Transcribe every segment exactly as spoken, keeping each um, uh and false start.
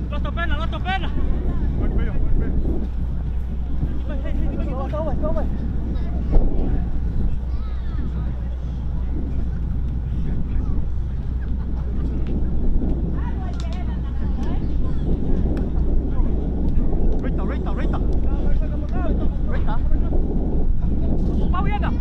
Loto pena, loto pena. Rita, Rita, Rita. Rita. Pau ia na.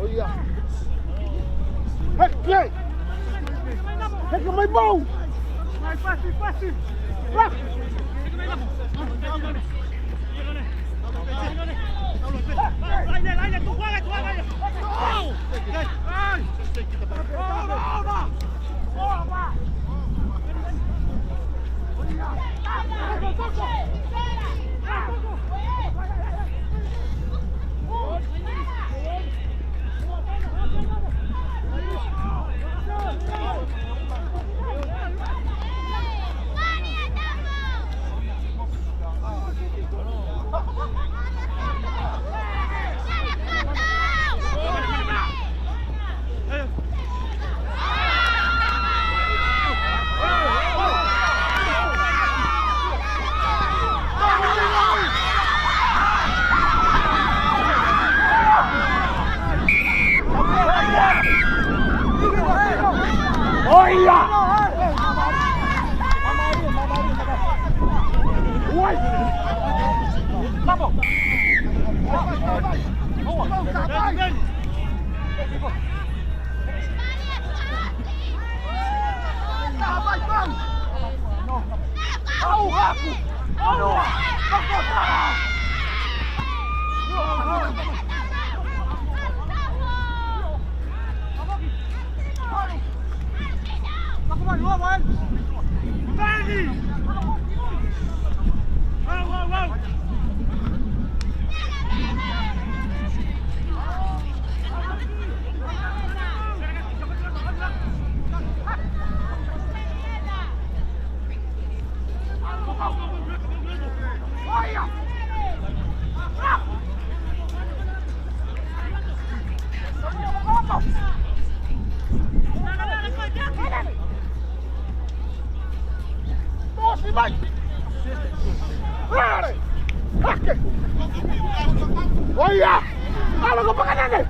ʻOia. Heke! Heke mai pau! Pasi, pasi! ʻOia! Oi! Tosi mai! Rare! Hake! ʻOia! ʻAlu ko Pakanene!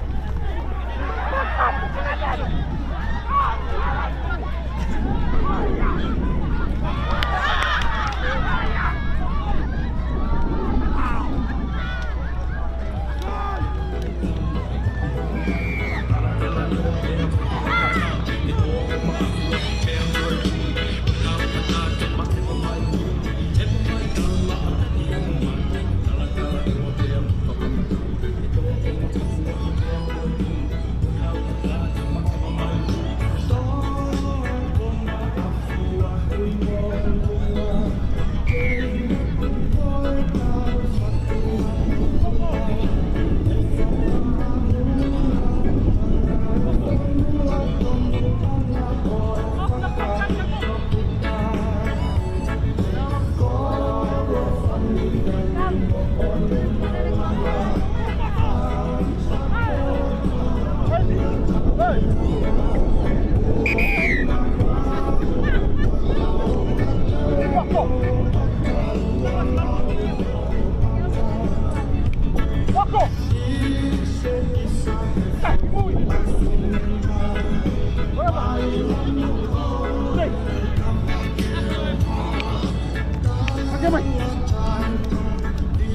Hake mai.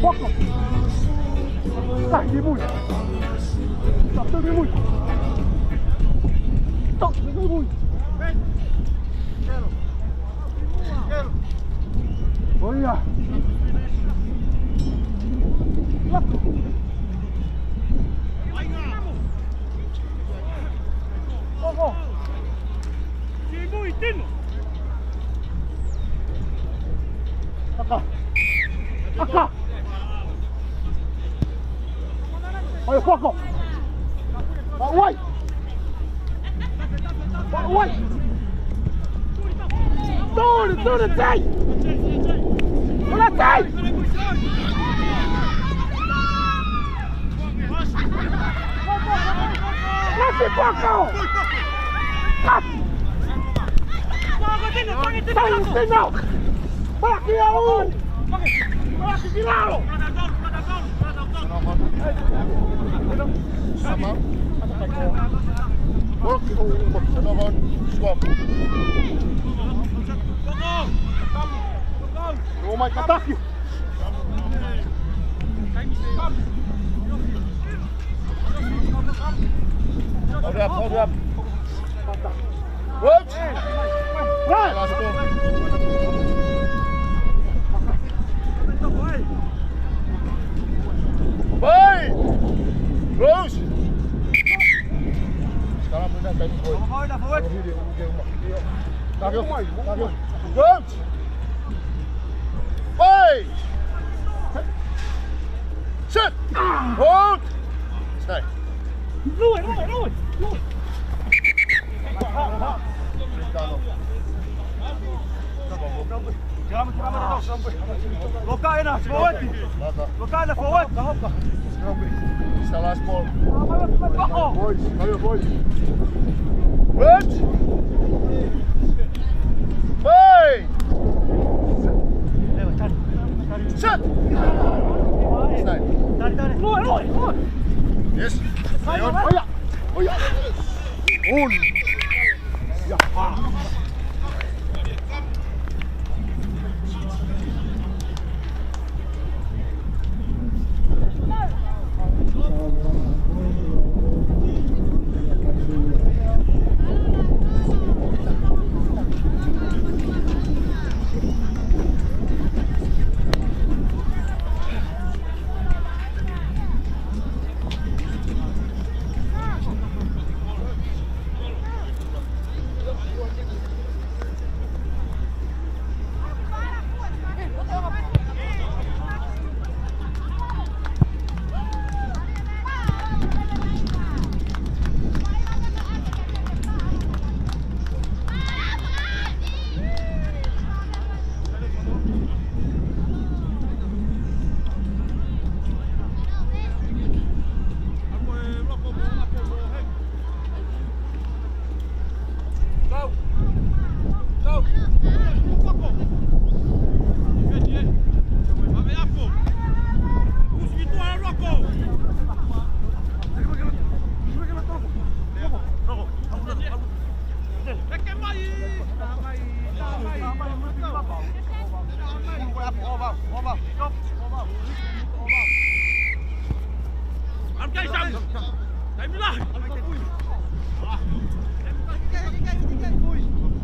Poko. Tahi ki mui. Tapu ki mui. Tapu ki mui. ʻOia. Lapu. ʻOho. Ki mui tino. Aka. Aka. ʻOi, Poko. Ua wai. Ua wai. Tuli, tuli, tai. Tuli, tai. Lasi Poko. Lasi. Tau tino. Paki au. Paki ki lalo. Sama. Work, oh, oh, oh, another one. Swap. Oh, my God. Hurry up, hurry up. Right. Right. Last ball. Vai! Rose! Sekarang benar, time, boy. Forward, forward. Tackle, tackle. Rose! Vai! Set! Hold! Stay. Lue, lue, lue, lue. Loka ena, forward. Loka ena, forward. It's the last ball. Boys, hurry up, boys. Good. Hey! Set! Stay. Yes. Stay on. Oh, yeah. Oh, yeah. Un. Yeah.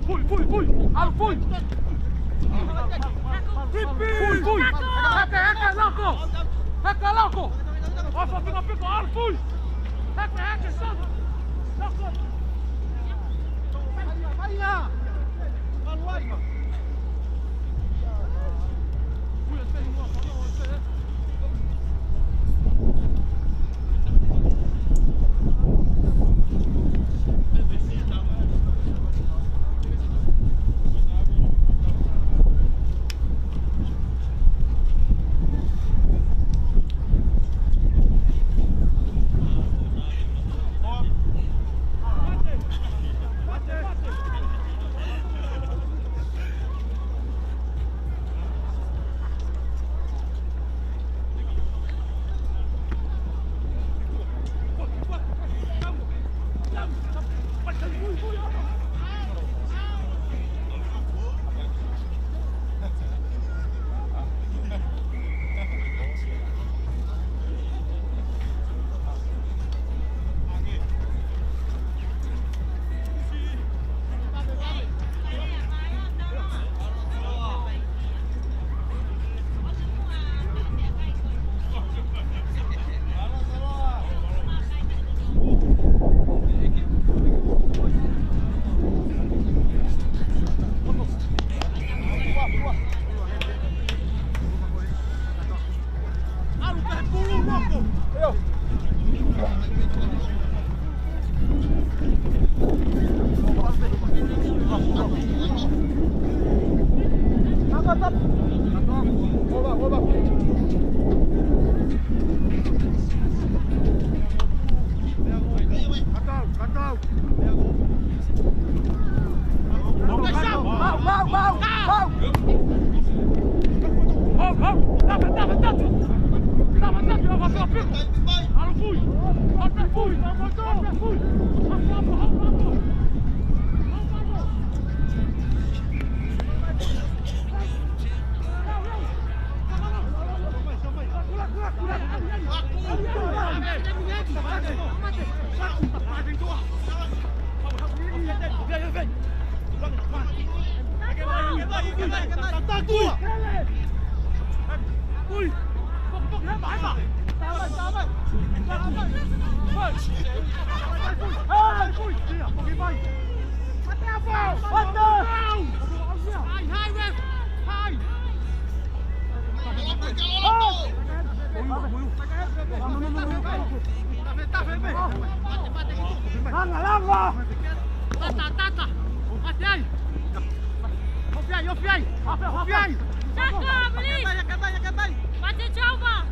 Fui, fui, fui. ʻAlu, fui. Fui, fui. Heke, heke, loko. Heke, loko. ʻOfa, pika, pika, ʻalu, fui. Heke, heke, solo. Loko. Langa, langa! Tata, tata! Mate ai! Ofi ai, ofi ai! Ofi ai! Taka, please! Mate, Jova!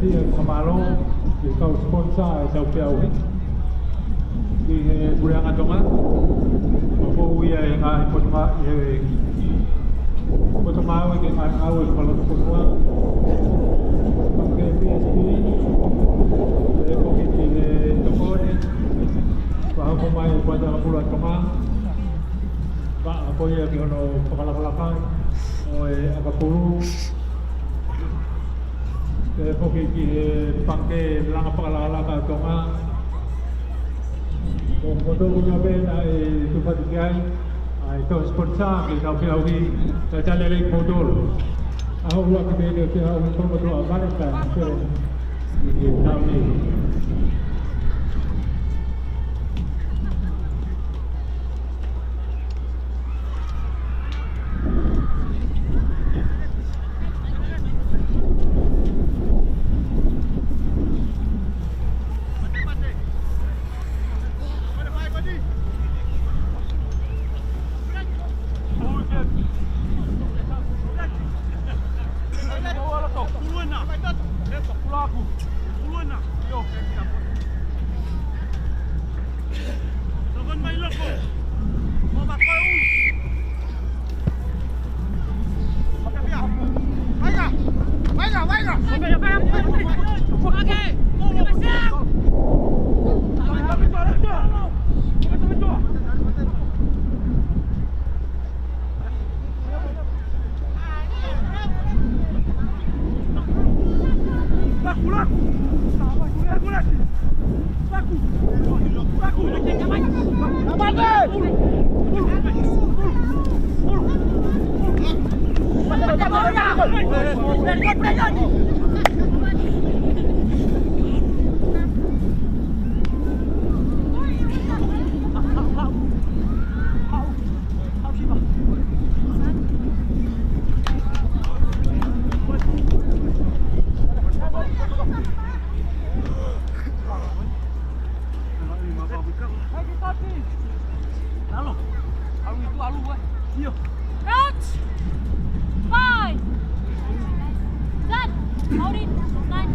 Kau fakamālō ki he kau sponsor ʻetau feʻauhi. Ki he Puleʻanga Tonga, ʻoku ou ʻi he ngaahi potungāue, ʻi he potungāue ki he ngaahi ngāue fakalotofonua. Pea ki he P S P, ʻe foki ki he tokoni, fakahoko mai ʻe he Puleʻanga Tonga. Pea ko ia ki hono fakalakalaka ʻo e ʻakapulu. ʻE foki ki he Pangikē Langa Fakalakalaka ʻa Tonga. Ko kimoutolu ia pē naʻe tufaki ki ai, ʻa e kau sponsor ki heʻetau feʻauhi, talitali lelei kimoutolu. ʻA e ʻuluaki pē ʻi he feʻauhi ko e motuʻa Valentine, pē ʻi he taʻu ni. Out! Five! Set! Hold it! Nine!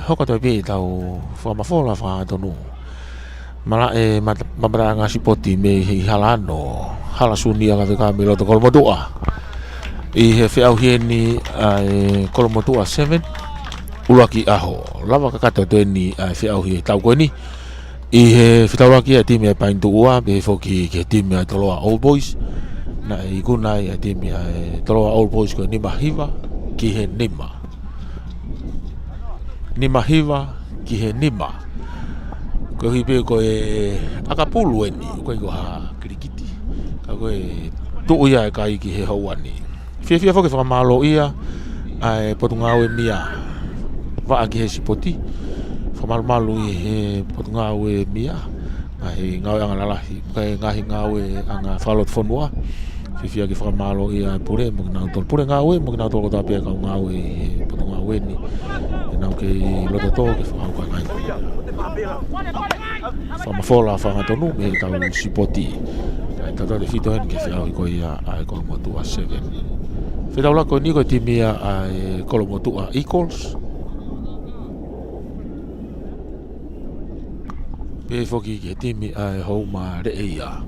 Hoko atu pē ʻetau fakamafola fakahangatonu. Malaʻe mata-, mamaʻoʻanga sipoti mei he hala ano, hala suni ʻa Kaveka mei loto Kolomotuʻa. ʻI he feʻauhi eni ʻa e Kolomotuʻa seven, ʻuluaki ʻaho. Lava kakato atu eni ʻa e feʻauhi he taʻu ko eni. ʻI he fetaulaki ʻa e timi ʻa Paenituʻua, pehē foki ki he timi ʻa Toloa Old Boys. Naʻe ikuna ai ʻa e timi ʻa Toloa Old Boys ko e nima hiva ki he nima. Nima hiva ki he nima. Koeʻuhi pē ko e ʻakapulu eni, ʻoku ʻikai ko ha kilikiti. Ka ko e tuʻu ia ʻa e kai ki he houa ni. Fiefia foki fakamālōʻia ʻa e Potungāue MIA. Vaʻa ki he sipoti. Fakamalumalu ʻi he Potungāue MIA. ʻA e ngāueʻanga lalahi, kae ngaahi ngāueʻanga fakalotofonua. Fiefia ke fakamālōʻia ʻa e pule, mo kinautolu pule ngāue, mo kinautolu kotoa pē kau ngāue ʻi he Potungāue ni. ʻEnau kei loto tō ke fakahoko ʻa e ngaahi fakamafola fakahangatonu mei heʻetau sipoti. Kae tautautefito heni ki he feʻauhi ko ia ʻa e Kolomotuʻa seven. Fetaulaki ko eni ko e timi ia ʻa e Kolomotuʻa Eagles. Pehē foki ki he timi ʻa e Houma Leʻeia.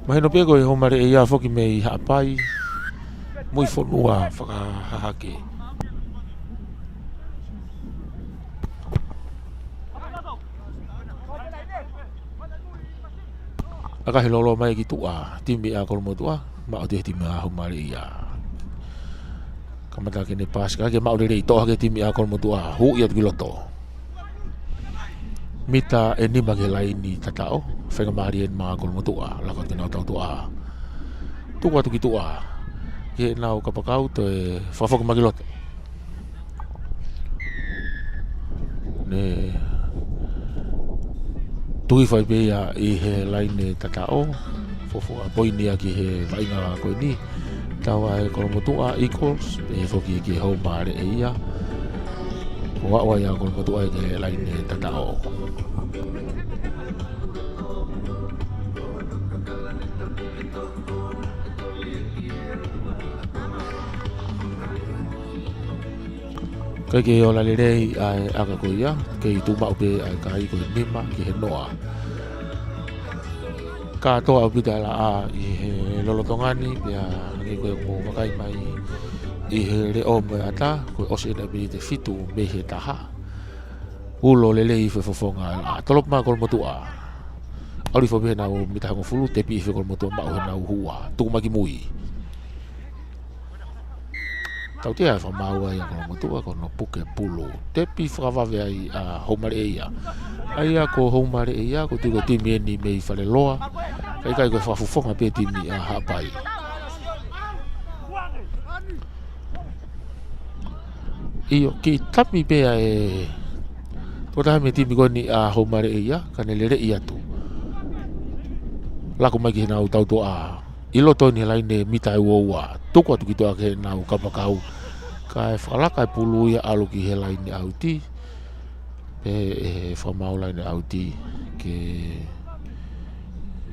Mahino pē ko e Houma Leʻeia foki mei Haʻapai, Muifonua Fakahahake. ʻAkahi lōloa mai ki tuʻa, timi ʻa Kolomotuʻa, maʻu atu he timi ʻa Houma Leʻeia. Kamata ke ne paasi, kae maʻu lelei, toʻo hake timi ʻa Kolomotuʻa, huʻi atu ki loto. Mita ʻe nima ki he laini tataʻo, faingamālie eni maʻa Kolomotuʻa, laka atu ke nau tautuʻa. Tuku atu ki tuʻa, ke nau kapakau toe fakafoki mai ki loto. Ne tuʻi fai pē ia ʻi he laini tataʻo, fuofua poini ia ki he vaʻinga ko eni. Tau ʻa e Kolomotuʻa Eagles, pehē foki ki he Houma Leʻeia. Ko e ʻaʻahi ʻa Kolomotuʻa ki he laini tataʻo. Kae kei ola lelei ʻa e ʻaka ko ia, kei tuʻu maʻu pē ʻa e kai ko e nima ki he noa. Kātoa ʻaupito ʻa e laʻā ʻi he lolotonga ni, pea hangē ko ia ʻoku mou vakai mai ʻi he leʻo mo e ʻatā, kuo ʻosi ʻena ʻaupito e fitu mei he taha. Ulo lelei foʻi fofonga ʻa e laʻā. Tolopu mai Kolomotuʻa. ʻAlu hifo pē heʻenau mita hongofulu, tepi hifo Kolomotuʻa maʻu heʻenau hua. Tuku mai ki mui. Tautea e fakamaau ia ʻa Kolomotuʻa, ko hono puke pulu. Tepi fakavave ai ʻa Houma Leʻeia. ʻA ia ko Houma Leʻeia, ʻoku ou tui ko e timi eni mei Faleloa. Kae ʻikai ko e fakafofonga pē timi ʻa Haʻapai. ʻIo, kiʻi tami pē ʻa e tokotaha mei he timi ko eni ʻa Houma Leʻeia, ka ne leleʻi atu. Laku mai ki heʻenau tautuʻa. ʻI loto eni he laini mita ʻe uaua. Tuku atu ki tuʻa ki heʻenau kapakau. Kae fakalaka e pulu ia ʻalu ki he laini ʻauti. Pehē ʻe he fakamaau laini ʻauti ke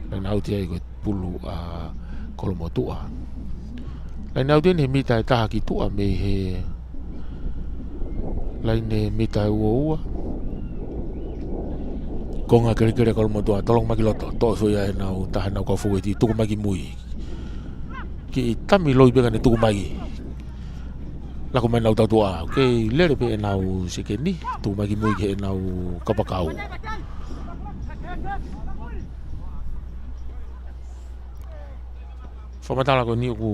laini ʻauti ai ko e pulu ʻa Kolomotuʻa. Laini ʻauti eni he mita ʻe taha ki tuʻa mei he laini mita ʻe uaua. Konga kelekele Kolomotuʻa, tolonga mai ki loto, toʻo foʻi ia ʻenau taha ʻenau kau foueti, tuku mai ki mui. Kiʻi tami loi pē ka ne tuku mai. Laku mai ʻenau tautuʻa, kei lele pē ʻenau sekeni, tuku mai ki mui ki heʻenau kapakau. Fakamatala ko eni ʻoku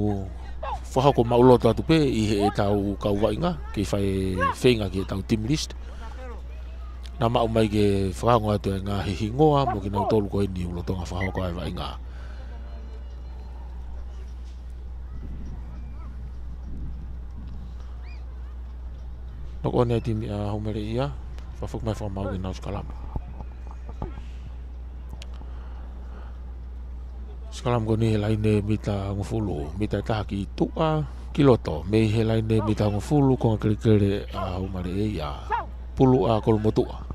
fakahoko maʻuloto atu pē ʻi heʻetau kau vaʻinga, kei fai feinga ki heʻetau team list. Naʻa maʻu mai ke fakaongo atu e ngaahi hingoa, mo kinautolu ko eni ʻoku lolotonga fakahoko ʻa e vaʻinga. Noko ʻeni e timi ʻa Houma Leʻeia, fakafoki mai fakamaau ke nau sikalamu. Sikalamu ko eni he laini mita hongofulu, mita ʻe taha ki tuʻa, ki loto, mei he laini mita hongofulu, konga kelekele ʻa Houma Leʻeia. Pulu ʻa Kolomotuʻa.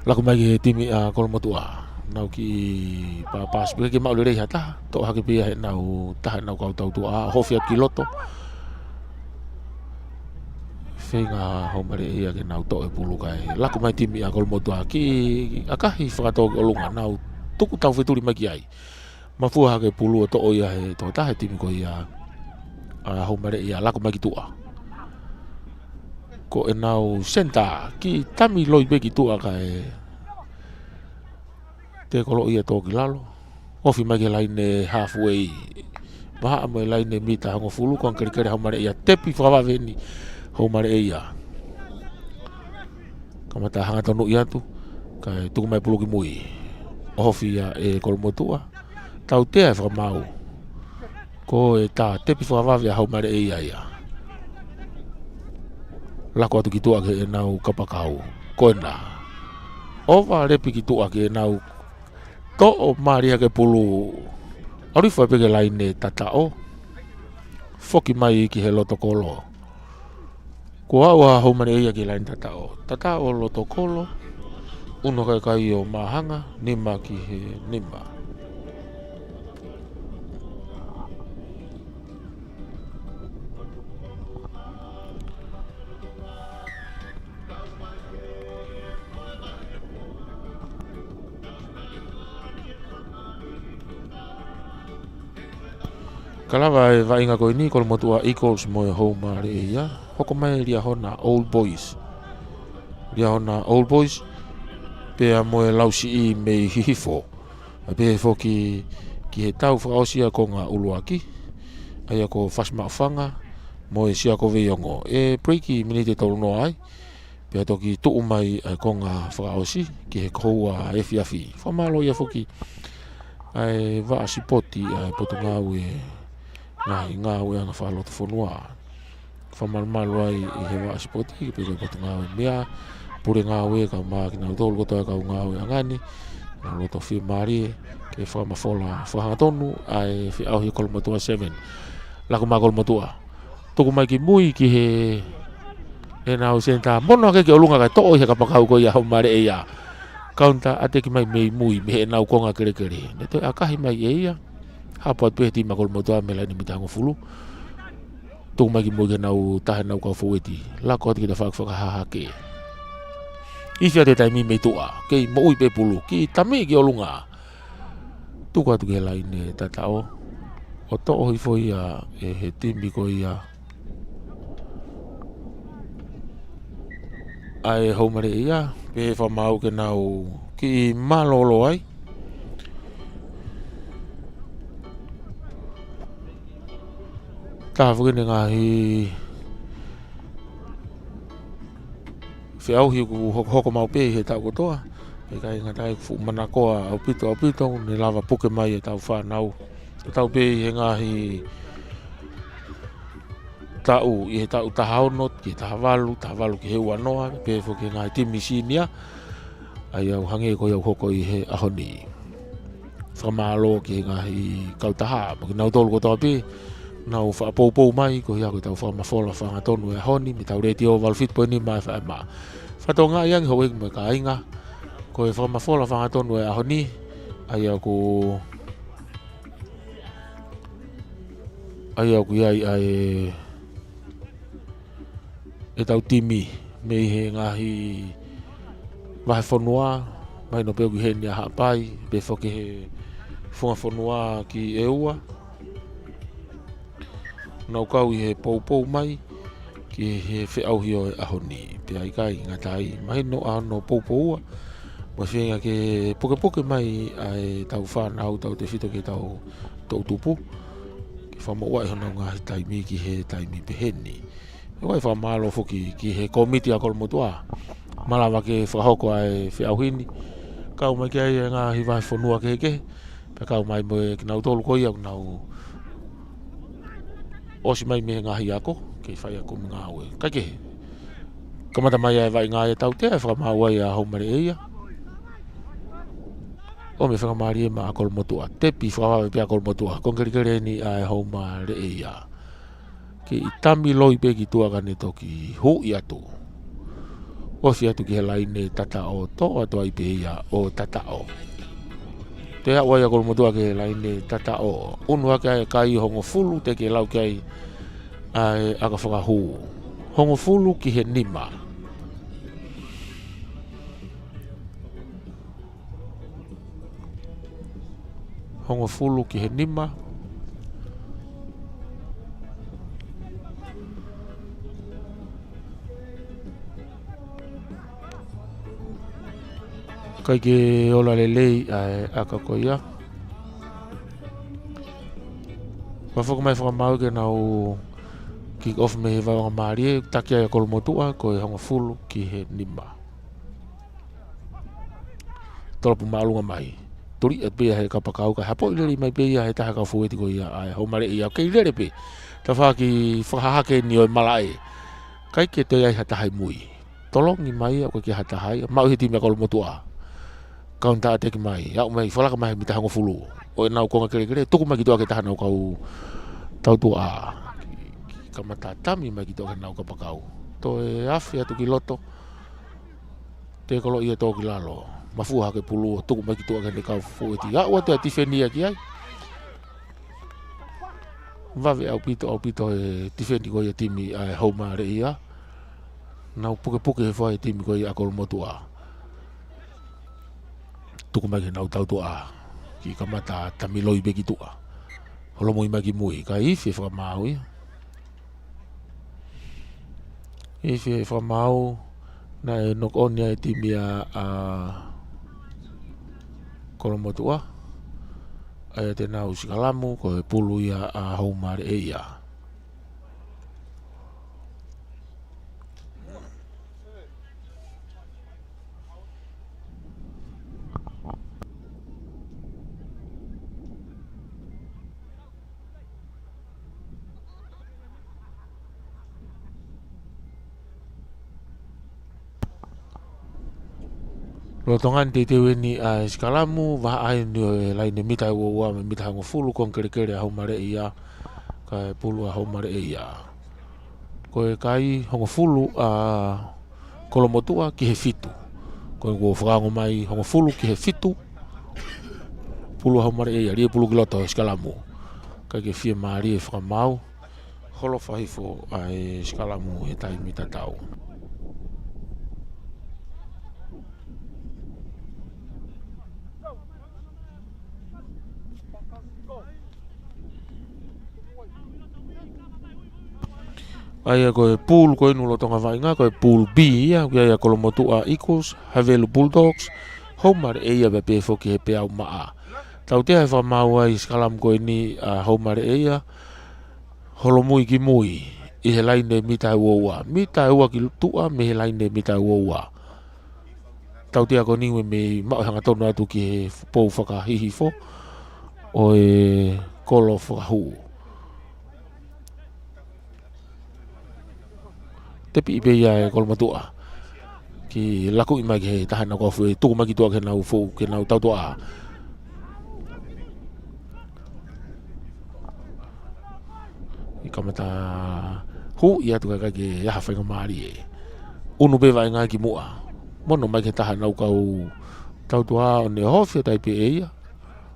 Laku mai ki he timi ʻa Kolomotuʻa. Nau kiʻi pāpasi pē ke maʻu lelei ha taha. Toʻo hake pē ia heʻenau taha ʻenau kau tautuʻa, ʻo hofi atu ki loto. Feinga Haumaleʻeia ke nau toʻo e pulu kae laku mai timi ʻa Kolomotuʻa kiʻi ʻakahi fakatō ki ʻolunga, nau tuku taufetuli mai ki ai. Mafua hake pulu ʻo toʻo ia he tokotaha he timi ko ia ʻa Haumaleʻeia, laku mai ki tuʻa. Ko ʻenau senitā, kiʻi tami loi pē ki tuʻa kae tekolo ia tō ki lalo. Ofi mai ki he laine halfway. Vahaʻa mo e laine mita hongofulu, konga kelekele Haumaleʻeia, tepi fakavave eni Haumaleʻeia. Kamata hangatonu atu, kae tuku mai pulu ki mui. ʻOhofi ia ʻe Kolomotuʻa. Tautea e fakamaau. Ko e tā tepi fakavave ʻa Haumaleʻeia ia. Laku atu ki tuʻa ki heʻenau kapakau. Ko ena. ʻOvalepi ki tuʻa ki heʻenau toʻo mālie hake pulu. ʻAlu hifo pē ki he laine tataʻo. Foki mai ki he loto kolo. Kuo aʻu ʻa Haumaleʻeia ki he laine tataʻo. Tataʻo loto kolo. Uno kaikai ʻo māhanga, nima ki he nima. Ka lava e vaʻinga ko eni, Kolomotuʻa Eagles mo e Haumaleʻeia. Hoko mai Liahona Old Boys. Liahona Old Boys, pea mo e Lausiʻi mei Hihifo. ʻA pehē foki ki he tau fakaʻosi ʻa e konga ʻuluaki. ʻA ia ko Fasi Maʻufanga mo e Siakovi Ongo. ʻE break miniti ʻe tolu noa ai. Pea toki tuʻu mai ʻa e konga fakaʻosi ki he kohu ʻa e efiafi. Fakamālō ia foki ʻa e vaʻa sipoti ʻa e Potungāue, ngaahi ngāueʻanga fakalotofonua. Fakamalumalu ai ʻi he vaʻa sipoti, pea ko e Potungāue Meʻa, Pule Ngāue, kau mai kinautolu kotoa kau ngāueʻanga ni, nau loto fiemālie ke fakamafola fakahangatonu ʻa e feʻauhi ʻa Kolomotuʻa seven. Laku mai Kolomotuʻa. Tuku mai ki mui ki he, ʻenau senitā, mono hake ki ʻolunga kae toʻo ʻi he kapakau ko ia Haumaleʻeia. Kaunitā ʻateki mai mei mui, mei heʻenau konga kelekele. Ne toe ʻakahi mai ʻe ia. Hapo atu pē he timi ʻa Kolomotuʻa mei he laine mita hongofulu. Tuku mai ki mui ki heʻenau taha ʻenau kau foueti. Laku atu ki he tafaʻaki fakahahake. Ifi atu e taimi mei tuʻa. Kei moʻui pē pulu. Kiʻi tami ki ʻolunga. Tuku atu ki he laine tataʻo. ʻO toʻo hifo ia ʻe he timi ko ia ʻa e Haumaleʻeia, pea fakamaau ke nau kiʻi mālōlō ai. Taha foki eni e ngaahi feʻauhi ʻoku hokohoko maʻu pē ʻi he taʻu kotoa. ʻIkai ngata ai, fuʻu manakoa ʻaupito, ʻaupito, ne lava puke mai e tau fānau. Tatau pē ʻi he ngaahi taʻu, ʻi he taʻu taha ono ki he taha valu, taha valu ki he ua noa, pea foki ki he ngaahi timi senior, ʻa ia ʻoku hangē ko ia ʻoku hoko ʻi he ʻaho ni. Fakamālō ki he ngaahi kautaha, mo kinautolu kotoa pē, nau fakapoupou mai, ko ia ko e tau fakamafola fakahangatonu e ʻaho ni, mei he tau letiō valu fitu poini nima F M. Fakatokangaʻi ange houʻeiki mo e kāinga, ko e fakamafola fakahangatonu e ʻaho ni, ʻa ia ʻoku ʻA ia ʻoku ʻi ai ʻa e, ʻetau timi mei he ngaahi vahefonua, mahino pē ʻoku ʻi heni ʻa Haʻapai, pea foki he funga fonua ki ʻEua. Nau kau ʻi he poupou mai ki he feʻauhi ʻo e ʻaho ni. Pea ʻikai ngata ai, mahino ʻa hono poupou ua mo e feinga ke pukepuke mai ʻa e tau fānau, tautefito ki he tau toʻutupu, ke fakamoʻua ʻi honau ngaahi taimi ki he taimi peheni. ʻOku ou fakamālō foki ki he kōmiti ʻa Kolomotuʻa, malava ke fakahoko ʻa e feʻauhi ni, kau mai ki ai e ngaahi vahefonua kehekehe, pea kau mai mo e kinautolu ko ia ʻoku nau ʻosi mai mei he ngaahi ako, ke fai ʻa e kumi ngāue. Kaikehe, kamata mai ʻa e vaʻinga ʻa e tautea, ʻe fakamaau ai ʻa Haumaleʻeia. ʻOmi e faingamālie maʻa Kolomotuʻa, tepi fakavave pē ʻa Kolomotuʻa, konga kelekele eni ʻa e Haumaleʻeia. Kei tami loi pē ki tuʻa ka ne toki huʻi atu. Ofi atu ki he laine tataʻo, toʻo atu ai pē ia ʻo tataʻo. Toe aʻu ai ʻa Kolomotuʻa ki he laine tataʻo. ʻUnu hake ai e kai hongofulu, teʻeki lau ki ai ʻa e ʻaka fakahū. Hongofulu ki he nima. Hongofulu ki he nima. ʻIkai ke ola lelei ʻa e ʻaka ko ia. Fakafoki mai fakamaau ke nau kick off mei he vaʻinga mālie, taki ai ʻa Kolomotuʻa, ko e hongofulu ki he nima. Tolopu māʻolunga mai. Tuli atu pē ia he kapakau, kae hapoʻi lelei mai pē ia he taha kau fōueti ko ia ʻa e Houmareʻia, kei lele pē. Tafaʻaki fakahahake eni ʻo e malaʻe. ʻIkai ke toe ʻi ai ha taha ʻi mui. Tolongi mai ia, ʻoku ʻikai ke ʻi ai ha taha ia. Maʻu he timi ʻa Kolomotuʻa. Counter attack mai. Aʻu mai, fakalaka mai he mita hongofulu. ʻO ʻenau konga kelekele, tuku mai ki tuʻa ki he taha ʻenau kau tautuʻa. Kamata tami mai ki tuʻa ki heʻenau kapakau. Toe afe atu ki loto. Toe koloaʻia tō ki lalo. Mafua hake pulu ʻo tuku mai ki tuʻa ki heʻene kau fōueti. Aʻu atu ʻa e tifeni ia ki ai. Vave ʻaupito, ʻaupito e tifeni ko ia timi ʻa e Houmareʻia. Nau pukepuke he fai timi ko ia ʻa Kolomotuʻa. Tuku mai ki heʻenau tautuʻa. Kei kamata tami loi pē ki tuʻa. Holomui mai ki mui. Kae ifi e fakamaau ia. Ifi e fakamaau, naʻe knock on ia e timi ʻa, ʻa Kolomotuʻa. ʻA ia te nau sikalamu, ko e pulu ia ʻa Houmareʻia. Lolotonga ʻeni teuteu ʻeni ʻa e sikalamu, vahaʻa ʻeni ʻo e laine mita ʻe ua ua mo e mita hongofulu, konga kelekele ʻa Houmareʻia, kae pulu ʻa Houmareʻia. Ko e kai hongofulu ʻa Kolomotuʻa ki he fitu. Ko e kuo fakaongo mai hongofulu ki he fitu. Pulu ʻa Houmareʻia, lie pulu ki loto he sikalamu. ʻIkai ke fiemālie e fakamaau. Holo fakahifo ʻa e sikalamu he taimi tatau. ʻA ia ko e pool ko eni lolotonga vaʻinga, ko e pool B ia, ʻoku ʻi ai ʻa Kolomotuʻa Eagles, Havelu Bulldogs, Houmareʻia pea pehē foki he Peau Maʻa. Tautea he fakamaau ʻa e sikalamu ko eni ʻa Houmareʻia, holomui ki mui, ʻi he laine mita ʻe ua ua. Mita ʻe ua ki tuʻa, mei he laine mita ʻe ua ua. Tautea ko eni ʻoku mei maʻu e hangatonu atu ki he pou fakahihifo ʻo e kolo fakahū. Tepiʻi pē ia ʻe Kolomotuʻa. Kei lakuʻi mai ki he taha ʻenau kau fōueti, tuku mai ki tuʻa ki heʻenau fōueti, ki heʻenau tautuʻa. ʻI kamata huʻi atu kae ʻikai ke ʻi ai ha faingamālie. ʻUnu pē vaʻinga ki muʻa. Mono mai ki he taha ʻenau kau tautuʻa ʻo ne ofi atu ai pē ʻe ia.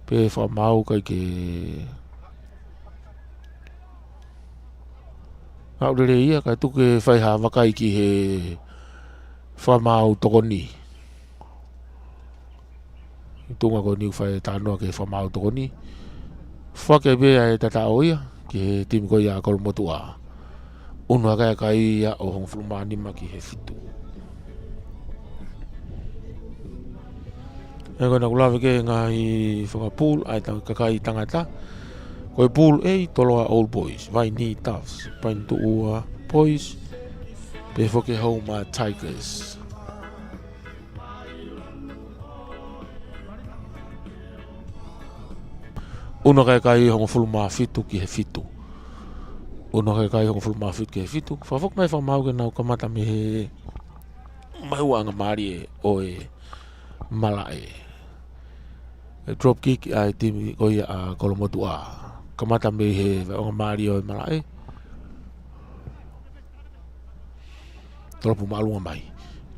Pea fakamaau ʻikai ke aʻu lelei ia, kae tuku ke fai ha vakai ki he fakamaau tokoni. ʻI he tuʻunga ko eni ʻoku fai e talanoa ki he fakamaau tokoni. Fake pē ʻa e tataʻo ia ki he timi ko ia ʻa Kolomotuʻa. ʻUnu hake ʻa e kai ia ʻo hongofulu mā nima ki he fitu. ʻE ko ena ʻoku lave ki he ngaahi fakapool ʻa e ta-, kakai tangata. Ko e pool A, Toloa Old Boys, Vaini Doves, Paenituʻua Boys, pehē foki Houma Tigers. ʻUnu hake ʻa e kai hongofulu mā fitu ki he fitu. ʻUnu hake ʻa e kai hongofulu mā fitu ki he fitu. Fakafoki mai fakamaau ke nau kamata mei he vaʻinga mālie ʻo e malaʻe. E drop kick ʻa e timi ko ia ʻa Kolomotuʻa. Kamata mei he vaʻinga mālie ʻo e malaʻe. Tolopu māʻolunga mai.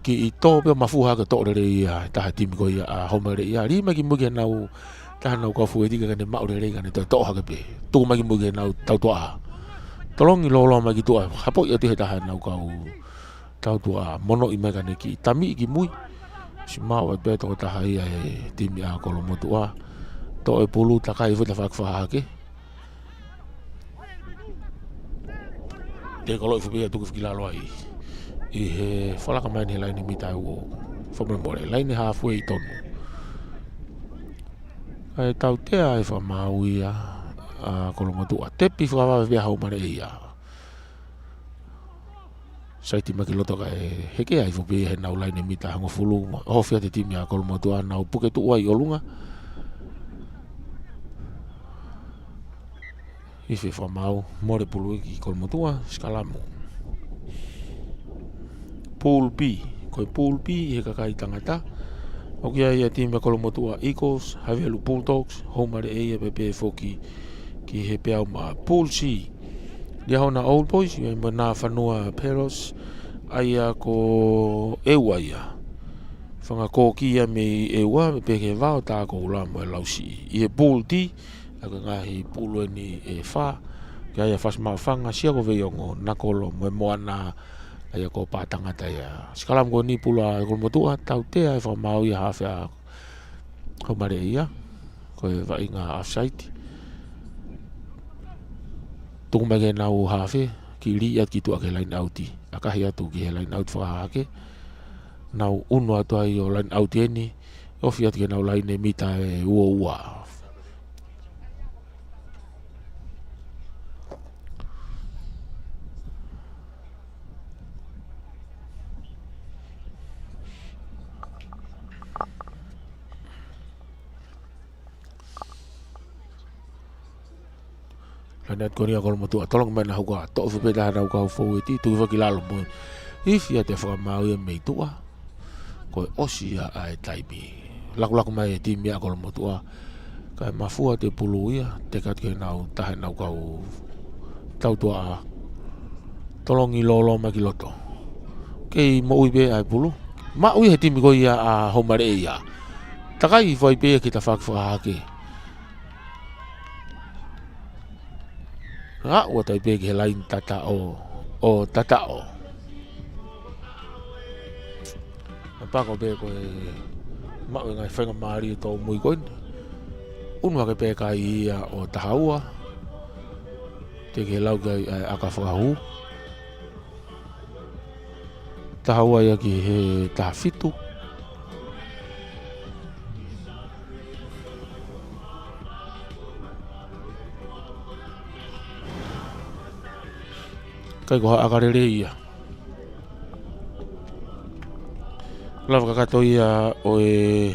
Kiʻi tō pē ʻo mafua hake, toʻo lelei ia ʻe he taha timi ko ia ʻa Houmareʻia. Lī mai ki mui ki heʻenau taha ʻenau kau fōueti ka ne maʻu lelei ka ne toe toʻo hake pē. Tuku mai ki mui ki heʻenau tautuʻa. Tolongi lōloa mai ki tuʻa. Hapoʻi atu ʻe he taha ʻenau kau tautuʻa. Monoʻi mai ka ne kiʻi tamiʻi ki mui. Siʻi maʻu atu pē tokotaha ia ʻe he timi ʻa Kolomotuʻa. Toʻo e pulu, takai foʻi tafaʻaki fakahahake. Te koloʻi fupi ia, tuku ki lalo ai. ʻI he fakalaka mai ʻeni he laine mita ʻe uo. Fakamolemole, laine halfway tonu. ʻAi tautea e fakamaau ia ʻa Kolomotuʻa. Tepi fakavave pē ʻa Houmareʻia. Saiti mai ki loto kae heke ai fupi ia heʻenau laine mita hongofulu. ʻOhofi atu e timi ʻa Kolomotuʻa, nau puke tuʻu ai ʻolunga. ʻI he fakamaau, mole pulu ia ki Kolomotuʻa, sikalamu. Pool B, ko e Pool B ʻi he kakai tangata. ʻOku ʻi ai e timi ʻa Kolomotuʻa Eagles, Havelu Bulldogs, Houmareʻia pea pehē foki ki he peau maʻa. Pool C, Liahona Old Boys, ʻi ai mo Nafanua Peros, ʻa ia ko ʻEua ia. Fanga kōkī ia mei ʻEua, pea pehē ki he Vao, Takoula mo e Lausiʻi. ʻI he Pool D, ʻa ia ko e ngaahi pulu ʻeni ʻe fā. ʻOku ʻi ai ʻa Fasi Maʻufanga, Sia ko Veiongo, Nakolo mo e Moana, ʻa ia ko Pātangata ia. Sikalamu ko ʻeni, pulu ʻa Kolomotuʻa, tautea e fakamaau ia, hafe ʻa Houmareʻia. Ko e vaʻinga offside. Tuku mai ki heʻenau hafe, kiʻi lī atu ki tuʻa ki he laine ʻauti. ʻAkahi atu ki he laine ʻauti fakahahake. Nau ʻunu atu ai ʻo laine ʻauti ʻeni. ʻOfi atu ki heʻenau laine mita ʻe uo ua. Laine ʻauti ko ʻeni ʻa Kolomotuʻa, tolongi mai ʻenau hauka, toʻo fupi ia ʻe he taha ʻenau kau fōueti, tuku foki ki lalo mo e ifi atu e fakamaau ia mei tuʻa. Ko e ʻosi ia ʻa e taimi. Lakulaku mai e timi ʻa Kolomotuʻa. Kae mafua atu e pulu ia, teke atu ki heʻenau taha ʻenau kau tautuʻa. Tolongi lōloa mai ki loto. Kei moʻui pē ʻa e pulu. Maʻu ia ʻe he timi ko ia ʻa Houmareʻia. Takai foʻi pē ia ki he tafaʻaki fakahahake. Aʻu atu ai pē ki he laine tataʻo, ʻo tataʻo. Naʻe pako pē ko e maʻu e ngaahi faingamālie tōmui ko ʻeni. ʻUnu hake pē kai ia ʻo taha ua. Teʻeki ke lau ki ai ʻa e ʻaka fakahū. Taha ua ia ki he taha fitu. Kai ko ha ʻaka lelei ia. Lava kakato ia ʻo e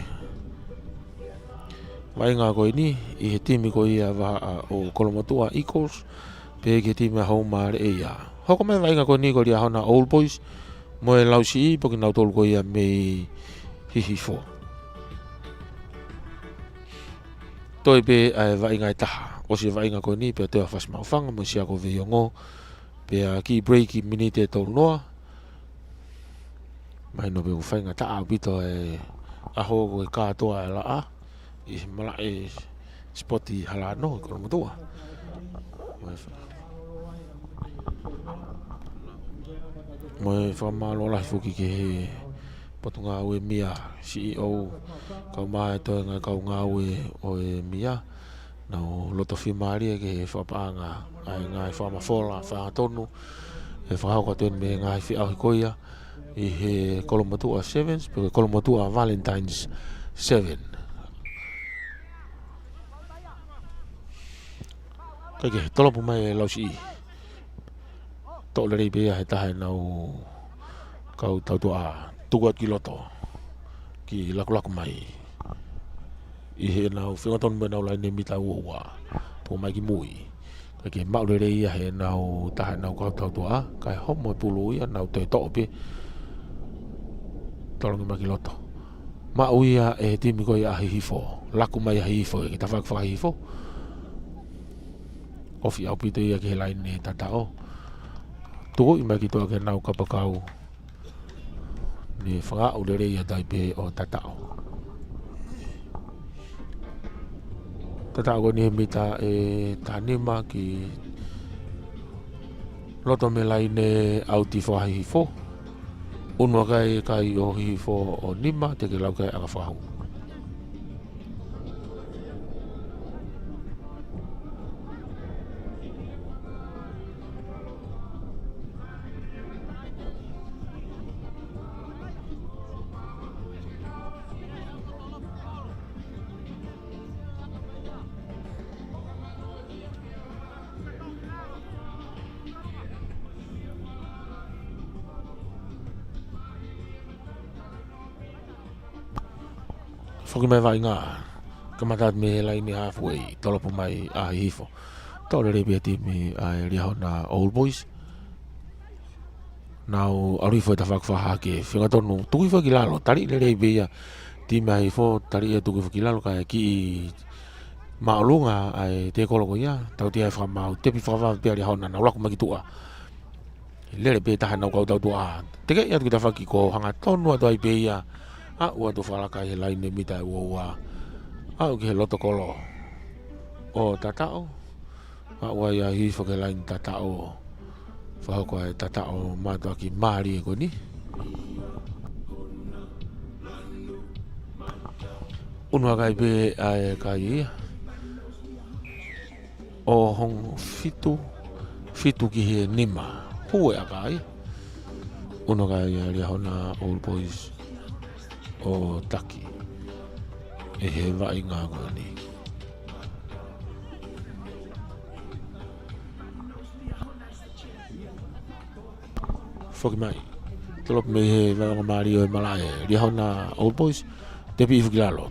vaʻinga ko ʻeni, ʻi he timi ko ia vahaʻa ʻo Kolomotuʻa Eagles, pehē ki he timi ʻa Houmareʻia. Hoko mai vaʻinga ko ʻeni ko Liahona Old Boys, mo e Lausiʻi, pea ko kinautolu ko ia mei Hihifo. Toe pē ʻa e vaʻinga ʻe taha, ʻosi e vaʻinga ko ʻeni, pea toe ʻa Fasi Maʻufanga, mo Sia ko Veiongo, pea kiʻi break miniti ʻe tolu noa, Mahino pē ʻoku faingataʻa ʻaupito e ʻaho ko e kātoa e laʻā ʻi he malaʻe sipoti Halano ʻi Kolomotuʻa. Mo e fa-, mo e fakamālō lahi foki ki he Potungāue Mia, C E O, kaeʻumaʻā e toenga kau ngāue ʻo e Mia. Nau loto fiemālie ki he fakapaʻanga ʻa e ngaahi fakamafola, fakahangatonu, ʻe fakahoko atu ʻeni mei he ngaahi feʻauhi ko ia ʻi he Kolomotuʻa Sevens, pe ko e Kolomotuʻa Valentine's Seven. Kae kehe, tolopu mai e Lausiʻi. Toʻo lelei pē ia ʻe he taha ʻenau kau tautuʻa, tuku atu ki loto, kiʻi lakulaku mai ʻi heʻenau feinga tonu mo ʻenau laine mita ua ua. Tuku mai ki mui. Kae kehe, maʻu lelei ia ʻe heʻenau taha ʻenau kau tautuʻa, kae homo e pulu ia, nau toe toʻo pē. Tolongi mai ki loto. Maʻu ia ʻe he timi ko ia ʻa Hihifo. Laku mai ʻa Hihifo, ʻi he tafaʻaki fakahihifo. ʻOfi ʻaupito ia ki he laine tataʻo. Tukuʻi mai ki tuʻa ki heʻenau kapakau. ʻE fakaʻau lelei atu ai pē ʻo Tataʻo. Tataʻo ko eni he mita ʻe tahanima ki loto mei he laine ʻauti fakahihifo. ʻUnu ʻa e kai, kai ʻo hihifo ʻo nima, te ke lau ki ai ʻa e ʻaka fakahū. Foki mai vaʻinga. Kamata mei he laine halfway, tolopu mai ʻa hihifo. Tō lelei pē timi ʻa e Liahona Old Boys. Nau ʻalu hifo he tafaʻaki fakahahake, feinga tonu tuku hifo ki lalo, tali lelei pē ia. Timi ʻa hihifo, tali ia tuku hifo ki lalo, kae kiʻi māʻolunga ʻa e tēkolo ko ia, tautea e fakamaau, tepi fakavave pē ʻa Liahona, nau laku mai ki tuʻa. Lele pē taha nau kau tautea. Tekeʻi atu ki tafaʻaki ko e hangatonu atu ai pē ia. Aʻu atu fakalakalaka he laine mita ʻe uaua. Aʻu ki he loto kolo ʻo Tataʻo. Aʻu ai ʻa hihifo ki he laine Tataʻo. Fakahoko e Tataʻo mātuʻaki mālie ko eni. ʻUnu ʻa e kai pē ʻa e kai ia. ʻO hongofulu, fitu ki he nima. Hū e ʻaka ia. ʻUnu ʻa e kai ʻa Liahona Old Boys ʻo taki ʻe he vaʻinga ko eni. Foki mai. Tolopu mei he vaʻinga mālie ʻo e malaʻe Liahona Old Boys. Tepi hifo ki lalo.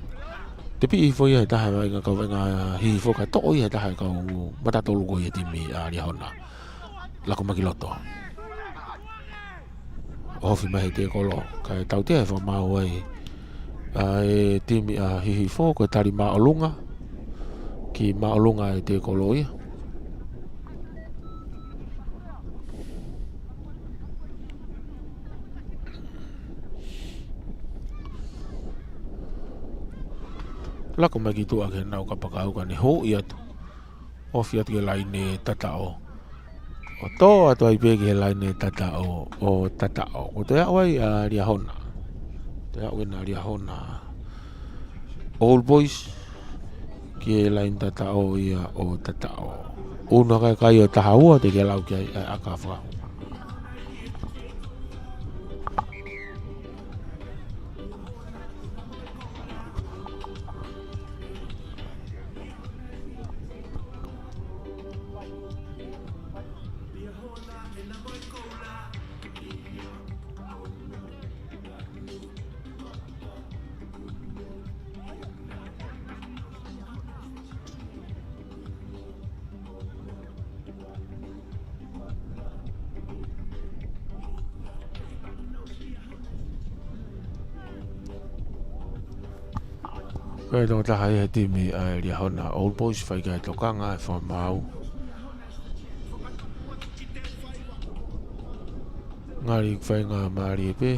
Tepi hifo ia he taha e vaʻinga kau vaʻinga hihifo kae toʻo ia he taha e kau matatolu ko ia timi ʻa Liahona. Laku mai ki loto. ʻOhofi mai he tēkolo. Kae tautea e fakamaau ai ʻa e timi ʻa hihifo ko e tali māʻolunga. Ki māʻolunga e tēkolo ia. Laku mai ki tuʻa ke nau kapakau ka ne hū ia atu. ʻOhofi atu ki he laine Tataʻo. ʻO tō atu ai pē ki he laine Tataʻo, ʻo Tataʻo. Ko e toe aʻu ai ʻa Liahona. Toe aʻu ena Liahona Old Boys ki he laine Tataʻo ia ʻo Tataʻo. ʻUnu ʻa e kai ʻo taha ua te ke lau ki ai ʻa e ʻaka fakahū. Ko e tokotaha ia he timi ʻa e Liahona Old Boys, fai ki ai e tokanga e fakamaau. Ngali faingamālie pē.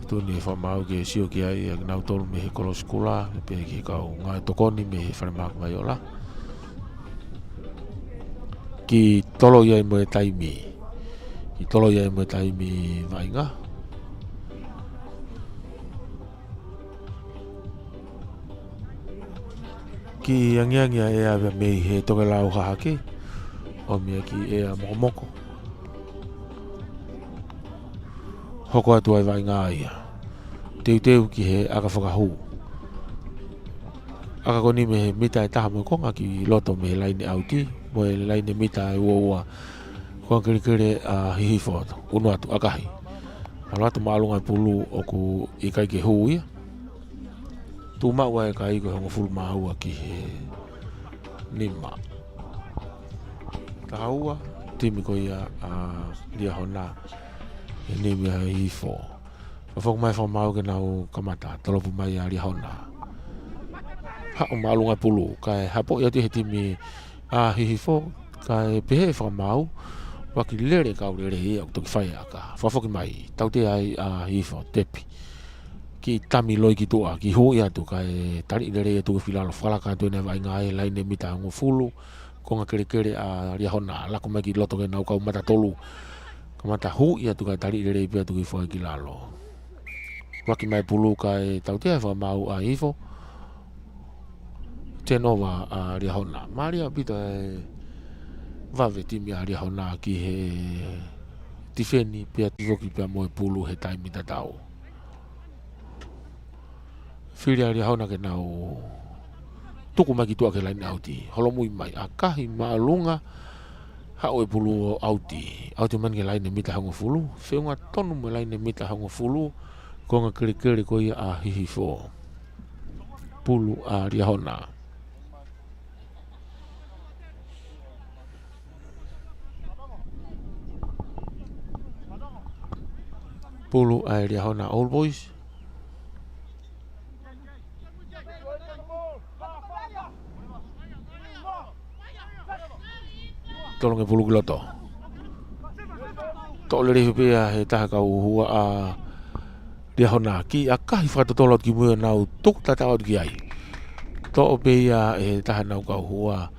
Tuni e fakamaau ke sio ki ai ʻa kinautolu mei he kolosi kula, pea ki he kau ngāue tokoni mei he Falemahaki Vaiola. Kiʻi toloi ai mo e taimi. Kiʻi toloi ai mo e taimi vaʻinga. Kiʻi angiangi ʻa e ʻea mei he tokelau hahake, ʻomi e kiʻi ʻea mokomoko. Hoko atu ai vaʻinga ia. Teuteu ki he ʻaka fakahū. ʻAka ko eni mei he mita ʻe taha mo e konga ki loto mei he laine ʻauti, mo e laine mita ʻe uaua. Ko e kelekele ʻa hihifo atu, ʻunu atu, ʻakahi. ʻAlu atu māʻolunga e pulu ʻoku ʻikai ke hū ia. Tuʻu maʻu ʻa e kai ko e hongofulu mā ua ki he nima. Taha ua, timi ko ia ʻa Liahona, he nima ʻa hihifo. Fakafoki mai fakamaau ke nau kamata, tolopu mai ʻa Liahona. Haʻu māʻolunga e pulu, kae hapoʻi atu he timi ʻa hihifo, kae pehē fakamaau, Foaki lele kau lele ia ʻoku toki fai ʻa e ʻaka. Fakafoki mai, tautea ai ʻa Hihifo, tepi. Kiʻi tami loi ki tuʻa, kiʻi huʻi atu kae taliʻi lele ia tuku ki lalo, fakalaka atu ʻene vaʻinga ʻi he laine mita hongofulu, konga kelekele ʻa Liahona, laku mai ki loto ki heʻenau kau mata tolu. Kamata huʻi atu kae taliʻi lele pē atu ki fua ki lalo. Foaki mai pulu kae tautea e fakamaau ʻa Hihifo. Turnover ʻa Liahona. Mālie ʻaupito e vave timi ʻa Liahona ki he tifeni pea tifoki pea mo e pulu he taimi tatau. Fili ʻa Liahona ke nau tuku mai ki tuʻa ki he laine ʻauti. Holomui mai, ʻakahi māʻolunga, haʻu e pulu ʻo ʻauti. ʻAuti mai ki he laine mita hongofulu, feʻunga tonu mo e laine mita hongofulu, konga kelekele ko ia ʻa Hihifo. Pulu ʻa Liahona. Pulu ʻa e Liahona Old Boys. Tolongi pulu ki loto. Toʻo lelei pē ia he taha kau hua ʻa Liahona, kiʻi ʻakahi fakatotolo atu ki mui ʻo nau tuku tataʻo atu ki ai. Toʻo pē ia he taha ʻenau kau hua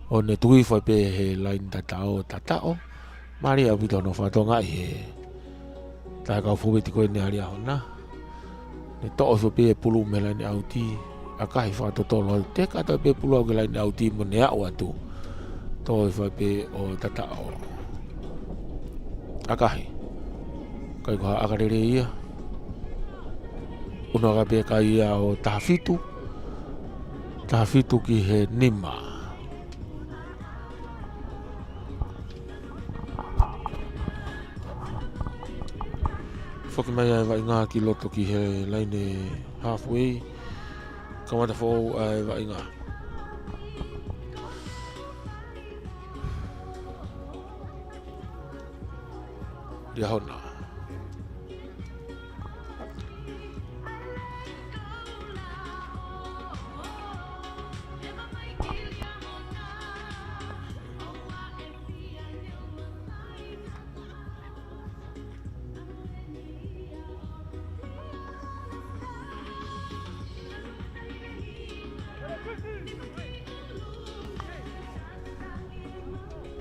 ʻo ne tuku hifo pē he laine tataʻo, tataʻo. Mālie ʻaupito hono fakatokangaʻi he taha kau fōueti ko eni ʻa Liahona. Ne toʻo hifo pē e pulu mei he laine ʻauti, ʻakahi fakatotolo atu, teka atu pē pulu au ki he laine ʻauti mo ne aʻu atu. Toʻo hifo pē ʻo tataʻo. ʻAkahi. ʻIkai ko ha ʻaka lelei ia. ʻUnu ʻaka pē kai ia ʻo taha fitu. Taha fitu ki he nima. Foki mai ʻa e vaʻinga ki loto ki he laine halfway. Kamata foʻou ʻa e vaʻinga. Liahona.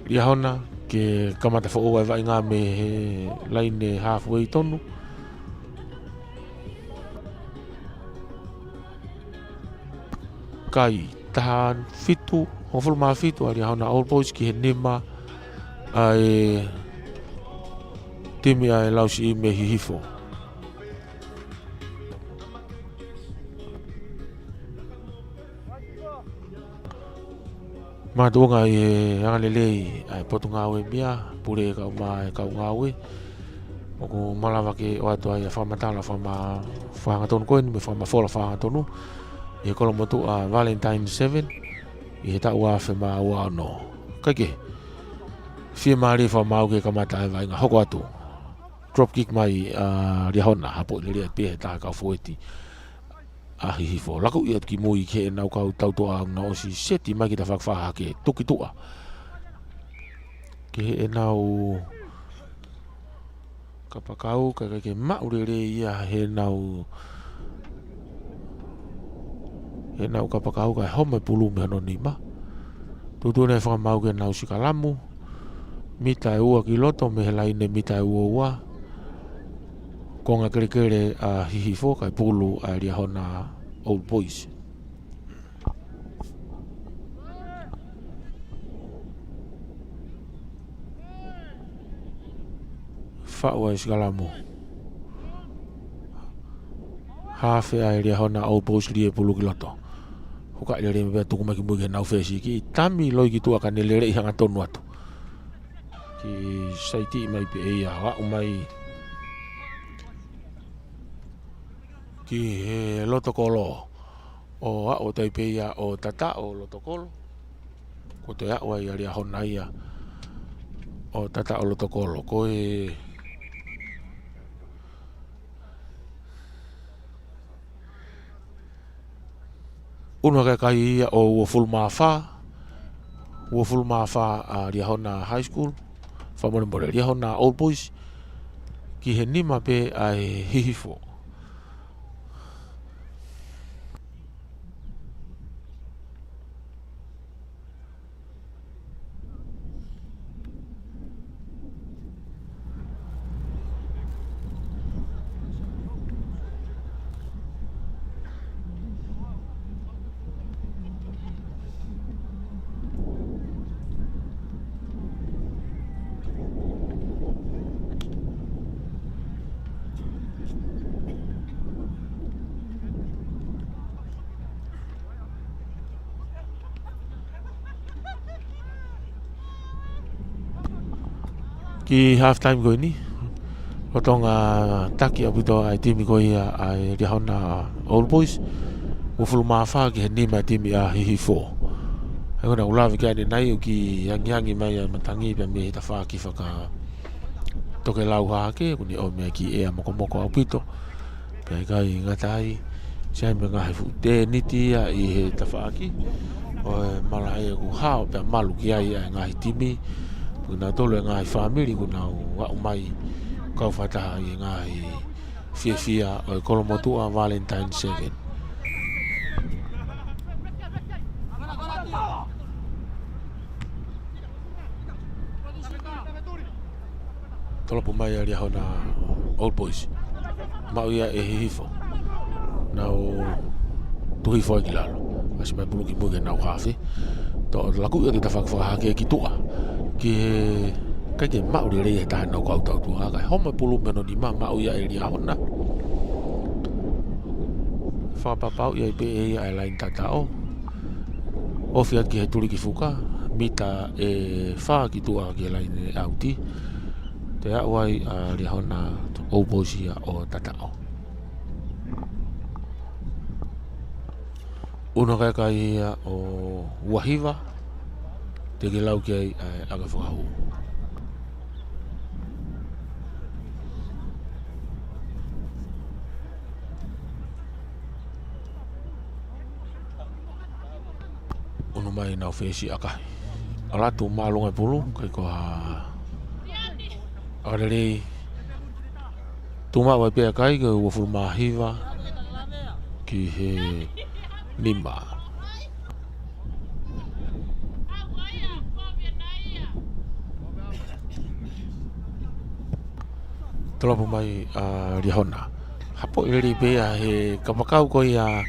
Liahona ke kamata foʻou ʻa e vaʻinga mei he laine halfway tonu. Kai, taha fitu, hongofulu mā fitu ʻa Liahona Old Boys ki he nima ʻa e timi ʻa e Lausiʻi mei Hihifo. Makatuʻunga ʻi he angalelei ʻa e Potungāue Meʻa, pule kau mai e kau ngāue. ʻOku malava ke ʻoatu ai ʻa e fakamatala fakama-, fakahangatonu ko eni mo e fakamafola fakahangatonu ʻi he kolo motuʻa Valentine seven ʻi he taʻu ua afe mā ua ono. Kae kehe, fiemālie fakamaau ke kamata e vaʻinga, hoko atu. Drop kick mai ʻa Liahona, hapoʻi lelei pē he taha kau fōueti ʻa Hihifo. Laku ia ki mui ki heʻenau kau tautoʻa ʻoku nau ʻosi seti mai ki he tafaʻaki fakahahake, tuku ki tuʻa. Ki heʻenau kapakau, kae ʻikai ke maʻu lelei ia heʻenau, heʻenau kapakau kae homa e pulu mei hono nima. Tuʻutuʻuni ʻa e fakamaau ke nau sikalamu. Mita ʻe ua ki loto mei he laine mita ʻe ua ua. Konga kelekele ʻa Hihifo kae pulu ʻa Liahona Old Boys. Faʻu ʻa e sikalamu. Hafe ʻa e Liahona Old Boys, lie pulu ki loto. Hukaʻi lelei mai pea tuku mai ki mui ki heʻenau fesi, kiʻi tami loi ki tuʻa ka ne lele ʻi hangatonu atu. Kiʻi saiti mai pē ia, aʻu mai ki he loto kolo. ʻO aʻu atu ai pē ia ʻo tataʻo loto kolo. Ko e toe aʻu ai ʻa Liahona ia ʻo tataʻo loto kolo. Ko e ʻunu ʻa e kai ia ʻo uofulu mā fā. Uofulu mā fā ʻa Liahona High School. Fakamolemole, Liahona Old Boys, ki he nima pē ʻa e Hihifo. Ki half time ko eni, lolotonga taki ʻaupito ʻa e timi ko ia ʻa e Liahona Old Boys, uofulu mā fā ki he nima ʻa e timi ʻa Hihifo. He ko ʻena ʻuluaki ke ʻanenai ʻoku kiʻi angiangi mai ʻa e matangi pea mei he tafaʻaki fakatokelau hahake, ʻoku ne ʻomi ʻa e kiʻi ʻea mokomoko ʻaupito. Pea ʻikai ngata ai, sai mo e ngaahi fuʻu tēniti ia ʻi he tafaʻaki ʻo e malaʻe ʻoku hao pea malu ki ai ʻa e ngaahi timi, pea mo kinautolu e ngaahi fāmili ʻoku nau aʻu mai kau fakataha ʻi he ngaahi fiefia ʻo e Kolomotuʻa Valentine Seven. Tolopu mai ʻa Liahona Old Boys. Maʻu ia ʻe Hihifo. Nau tuʻu hifo ai ki lalo. ʻAsi mai pulu ki mui ki heʻenau hafe. Toʻo laku ia ki tafaʻaki fakahahake ki tuʻa. Ki he, ʻikai ke maʻu lelei ʻe he taha ʻenau kau tautua, kae homo e pulu mei hono nima, maʻu ia ʻe Liahona. Fakapapauʻi ai pē ʻe ia ʻa e laine tataʻo. Ofi atu ki he tuli ki fuka, mita ʻe fā ki tuʻa ki he laine ʻauti. Toe aʻu ai ʻa Liahona Old Boys ia ʻo tataʻo. Unu hake ʻa e kai ia ʻo uahiva, teʻeki lau ki ai ʻa e ʻaka fakahū. Unu mai ʻenau fesi ʻakahi. ʻAlu atu māʻolunga e pulu, ʻikai ko ha ʻaka lelei. Tuʻu maʻu ai pē ʻa e kai, ko e uofulu mā hiva ki he nima. Tolopu mai ʻa Liahona. Hapoʻi lelei pē ia he kapakau ko ia,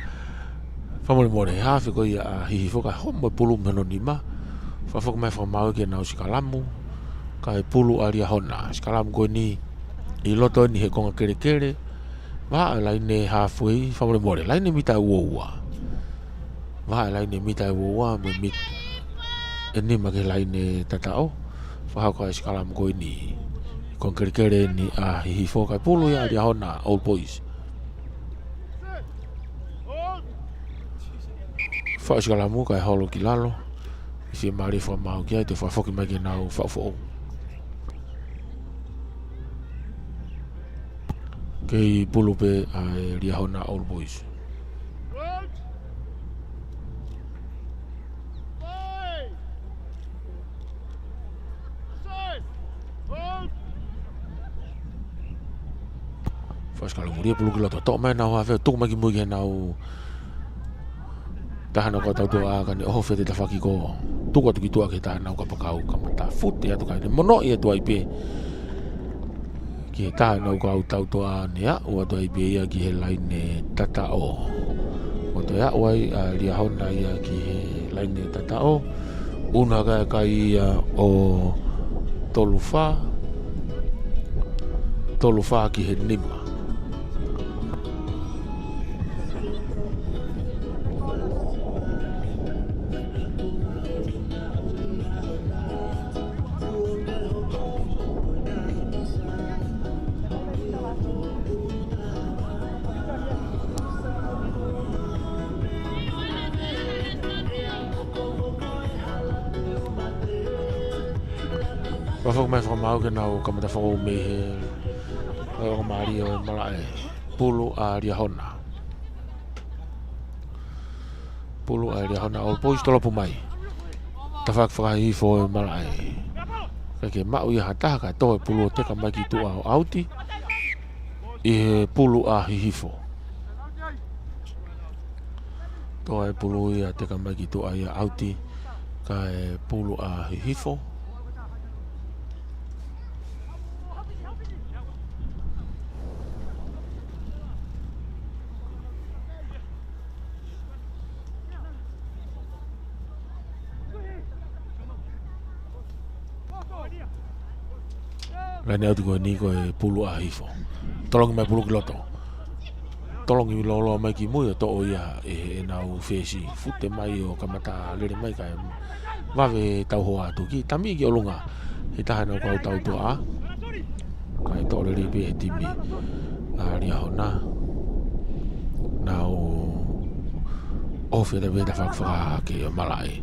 fakamolemole, hafe ko ia ʻa Hihifo kae homo e pulu mei hono nima. Fakafoki mai fakamaau ki heʻenau sikalamu, kae pulu ʻa Liahona. Sikalamu ko eni ʻi loto eni he konga kelekele. Vahaʻa e laine halfway, fakamolemole, laine mita ʻe uaua. Vahaʻa e laine mita ʻe uaua, mo e mit-, ʻe nima ki he laine tataʻo. Fakahoko ʻa e sikalamu ko eni. Konga kelekele eni ʻa Hihifo kae pulu ia ʻa Liahona Old Boys. Fakasikalamu kae holo ki lalo. Fiemālie fakamaau ki ai, toe fakafoki mai ki heʻenau faʻu foʻou. Kei pulu pē ʻa e Liahona Old Boys. Fakasikalamu lelei, pulu ki loto, toʻo mai ʻenau hafe, tuku mai ki mui ki heʻenau taha ʻenau kau tautua, ka ne ʻohofi atu e tafaʻaki ko ē, tuku atu ki tuʻa ki he taha ʻenau kapakau, kamata fute atu kae ne monoʻi atu ai pē ki he taha ʻenau kau tautua, ne aʻu atu ai pē ia ki he laine tataʻo. Ko e toe aʻu ai ʻa Liahona ia ki he laine tataʻo. Unu hake ʻa e kai ia ʻo tolu fā, tolu fā ki he nima. Fakafoki mai fakamaau ki heʻenau kamata foʻou mei he, ʻo e ongo mālie ʻo e malaʻe. Pulu ʻa Liahona. Pulu ʻa Liahona Old Boys, tolopu mai. Tafaʻaki fakahihifo ʻo e malaʻe. Kae ke maʻu ia ha taha, kae tō e pulu ʻo teka mai ki tuʻa ʻo ʻauti ʻi he pulu ʻa Hihifo. Tō e pulu ia teka mai ki tuʻa ia ʻauti, kae pulu ʻa Hihifo. Laine ʻauti ko eni ko e pulu ʻa Hihifo. Tolongi mai pulu ki loto. Tolongi lōloa mai ki mui ʻo toʻo ia ʻe heʻenau fesi. Fute mai ʻo kamata lele mai kae vave tau hoa atu ki tami ki ʻolunga. He taha ʻenau kau tautuʻa. Kae toʻo lelei pē he timi ʻa Liahona. Nau ʻofi ʻa e veta fakafaka ke malaʻe.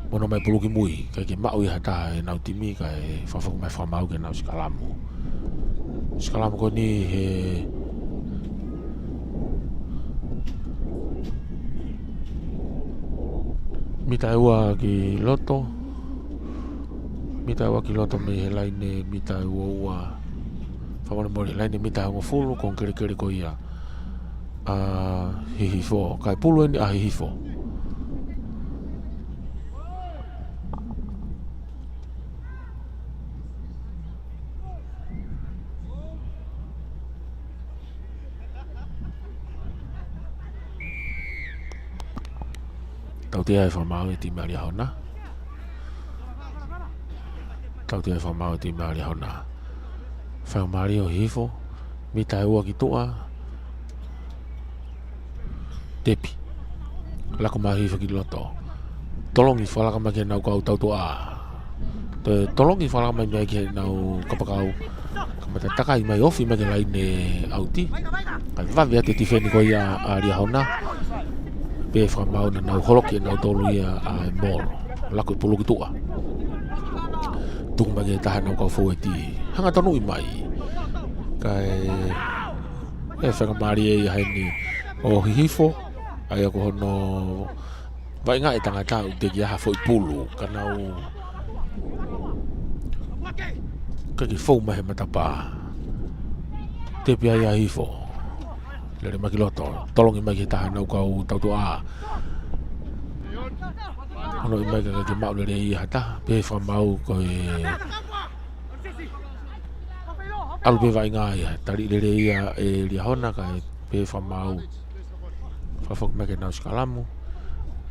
Mono mai pulu ki mui, kae ke maʻu ia ha taha ʻenau timi, kae fakafoki mai fakamaau ke nau sikalamu. Sikalamu ko eni he mita ʻe ua ki loto. Mita ʻe ua ki loto mei he laine mita ʻe ua ua. Fakamolemole, laine mita ʻe hongofulu, konga kelekele ko ia ʻa Hihifo. Kae pulu eni ʻa Hihifo. Tautea e fakamaau e timi ʻa Liahona. Tautea e fakamaau e timi ʻa Liahona. Faingamālie ʻo Hihifo. Mita ʻe ua ki tuʻa. Tepi. Laka mai Hihifo ki loto. Tolongi fakalaka mai ki heʻenau kau tautuʻa. Toe tolongi fakalaka mai mei ai ki heʻenau kapakau. Kamata takai mai, ofi mai ki he laine ʻauti. Kae vave atu e tifeni ko ia ʻa Liahona. Pehē fakamaau naʻa nau holoki ʻe nautolu ia ʻa e molo. Laka e pulu ki tuʻa. Tuku mai ki he taha ʻenau kau foueti. Hanga tonuʻi mai. Kae ʻe faingamālie ia heni ʻo Hihifo. ʻA ia ko hono vaʻinga e tangata ʻoku teʻeki ai ha foʻi pulu, ka nau kei fou mai he matapā. Tepi ai ʻa Hihifo. Lele mai ki loto. Tolongi mai ki he taha ʻenau kau tautuʻa. Hono ʻi mai kae kei maʻu lelei ia ha taha. Pehē fakamaau ko e ʻalu pē vaʻinga ia. Tali lelei ia ʻe Liahona kae pehē fakamaau. Fakafoki mai ke nau sikalamu.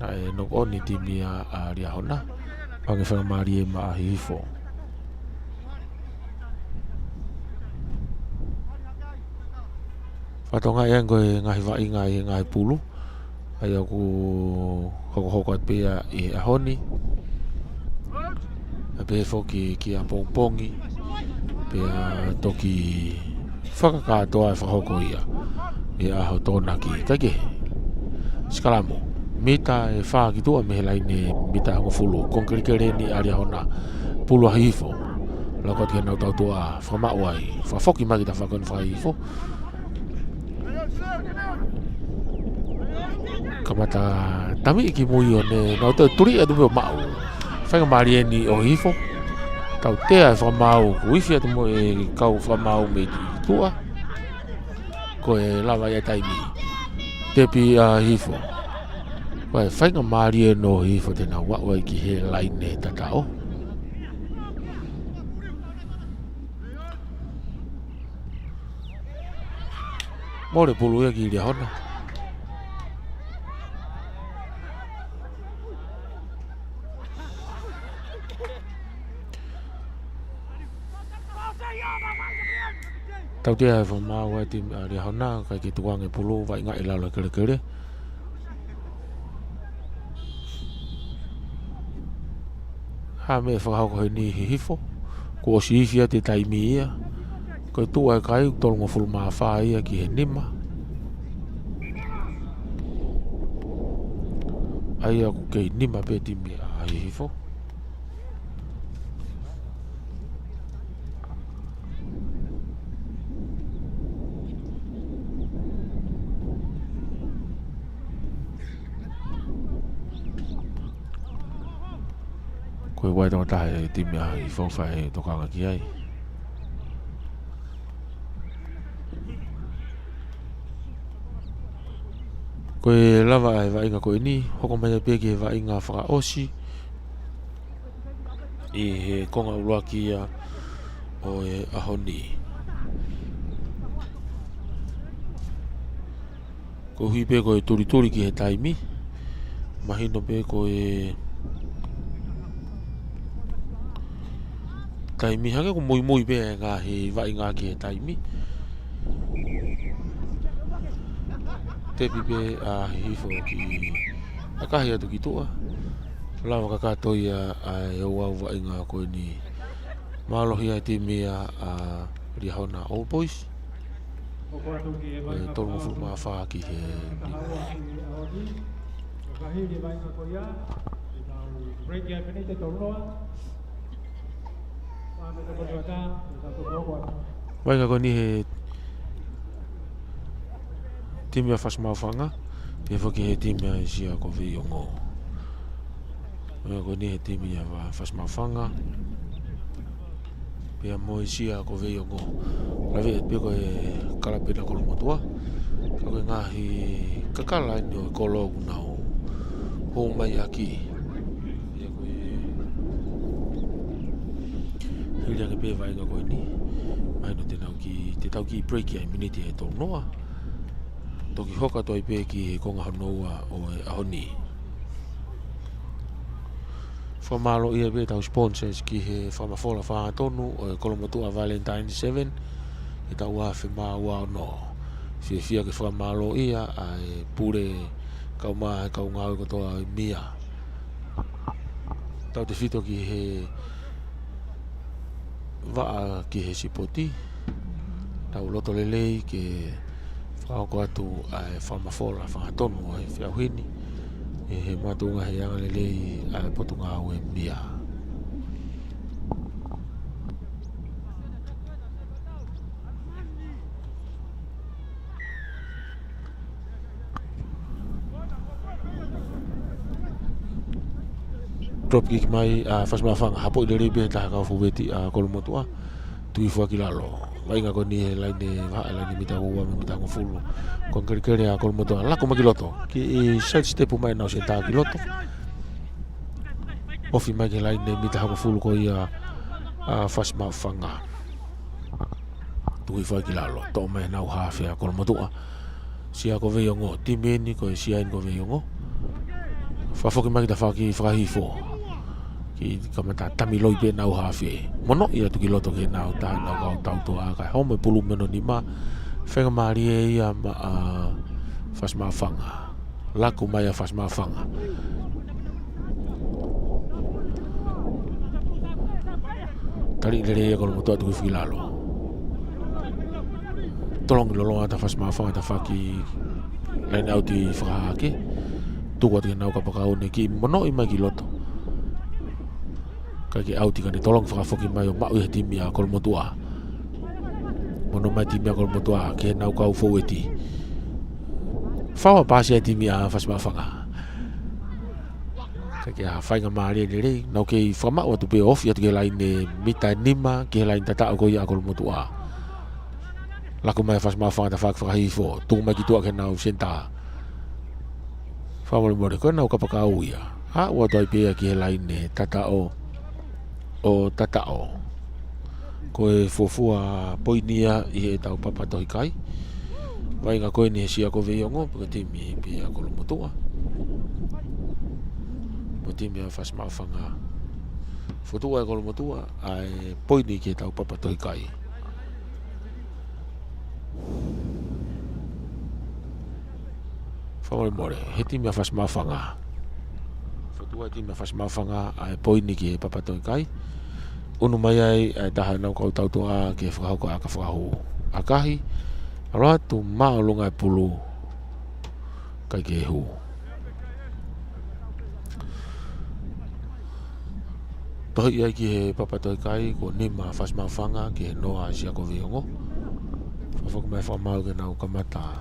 Naʻe knock on e timi ia ʻa Liahona. Hangē faingamālie maʻa Hihifo. Fakatokangaʻi ange ko e ngaahi vaʻinga ʻi he ngaahi pulu. ʻA ia ʻoku hokohoko atu pē ia ʻi he ʻaho ni. ʻA pehē foki ki ʻapongipongi. Pea toki fakakātoa e fakahoko ia ʻi he ʻaho Tokonaki. Kae kehe. Sikalamu. Mita ʻe fā ki tuʻa mei he laine mita ʻe hongofulu. Konga kelekele eni ʻa Liahona. Pulu ʻa Hihifo. Laka atu ki heʻenau tautuʻa. Fakamaʻu ai. Fakafoki mai ki tafaʻaki ko eni faka-Hihifo. Kamata tamiʻi ki mui ʻo ne nau toe tuli atu pē ʻo maʻu. Faingamālie eni ʻo Hihifo. Tautea e fakamaau, kuo ifi atu mo e kau fakamaau mei tuʻa. Ko e lava ia taimi. Tepi ʻa Hihifo. Ko e faingamālie eni ʻo Hihifo te nau aʻu ai ki he laine tataʻo. Mole pulu ia ki Liahona. Tautea e fakamaau e timi ʻa Liahona, kae kei tukuange pulu, vaʻinga ʻi lalo kelekele. Ha meʻa fakahoko heni Hihifo, kuo ʻosi ifi atu e taimi ia, ko e tuʻu ʻa e kai tolungofulu mā fā ia ki he nima. ʻA ia ʻoku kei nima pē timi ʻa Hihifo. Ko Ko e vaʻe toko taha e timi ʻa Hihifo ʻoku fai e tokanga ki ai. Ko e lava ʻa e vaʻinga ko eni, hoko mai pē ki he vaʻinga fakaʻosi ʻi he konga ʻuluaki ia ʻo e ʻaho ni. Koeʻuhi pē ko e tulituli ki he taimi. Mahino pē ko e taimi hangē ʻoku muimui pē e ngaahi vaʻinga ki he taimi. Tepi pē ʻa Hihifo ki ʻakahi atu ki tuʻa. Lava kakato ia ʻa e ouau vaʻinga ko eni. Mālohi ʻa e timi ia ʻa Liahona Old Boys. Ko e tolungofulu mā fā ki he nima. Vaʻinga ko eni he timi ʻa Fasi Maʻufanga, pea foki he timi ʻa Sia ko Veiongo. Vaʻinga ko eni he timi ʻa Fasi Maʻufanga pea mo e Sia ko Veiongo. Lave atu pē ko e kalape ʻa Kolomotuʻa. Ka ko e ngaahi kakala eni ʻo e kolo ʻoku nau hū mai ʻaki. Ia ko e hili ange pē vaʻinga ko eni. Mahino te nau ki, te tau ki break ia ʻi he miniti ʻe tolunoa. Toki hoko atu ai pē ki he konga hono ua ʻo e ʻaho ni. Fakamālō ia pē ʻetau sponsors ki he fakamafola fakatonu ʻo e Kolomotuʻa Valentine seven, ʻi he taʻu ua afe mā ua ono. Fiefia ke fakamālō ia ʻa e pule kaeʻumaʻā e kau ngāue kotoa ʻo e mia. Tautefito ki he vaʻa ki he sipoti. Tau loto lelei ke fakahoko atu ʻa e fakamafola fakatonu ʻo e feʻauhi ni ʻi he makatuʻunga he anga lelei ʻa e Potungāue mia. Drop kick mai ʻa Fasi Maʻufanga, hapoʻi lelei pē ʻe he taha kau fōueti ʻa Kolomotuʻa. Tuʻu hifo ki lalo. Vaʻinga ko eni he laine vahaʻa, laine mita ua mo e mita hongofulu. Ko e kelekele ʻa Kolomotuʻa, laku mai ki loto. Kiʻi side step mai ʻenau senitā ki loto. Ofi mai ki he laine mita hongofulu ko ia ʻa Fasi Maʻufanga. Tuʻu hifo ki lalo, toʻo mai ʻenau hafe ʻa Kolomotuʻa. Sia ko Veiongo, timi eni ko e Sia eni ko Veiongo. Fakafoki mai ki tafaʻaki fakahihifo. Kiʻi kamata tamiloi pē ʻenau hafe. Monoʻi atu ki loto ki heʻenau taha ʻenau kau tautoʻa, kae homo e pulu mei hono nima. Faingamālie ia maʻa Fasi Maʻufanga. Laku mai ʻa Fasi Maʻufanga. Tali lelei ʻa Kolomotuʻa, tuku hifo ki lalo. Tolongi loloa atu ʻa Fasi Maʻufanga tafaʻaki laine ʻauti fakahahake. Tuku atu ki heʻenau kapakau, ne kiʻi monoʻi mai ki loto. Kae ʻauti, ka ne tolongi fakafoki mai ʻo maʻu ʻe he timi ʻa Kolomotuʻa. Mono mai timi ʻa Kolomotuʻa ki heʻenau kau fōueti. Fau ʻa e paasi ʻa e timi ʻa Fasi Maʻufanga. Kae ʻikai ha faingamālie lelei, nau kei fakamaʻu atu pē ʻo ofi atu ki he laine mita nima, ki he laine tataʻo ko ia ʻa Kolomotuʻa. Laku mai ʻa Fasi Maʻufanga tafaʻaki fakahihifo, tuku mai ki tuʻa ki heʻenau senitā. Fakamolemole, ko ʻenau kapakau ia. Aʻu atu ai pē ia ki he laine tataʻo ʻo tataʻo. Ko e fuofua poini ia ʻi heʻetau papa tohi kai. Vaʻinga ko eni he Sia ko Veiongo, pea ko e timi pē ʻa Kolomotuʻa. Ko e timi ʻa Fasi Maʻufanga. Fokotuʻu ʻe Kolomotuʻa ʻa e poini ki heʻetau papa tohi kai. Fakamolemole, he timi ʻa Fasi Maʻufanga. Fokotuʻu ʻe he timi ʻa Fasi Maʻufanga ʻa e poini ki he papa tohi kai. ʻUnu mai ai ʻa e taha ʻenau kau tautoʻa ke fakahoko ʻa e aka fakahū. ʻAkahi, ʻalu atu māʻolunga e pulu. ʻIkai ke hū. Tohiʻi ai ki he papa tohi kai, ko e nima ʻa Fasi Maʻufanga, ki he noa ʻa Sia ko Veiongo. Fakafoki mai fakamaau ke nau kamata.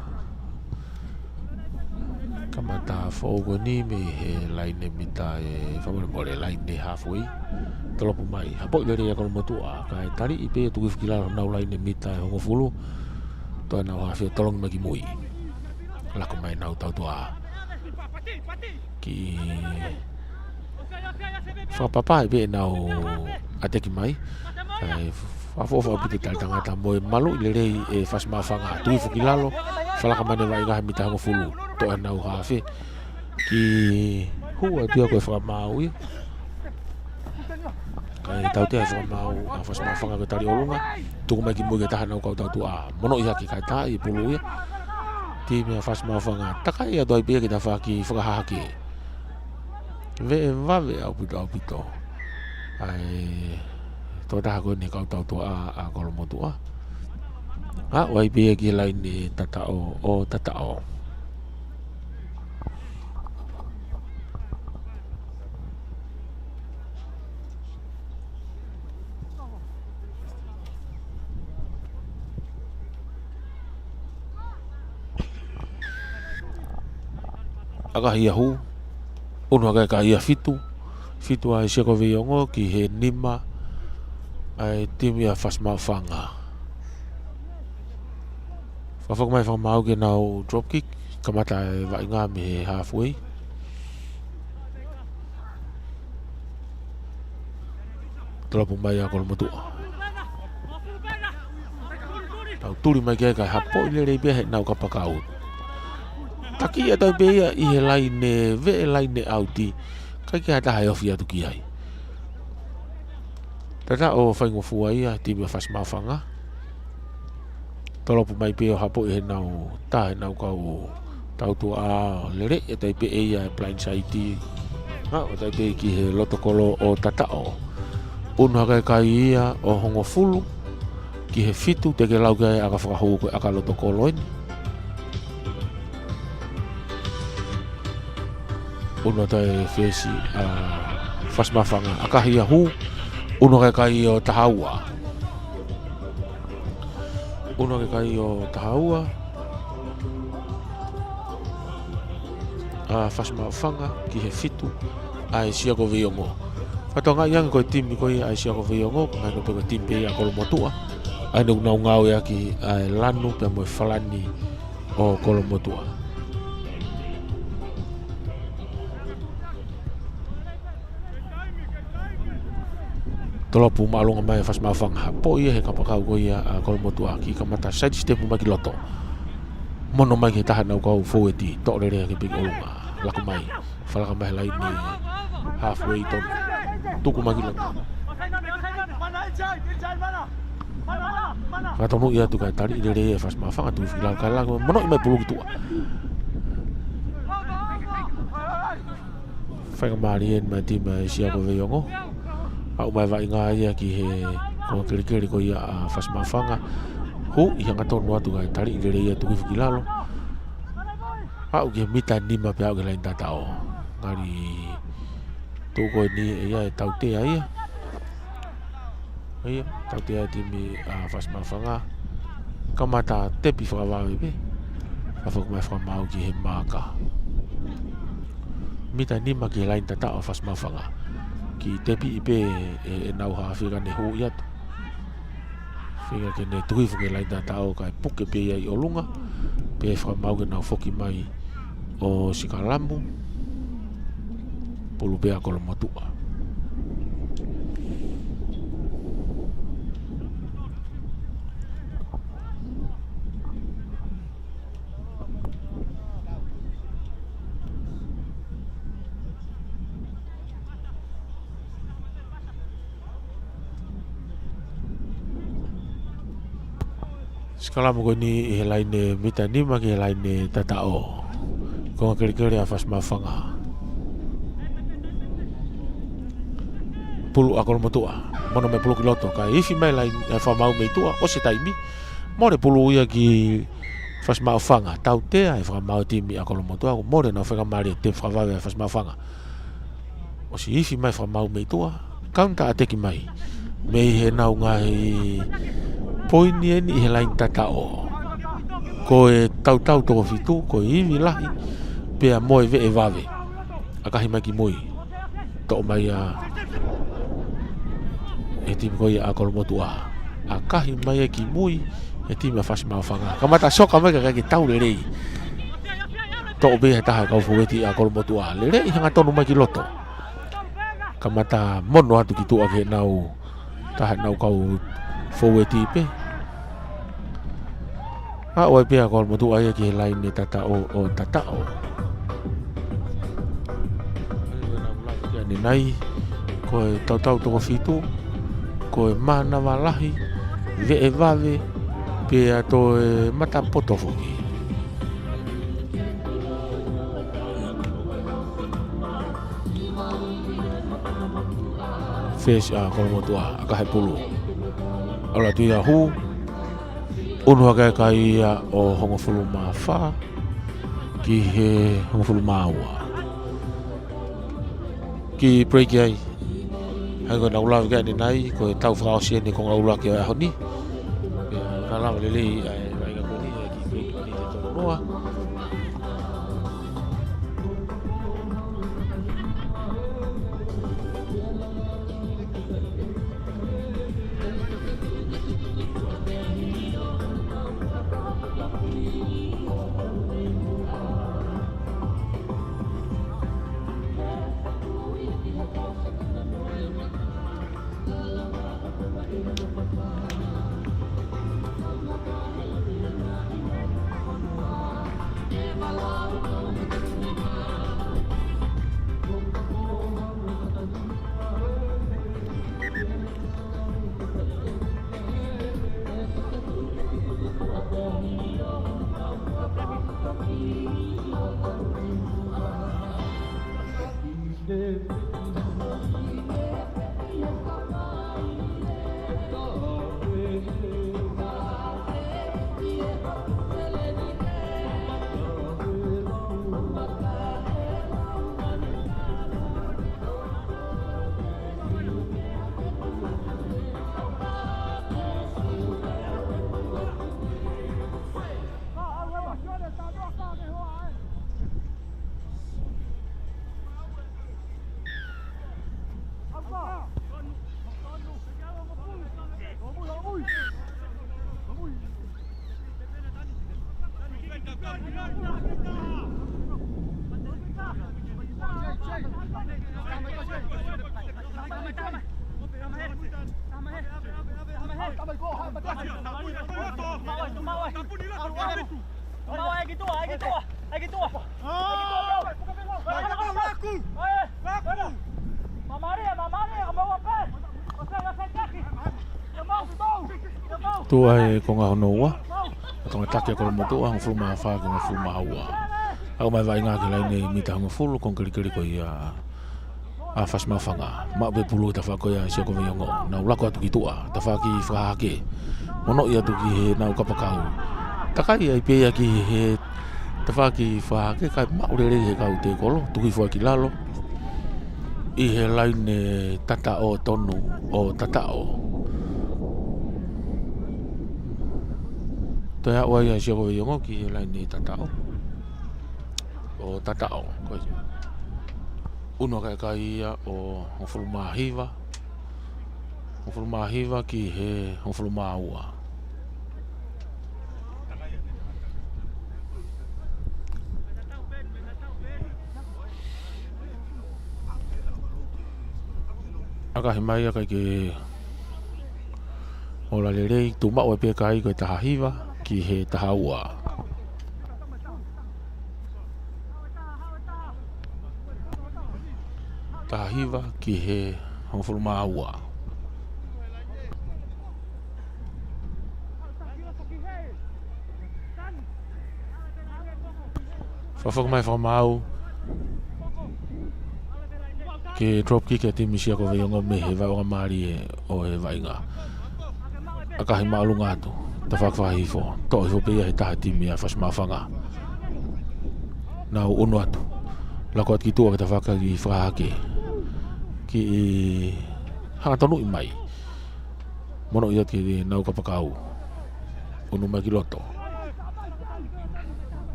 Kamata foʻou ko eni mei he laine mita ʻe, fakamolemole, laine halfway. Tolopu mai, hapoʻi lelei ʻa Kolomotuʻa, kae taliʻi pē ia, tuku hifo ki lalo honau laine mita ʻe hongofulu. Toʻo ʻenau hafe, tolongi mai ki mui. Laka mai ʻenau tautuʻa. Kiʻi fakapapauʻi pē ʻenau ʻateki mai. Kae fakaʻofoʻofa ʻaupito e tali tangata mo e maluʻi lelei ʻe Fasi Maʻufanga. Tuku hifo ki lalo, fakalaka mai ʻene vaʻinga he mita ʻe hongofulu. Toʻo ʻenau hafe. Kiʻi hū atu ia ko e fakamaau ia. Kae tautea e fakamaau ʻa Fasi Maʻufanga ko e tali ʻolunga. Tuku mai ki mui ki he taha ʻenau kau tautuʻa. Monoʻi hake kae taaʻi e pulu ia. Timi ʻa Fasi Maʻufanga. Takai atu ai pē ia ki tafaʻaki fakahahake. Veʻe vave ʻaupito ʻaupito ʻa e tokotaha ko eni kau tautuʻa ʻa Kolomotuʻa. Aʻu ai pē ia ki he laine tataʻo ʻo tataʻo. ʻAkahi ia hū, unu hake ʻakahi ia fitu, fitu ʻa e Siakoveiongo ki he nima ʻa e timi ʻa Fasi Maʻufanga. Fakafoki mai fakamaau ki heʻenau drop kick, kamata e vaʻinga mei he halfway. Tolopu mai ʻa Kolomotuʻa. Tau tuli mai ki ai kae hapoʻi lelei pē ia heʻenau kapakau. Taki ia tau pē ia ʻi he laine, veʻe laine ʻauti. ʻIkai ke ʻi ai ha taha ʻe ofi atu ki ai. Tataʻo faingofua ia timi ʻa Fasi Maʻufanga. Tolopu mai pē ʻo hapoʻi heʻenau, taha heʻenau kau tautuʻa lele, ʻe tai pē ia e blind side. Aʻu ʻo tai pē ki he loto kolo ʻo tataʻo. Unu hake ʻakahi ia ʻo hongofulu ki he fitu, teʻeki lau ki ai ʻaka fakahū ko e ʻaka loto kolo eni. Unu atu e fesi ʻa Fasi Maʻufanga, ʻakahi ia hū, unu hake ʻakahi ia ʻo taha ua. Unu hake ʻakahi ia ʻo taha ua ʻa Fasi Maʻufanga ki he fitu ʻa e Siakoveiongo. Fakatokangaʻi ange ko e timi ko ia ʻa e Siakoveiongo, ko e ngaahi nō pē ko e timi pē ia ʻa Kolomotuʻa. ʻA ia ʻoku nau ngāueʻaki ʻa e lanu pea mo e falani ʻo Kolomotuʻa. Tolopu māʻolunga mai ʻa Fasi Maʻufanga, hapoʻi ia he kapakau ko ia ʻa Kolomotuʻa, kiʻi kamata side step mai ki loto. Mono mai ki he taha ʻenau kau fōueti, toʻo lelei hake pē ki ʻolunga. Laka mai, fakalaka mai he laine halfway tonu. Tuku mai ki loto. Fakatonuʻi atu kae taliʻi lelei ʻe Fasi Maʻufanga, tuku hifo ki lalo kae laka, monoʻi mai pulu ki tuʻa. Faingamālie eni mai e timi ʻa e Siakoveiongo. Aʻu mai e vaʻinga ia ki he konga kelekele ko ia ʻa Fasi Maʻufanga. Hū, ʻi he hangatonu atu kae taliʻi lelei ia, tuku hifo ki lalo. Aʻu ki he mita nima pea aʻu ki he laine tataʻo. Ngali tuʻu ko eni ʻe ia e tautea ia. ʻA ia, tautea e timi ʻa Fasi Maʻufanga. Kamata tepi fakavave pē. Fakafoki mai fakamaau ki he maaka. Mita nima ki he laine tataʻo ʻa Fasi Maʻufanga. Kiʻi tepi pē ʻe, ʻenau hafe ka ne hū atu. Feinga ke ne tuku hifo ki he laine tataʻo kae puke pē ia ʻi ʻolunga. Pea fakamaau ke nau foki mai ʻo sikalamu. Pulu pē ʻa Kolomotuʻa. Sikalamu ko eni ʻi he laine mita nima ki he laine tataʻo. Konga kelekele ʻa Fasi Maʻufanga. Pulu ʻa Kolomotuʻa. Mono mai pulu ki loto. Kae ifi mai laine, ʻe fakamaau mei tuʻa. ʻOsi e taimi. Mole pulu ia ki Fasi Maʻufanga. Tautea e fakamaau e timi ʻa Kolomotuʻa. Mole ʻenau faingamālie, tepi fakavave ʻa Fasi Maʻufanga. ʻOsi ifi mai fakamaau mei tuʻa, counter attack mai. Mei heʻenau ngaahi poini eni ʻi he laine tataʻo. Ko e tautau toko fitu, ko e ivi lahi, pea mo e veʻe vave. ʻAkahi mai ki mui. Toʻo mai ʻa ʻe he timi ko ia ʻa Kolomotuʻa. ʻAkahi mai ia ki mui ʻe he timi ʻa Fasimaofanga. Kamata soka mai kae ʻikai ke tau lelei. Toʻo pē ia he taha e kau foueti ʻa Kolomotuʻa. Lelei hangatonu mai ki loto. Kamata mono atu ki tuʻa ki heʻenau taha ʻenau kau foueti pē. Aʻu ai pē ʻa Kolomotuʻa ia ki he laine tataʻo ʻo tataʻo. Ko e tautau toko fitu, ko e mānava lahi, veʻe vave, pea toe mata poto foki. Fesi ʻa Kolomotuʻa, ʻakahi e pulu. ʻAlu atu ia hū, unu hake e kai ia ʻo hongofulu mā fā ki he hongofulu mā ua. Kiʻi break ai. Hangē ko ʻenau lave ki ai ʻanenai, ko e tau fakaʻosi eni e konga ʻuluaki ʻo e ʻaho ni. Pea ka lava lelei ʻa e vaʻinga ko eni, ʻa e kiʻi break ʻo e miniti ʻe tolu noa. Tuʻu ai e konga hono ua. Tokanga taki ʻa Kolomotuʻa, hongofulu mā fā ki he hongofulu mā ua. Aʻu mai e vaʻinga ki he laine mita hongofulu, konga kelekele ko ia ʻa Fasimaofanga. Maʻu pē pulu he tafaʻaki ko ia ʻa Siakoveiongo. Nau lako atu ki tuʻa, tafaʻaki fakahahake. Monoʻi atu ki heʻenau kapakau. Takai ai pē ia ki he tafaʻaki fakahahake, kae maʻu lelei ʻe he kau tekolo, tuku hifo ai ki lalo. ʻI he laine tataʻo tonu ʻo tataʻo. Toe aʻu ai ʻa Siakoveiongo ki he laine tataʻo ʻo tataʻo. Ko ia. Unu hake e kai ia ʻo hongofulu mā hiva. Hongofulu mā hiva ki he hongofulu mā ua. ʻAkahi mai ia kae ʻikai ke ola lelei, tuʻu maʻu ai pē e kai ko e taha hiva ki he taha ua. Taha hiva ki he hongofulu mā ua. Fakafoki mai fakamaau ke drop kick ʻa e timi Siakoveiongo mei he vaʻinga mālie ʻo e vaʻinga. ʻAkahi māʻolunga atu, tafaʻaki fakahihifo, toʻo hifo pē ia he taha e timi ʻa Fasimaofanga. Nau unu atu, lako atu ki tuʻa ki he tafaʻaki fakahahake. Kiʻi hangatonu mai. Monoʻi atu ki heʻenau kapakau. Unu mai ki loto.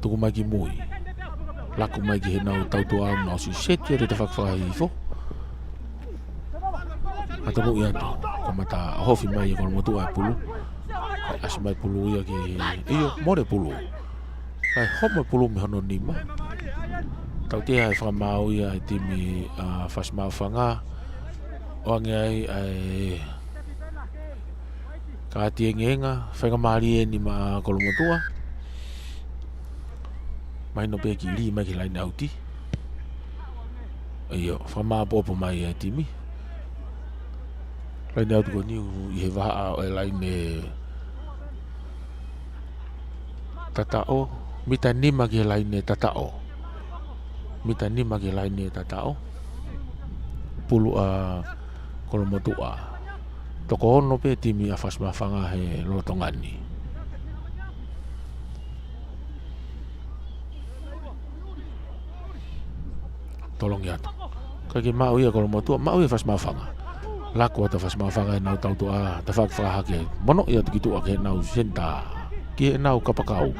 Tuku mai ki mui. Laku mai ki heʻenau tautuʻa, nau ʻosi seti atu e tafaʻaki fakahihifo. Matanuʻu ia atu, kamata ʻohofi mai ʻe Kolomotuʻa e pulu. ʻAsi mai pulu ia ki, ʻio, mole pulu. Kae homo e pulu mei hono nima. Tautea e fakamaau ia e timi ʻa Fasi Maʻufanga. ʻOange ai ʻa e kātiengenga, faingamālie ʻeni maʻa Kolomotuʻa. Mahino pē kiʻi lī mai ki he laine ʻauti. ʻIo, fakamāʻopoʻopo mai e timi. Laine ʻauti ko eni ʻi he vahaʻa ʻo e laine tataʻo. Mita nima ki he laine tataʻo. Mita nima ki he laine tataʻo. Pulu ʻa Kolomotuʻa. Toko ono pē timi ʻa Fasi Maʻufanga he lolotonga ni. Tolongi atu. Kae kei maʻu ia Kolomotuʻa, maʻu ia Fasi Maʻufanga. Laku atu Fasi Maʻufanga ʻenau tautuʻa, tafaʻaki fakahahake. Monoʻi atu ki tuʻa ki heʻenau senitā. Ki heʻenau kapakau.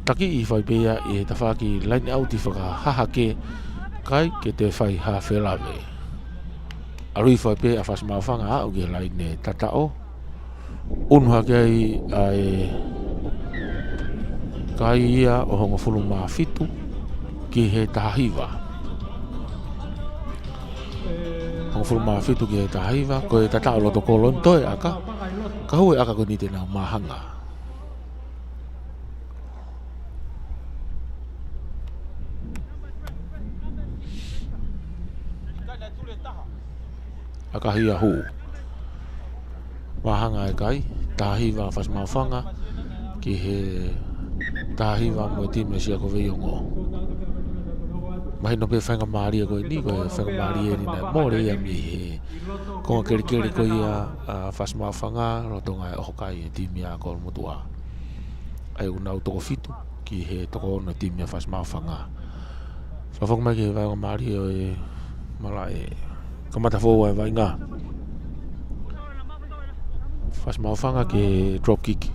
Takiʻi fai pē ia ʻi he tafaʻaki laine ʻauti fakahahake. Kae kei toe fai ha felave. ʻAlu hifo ai pē ʻa Fasi Maʻufanga ʻo aʻu ki he laine tataʻo. ʻUnu hake ai ʻa e kai ia ʻo hongofulu mā fitu ki he taha hiva. Hongofulu mā fitu ki he taha hiva, ko e tataʻo loto kolo ʻeni, toe ʻaka. Ka hū e ʻaka ko eni te nau māhanga. ʻAkahi ia, hū. Māhanga e kai, taha hiva Fasi Maʻufanga, ki he taha hiva mo e timi ʻa Siakoveiongo. Mahino pē faingamālie ko eni, ko e faingamālie ʻeni naʻe mole ia mei he konga kelekele ko ia ʻa Fasi Maʻufanga, lolotonga e ʻoho kai e timi ʻa Kolomotuʻa. ʻA ia ʻoku nau toko fitu ki he toko ono timi ʻa Fasi Maʻufanga. Fakafoki mai ki he faingamālie ʻo e malaʻe. Kamata foʻou e vaʻinga. Fasi Maʻufanga ki he drop kick.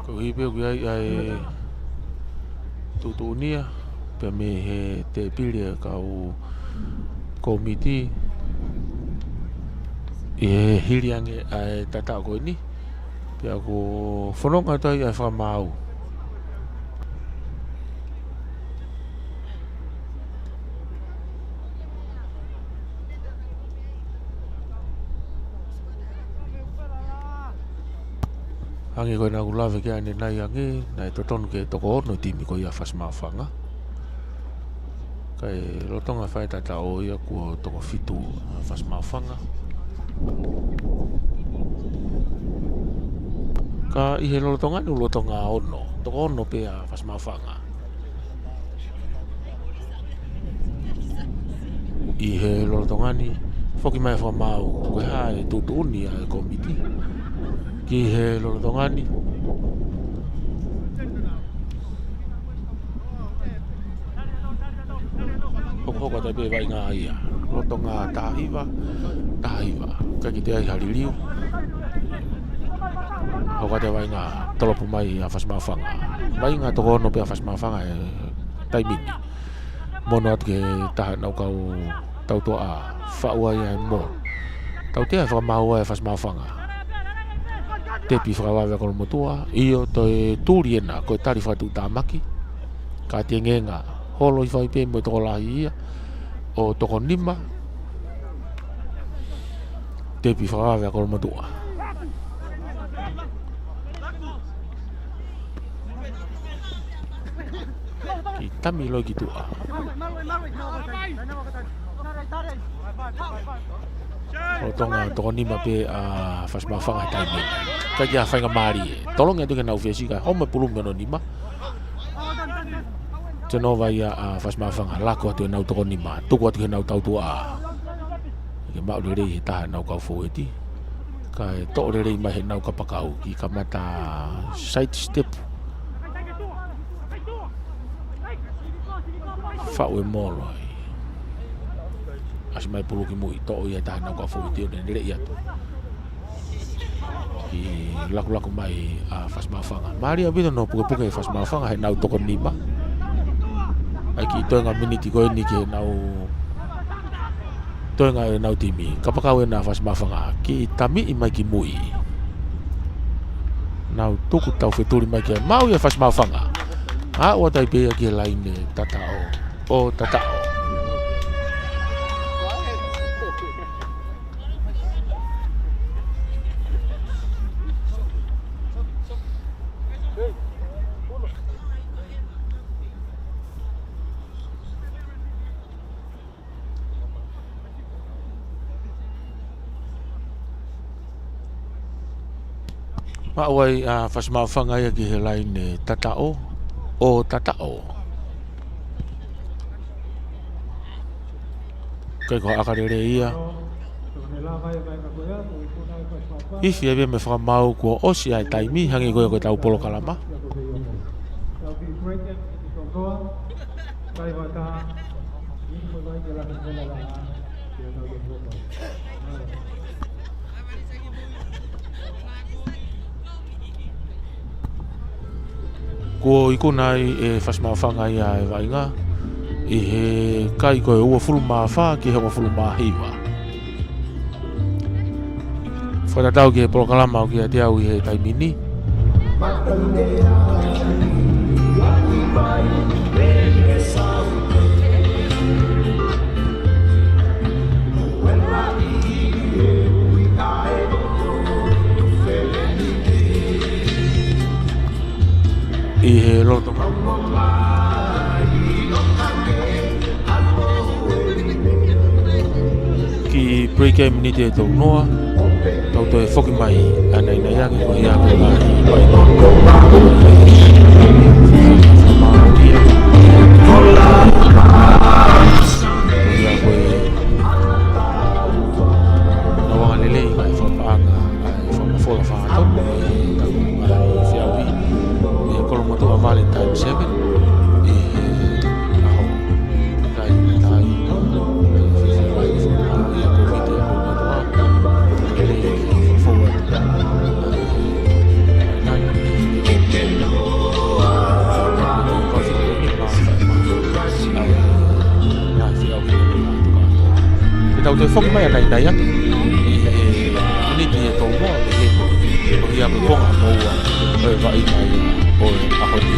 Ko e pē ʻoku ʻi ai ʻa e tuʻutuʻuni ia, pea mei he tēpile ʻa e kau kōmiti, ʻi he hili ange ʻa e tataʻo ko eni, pea ʻoku fononga atu ai ʻa e fakamaau. Hangē ko ʻenau lave ki ai ʻanenai ange, naʻe totonu ke toko ono timi ko ia Fasi Maʻufanga. Kae lolotonga fai tataʻo ia kuo toko fitu ʻa Fasi Maʻufanga. Ka ʻi he lolotonga ni, lolotonga ono, toko ono pē ʻa Fasi Maʻufanga. ʻI he lolotonga ni, foki mai fakamaau, ko e hā e tuʻutuʻuni ʻa e kōmiti ki he lolotonga ni. Hokohoko atu pē vaʻinga ia. Lolotonga taha hiva, taha hiva. Kae kei toe ʻai ha liliu. Hoko atu vaʻinga, tolopu mai ʻa Fasi Maʻufanga. Vaʻinga toko ono pē ʻa Fasi Maʻufanga he taimi ni. Mono atu ki he taha ʻenau kau tautuʻa, faʻu ai ʻa e mo. Tautea e fakamaau ʻa Fasi Maʻufanga. Tepi fakavave ʻa Kolomotuʻa, ʻio, toe tuli ena, ko e tali fakatuʻutāmaki. Kātiengenga, holo hifo ai pē mo e tokolahi ia ʻo toko nima. Tepi fakavave ʻa Kolomotuʻa. Kiʻi tami loi ki tuʻa. Lolotonga toko nima pē ʻa Fasi Maʻufanga he taimi ni. Kae ʻikai ha faingamālie. Tolongi atu ki heʻenau fesi kae homo e pulu mei hono nima. Turnover ia ʻa Fasi Maʻufanga, laku atu ʻenau toko nima, tuku atu ki heʻenau tautuʻa. Ke maʻu lelei he taha ʻenau kau fōueti. Kae toʻo lelei mai heʻenau kapakau, kiʻi kamata side step. Faʻu e molo ai. ʻAsi mai pulu ki mui, toʻo ia ʻe taha ʻenau kau fōueti ʻo ne lele ia atu. Kiʻi lakulaku mai ʻa Fasi Maʻufanga. Mālie ʻaupito hono pukepuke ʻe Fasi Maʻufanga heʻenau toko nima. ʻAi kiʻi toenga miniti ko eni ki heʻenau toenga ʻenau timi. Kapakau ena ʻa Fasi Maʻufanga. Kiʻi tamiʻi mai ki mui. Nau tuku taufetuli mai ki ai. Maʻu ia ʻe Fasi Maʻufanga. Aʻu atu ai pē ia ki he laine tataʻo. ʻO tataʻo. Maʻu ai ʻa Fasi Maʻufanga ia ki he laine tataʻo. ʻO tataʻo. ʻIkai ko ha ʻaka lelei ia. Ifi ai pē mei he fakamaau kuo ʻosi ʻa e taimi, hangē ko ia ko ʻetau polokalama. Kuo ikuna ai ʻe Fasi Maʻufanga ia e vaʻinga ʻi he kai ko e uofulu mā fā ki he hongofulu mā hiva. Fakatatau ki he polokalama ʻoku ʻiate au ʻi he taimi ni. ʻI he loto kiʻi break ʻe miniti ʻe tolu noa. Tau toe foki mai ʻanainaiʻaki ko ia ko e ngaahi Fakapaʻanga ʻa e Fakafola Fātonu ʻi he taʻu ʻa e Fiaui ʻi he Kolomotuʻa Valentine seven ʻi he ʻaho kai tai. Te tau toe foki mai ʻanainaiʻaki ʻi he miniti ʻe tolu noa mei he ko ia ko e konga houa ʻo e vaʻinga ʻo e ʻaho ni.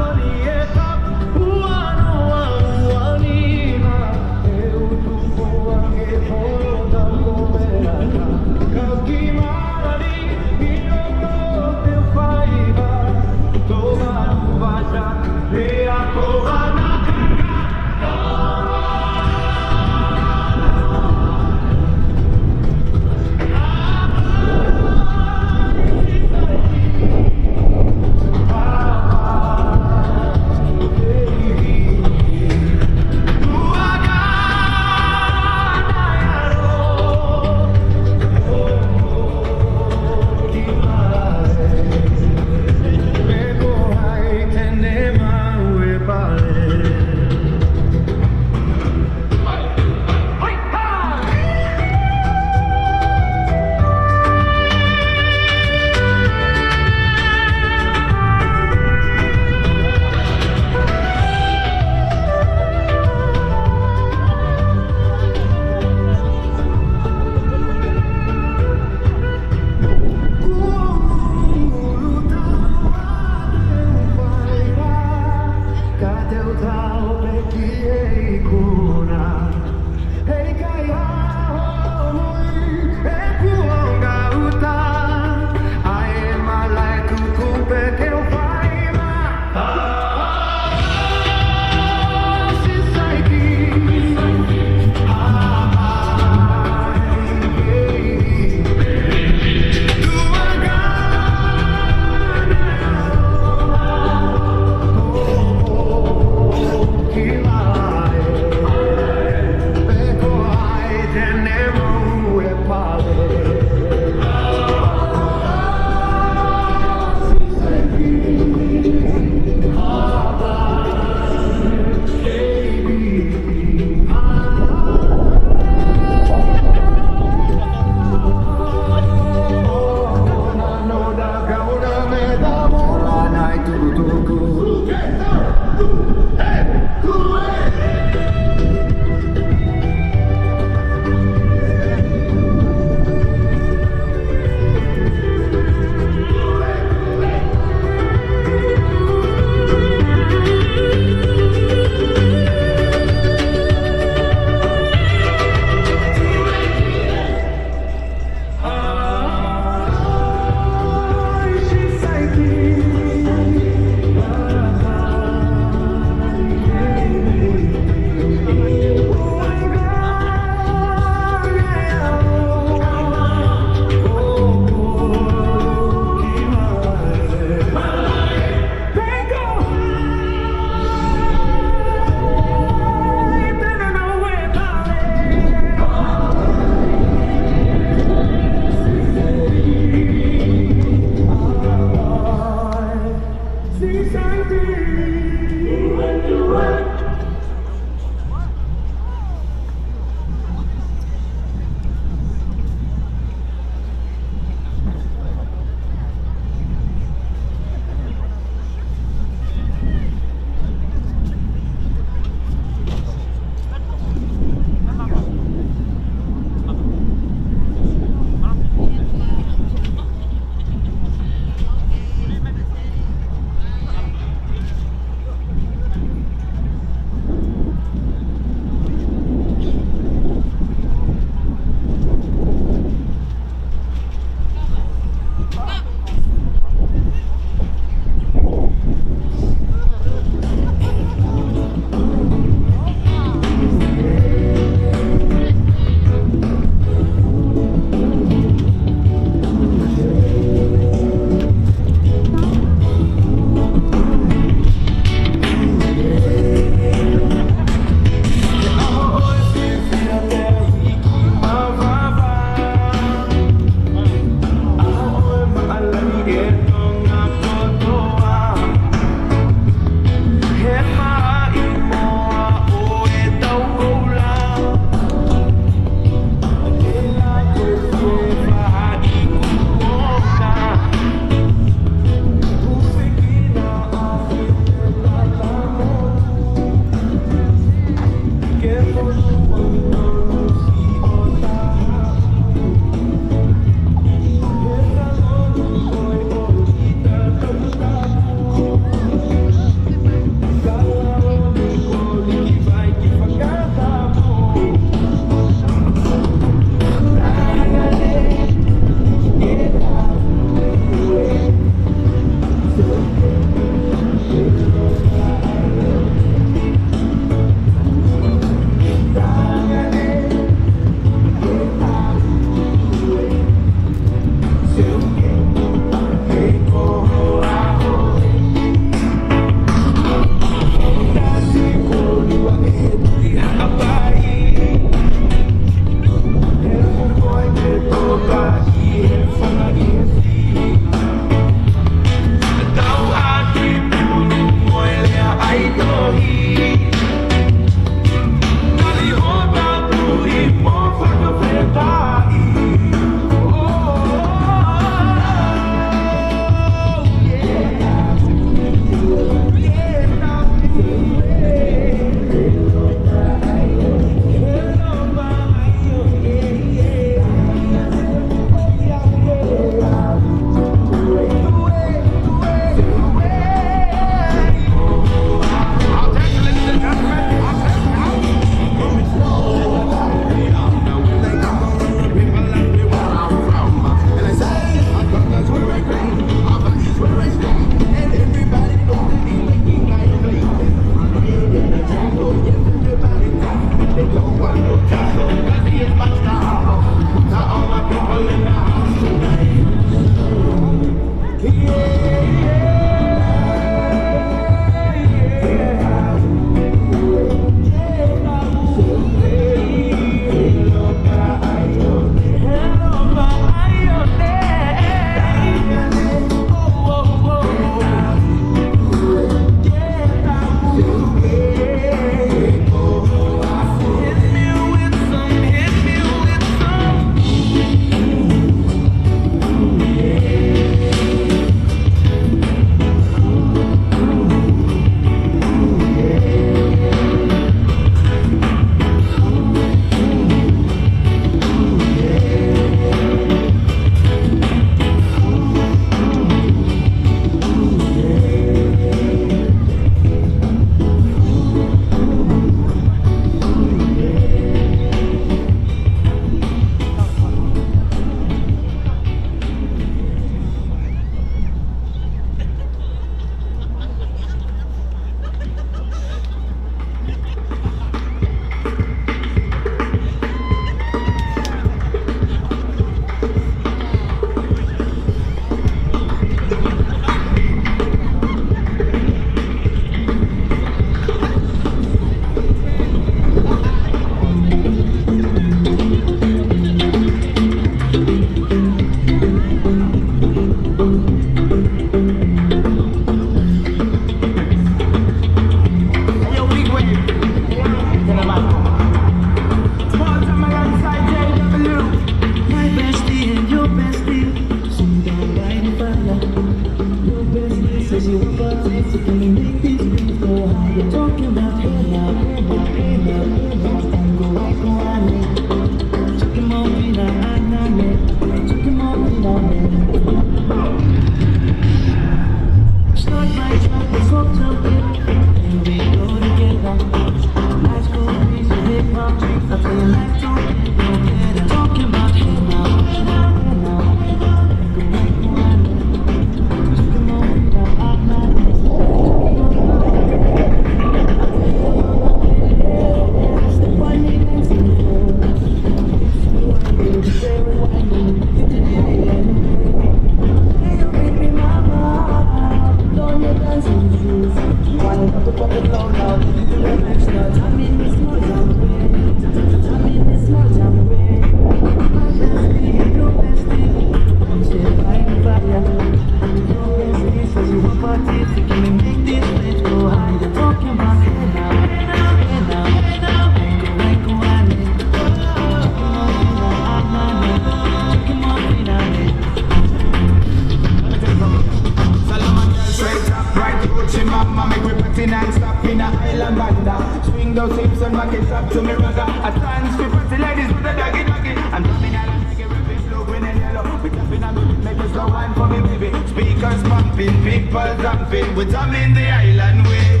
In a island banda, swing those hips and back it up to me, raga. I dance with pretty ladies with the doggy doggy. I'm drumming out and making every flow green and yellow. We tapping on the beat, make it slow wine for me, baby. Speakers pumping, people jumping. We drumming the island way.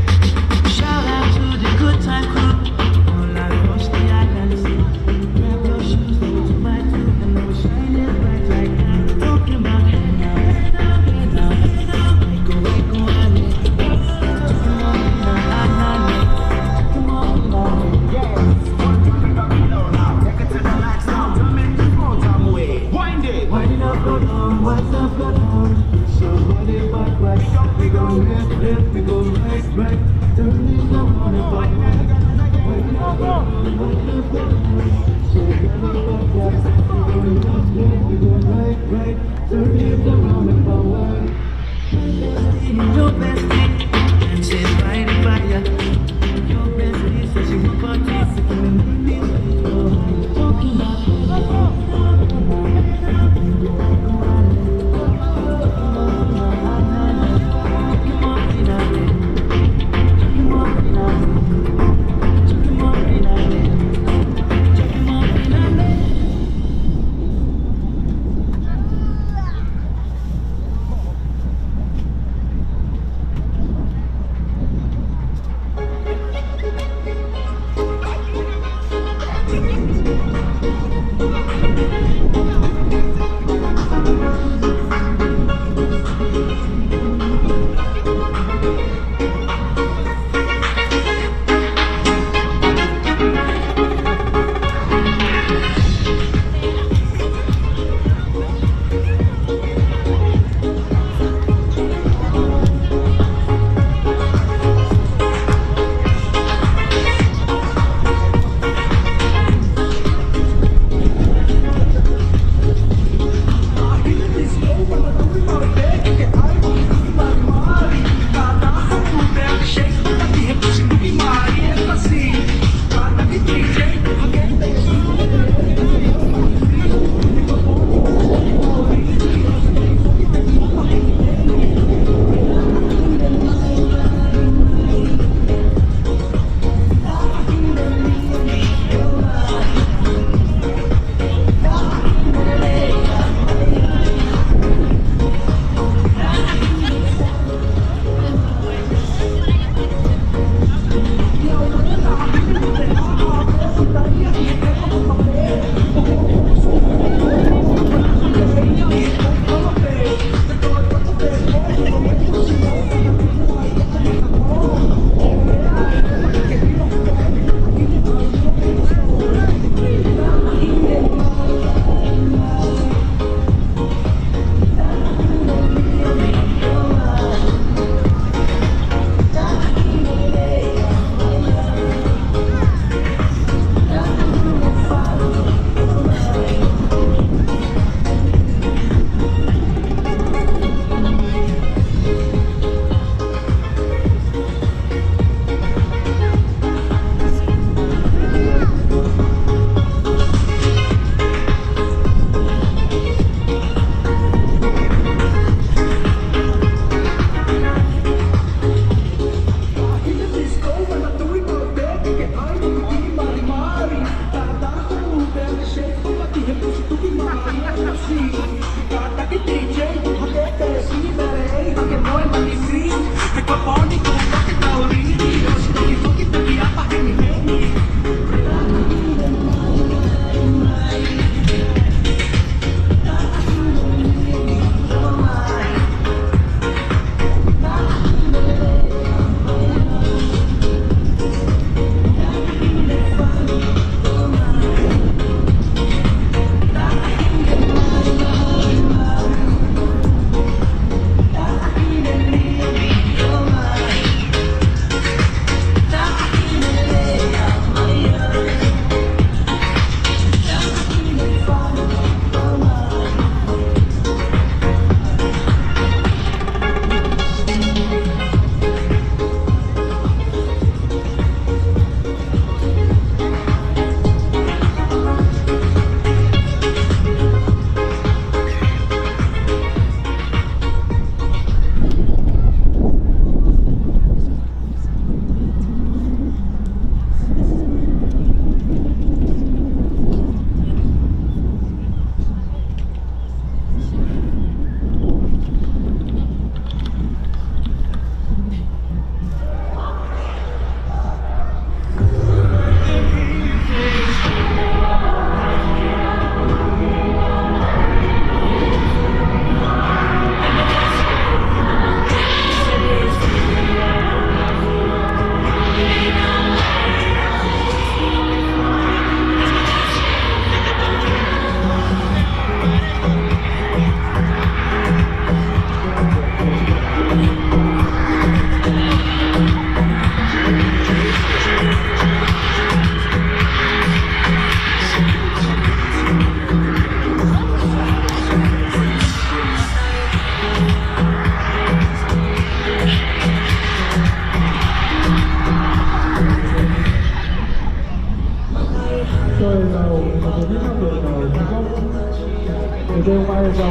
Shout out to the good time crew all across the island sea. Grab your shoes, take two by two, and now we shine it bright like that. Talking about hey now, hey now, hey now, hey now, hey go, hey go, hey go. Wind it. Wind it up, go down, wind up, go down. So body back, right. We go left, left, we go right, right. Turn this around and forward. Wind it up, go down, wind it up, go down. So body back, right. We go left, left, we go right, right. Turn it around and forward. Your best thing, and say bye to fire. Your best thing, says you want party, so come and make me feel. Talking about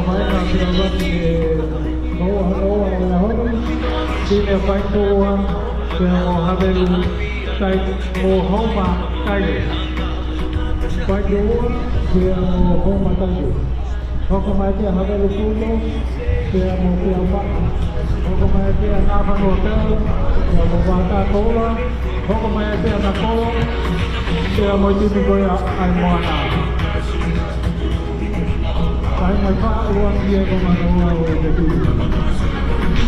Vainga ki lalo ki he moua, moua ʻo e ʻaho ni. Pine Paintua, pea mo Havelu Tai, mo Homa Taile. Paintua, pea mo Homa Taile. Hoko mai kia Havelu Puto, pea mo Piauma. Hoko mai kia Nafanua Tau, pea mo Vata Koula. Hoko mai kia Nakolo, pea mo Timi Koia ai Moana. Kai mai pā ua ki he konga noa ʻo e tui.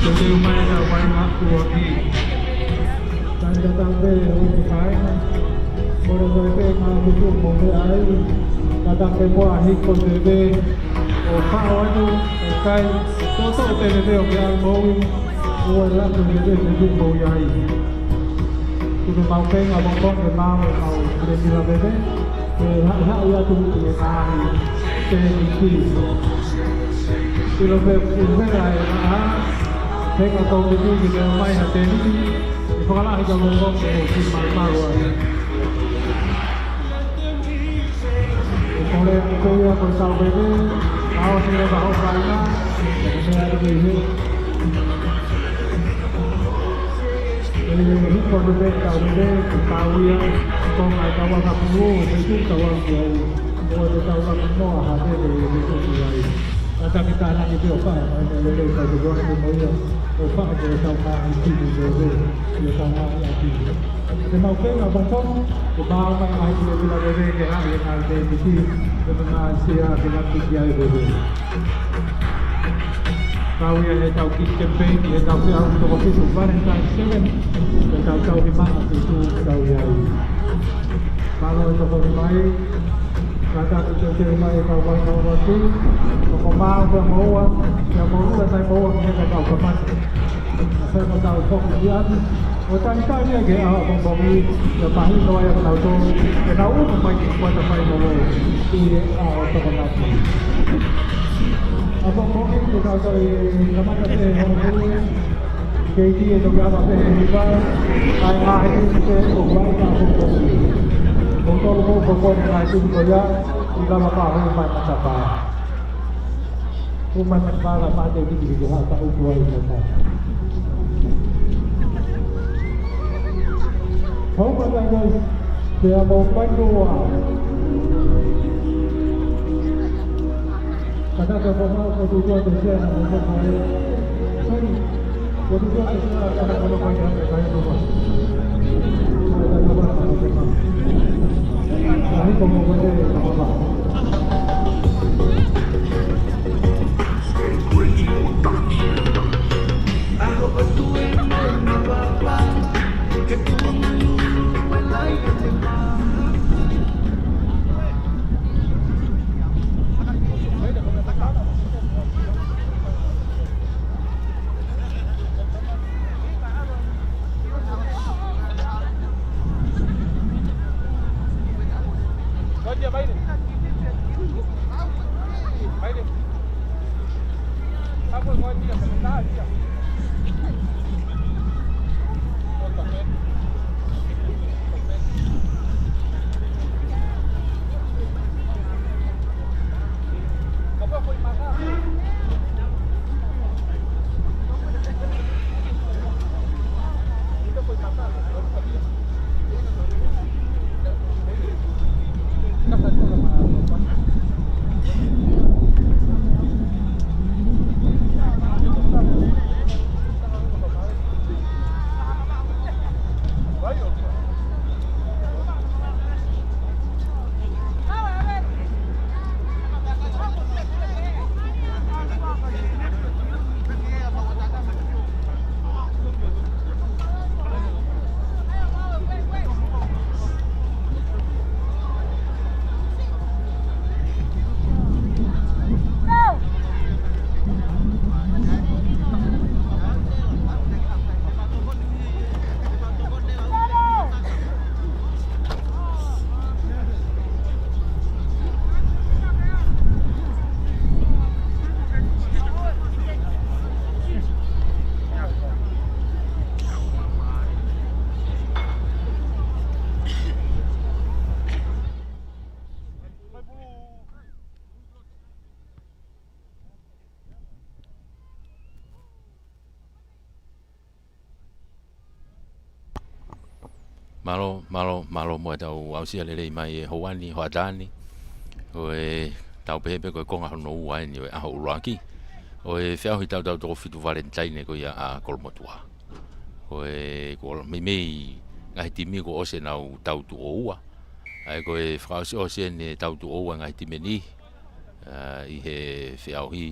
Ko te umai na mai ma ua ki. Kai tatau pē ʻo e kai. Mole toe pē ngā tutu mo me ai. Tatau pē mua hiko te pē. ʻO pā atu, ʻo kai. Toto te pē ʻo ke au moui. Ua la te pē te tu mo i ai. Tuku mau pē ngā bongkong ke mau, mau le mila pē pē. Ke haʻihaʻi atu ki he ngaahi tēniti. ʻIlo pē, ʻilo pē ai, ʻa, tenga tau te ki te mai ha tēniti. ʻI fakalahi ka mo mo mo ki mai maua. ʻI kole atu pē ia ko e tau pē pē. ʻAo si e ka ho faina. ʻE mea atu pē he. ʻE hiko atu pē tau pē pē, ki tau ia, ko mai tau aka pulu, ʻe tu tau aka pulu, ʻo te tau aka pulu, ha te te te te te ai. ʻA taki tā naki te o fai, mai te lele tau te kuangi mo ia, ʻo fai te tau mā i tini te te, te tau mā i a tini. Te mau pē ngā pongpong, te mau mai ai ki le vila lele ke haʻi e ngā te tiki, te mau ngā sia ke ngā tiki ai lele. Kau ia he tau kiʻi kempeini, he tau feʻauhi toko fitu, Valentine seven, he tau tau ki maʻa ki tū tau ia i. Mālō e toko mai, kātaki te te mai e kau vai kau vatu, toko māu pea moua, pea moua tai moua ki he kau kamata. Sai ko tau foki ki atu. ʻO tangitangita ke ʻaho pongipongi, ʻia mahino ai ʻa tautolu, ke nau ʻunu mai ki he kuata fai molo, ʻi he ʻaho Tokonaki. ʻAho pongipongi, ke tau tau e kamata te hono pulu, ke ʻi e toki ava pe he hiva, ai ngaahi te o vai ka pongipongi. Ko tolu mo ko ko ngaahi tuku ko ia, ʻi lava ka hou mai matapā. Uma na pala mate ki ki ha ka uku ai ka ka. Hau ma ka ka. Te amo pai ko a. Ka ka ka ko ma ko tu ko te se na mo ko ko e. Sorry. Ko tu ko te se na ka ka ko ko e ka ka ko ko. Ai ko mo ko te ka ko ko. Mālō, mālō, mālō muʻa ʻetau aʻusia lelei mai e houa ni, hoʻatā ni. Ko e tau pehē pē ko e konga hono ua eni ʻo e ʻaho ʻuluaki ʻo e feʻauhi tautau toko fitu Valentine ko ia ʻa Kolomotuʻa. Ko e, ko e meimei ngaahi timi kuo ʻosi ʻenau tau tuʻo ua. ʻA ia ko e fakaʻosiʻosi eni e tau tuʻo ua e ngaahi timi ni, ā, ʻi he feʻauhi.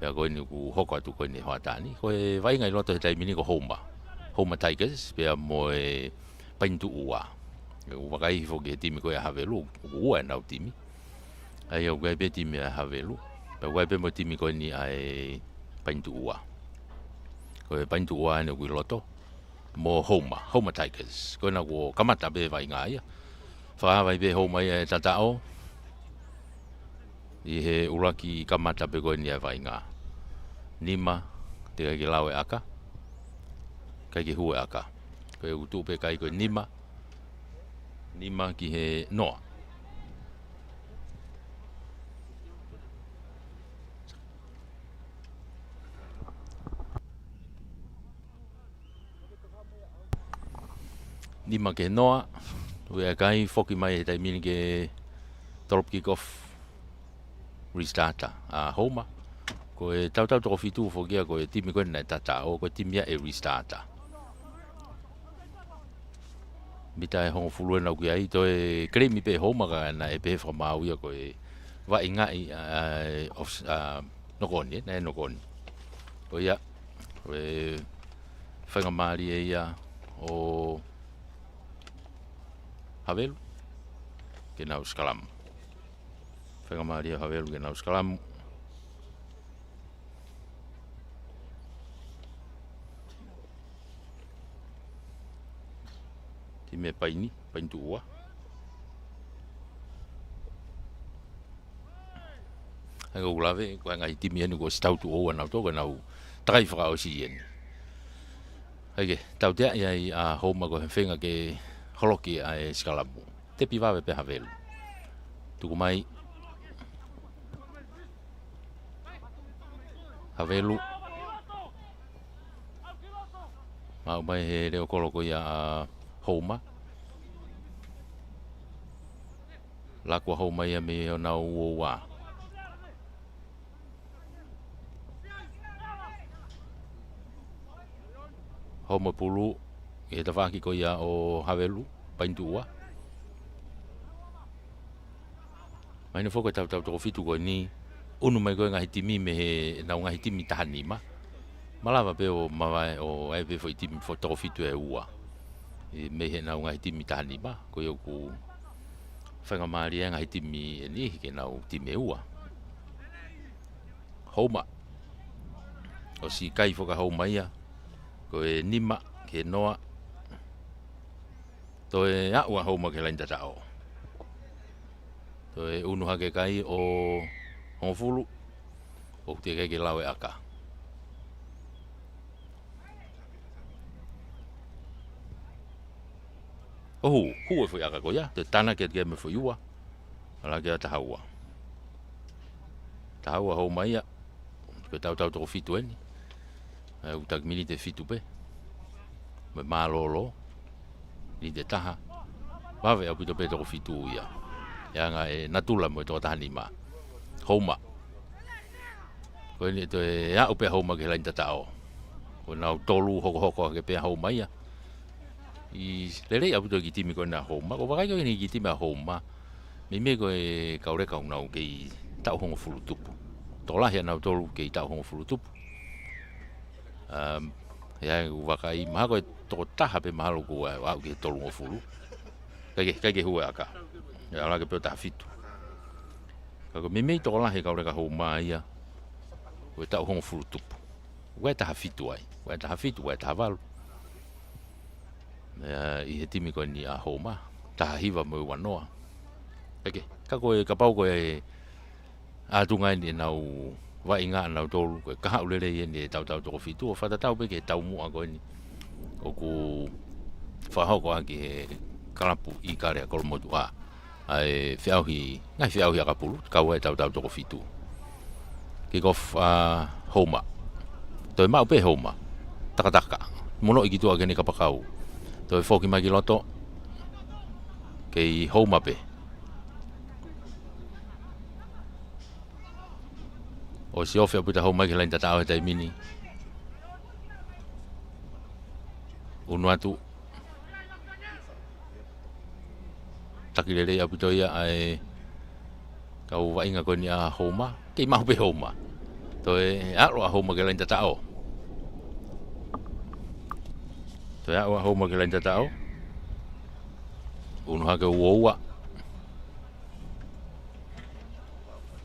Pea ko eni kuo hoko atu ko eni hoʻatā ni. Ko e vaʻinga ʻi loto he taimi ni ko Houma. Houma Tigers, pea mo e Paini Tuʻua. ʻOku vakai foki he timi ko ia ʻa Havelu, ʻoku ua ʻenau timi. ʻA ia ʻoku ʻi ai pē timi ʻa Havelu. Pea ʻoku ʻi ai pē mo e timi ko eni ʻa e Paini Tuʻua. Ko e Paini Tuʻua eni ʻoku ʻi loto. Mo Houma, Houma Tigers. Ko ena kuo kamata pē vaʻinga ia. Fakaava ai pē Houma ia e tataʻo. ʻI he ʻuluaki kamata pē ko eni e vaʻinga. Nima, teʻeki ke lau e ʻaka. ʻIkai ke hū e ʻaka. Ko e utu pē kai ko e nima. Nima ki he noa. Nima ki he noa, ʻoku ʻikai foki mai he taimi ni ke drop kick off restart ʻa Houma. Ko e tautau toko fitu foki ia ko e timi ko ē naʻe tataʻo, ko e timi ia e restart. Mita ʻe hongofulu ʻena ʻoku ʻi ai, toe claim pē Houma ka naʻe pehē fakamaau ia ko e vaʻingaʻi, ā, off, ā, knock on, ē, naʻe knock on. Ko ia, ko e faingamālie ia ʻo Havelu ke nau scrum. Faingamālie ʻo Havelu ke nau scrum. Timi e Paini, Paini Tuʻua. ʻA ia ʻoku ou lave, ko e ngaahi timi eni kuo ʻosi tau tuʻo ua ʻenau toko, ʻenau takai fakaʻosi eni. ʻA ia ke tautea ia ʻa Houma ko e feinga ke holoki ʻa e sikalamu. Tepi vave pē Havelu. Tuku mai. Havelu. Maʻu mai he leo kolo ko ia ʻa Houma. Laku ʻa Houma ia mei honau uoua. Houma pulu, ʻi he tafaʻaki ko ia ʻo Havelu, Paini Tuʻua. Mahino foki ko e tautau toko fitu ko eni, ʻunu mai ko e ngaahi timi mei heʻenau ngaahi timi taha nima. Malava pē ʻo mavae ʻo ʻai pē foʻi timi foʻi toko fitu ʻe ua. ʻI mei heʻenau ngaahi timi taha nima, ko ia ʻoku faingamālie e ngaahi timi eni ke nau timi ʻe ua. Houma. ʻOsi kai foki ʻa Houma ia. Ko e nima ki he noa. Toe aʻu ʻa Houma ki he laini tataʻo. Toe ʻunu hake kai ʻo hongofulu. ʻOku teʻeki ke lau e ʻaka. ʻO hū, hū e foʻi ʻaka ko ia, toe tānaki atu ki ai mo e foʻi ua. Ala ki ai taha ua. Taha ua Houma ia. Ko e tautau toko fitu eni. ʻA ia ʻoku taki miniti ʻe fitu pē. Mo e mālōlō. Miniti ʻe taha. Vave ʻaupito pē toko fitu ia. ʻE anga e natula mo e toko taha nima. Houma. Ko eni ʻe toe aʻu pē ʻa Houma ki he laini tataʻo. Ko nautolu hokohoko hake pē ʻa Houma ia. ʻI lelei ʻaupito e kiʻi timi ko ena ʻa Houma. ʻOku ou vakai ko eni kiʻi timi ʻa Houma. Meimei ko e kau leka ʻoku nau kei taʻu hongofulu tupu. Tokolahi ʻanautolu kei taʻu hongofulu tupu. Um, ʻa ia ʻoku ou vakai mahalo ko e tokotaha pē mahalo kuo aʻu ki he tolungofulu. ʻIkai ke, ʻikai ke hū e ʻaka. ʻE ala ke pē ʻo taha fitu. Ka ko e meimei tokolahi e kau leka ʻa Houma ia. Ko e taʻu hongofulu tupu. ʻOku ʻi ai e taha fitu ai. ʻOku ʻi ai e taha fitu, ʻoku ʻi ai e taha valu. ʻA ia, ʻi he timi ko eni ʻa Houma, taha hiva mo e ua noa. ʻIkai ke, ka ko e kapau ko e ʻatunga eni ʻenau vaʻinga ʻanautolu, ko e kahaʻu lelei eni e tautau toko fitu, ʻo fakatatau pē ki he taumuʻa ko eni ʻoku fakahoko ʻaki he kalapu ʻIkale ʻa Kolomotuʻa. ʻA e feʻauhi, ngaahi feʻauhi ʻakapulu, kau ai e tautau toko fitu. Kick off ʻa Houma. Toe maʻu pē Houma. Takataka. Monoʻi ki tuʻa ki heʻene kapakau. Toe foki mai ki loto. Kei Houma pē. ʻOsi ofi ʻaupito Houma ki he laini tataʻo he taimi ni. ʻUnu atu. Taki lelei ʻaupito ia ʻa e kau vaʻinga ko eni ʻa Houma. Kei maʻu pē Houma. Toe ʻalu ʻa Houma ki he laini tataʻo. Toe ʻalu ʻa Houma ki he laini tataʻo. ʻUnu hake ua ua.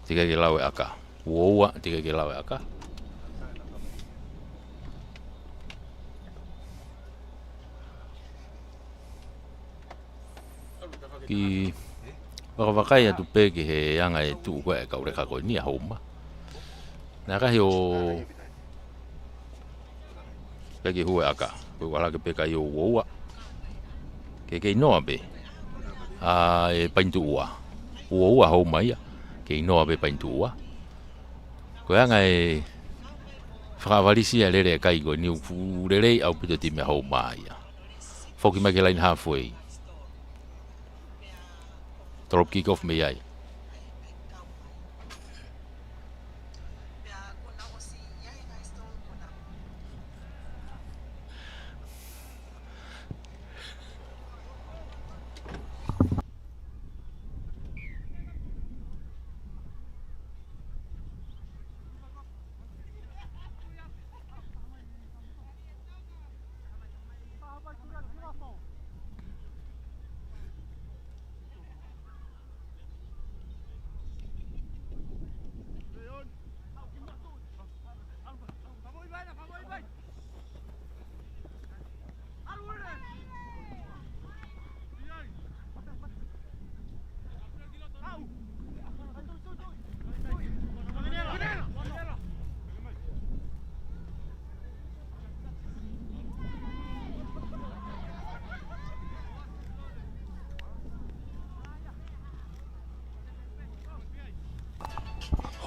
Teʻeki ke lau e ʻaka. Ua ua, teʻeki ke lau e ʻaka. Kiʻi vakavakai atu pē ki he anga e tuʻu ko ē ʻa e kau leka ko eni ʻa Houma. Naʻe ʻikai ke ʻi ai ha hū e ʻaka, ko e ʻalu hake pē kae ʻio ua ua. Ke kei noa pē ʻa e Paini Tuʻua. Ua ua Houma ia, kei noa pē Paini Tuʻua. Ko e anga e fakaʻavalisi ʻa e lele ʻa e kai ko eni, ʻoku fuʻu lelei ʻaupito e timi ʻa Houma ia. Foki mai ki he laini halfway. Drop kick off mei ai.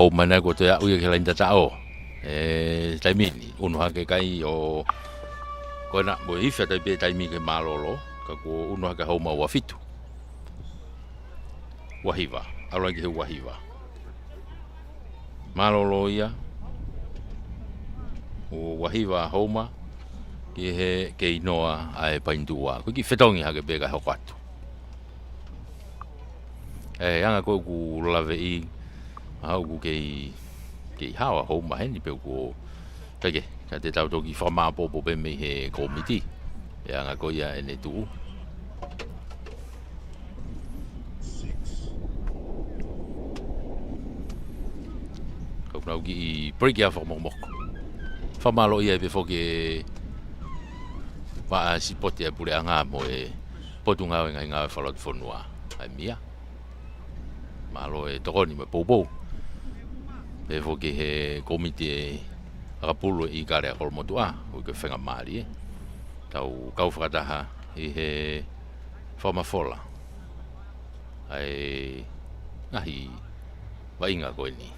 Houma naʻe kuo toe aʻu ia ki he laini tataʻo. ʻE, taimi ni, ʻunu hake kai ʻo, ko ena, mo e ifi atu ai pē taimi ke mālōlō, ka kuo ʻunu hake Houma ua fitu. Ua hiva, ʻalu ai ki he ua hiva. Mālōlō ia, ua hiva Houma, ki he kei noa ʻa e Paini Tuʻua. Ko e kiʻi fetongi hake pē kae hoko atu. ʻE, anga ko ē ʻoku laveʻi, ʻa ʻoku kei, kei hao ʻa Houma heni pē ʻoku, kae kehe, ka te tau toki fakamāʻopoʻopo pē mei he kōmiti. ʻE anga ko ia ʻene tuʻu. Kau nau kiʻi break ia fakamokomoko. Fakamālō ia pē foki e vaʻa sipoti ʻa e puleʻanga mo e Potungāue Ngaahi Ngāue Fakalotofonua. ʻAi mia. Mālō e tokoni mo e poupou. Pehē foki he kōmiti ʻakapulu ʻi Kale ʻa Kolomotuʻa, ʻoku ke fenga mālie. Tau kau fakataha ʻi he fakamafola ʻa e ngaahi vaʻinga ko eni.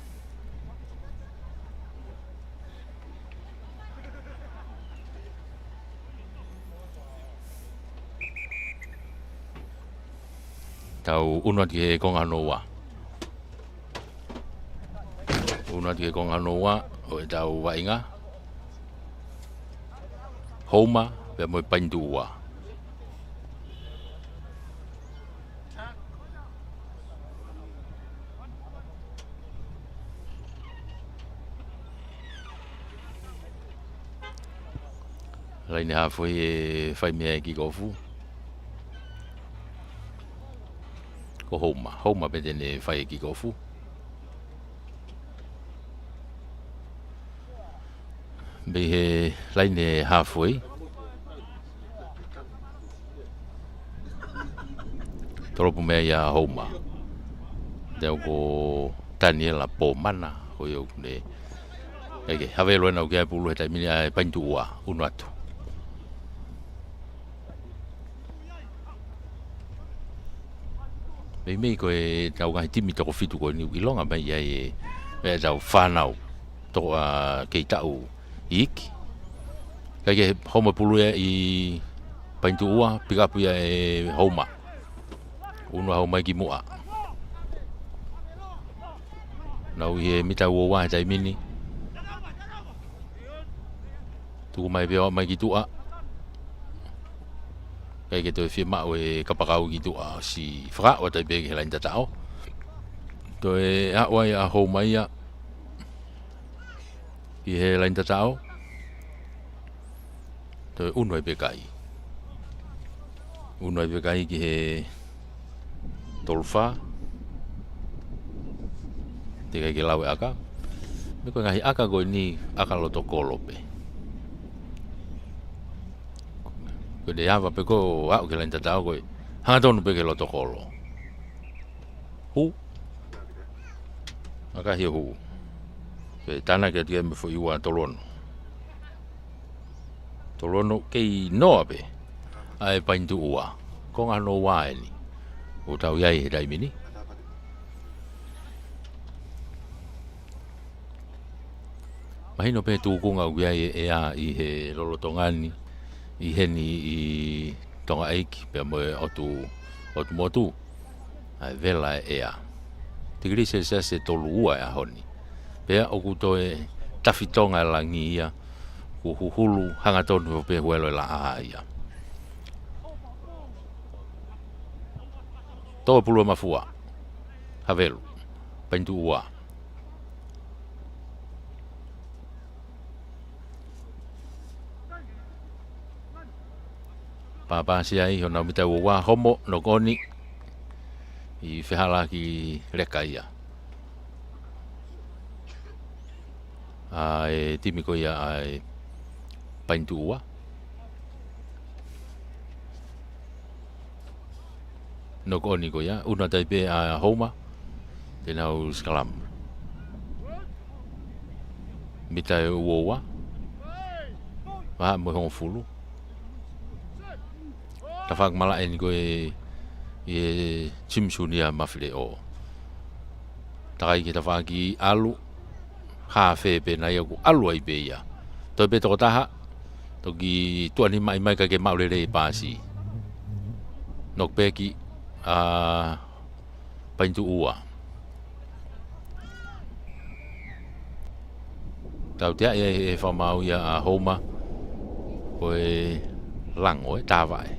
Tau ʻunu atu ki he konga hono ua. ʻUnu atu ki he konga hono ua ʻo ʻetau vaʻinga. Houma, pea mo e Paini Tuʻua. Laine halfway ʻe fai mei ai e kick off. Ko Houma, Houma pē te ne fai e kick off. Mei he laine halfway. Tolopu mei ai ʻa Houma. Te u ko Taniela Pomana, ko ia ʻoku ne. ʻEke, havelu ena ʻoku ʻi ai e pulu he taimi ni ʻa e Paini Tuʻua, ʻunu atu. Meimei ko ʻetau ngaahi timi toko fitu ko eni ʻoku ʻilonga mai ai e, ʻetau fānau toko, ʻa, kei taʻu iiki. Kae kehe, hoko mai e pulu ia ʻi Paini Tuʻua, pick up ia ʻe Houma. Unu ʻa Houma ki muʻa. Nau ʻi he mita ua ua he taimi ni. Tuku mai pē ʻo aʻu mai ki tuʻa. ʻIkai ke toe fiemaʻu e kapakau ki tuʻa, ʻosi fakaʻotua pē ki he laini tataʻo. Toe aʻu ai ʻa Houma ia ki he laini tataʻo. Toe unu ai pē kai. Unu ai pē kai ki he tolu fā. Teʻeki ai ke lau e ʻaka. Mei he ko e ngaahi ʻaka ko eni ʻaka loto kolo pē. Ko e ava pē ko ē ʻo aʻu ki he laini tataʻo ko e hangatonu pē ki he loto kolo. Hū. ʻAkahi ʻo hū. Pea tānaki atu ia mei he foʻi ua tolu ono. Tolu ono kei noa pē ʻa e Paini Tuʻua. Konga hono ua eni ʻoku tau ʻi ai he taimi ni. Mahino pē tūkunga ʻoku ʻi ai e ʻea ʻi he lolotonga ni, ʻi heni ʻi Tonga ʻeiki, pea mo e ʻotu, ʻotu motu. ʻA e vela e ʻea. Tikilī selesiasi ʻe tolu ua he ʻaho ni. Pea ʻoku toe tafitonga e langi ia, kuo huhulu hangatonu pē huelo e laʻā ia. Tō e pulu ʻa Mafua. Havelu. Paini Tuʻua. Pāpāsia ʻi honau mita ua ua, homo, knock on ʻi Fehalaaki Leka ia. ʻA e timi ko ia ʻa e Paini Tuʻua. Knock on ko ia, unu atu ai pē ʻa Houma, te nau sikalamu. Mita ʻe ua ua. Vahaʻa mo e hongofulu. Tafaʻaki malaʻe eni ko ē ʻa e Jim Sunia Mafileʻo. Takai ki he tafaʻaki ʻalu. Hafe pē nai ʻoku ʻalu ai pē ia. Toe pē tokotaha. Toki tuʻa ni mai mai ka ke maʻu lelei e paasi. Knock back ʻa Paini Tuʻua. Tautea ia e fakamaau ia ʻa Houma. Ko e lango e tāvaʻe.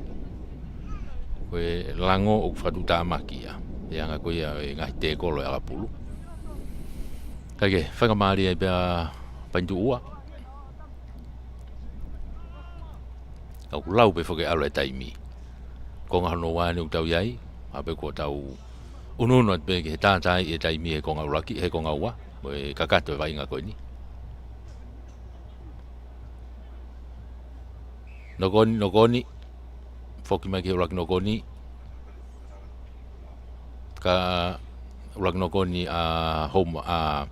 Ko e lango ʻoku fakatuʻutāmaki ia. ʻE anga ko ia e ngaahi tēkolo e ʻakapulu. Kae kehe, faingamālie ai pē ʻa Paini Tuʻua. Ka ʻoku lau pē foki ʻalu e taimi. Konga hono ua eni ʻoku tau ʻi ai, ʻa pē kuo tau unuunu atu pē ki he tātaaʻi e taimi he konga ʻuluaki, he konga ua, mo e kakato e vaʻinga ko eni. Knock on, knock on, foki mai ki he ʻuluaki knock on, ka ʻuluaki knock on ʻa Houma, ʻa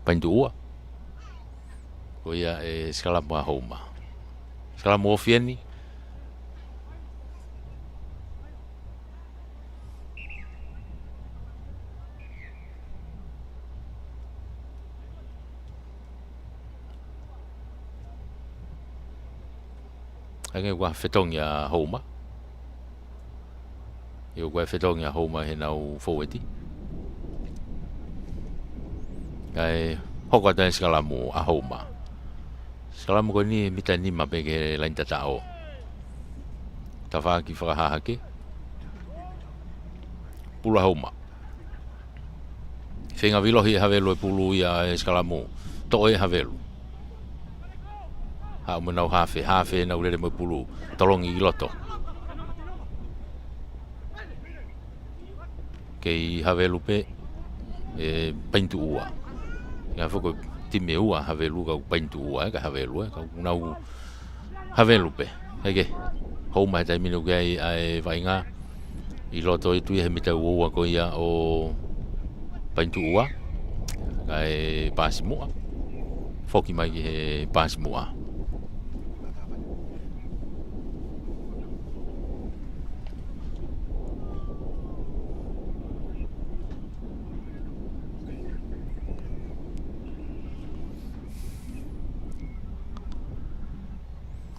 Paini Tuʻua. Ko ia e sikalamu ʻa Houma. Sikalamu ofi eni. Hangē ʻoku ʻi ai e fetongi ʻa Houma. ʻIo, ʻoku ʻi ai e fetongi ʻa Houma he nau fōueti. Kae hoko atu e sikalamu ʻa Houma. Sikalamu ko eni mita nima pē ki he laini tataʻo. Tafaʻaki fakahahake. Pulu ʻa Houma. Feinga vilohi ʻe Havelu e pulu ia e sikalamu. Toʻo ʻe Havelu. Haʻu mo ʻenau hafe, hafe ʻenau lele mo e pulu. Tolongi ki loto. Kei Havelu pē ʻe Paini Tuʻua. Ngaahi foʻi timi ʻe ua Havelu ka Paini Tuʻua, ē, ka Havelu, ē, ka nau Havelu pē. Kae kehe, Houma he taimi ni ʻoku ʻi ai ʻa e vaʻinga ʻi loto ʻi tuʻa he mita ua ua ko ia ʻo Paini Tuʻua. Kae paasi muʻa. Foki mai ki he paasi muʻa.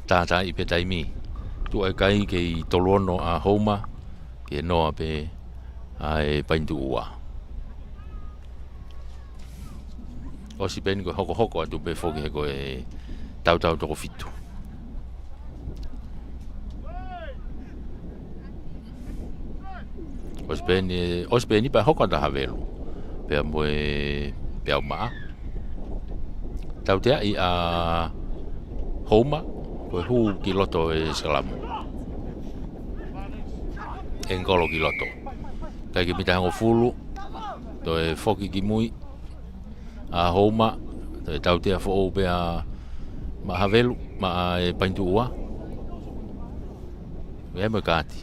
Tātaaʻi pē taimi. Tuʻa e kai kei tolu ono ʻa Houma. Ke noa pē ʻa e Paini Tuʻua. ʻOsi pē eni ko e hokohoko atu pē foki he ko e tautau toko fitu. ʻOsi pē eni, ʻosi pē eni pea hoko atu ʻa Havelu. Pea mo e Peaumaʻa. Tauteaʻi ʻa Houma, ko e hū ki loto e sikalamu. ʻEngikolo ki loto. Kai ke mita hongofulu, toe foki ki mui ʻa Houma, toe tautea foʻou pē ʻa maʻa Havelu, maʻa e Paini Tuʻua. ʻE mo e kaati.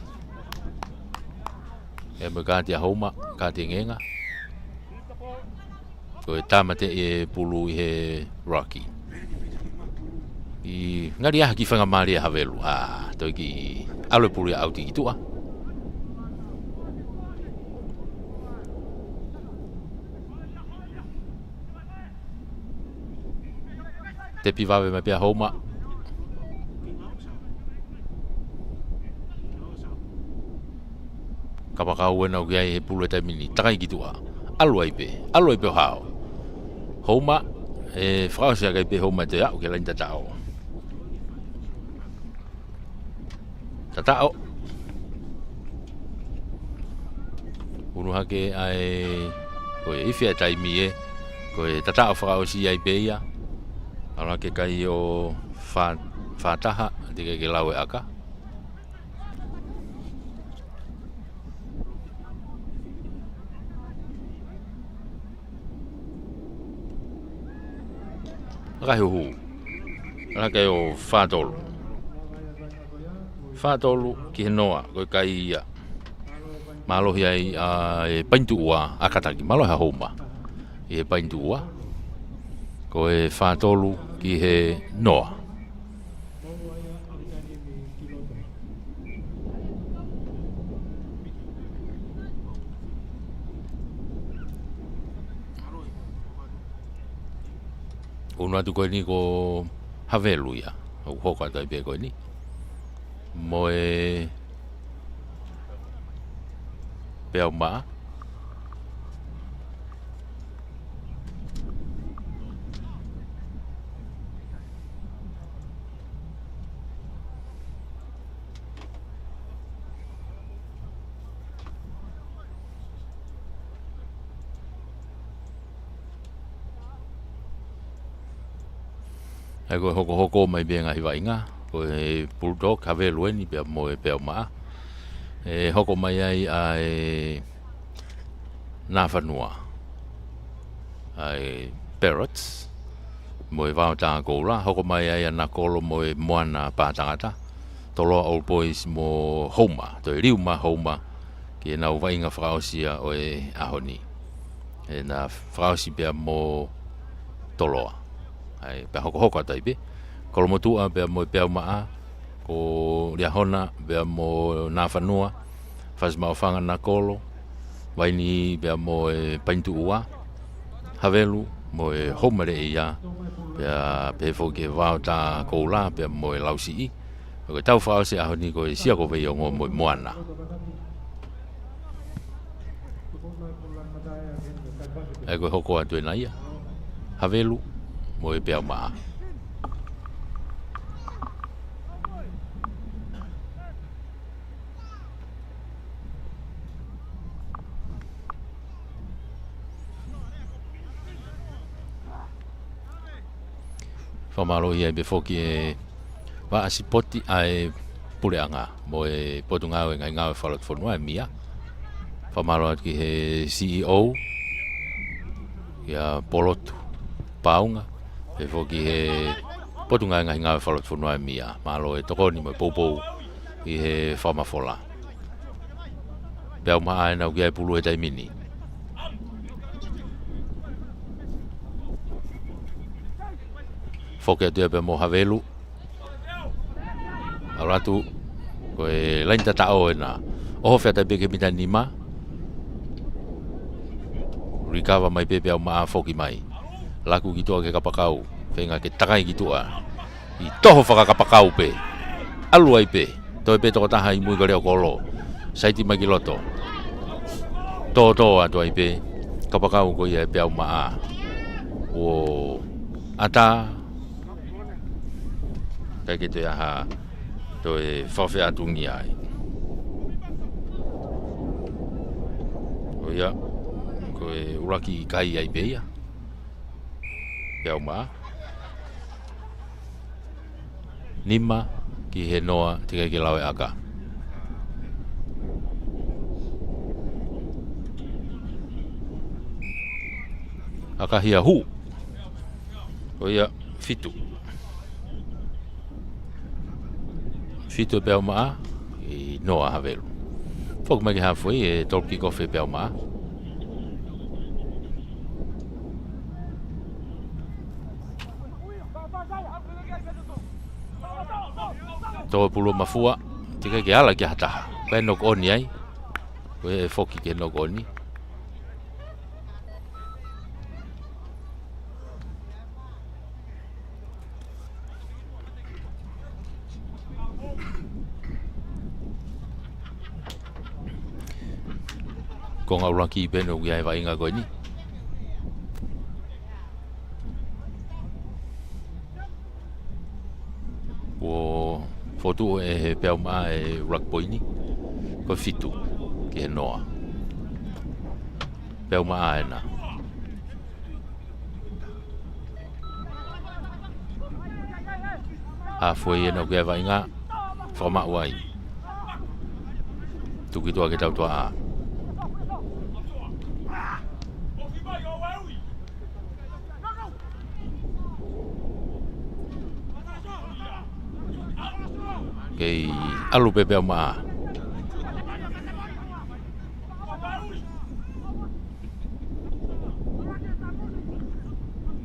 ʻE mo e kaati ʻa Houma, kaati e ngenga. Ko e tāmateʻi e pulu ʻi he Rocky. ʻI ngali ʻa e kiʻi faingamālie ʻa Havelu. ʻA, toe kiʻi ʻalu e pulu ia ʻauti ki tuʻa. Tepi vave mai pē ʻa Houma. Kapakau ena ʻoku ʻi ai he pulu he taimi ni. Takai ki tuʻa. ʻAlu ai pē. ʻAlu ai pē ʻo hao. Houma. ʻE fakaʻosi ʻaki pē Houma te aʻu ki he laini tataʻo. Tataʻo. Unu hake ai, ko e ifi e taimi ē, ko e tataʻo fakaʻosi ai pē ia. ʻAlu hake kai ʻo fā, fā taha, teʻeki ke lau e ʻaka. Laka huhu. Laka ʻo fā tolu. Fā tolu ki he noa, ko e kai ia. Mālohi ai ʻa e Paini Tuʻua, ʻa kātaki, mālohi ʻa Houma. ʻI he Paini Tuʻua. Ko e fā tolu ki he noa. Unu atu ko eni ko Havelu ia. ʻOku hoko atu ai pē ko eni. Mo e Peaumaʻa. ʻA ia ko e hokohoko mai pē ngaahi vaʻinga, ko e Bulldog, Havelu eni pea mo e Peaumaʻa. ʻE hoko mai ai ʻa e Nafanua, ʻa e Parrots, mo e Vaotā Koula, hoko mai ai ʻa Nakolo mo e Moana Pātangata, Toloa Old Boys mo Houma, toe liu mai Houma, ki heʻenau vaʻinga fakaʻosi ia ʻo e ʻaho ni. ʻEna fakaʻosi pea mo Toloa. ʻA ia, pea hokohoko atu ai pē. Kolomotuʻa pea mo e Peaumaʻa, ko Liahona pea mo Nafanua, Fasimaʻofanga Nakolo, Vaini pea mo e Paini Tuʻua, Havelu mo e Houma Lea ia, pea pehē foki ki he Vaotā Koula pea mo e Lausiʻi. Ko e tau fakaʻosi ʻaho ni ko e Sia ko Veiongo mo e Moana. ʻA ia ko e hoko atu ena ia. Havelu mo e Peaumaʻa. Fakamālō ai pē foki e vaʻa sipoti ʻa e puleʻanga mo e Potungāue Ngaahi Ngāue Fakalotofonua ʻa e MIA. Fakamālō atu ki he C E O, ʻia Polotu Paunga, pehē foki ki he Potungāue Ngaahi Ngāue Fakalotofonua ʻa e MIA. Mālō e tokoni mo e poupou ʻi he fakamafola. Peaumaʻa ena ʻoku ʻi ai e pulu he taimi ni. Foki atu ia pea mo Havelu. ʻAlu atu, ko e laini tataʻo ena. ʻOhofi atu ai pē ki he mita nima. Likava mai pē Peaumaʻa, foki mai. Laku ki tuʻa ki he kapakau. Feinga ke takai ki tuʻa. ʻI toho fakakapakau pē. ʻAlu ai pē. Toe pē tokotaha ʻi mui ko Leokolo. Saiti mai ki loto. Tōtō atu ai pē. Kapakau ko ia ʻe Peau Maʻa. ʻO ʻatā. ʻIkai ke toe ʻi ai ha toe fakafeʻātungia ai. ʻO ia, ko e ʻuluaki kai ai pē ia. Peau Maʻa. Nima ki he noa, teʻeki ke lave ʻaka. ʻAkahia, hū. ʻO ia, fitu. Fitu ʻe Peau Maʻa, ʻi noa ʻa Havelu. Foki mai ki he halfway, ʻe tolu kick off ʻe Peau Maʻa. Tō e pulu ʻo Mafua, teʻeki ke ala ki ha taha. Ko e knock on ai. Ko e foki ki he knock on. Konga ʻuluaki pē ʻoku ʻi ai e vaʻinga ko eni. ʻO fotu ʻe he Peau Maʻa e ʻuluaki poini. Ko e fitu ki he noa. Peau Maʻa ena. Halfway ena ʻoku ʻi ai e vaʻinga. Fakamaʻu ai. Tuku ki tuʻa ke tautuaʻa. Kei ʻalu pē Peau Maʻa.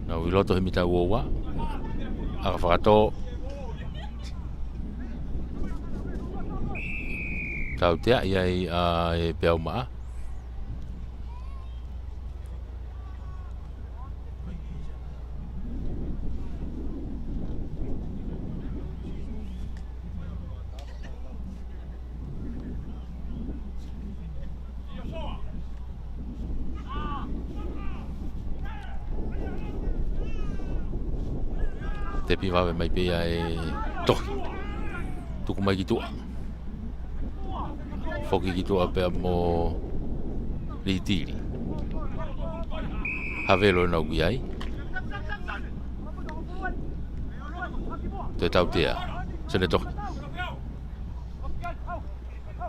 Nau ʻi loto he mita ua ua. ʻAka fakatō. Tautea ai ʻa e Peau Maʻa. Tepi vave mai pē ia ʻe Tohi. Tuku mai ki tuʻa. Foki ki tuʻa pea mo Litili. Havelu ena ʻoku ʻi ai. Toe tautea. Sene Tohi.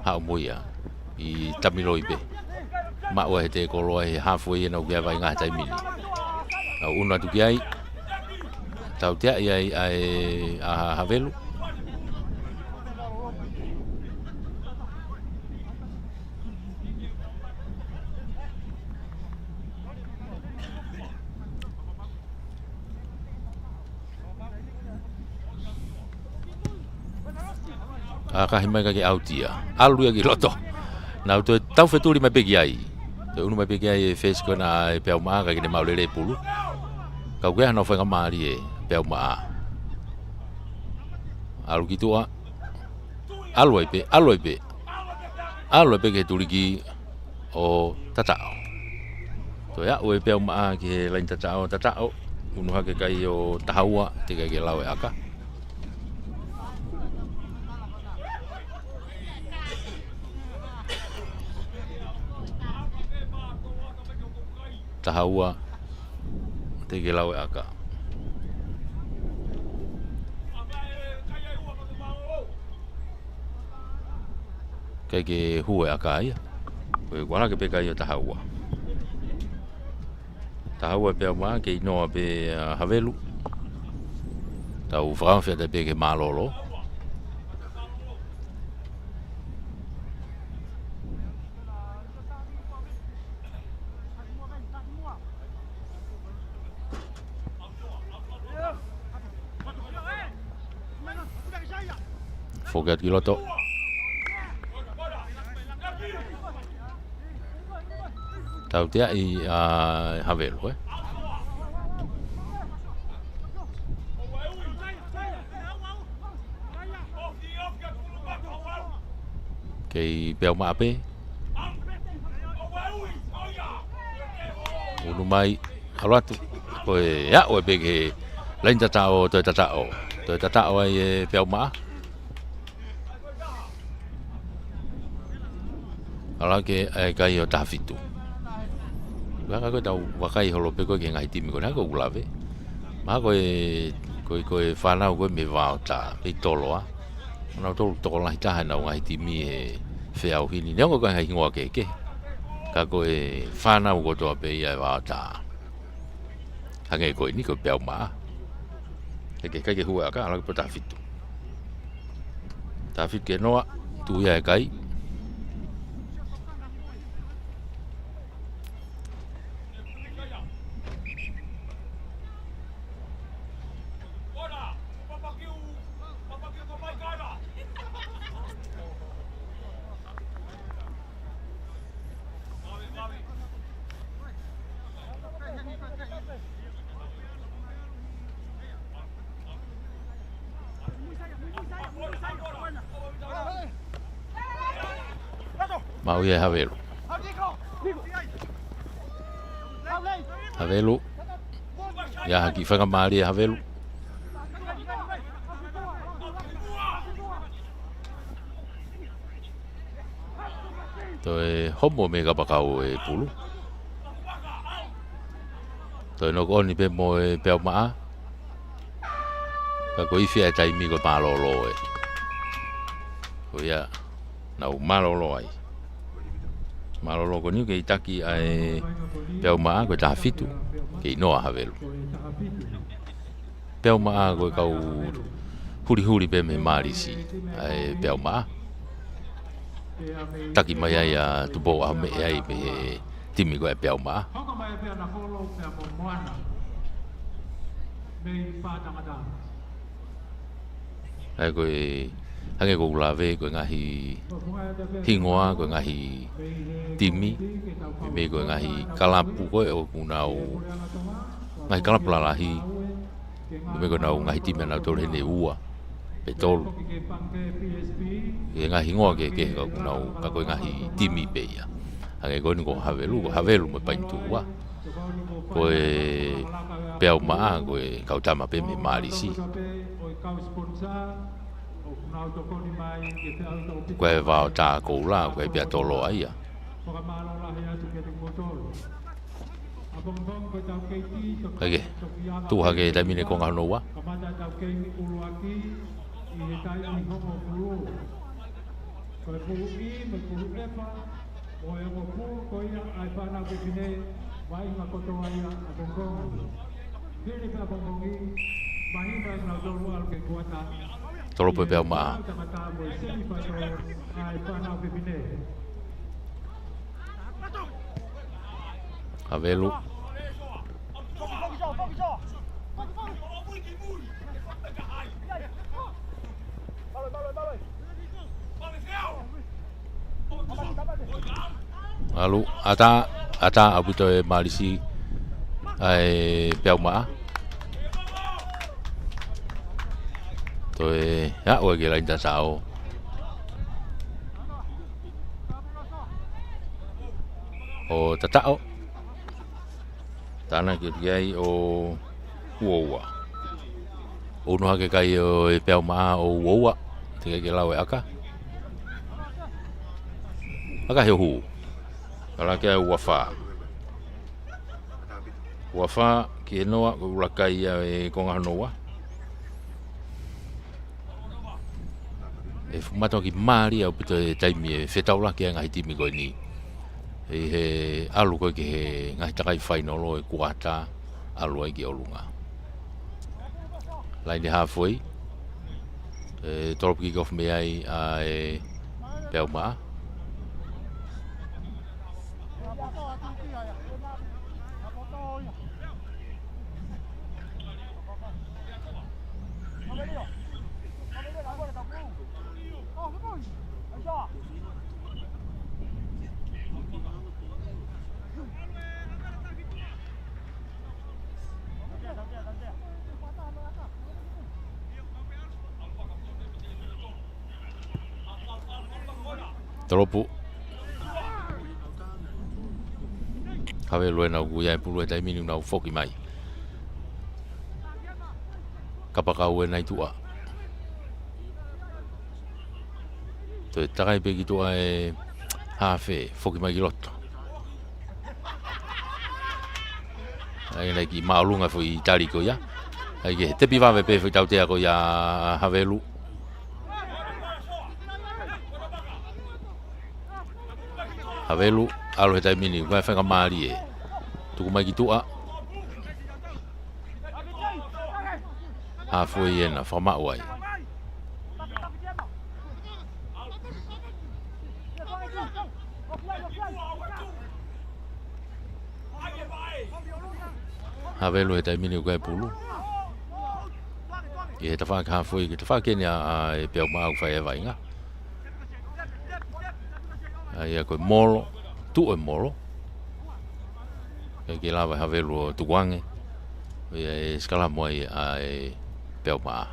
Haʻu mo ia ʻi Tamiloi pē. Maʻu ʻe he tēkolo ʻa e halfway ena ʻoku ʻi ai e vaʻinga he taimi ni. Nau ʻunu atu ki ai. Tautea ai ʻa e, ʻa Havelu. ʻAkahi mai ka ke ʻauti ia. ʻAlu ia ki loto. Nau toe taufetuli mai pē ki ai. Toe ʻunu mai pē ki ai e first ko ena ʻa e Peau Maʻa ka ke ne maʻu lelei e pulu. Ka ʻoku ʻi ai hano faingamālie ʻa e Peau Maʻa. ʻAlu ki tuʻa. ʻAlu ai pē, ʻalu ai pē. ʻAlu ai pē ki he tuliki ʻo Tataʻo. Toe aʻu ʻe Peau Maʻa ki he laini Tataʻo, Tataʻo. ʻUnu hake kai ʻo taha ua, teʻeki ke lave ʻaka. Taha ua, teʻeki ke lave ʻaka. ʻIkai ke hū e ʻaka ia. Ko e kuala ke peka ia taha ua. Taha ua Peau Maʻa, kei noa pē ʻa Havelu. Tau fakaʻamu fēfē pē ke mālōlō. Foki atu ki loto. Tautea ʻa Havelu, ē? Ok, Kei Peau Maʻa pē. Unu mai, ʻalu atu. Ko e aʻu ē pē ki he laini tataʻo, toe tataʻo. Toe tataʻo ai ʻe Peau Maʻa. ʻAlu hake ʻa e kai ʻo taha fitu. Ka ko ʻetau vakai holo pē ko ē ki he ngaahi timi ko eni, ko ʻeku lave. Mahalo ko e, ko e, ko e fānau ko ē mei Vaotā, mei Toloa. ʻOku nau tolu tokolahi taha ʻenau ngaahi timi he feʻauhi ni. Neongo ko e ngaahi hingoa kehekehe. Ka ko e fānau kotoa pē ia ʻe Vaotā. Hangē ko eni ko Peau Maʻa. He ke kai ke hua ʻa e aka, ʻalu hake pē ʻo taha fitu. Taha fitu ki he noa, tuʻu ia ʻa e kai. Maʻu ia ʻe Havelu. Havelu. ʻIo, hake fakamālie ʻa Havelu. Toe homo mei he kapakau ʻo e pulu. Toe knock on pē mo e Peau Maʻa. Ka ko e ifi ʻa e taimi ko e mālōlō ē. Ko ia, nau mālōlō ai. Mālōlō ko eni kei taki ʻa e Peau Maʻa ko e taha fitu. Kei noa ʻa Havelu. Peau Maʻa ko e kau hulihuli pē mei he Mālisi ʻa e Peau Maʻa. Taki mai ai ʻa Tupou ʻAhomeʻe ai mei he timi ko ē ʻa e Peau Maʻa. ʻA ia ko e, hangē ko ʻeku lave, ko e ngaahi hingoa, ko e ngaahi timi, meimei ko e ngaahi kalapu ko ē ʻoku nau, ngaahi kalapu lalahi, meimei ko ʻenau ngaahi timi ʻanautolu heni ʻe ua pe tolu. Ko e ngaahi hingoa kehekehe ka ʻoku nau, ka ko e ngaahi timi pē ia. Hangē ko eni ko Havelu, ko Havelu mo Painitū ua. Ko e Peau Maʻa, ko e kau tama pē mei he Mālisi. Ko e Vaotā Koula, ko e pea Toloa ia. Hake, tuʻu hake taimi ni konga hono ua. Ko e pulu E mo e pulu F, mo e ongo pulu ko ia ʻa e fānau fefine, vaʻinga kotoa ia ʻapongipongi. Hili pē ʻapongipongi, mahino ʻe nautolu ʻalu ki he kuata. Tolopo ʻe Peau Maʻa. Tangata mo e semi final ʻa e fānau fefine. Havelu. ʻAlu, ʻatā, ʻatā ʻaupito ʻe Mālisi ʻa e Peau Maʻa. Toe aʻu ki he laini tataʻo. ʻO tataʻo. Tānaki ki ai ʻo ua ua. ʻOku ʻunu hake kai ʻo e Peau Maʻa ʻo ua ua. Teʻeki ke lau e ʻaka. ʻAka he hū. Kalake ai ua fā. Ua fā ki he noa, ko e ʻuluaki kai ia ʻo e konga hono ua. ʻE fuʻu mātuʻaki mālie ʻaupito e taimi ʻe fetaulaki ai e ngaahi timi ko eni. ʻI he ʻalu ko ē ki he ngaahi takai fainolo ʻi he kuata ʻalu ai ki ʻolunga. Laine halfway. ʻE tolopo kick off mei ai ʻa e Peau Maʻa. Tolopu. Havelu ena ʻoku ʻi ai e pulu he taimi ni, nau foki mai. Kapakau ena ʻi tuʻa. Toe takai pē ki tuʻa e hafe, foki mai ki loto. ʻAi, naʻe kiʻi māʻolunga foʻi tali ko ia. ʻAi, ke tepi vave pē foʻi tautea ko ia ʻa Havelu. Havelu, ʻalu he taimi ni, ko e faingamālie. Tuku mai ki tuʻa. Hafoi ena, fakamaʻu ai. Havelu he taimi ni ʻoku ʻi ai e pulu. ʻI he tafaʻaki hafoi, ki he tafaʻaki eni ʻa, ʻa e Peau Maʻa ʻoku fai e vaʻinga. ʻAi, ʻa ia ko e molo, tuʻu e molo. ʻIkai ke lava ʻe Havelu ʻo tukuange. ʻIo, ʻe sikalamo ai ʻa e Peau Maʻa.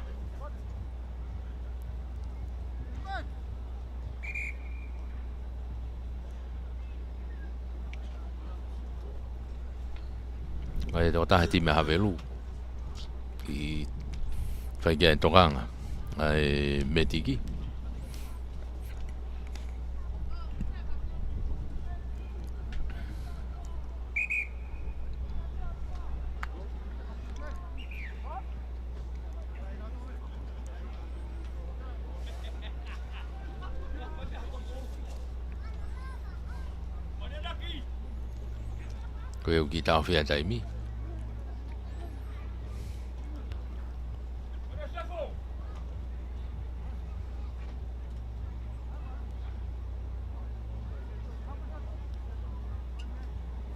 ʻAi, tokotaha he timi ʻa Havelu. ʻI fai ki ai e tokanga ʻa e mētiki. Ko ia ʻoku kiʻi taʻofi ʻa e taimi.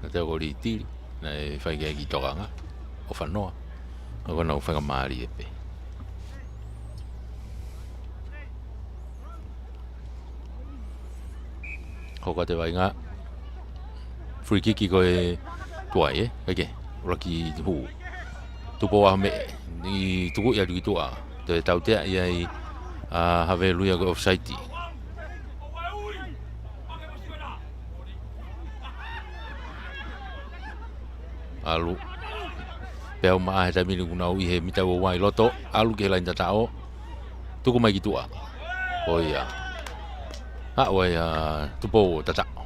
Naʻe teu ko Litili, naʻe fai ki ai e kiʻi tokanga ʻo fanoa. Ka ko ʻenau faingamālie pē. Hoko atu e vaʻinga. Free kick ko e tuai, ē? ʻIkai ke, ʻuluaki hū. Tupou Ahumeʻe, ʻi tuku ia ki tuʻa. Toe tautea ia ʻa Havelu ia ko e offside. ʻAlu. Peau Maʻa he taimi ni kuo nau ʻi he mita ua ua ʻi loto. ʻAlu ki he laini tataʻo. Tuku mai ki tuʻa. ʻO ia. Haʻu ai ʻa Tupou ʻo tataʻo.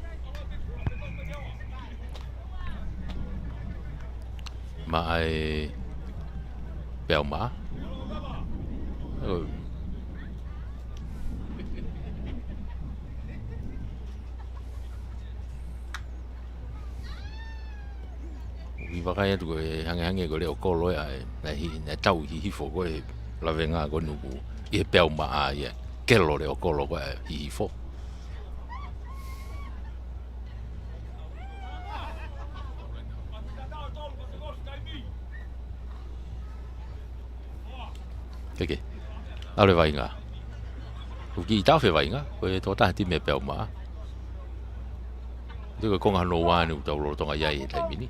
Maʻa e Peau Maʻa. ʻO. ʻOku ou vakai atu ko e hangehangē ko e leʻo kolo ē, ʻa e, naʻe hi-, naʻe tau hihifo ko e lavenga ko eni ʻoku ʻi he Peau Maʻa ia. Kelo leʻo kolo ko e hihifo. Keke. ʻAlu e vaʻinga. ʻOku kiʻi taʻofi e vaʻinga. Ko e tokotaha he timi ʻa Peau Maʻa. Ko e konga hono ua eni ʻoku tau lolotonga ʻi ai he taimi ni.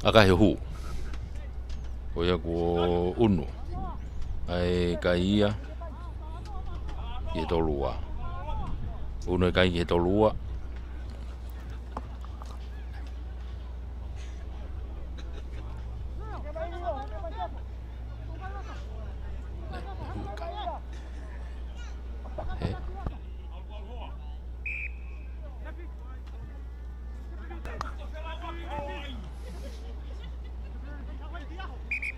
ʻAkahi ʻo hū. Ko ia kuo unu. ʻAi e kai ia ki he tolu ua. Unu e kai ki he tolu ua.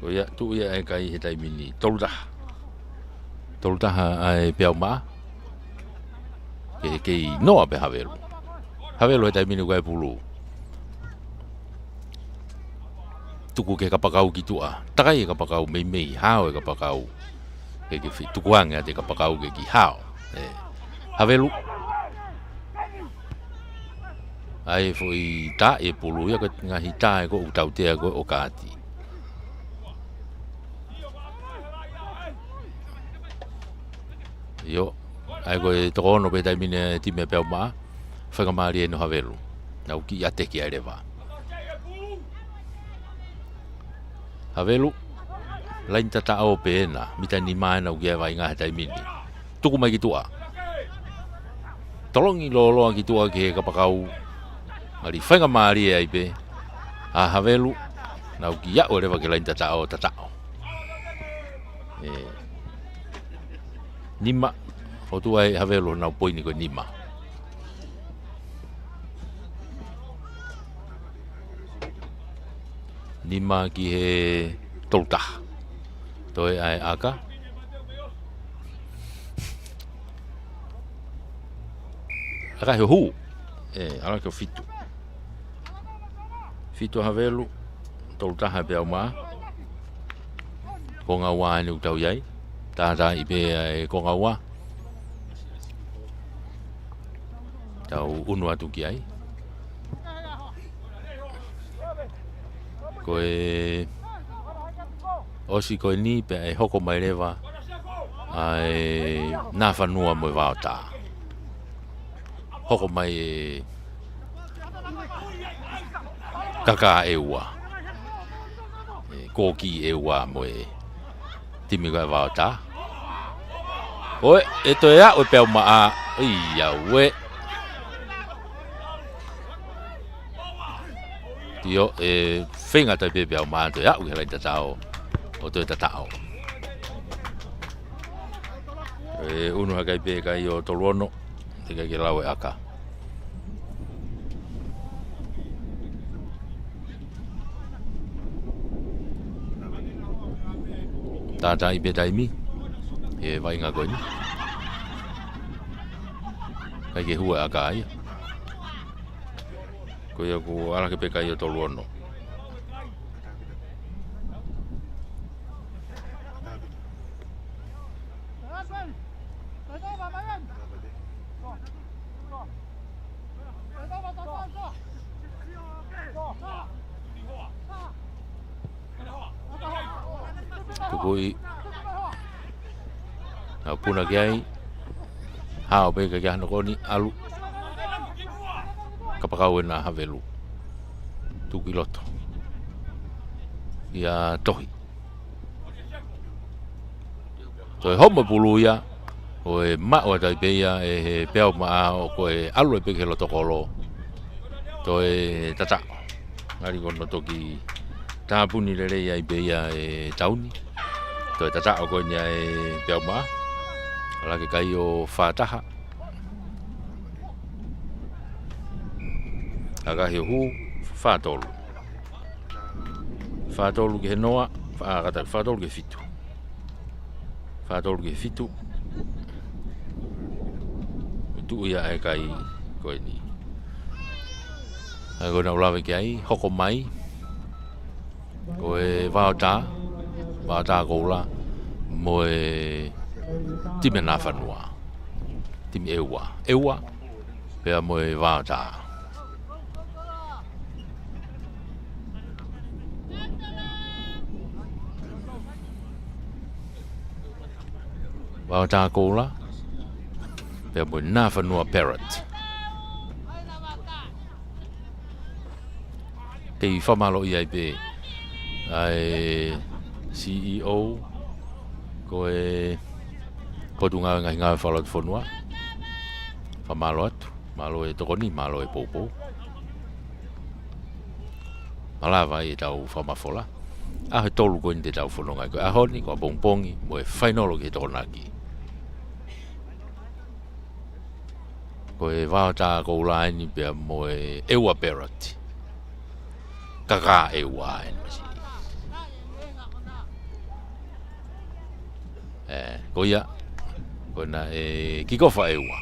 Ko ia, tuʻu ia e kai he taimi ni. Tolu taha. Tolu taha ʻa e Peau Maʻa. Ke, kei noa pē Havelu. Havelu he taimi ni ʻoku ʻi ai e pulu. Tuku ki he kapakau ki tuʻa. Takai e kapakau meimei, hao e kapakau. Ke, ke fi-, tukuange atu e kapakau ke kiʻi hao. ʻE. Havelu. ʻAi foʻi tā e pulu ia ko e ngaahi tā ē ko ʻoku tautea ko e ʻo kaati. ʻIo. ʻA ia ko e toko ono pē taimi ni e timi ʻa Peau Maʻa. Faingamālie ʻeni ʻo Havelu. Nau kiʻi ʻateki ai leva. Havelu, laini tataʻo pē ena, mita nima ena ʻoku ʻi ai e vaʻinga he taimi ni. Tuku mai ki tuʻa. Tolongi lōloa ki tuʻa ki he kapakau. Ngali faingamālie ai pē ʻa Havelu, nau kiʻi aʻu leva ki he laini tataʻo, tataʻo. ʻE, nima, ʻo tuʻu ai ʻe Havelu honau poini ko e nima. Nima ki he tolu taha. Toe ʻa e ʻaka. ʻAka he hū. ʻE, ʻalu ki he fitu. Fitu ʻa Havelu, tolu taha ʻa Peau Maʻa. Konga ua ʻeni ʻoku tau ʻi ai. Tātāʻi pē ʻa e konga ua. Tau ʻunu atu ki ai. Ko e ʻosi ko eni pea ʻe hoko mai leva ʻa e Nafanua mo e Vaotā. Hoko mai e Kakā ʻEua. ʻE, Koki ʻEua mo e timi ko e Vaotā. ʻOe, ʻe toe aʻu e Peau Maʻa. ʻIa ue. Tio, ʻe feinga atu ai pē Peau Maʻa toe aʻu ki he laini tataʻo. ʻO toe tataʻo. ʻE ʻunu hake ai pē e kai ʻo tolu ono. Teʻeki ke lau e ʻaka. Tātāʻi pē taimi he vaʻinga ko eni. ʻIkai ke hū e ʻaka ia. Ko ia kuo ʻalu hake pē kai ʻo tolu ono. Tukuʻi. Nau puna ki ai. Hao pē ka kia hano koni, ʻalu. Kapakau ena ʻa Havelu. Tuku ki loto. ʻIa Tohi. Toe homo pulu ia, ko e maʻu atu ai pē ia ʻe he Peau Maʻa ʻo ko e ʻalu ai pē ki he loto kolo. Toe tataʻo. Ngali ko hono toki tāpuni lelei ai pē ia ʻe Tauni. Toe tataʻo ko eni ʻa e Peau Maʻa. ʻAlu hake kai ʻo fā taha. ʻAka he hū, fā tolu. Fā tolu ki he noa, fā, kata, fā tolu ki he fitu. Fā tolu ki he fitu. Tuʻu ia e kai ko eni. ʻA ia ko ena ʻoku lave ki ai, hoko mai. Ko e Vaotā, Vaotā Koula, mo e timi Nafanua. Timi ʻEua. ʻEua, pea mo e Vaotā. Vaotā Koula, pea mo e Nafanua Parrot. Kei fakamālōʻia ai pē ʻa e C E O, ko e Potungāue Ngaahi Ngāue Fakalotofonua. Fakamālō atu, mālō e tokoni, mālō e poupou. Malava ʻetau fakamafola. ʻAho ʻe tolu ko eni te tau fononga ai, ko e ʻaho ni, ko ʻapongipongi, mo e fainolo ki he Tokonaki. Ko e Vaotā Koula eni pea mo e ʻEua Parrot. Kakā ʻEua eni masi. ʻE, ko ia, ko ena ʻe kikofa ʻEua.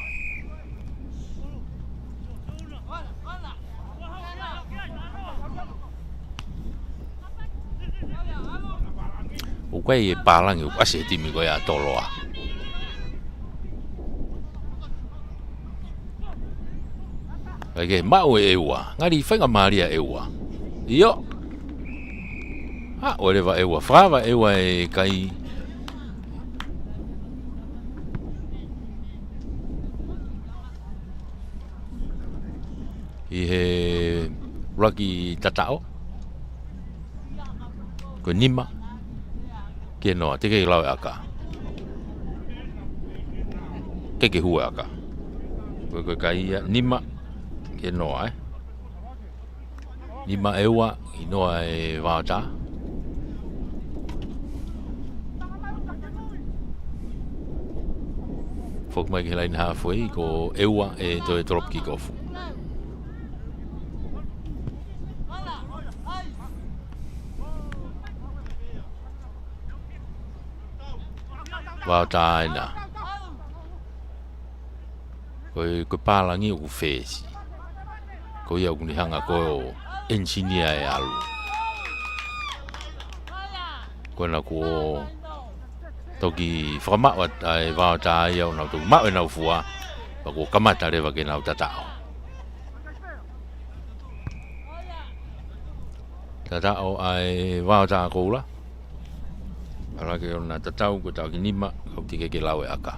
ʻOku ʻi ai e pālangi, ʻoku ʻasi e timi ko ia ʻa Toloa. ʻIkai ke maʻu e ʻEua, ngali faingamālie ʻEua. ʻIo. Aʻu leva ʻEua, fakaava ʻEua e kai. ʻI he ʻuluaki tataʻo. Ko e nima ki he noa, teʻeki ke lau e ʻaka. Teʻeki ke hū e ʻaka. Ko e, ko e kai ia, nima ki he noa, ē. Nima ʻe ua, ʻi noa e Vaotā. Foki mai ki he laine haafe, ko e ua ʻe toe tolopu kikofu. Vaotā ena. Ko e, ko e pālangi ʻoku fesi. Ko ia ʻoku ne hanga ko e ʻenisinia ʻe ʻalu. Ko ena kuo toki fakamaʻu ʻa e Vaotā ia ʻo nau toki maʻu ʻenau fua. Pea kuo kamata leva ke nau tataʻo. Tataʻo ʻa e Vaotā Koula. ʻAlu hake ʻo na tatau ko e tau ki nima, kau teʻeki ke lau e ʻaka.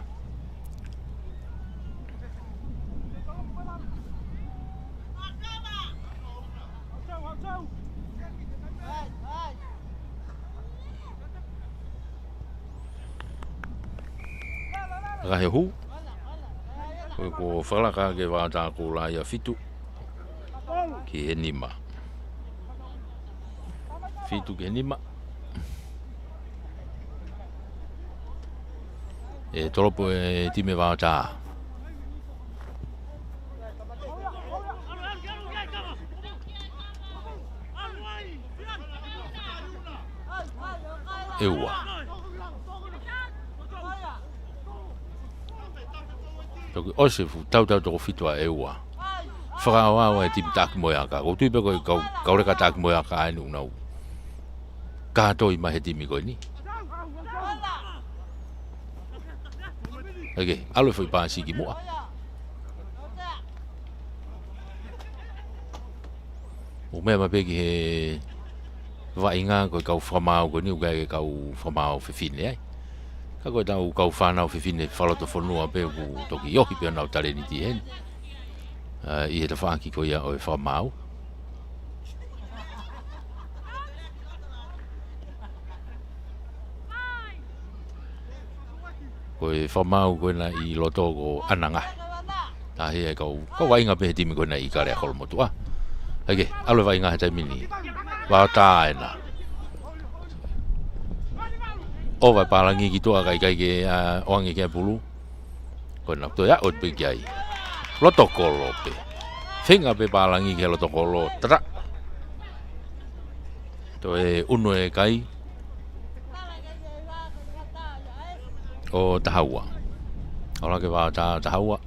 ʻAka he hū. Ko e, ko e fakalaka ke Vaotā Koula ia fitu. Ki he nima. Fitu ki he nima. ʻE tolopu e timi Vaotā. ʻE ua. Toki ʻosi e fuʻu tautau toko fitu ʻa ʻEua. Fakaʻaoʻao e timi taki mo e ʻaka. ʻOku ou tui pē ko e kau, kau leka taki mo e ʻaka ʻa eni ʻoku nau kātoi mai he timi ko eni. ʻEke, ʻalu e foʻi pāsi ki muʻa. ʻOku meʻa mai pē ki he vaʻinga ko e kau fakamaau ko eni, ʻoku ʻikai ke kau fakamaau fefine ai. Ka ko e tau kau fānau fefine fakalotofonua pē ʻoku toki ohi pē ʻenau talēniti heni. ʻA, ʻi he tafaʻaki ko ia ʻo e fakamaau. Ko e fakamaau ko ena ʻi loto ko ʻAna Ngahe. Tahi e kau, kau vaʻinga pē he timi ko ena ʻi Kaleakolomotuʻa. ʻEke, ʻalu e vaʻinga he taimi ni. Vaotā ena. ʻOva e pālangi ki tuʻa ka ʻikai ke, ʻa, ʻoange ki ai e pulu. Ko ena toe aʻu pē ki ai. Loto kolo pē. Feinga pē pālangi ki he loto kolo. Tata. Toe unu e kai. ʻO Tahaua. ʻAlu hake Vaotā, Tahaua.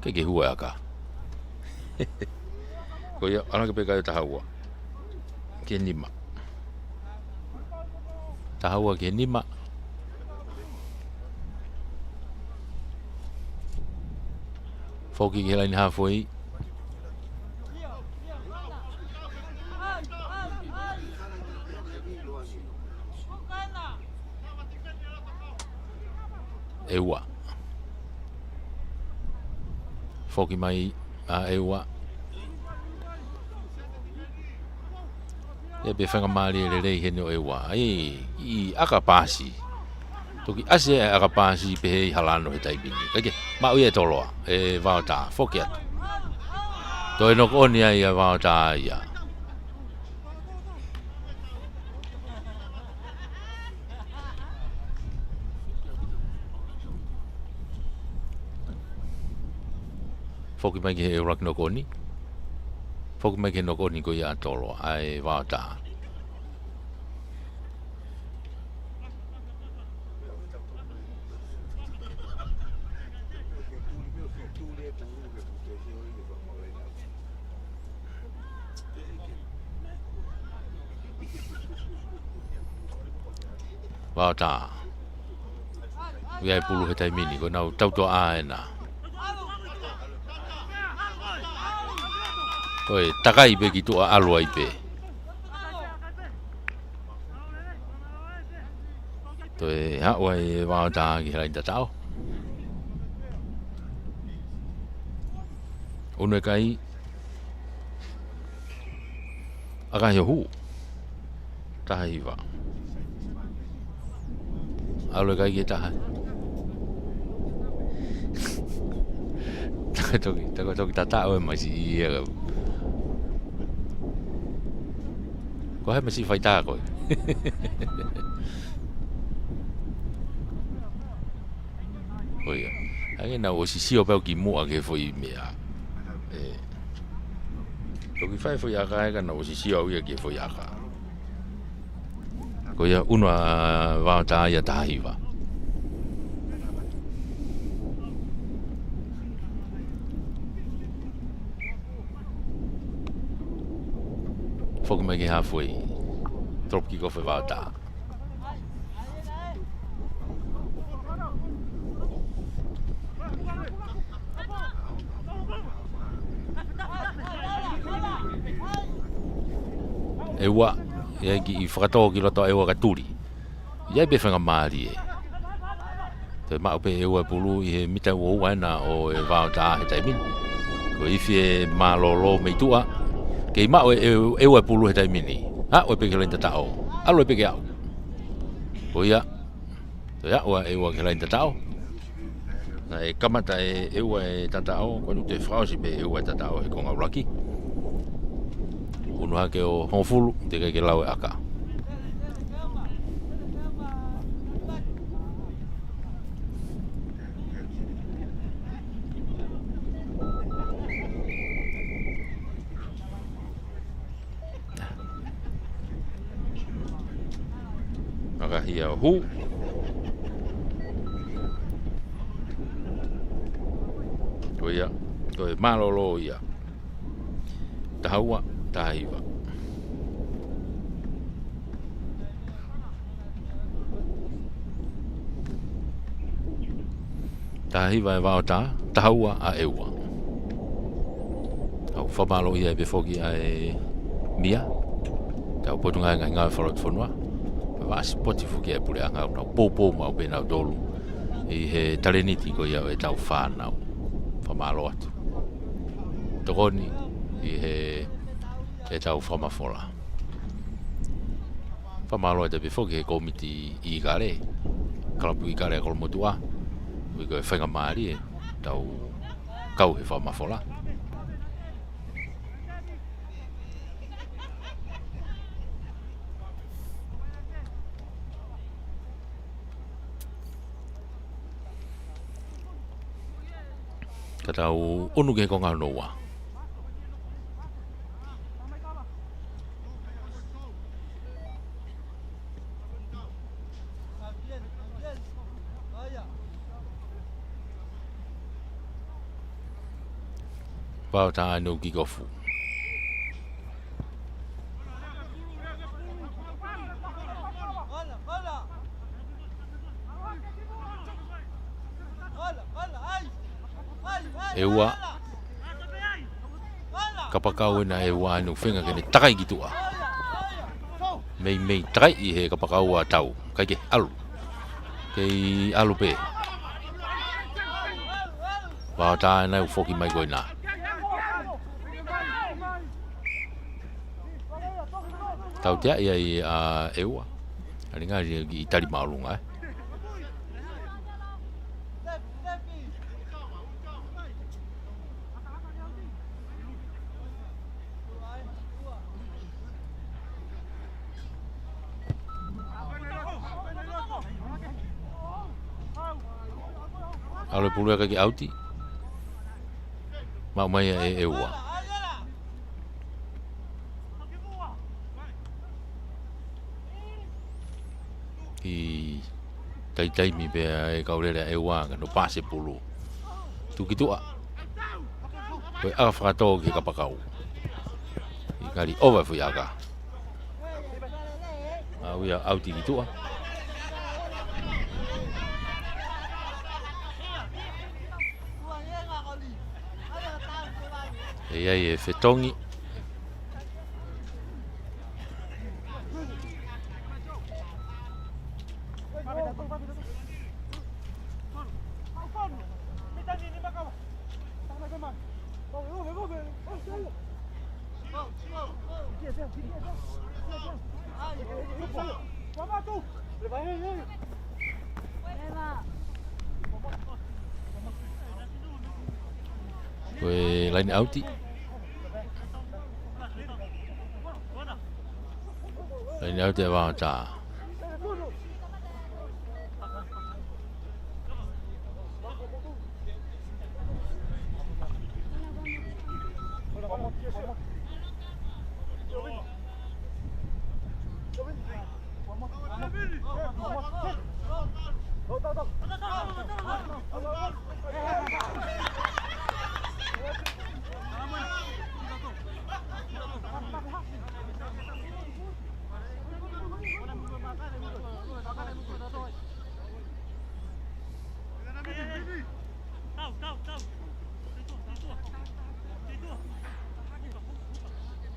Teʻeki ke hū e ʻaka. Ko ia, ʻalu hake pē kai ʻo Tahaua. Ki he nima. Tahaua ki he nima. Foki ki he laine haafe. ʻEua. Foki mai ʻa ʻEua. ʻE pē faingamālie lelei heni ʻo ʻEua. ʻAi, ʻi ʻaka pasi. Toki ʻasi e ʻaka pasi pehē ʻi Halano he taimi ni. Kae kehe, maʻu ia ʻe Toloa, ʻe Vaotā, foki atu. Toe knock on ia ʻa Vaotā ia. Foki mai ki he ʻuluaki knock on. Foki mai ki he knock on ko ia ʻa Toloa, ʻa e Vaotā. Vaotā. ʻOku ʻi ai e pulu he taimi ni, ko ʻenau tautua ʻa ena. Ko e takai pē ki tuʻa, ʻalu ai pē. Toe haʻu ai e Vaotā ki he laini tataʻo. ʻUnu e kai. ʻAkahi ʻo hū. Taha hiva. ʻAlu e kai ki he taha. Taka toki, taka toki tataʻo e masiʻi ia. Ko hai masiʻi faitā koe? ʻO ia. Ange naʻá ku ʻosi sio pē au ki muʻa ki he foʻi meʻa. ʻE. Toki fai foʻi ʻaka ē ka naʻá ku ʻosi sio au ia ki he foʻi ʻaka. Ko ia ʻunu ʻa Vaotā ia taha hiva. Foki mai ki he halfway. Drop kick off e Vaotā. ʻEua, ʻi ai kiʻi fakatō ki loto ʻa ʻEua ka tuli. ʻI ai pē faingamālie. Toe maʻu pē ʻEua e pulu ʻi he mita ua ua ena ʻo e Vaotā he taimi ni. Ko e ifi e mālōlō mei tuʻa. Kei maʻu e ʻEu-, ʻEua e pulu he taimi ni. Aʻu ai pē ki he laini tataʻo. ʻAlu ai pē ke aʻu. Ko ia. Toe aʻu ʻa ʻEua ki he laini tataʻo. Naʻe kamata ʻe ʻEua e tataʻo, ko ʻene toe fakaʻosi pē ʻEua e tataʻo he konga ʻuluaki. ʻUnu hake ʻo hongofulu, teʻeki ai ke lau e ʻaka. ʻAkahi ia ʻo hū. Ko ia, toe mālōlō ia. Taha ua, taha hiva. Taha hiva e Vaotā, taha ua ʻa ʻEua. Tau fakamālō ia pē foki ʻa e mia. Tau Potungāue Ngaahi Ngāue Fakalotofonua. Pea vā sipoti foki ʻa e puleʻanga ʻoku nau poupou maʻu pē nautolu ʻi he talēniti ko ia ʻo ʻetau fānau. Fakamālō atu. Tokoni ʻi he ʻetau fakamafola. Fakamālō atu pē foki he kōmiti ʻIkale, kalapu ʻIkale ʻa Kolomotuʻa, ui ko e faingamālie ʻetau kau he fakamafola. Ka tau ʻunu ki he konga hono ua. Vaotā ʻa ʻene kick off. ʻEua. Kapakau ena ʻa ʻEua ʻa ʻene ʻuhinga ke ne takai ki tuʻa. Meimei takai ʻi he kapakau ʻa Tau. Kai ke ʻalu. Kei ʻalu pē. Vaotā ena ʻoku foki mai ko ena. Tauteaʻi ai ʻa ʻEua. ʻAli ngali kiʻi tali māʻolunga, ē. ʻAlu e pulu ia kae ʻauti. Maʻu mai ʻe ʻEua. ʻI he taimi pē ʻa e kau lele ʻa ʻEua ka nau paasi e pulu. Tuku ki tuʻa. Ko e ʻaka fakatō ki he kapakau. ʻIkai ke ʻova e foʻi ʻaka. ʻAlu ia ʻauti ki tuʻa. ʻE ʻi ai e fetongi. Ko e laine ʻauti. Laine ʻauti ʻa e Vaotā.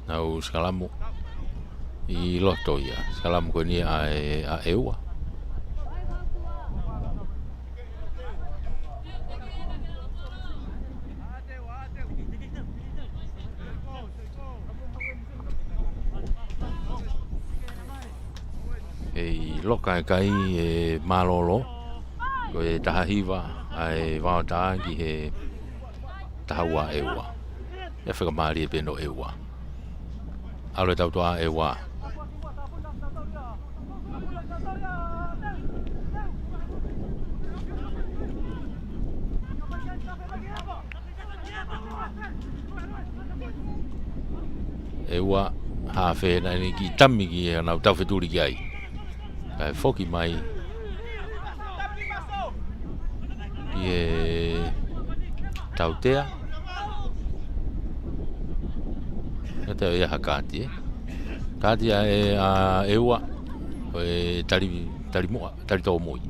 Nau sikalamu ʻi loto ia. Sikalamu ko eni ʻa e, ʻa ʻEua. ʻE ʻi loka e kai ʻe mālōlō. Ko e taha hiva ʻa e Vaotā ki he taha ua ʻa ʻEua. ʻE fakamālie pē ʻa ʻEua. ʻAlu e tautoʻa ʻa ʻEua. ʻEua, hafe naʻe ʻi ai e kiʻi tami ki ai, nau tau fetuli ki ai. Kae foki mai ki he tautea. Ka tau ia ha kaati, ē. Kaati ʻa e, ʻa ʻEua, ko e tali, tali muʻa, tali tōmui.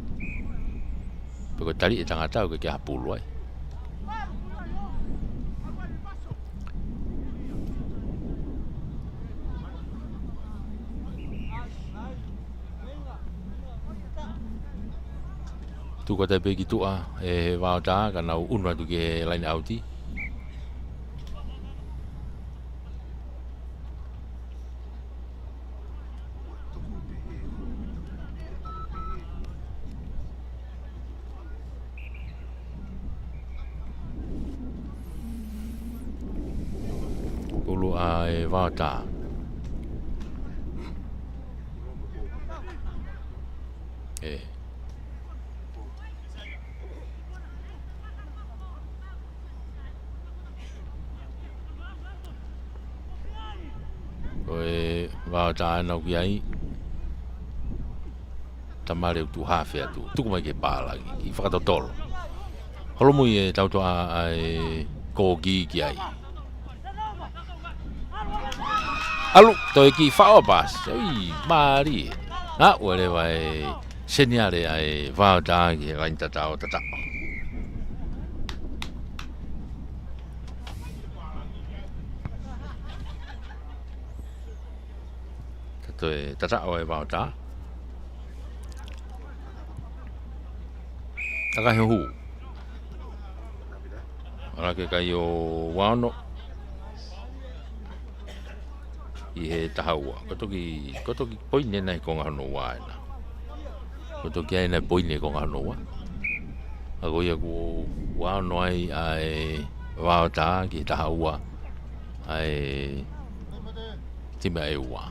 Pe ko e tali e tangata ʻoku ʻikai ke ʻi ai ha pulu ai. Tuku atu pē ki tuʻa ʻe he Vaotā ka nau ʻunu atu ki he laine ʻauti. Pulu ʻa e Vaotā. ʻE. Ko e Vaotā ʻena ʻoku ʻi ai. Tamale ʻoku tuʻu hafe atu. Tuku mai ki he pālangi. ʻI fakatotolo. Holomui e tautoʻa ʻa e Kōkī ki ai. ʻAlu, toe kiʻi faʻo paasi. Ui, mālie. Aʻu leva e seniale ʻa e Vaotā ki he laine tataʻo tataʻo. Ka toe tataʻo e Vaotā. Takahi hū. ʻAlu ki he kai ʻo ua ono. ʻI he taha ua. Ko e toki, ko e toki poini ʻena he konga hono ua ʻena. Ko e toki ʻi ai ʻena poini he konga hono ua. Ka ko ia kuo ua ono ai ʻa e Vaotā ki he taha ua ʻa e timi ʻa ʻEua.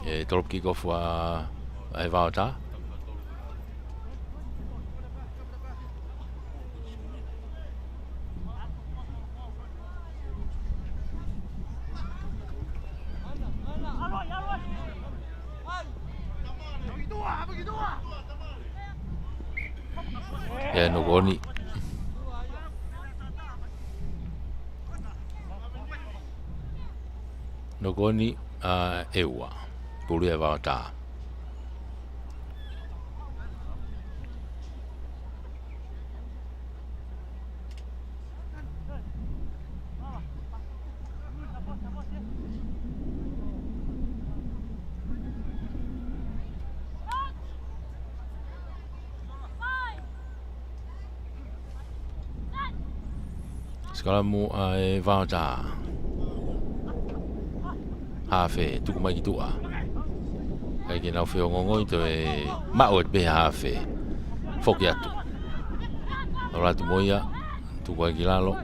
ʻE, tolopu kick off ʻa, ʻa e Vaotā. ʻE, nokoni. Nokoni ʻa ʻEua. Pulu ʻa e Vaotā. Sikalamu ʻa e Vaotā. Hafe, tuku mai ki tuʻa. ʻIkai ke nau feongoongoi, toe maʻu atu pē hafe. Foki atu. ʻAlu atu mo ia, tuku ai ki lalo.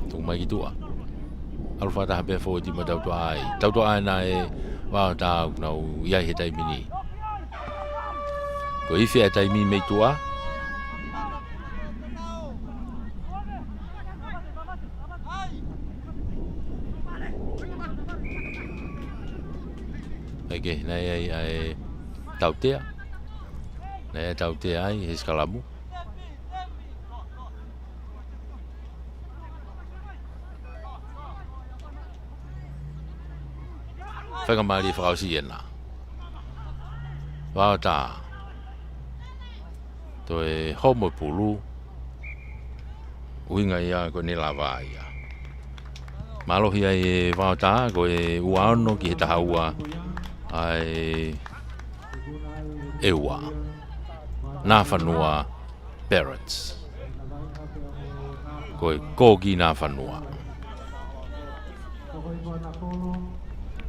Tuku mai ki tuʻa. ʻAlu fakataha pē fōueti mo Tautuʻa ai. Tautuʻa ʻa ē ʻa e Vaotā ʻoku nau ʻi ai he taimi ni. Ko e ifi ʻa e taimi mei tuʻa. ʻIkai ke, naʻe ʻi ai ʻa e tautea. Naʻe ʻi ai e tautea ai, he sikalamu. Faingamālie fakaʻosi ena. Vaotā. Toe homo pulu. ʻUhinga ia ko ʻene lava ia. Mālohi ai e Vaotā, ko e ua ono ki he taha ua ʻa e ʻEua. Nafanua Pirates. Ko e kōkī Nafanua.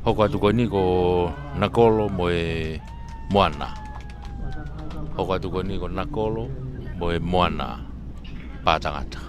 Hoko atu ko eni ko Nakolo mo e Moana. Hoko atu ko eni ko Nakolo mo e Moana Pātangata.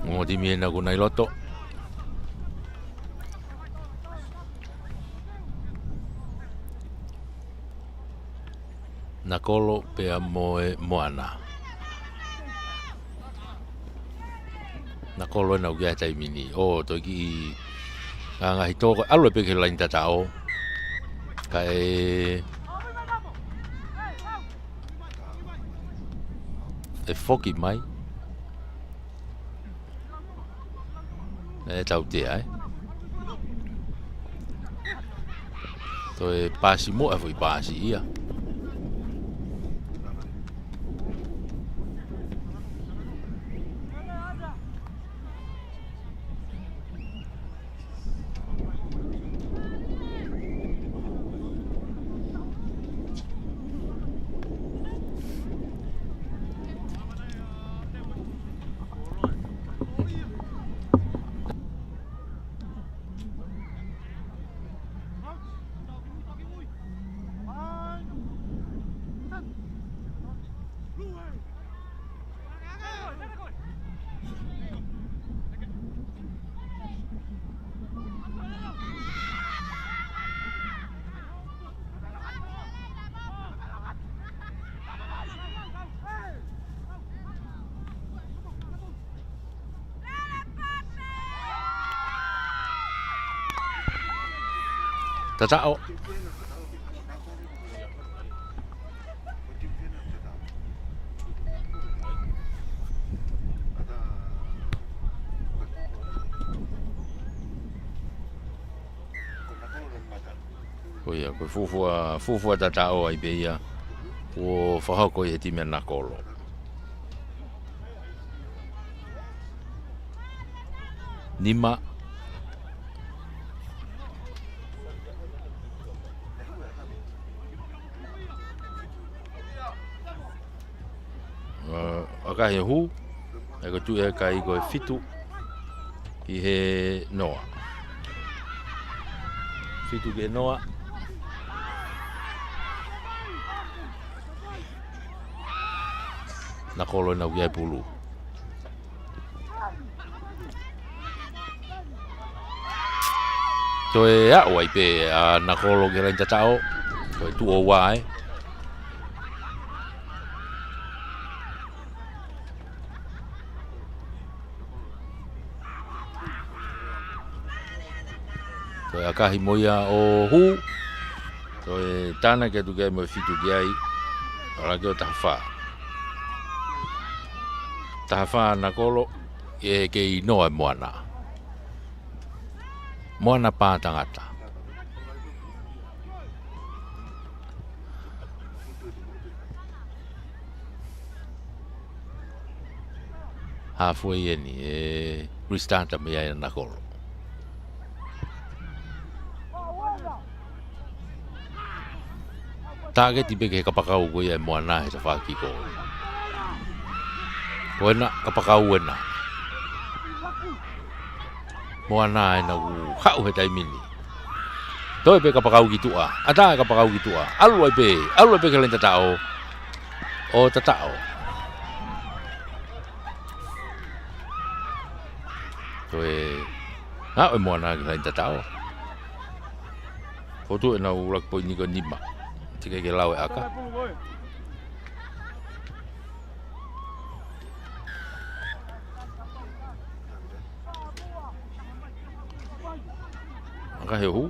Ongo timi ena ʻoku nau ʻi loto. Nakolo pea mo e Moana. Nakolo ena ʻoku ʻi ai he taimi ni. ʻO, toe kiʻi ngaahi toko. ʻAlu pē ki he laine tataʻo. Kae ʻe foki mai. ʻE tautea, ē. Toe paasi mo e foʻi paasi ia. Tataʻo. Ko ia, ko e fuofua, fuofua tataʻo ai pē ia. Kuo fakahoko ʻe he timi ʻa Nakolo. Nima. ʻA, ʻakahi e hū, ʻa ia ko e tuʻu ʻa e kakai ko e fitu ki he noa. Fitu ki he noa. Nakolo ʻena ʻoku ʻi ai e pulu. Toe aʻu ai pē ʻa Nakolo ki he laine tataʻo. Toe tuʻo ua ē. Toe ʻakahi mo ia ʻo hū. Toe tana ke tuku ai mo e fitu ki ai. ʻAlu ki he taha fā. Taha fā Nakolo, ʻe kei noa e Moana. Moana pā tangata. Halfway eni, ʻe restart mai ai ʻa Nakolo. Tāketi pē ki he kapakau ko ia ʻa e Moana he tafaʻaki ko ē. Ko ʻena kapakau ʻena. Moana ʻena ʻoku haʻu he taimi ni. Toe pē kapakau ki tuʻa. ʻAtā e kapakau ki tuʻa. ʻAlu ai pē, ʻalu ai pē ki he laine tataʻo. ʻO tataʻo. Toe aʻu e Moana ki he laine tataʻo. Fotu ʻena ʻuluaki poini ko e nima. Teʻeki ke lau e ʻaka. ʻAkahi ʻo hū.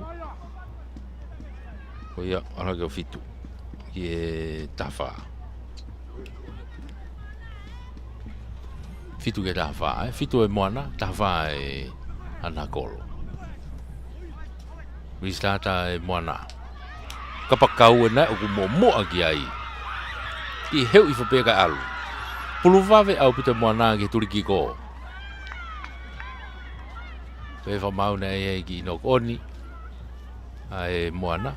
Ko ia, ʻalu ki he fitu. Ki he taha fā. Fitu ki he taha fā, ē? Fitu e Moana, taha fā e ʻa Nakolo. Restart e Moana. Kapakau ʻena ʻoku muʻomuʻa ki ai. Ki he ʻuhi fo pē ka ʻalu. Pulu vave ʻaupito e Moana ki he tuliki ko. Pea fakamaau ʻena ʻe ʻi ai e kiʻi knock on ʻa e Moana.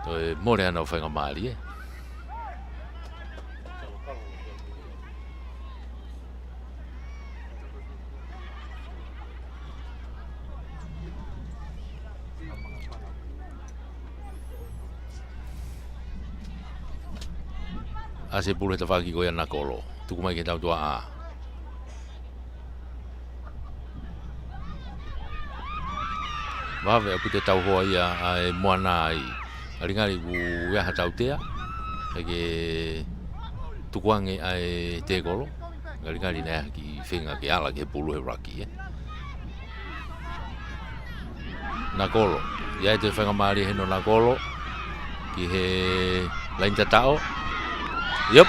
Toe mole ʻena ʻo faingamālie. ʻAsi e pulu he tafaʻaki ko ia ʻa Nakolo. Tuku mai ki he tautuaʻā. Vave ʻaupito e tauhoa ia ʻa e Moana ai. Ngalingali ʻoku ʻi ai ha tautea. ʻIkai ke tukuange ʻa e tēkolo. Ngalingali naʻe ʻi ai ha kiʻi feinga ke ala ki he pulu he ruck, ē. Nakolo. ʻI ai e toe faingamālie heni ʻo Nakolo. Ki he laine tataʻo. Iop.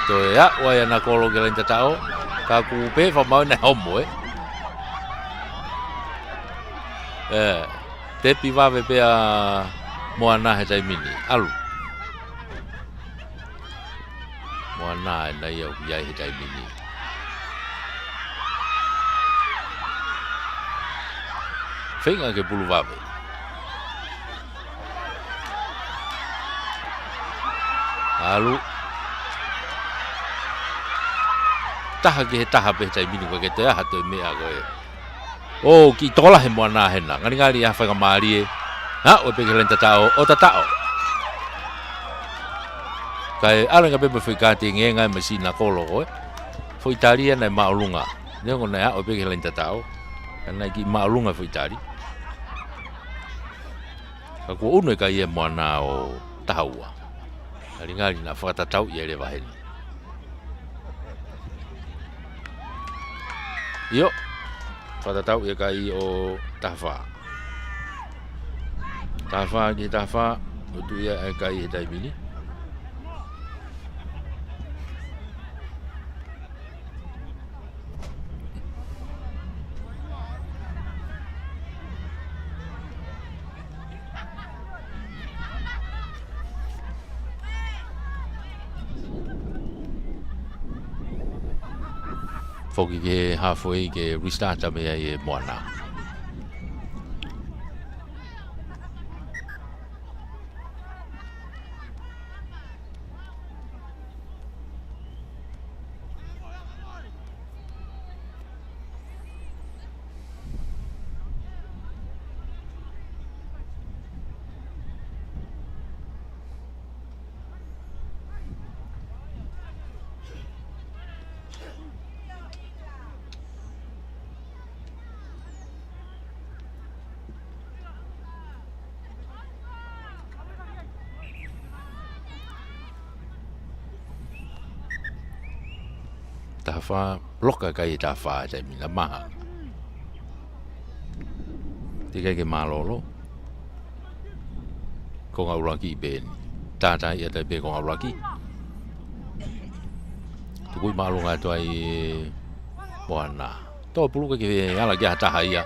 Toe aʻu ai ʻa Nakolo ki he laine tataʻo. Ka ʻoku pehē fakamaau ʻena ʻe homo, ē. Ē. Tepi vave pē ʻa Moana he taimi ni. ʻAlu. Moana ʻena ia ʻoku ʻi ai he taimi ni. Feinga ke pulu vave. ʻAlu. Taha ki he taha pē he taimi ni, ʻikai ke toe ʻi ai ha toe meʻa ko ē. ʻO kiʻi tokolahi e Moana hena. Ngalingali ʻi ai ha faingamālie. Aʻu pē ki he laine tataʻo, ʻo tataʻo. Kae ʻalu ange pē mo e foʻi kāteinga ʻa e masiʻi Nakolo ko ē. Foʻi tali ia naʻe māʻolunga. Neongo naʻe aʻu pē ki he laine tataʻo. Ka naʻe kiʻi māʻolunga e foʻi tali. Ka kuo ʻunu e kai ʻa e Moana ʻo taha ua. Ngalingali naʻa fakatatau ia leva heni. ʻIo. Fakatatau e kai ʻo taha fā. Taha fā ki he taha fā. ʻOku tuʻu ia e kai he taimi ni. Foki ki he halfway ke restart mai ai e Moana. Taha fā, loka kai e taha fā he taimi ni, māhanga. Teʻeki ke mālōlō. Konga ʻuluaki pē eni. Tātā ia tai pē konga ʻuluaki. Tukui māʻolunga atu ai ʻe Moana. Tō pulu ke ala ki ha taha ia.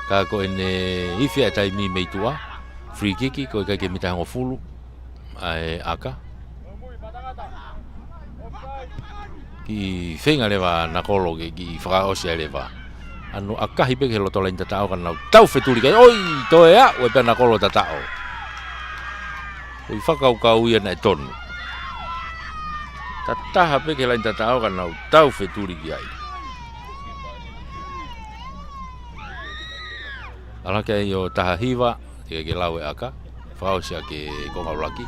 Ka ko ʻene ifi ʻa e taimi mei tuʻa. Free kick, ko e kai ke mita hongofulu. ʻA e ʻaka. Kiʻi feinga leva ʻa Nakolo ke kiʻi fakaʻosi ai leva. ʻAno ʻakahi pē ki he loto laini tataʻo ka nau tau fetuli kai. ʻOi, toe aʻu ai pē ʻa Nakolo tataʻo. ʻOi fakakaukau ia naʻe tonu. Tataha pē ki he laini tataʻo ka nau tau fetuli ki ai. Ala ki ai ʻo taha hiva, teʻeki ke lau e ʻaka. Fakaʻosi ʻaki e konga ʻuluaki.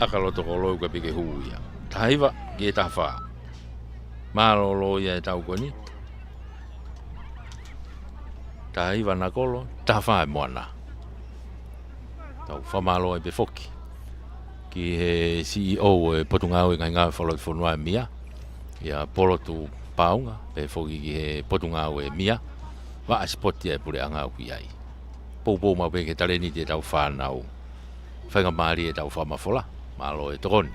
ʻAka loto kolo ʻoku ʻikai pē ke hū ia. Taha hiva, ki he taha fā. Mālōlō ia e tau ko eni. Taha hiva Nakolo, taha fā ʻe Moana. Tau fakamālō ai pē foki ki he C E O ʻo e Potungāue Ngaahi Ngāue Fakalotofonua ʻe Mia, ʻia Polotu Paunga, pehē foki ki he Potungāue ʻe Mia, vaʻa sipoti ʻa e puleʻanga ʻoku ʻi ai. Poupou maʻu pē ki he talēniti ʻetau fānau. Faingamālie ʻetau fakamafola, mālō e tokoni.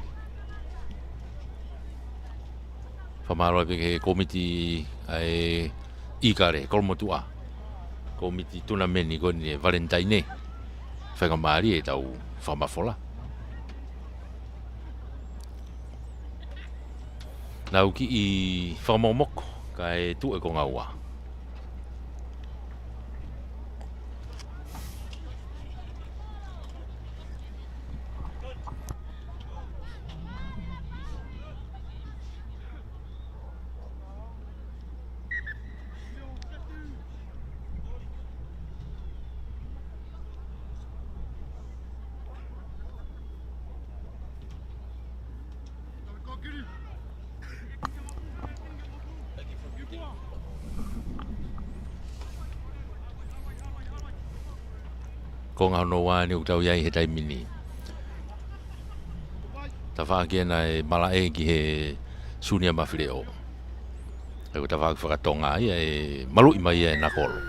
Fakamālō pē ki he kōmiti ʻa e ʻIkale, Kolomotuʻa. Kōmiti tunameni ko eni e Valentine. Faingamālie ʻetau fakamafola. Nau kiʻi fakamokomoko, kae tuʻu e konga ua. Konga hono ua eni ʻoku tau ʻi ai he taimi ni. Tafaʻaki ena e malaʻe ki he Sunia Mafileʻo. ʻE ko e tafaʻaki fakatonga ia ʻe maluʻi mai ia ʻe Nakolo.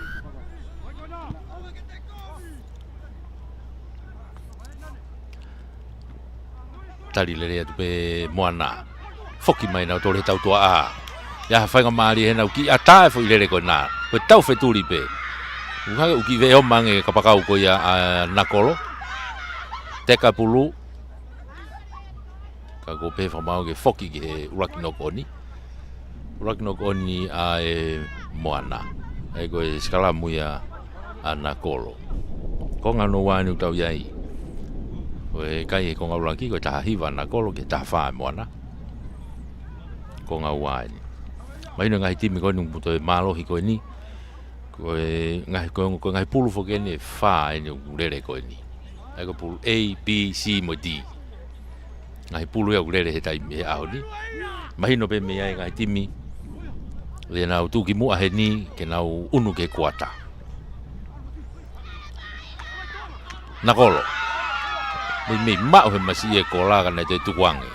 Tali lele atu pē Moana. Foki mai nau tole tau tuaʻā. ʻIa ha faingamālie he nau kiʻi ʻatā e foʻi lele ko ena. Ko e tau fetuli pē. ʻUhake ʻoku kiʻi veʻe ʻo mange kapakau ko ia ʻa Nakolo. Teka pulu. Ka ko pē fakamaau ke foki ki he ʻuluaki nokoni. ʻUluaki nokoni ʻa e Moana. ʻA ia ko e sikalamu ia ʻa Nakolo. Konga hono ua eni ʻoku tau ʻi ai. Ko e kai e konga ʻuluaki, ko e taha hiva Nakolo ki he taha fā Moana. Konga ua eni. Mahino ngaahi timi ko eni ʻoku toe mālohi ko eni. Ko e ngaahi, ko e, ko e ngaahi pulu foki eni ʻe fā eni ʻoku lele ko eni. ʻA ia ko e pulu A, B, C mo D. Ngaahi pulu ia ʻoku lele he taimi he ʻaho ni. Mahino pē mei ai ngaahi timi. ʻE nau tuʻu ki muʻa heni ke nau ʻunu ki he kuata. Nakolo. Meimei maʻu he masiʻi e kola ka naʻe toe tukuange.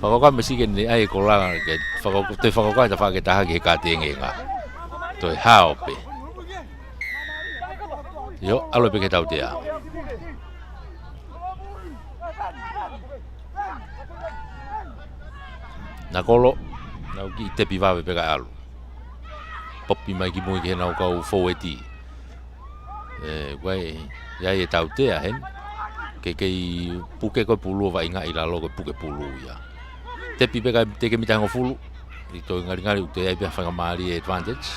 Fakakaukau masiʻi ke ne ʻai e kola ke fakakaukau, toe fakakaukau e tafaʻaki ʻe taha ki he kātengenga. Toe hao pē. ʻIo, ʻalu pē ki he tautea. Nakolo, nau kiʻi tepi vave pē kae ʻalu. Popi mai ki mui ki heʻenau kau foueti. ʻE, ʻoku ʻi ai e tautea heni. Ke kei puke ko e pulu ʻo vaʻinga ʻi lalo ko e puke pulu ia. Tepi pē kae teʻeki ke mita hongofulu. ʻI he toe ngalingali ʻoku toe ʻi ai pē ha faingamālie e advantage.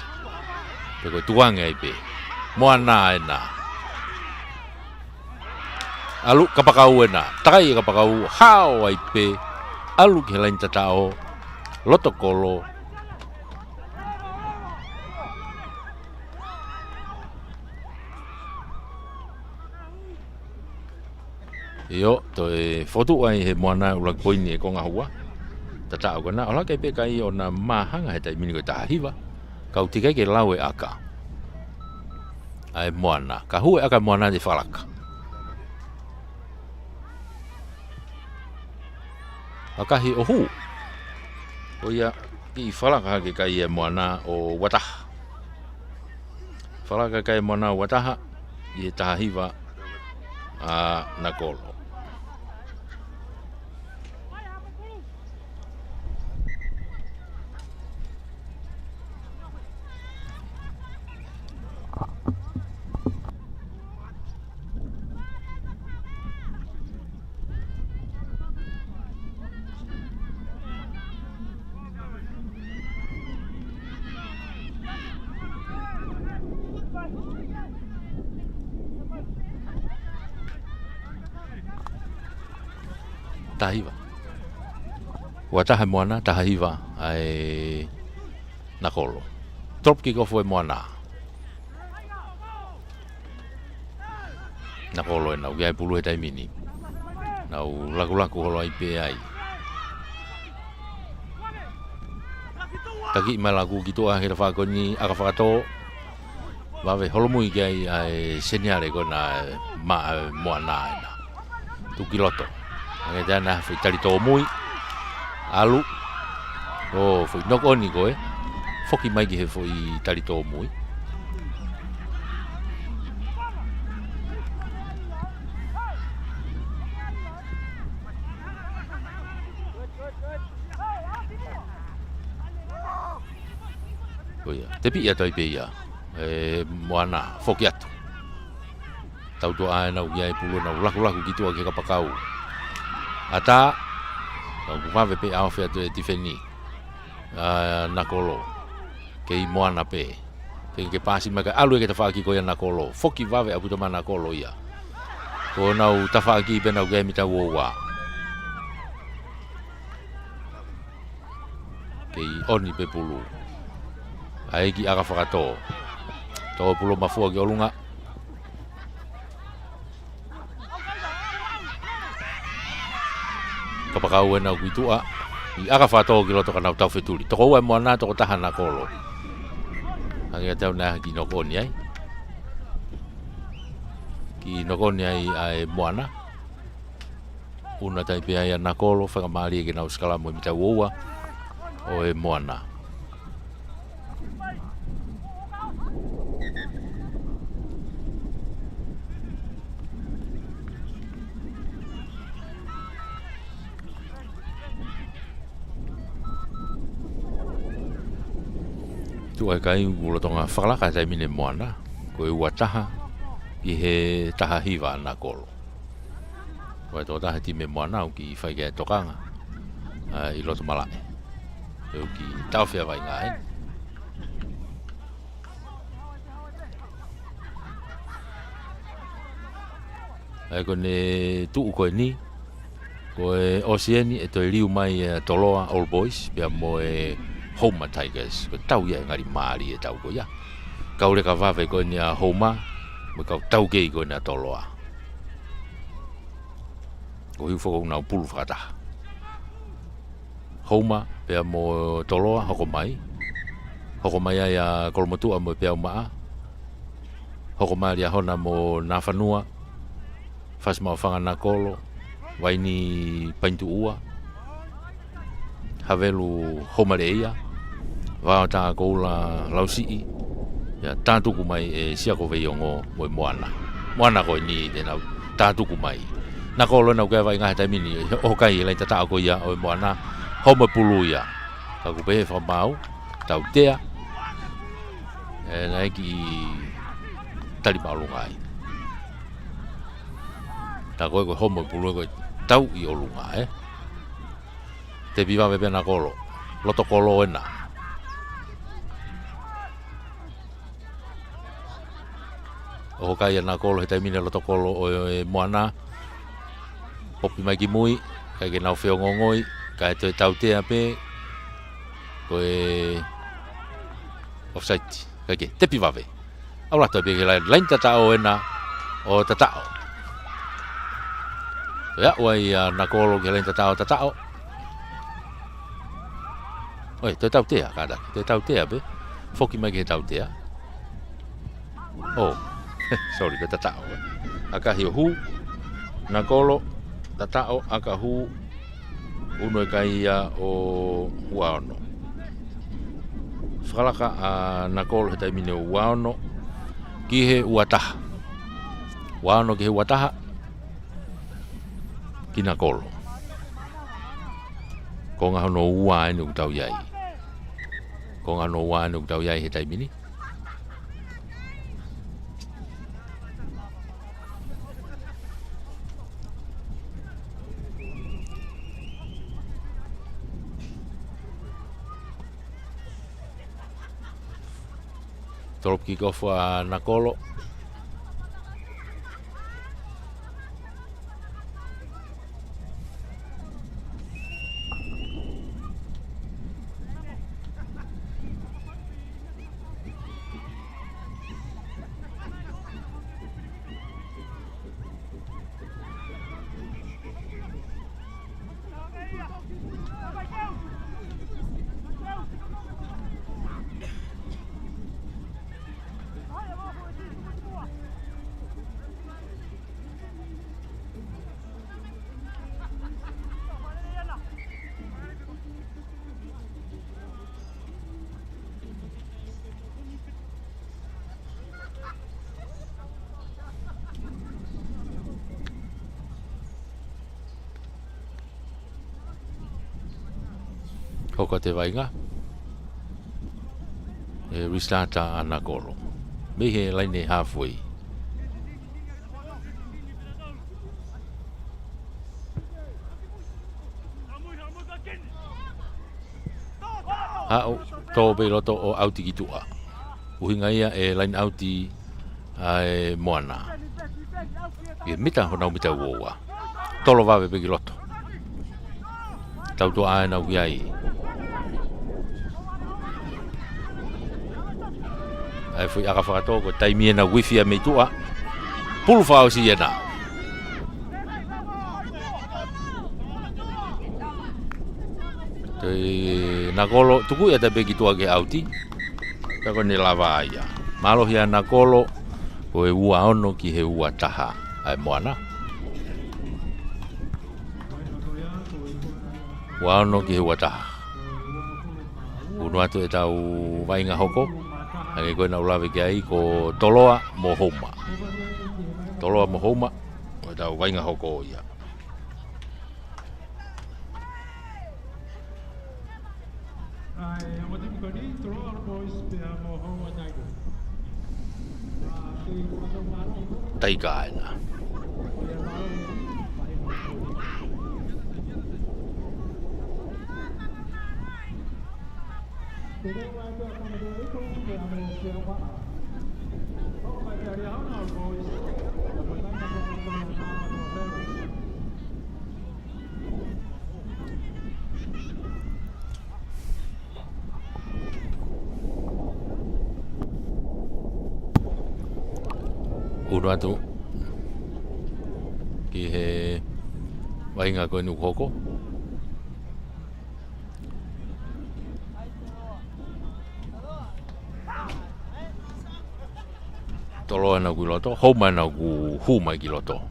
Pe ko e tukuange ai pē. Moana ena. ʻAlu kapakau ena. Takai e kapakau, hao ai pē. ʻAlu ki he laini tataʻo. Loto kolo. ʻIo, toe fotu ai he Moana ʻuluaki poini e konga ua. Tataʻo ko ena, ʻohake pē kai ʻona māhanga he taimi ni ko e taha hiva. Kau teʻeki ke lau e ʻaka. ʻa e Moana. Ka hū e ʻaka e Moana ʻi he falaka. ʻAkahi ʻo hū. Ko ia kiʻi falaka hake kai e Moana ʻo ua taha. Falaka kai e Moana ʻo ua taha ʻi he taha hiva ʻa Nakolo. Taha hiva. Ua taha e Moana, taha hiva ʻa e Nakolo. Drop kick off e Moana. Nakolo ʻenau ʻi ai e pulu he taimi ni. Nau lakulaku holo ai pē ai. Taki mai laku ki tuʻa he tafaʻaki ko eni ʻaka fakatō. Vave holomui ki ai ʻa e seniale ko ena ʻa e Moana ena. Tuku ki loto. Hangē ʻe taha ʻena foʻi tali tōmui. ʻAlu. ʻO, foʻi knock on ko ē. Foki mai ki he foʻi tali tōmui. Ko ia, tepi atu ai pē ia. E Moana, foki atu. Tau tuʻa ʻenau ʻi ai e pulu, nau lakulaku ki tuʻa ki he kapakau. ʻAtā, nau vave pē ʻo ofi atu e tifeni ʻa Nakolo. Kei Moana pē. Ke, ke paasi mai kae ʻalu ʻe he tafaʻaki ko ia ʻa Nakolo. Foki vave ʻaupito mai ʻa Nakolo ia. Ko ʻenau tafaʻaki pē ʻenau ʻi he mita ua ua. Kei ʻoni pē pulu. ʻAi ki ʻaka fakatō. Tō pulu mafua ki ʻolunga. Kapakau ʻenau ki tuʻa. ʻI ʻaka fakatō ki loto ka nau tau fetuli. Toko ua e Moana, toko taha Nakolo. Hangē ʻe taha ʻena kiʻi knock on ai. Kiʻi knock on ai ʻa e Moana. ʻUna tai pē ai ʻa Nakolo, faingamālie ke nau sikalamu he mita ua ua ʻo e Moana. Tuʻa e kai ʻoku lolotonga fakalaka he taimi ni e Moana. Ko e ua taha ki he taha hiva ʻa Nakolo. Ko e tokotaha e timi Moana ʻoku kiʻi fai ki ai e tokanga ʻi loto malaʻe. ʻOku kiʻi taʻofi ʻa e vaʻinga ē. ʻA ia ko ʻene tuʻu ko eni, ko e ʻosi eni ʻe toe liu mai ʻa Toloa Old Boys, pea mo e Houma Tigers. Ko e tau ia ʻe ngali mālie e tau ko ia. Kau leka vave ko eni ʻa Houma, mo e kau taukei ko eni ʻa Toloa. Ko hiu foko nau pulu fakataha. Houma, pea mo Toloa, hoko mai. Hoko mai ai ʻa Kolomotuʻa mo Peaumaʻa. Hoko mai ʻa Liahona mo Nafanua. Fasi Maʻufanga Nakolo. Vaini Painituʻua. Havelu Houmaleʻeia. Vao Takoula Lausiʻi. Pea tātuku mai ʻe Siako Veiongo mo e Moana. Moana ko eni te nau tātuku mai. Nakolo ʻenau ʻi he vaʻinga he taimi ni, ʻoho kai e laini tataʻo ko ia ʻo e Moana, homo pulu ia. Ka ʻoku pehē fakamaau, tautea, ʻe, naʻe kiʻi tali māʻolunga ai. Tā ko ē ko e homo pulu ko e tau ʻi ʻolunga, ē. Tepi vave pē ʻa Nakolo. Loto kolo ena. ʻOho kai ʻa Nakolo he taimi ni e loto kolo ʻo e Moana. Hopi mai ki mui, ʻikai ke nau feongoongoi, kae toe tautea pē, ko e offside, ʻikai ke, tepi vave. ʻAlu atu pē ki he laini, laini tataʻo ena ʻo tataʻo. Ko ia ʻoku ʻi ai ʻa Nakolo ki he laini tataʻo tataʻo. ʻOi, toe tautea, kātaki, toe tautea pē. Foki mai ki he tautea. ʻO, Sorry, ko e tataʻo, ē. ʻAkahi ʻo hū, Nakolo, tataʻo, ʻaka hū, unu e kai ia ʻo ua ono. Fakalaka ʻa Nakolo he taimi ni ʻo ua ono ki he ua taha. Ua ono ki he ua taha. Ki Nakolo. Konga hono ua eni ʻoku tau ʻi ai. Konga hono ua eni ʻoku tau ʻi ai he taimi ni. Tolopu kick off ʻa Nakolo. Hoko atu e vaʻinga. ʻE restart ʻa Nakolo mei he laine halfway. Haʻu, tō pē ʻi loto ʻo ʻauti ki tuʻa. ʻUhinga ia e line out ʻa e Moana. ʻI he mita, honau mita ua ua. Tolo vave pē ki loto. Tau tuʻa ʻa e nau ki ai. ʻA e foʻi ʻaka fakatō, ko e taimi ena ʻoku ifi ia mei tuʻa. Pulu fakaʻosi ena. Toi Nakolo, tuku ia ʻatā pē ki tuʻa ke ʻauti. Ka ko ʻene lava ia. Mālohi ʻa Nakolo, ko e ua ono ki he ua taha ʻa e Moana. Ua ono ki he ua taha. Unu atu ʻetau vaʻinga hoko. Hangē ko ena ʻoku lave ki ai ko Toloa mo Houma. Toloa mo Houma, ko ʻetau vaʻinga hoko ia. Taika ena. Unu atu ki he vaʻinga ko eni ʻoku hoko. Toloa ena ʻoku ʻi loto, Houma ena ʻoku hū mai ki loto.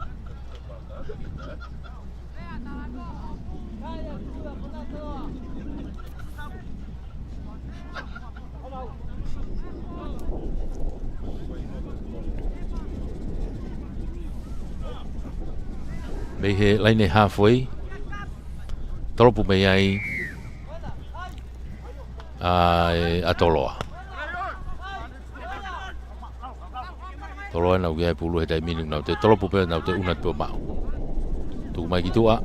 Mei he laine halfway. Tolopu mei ai ʻa, ʻa Toloa. Toloa ena ʻoku ʻi ai e pulu he taimi ni, nau te tolopu pē, nau te ʻuna tuʻa maʻu. Tuku mai ki tuʻa.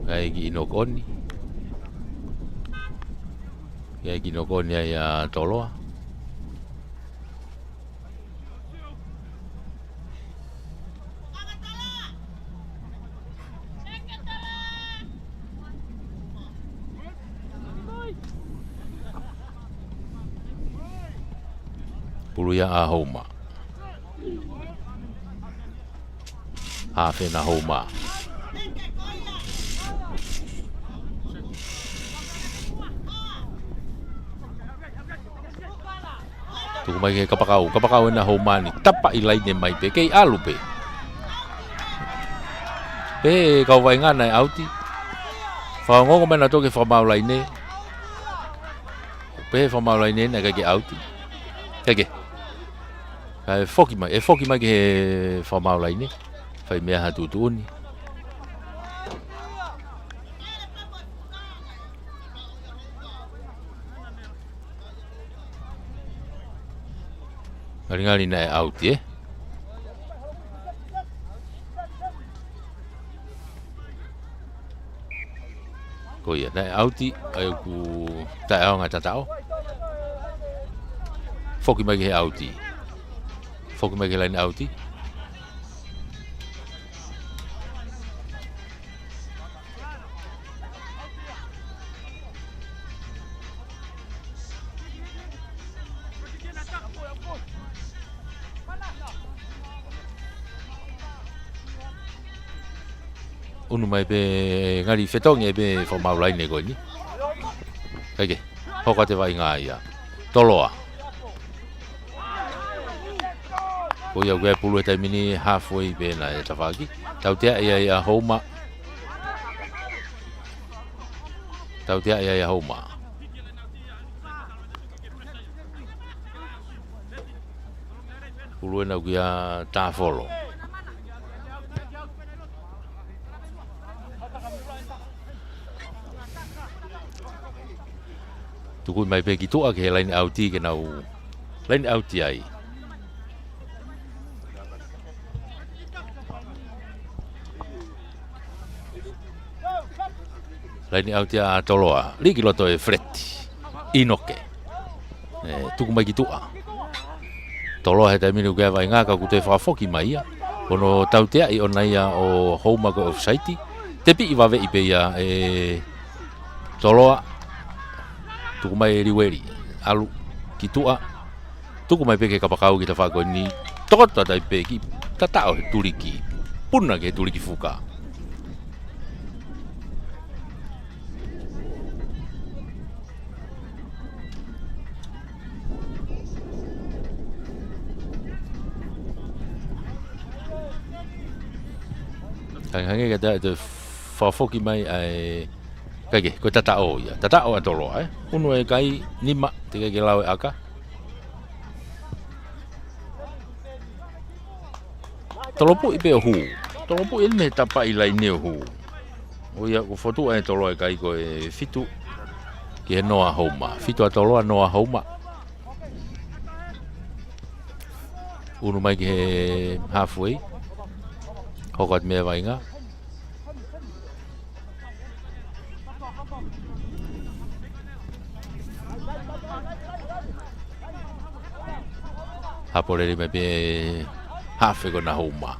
ʻAi ki Inokoni. ʻAi ki Inokoni ai ʻa Toloa. Pulu ia ʻa Houma. Hafe ena Houma. Tuku mai ki he kapakau, kapakau ʻena Houma ni, tapa ʻi laine mai pē, kei ʻalu pē. Pehē ʻe he kau vaʻinga naʻe ʻauti. Fakaongoongo mai nautolu ki he fakamaau laine. Pehē fakamaau laine naʻe ʻikai ke ʻauti. ʻIkai ke. Kae foki mai, ʻe foki mai ki he fakamaau laine. Fai mei ai ha tuʻutuʻuni. Ngalingali naʻe ʻauti, ē? Ko ia, naʻe ʻauti, ʻa ia ʻoku taʻeʻaonga e tataʻo. Foki mai ki he ʻauti. Foki mai ki he laine ʻauti. ʻUnu mai pē, ngali fetongi ʻe pē fakamaau laine ko eni. ʻIkai ke, hoko atu e vaʻinga ia. Toloa. Ko ia ʻoku ʻi ai e pulu he taimi ni, halfway pē ʻena e tafaʻaki. Tautea ia ʻa Houma. Tautea ia ʻa Houma. Pulu ʻena kia Tāfolo. Tuku mai pē ki tuʻa ki he laine ʻauti ke nau laine ʻauti ai. Laine ʻauti ʻa Toloa. Lī ki loto ʻe Feleti. ʻInoke. ʻE, tuku mai ki tuʻa. Toloa he taimi ni ʻoku ʻi ai e vaʻinga ka kuo toe fakafoki mai ia. Ko hono tauteaʻi ʻona ia ʻo Houma ko e offside. Tepiʻi vaveʻi pē ia ʻe Toloa. Tuku mai ʻe Liueli. ʻAlu ki tuʻa. Tuku mai pē ki he kapakau ki he tafaʻaki ko eni. Tokoto atu ai pē ki tataʻo he tuliki. Puna ki he tuliki fuka. Hangehangē ka te, te fakafoki mai ai. ʻIkai ke, ko e tataʻo ia. Tataʻo ʻa Toloa, ē? ʻUnu ʻe kai, nima, teʻeki ke lau e ʻaka. Tolopuʻi pē ʻo hū. Tolopuʻi eni mei he tapa ʻi laine ʻo hū. ʻO ia ʻoku fotu ʻa e Toloa ʻe kai ko e fitu ki he noa Houma. Fitu ʻa Toloa, noa Houma. ʻUnu mai ki he halfway. Hoko atu mei ai e vaʻinga. Hapo lele mai pē hafe ko ena Houma.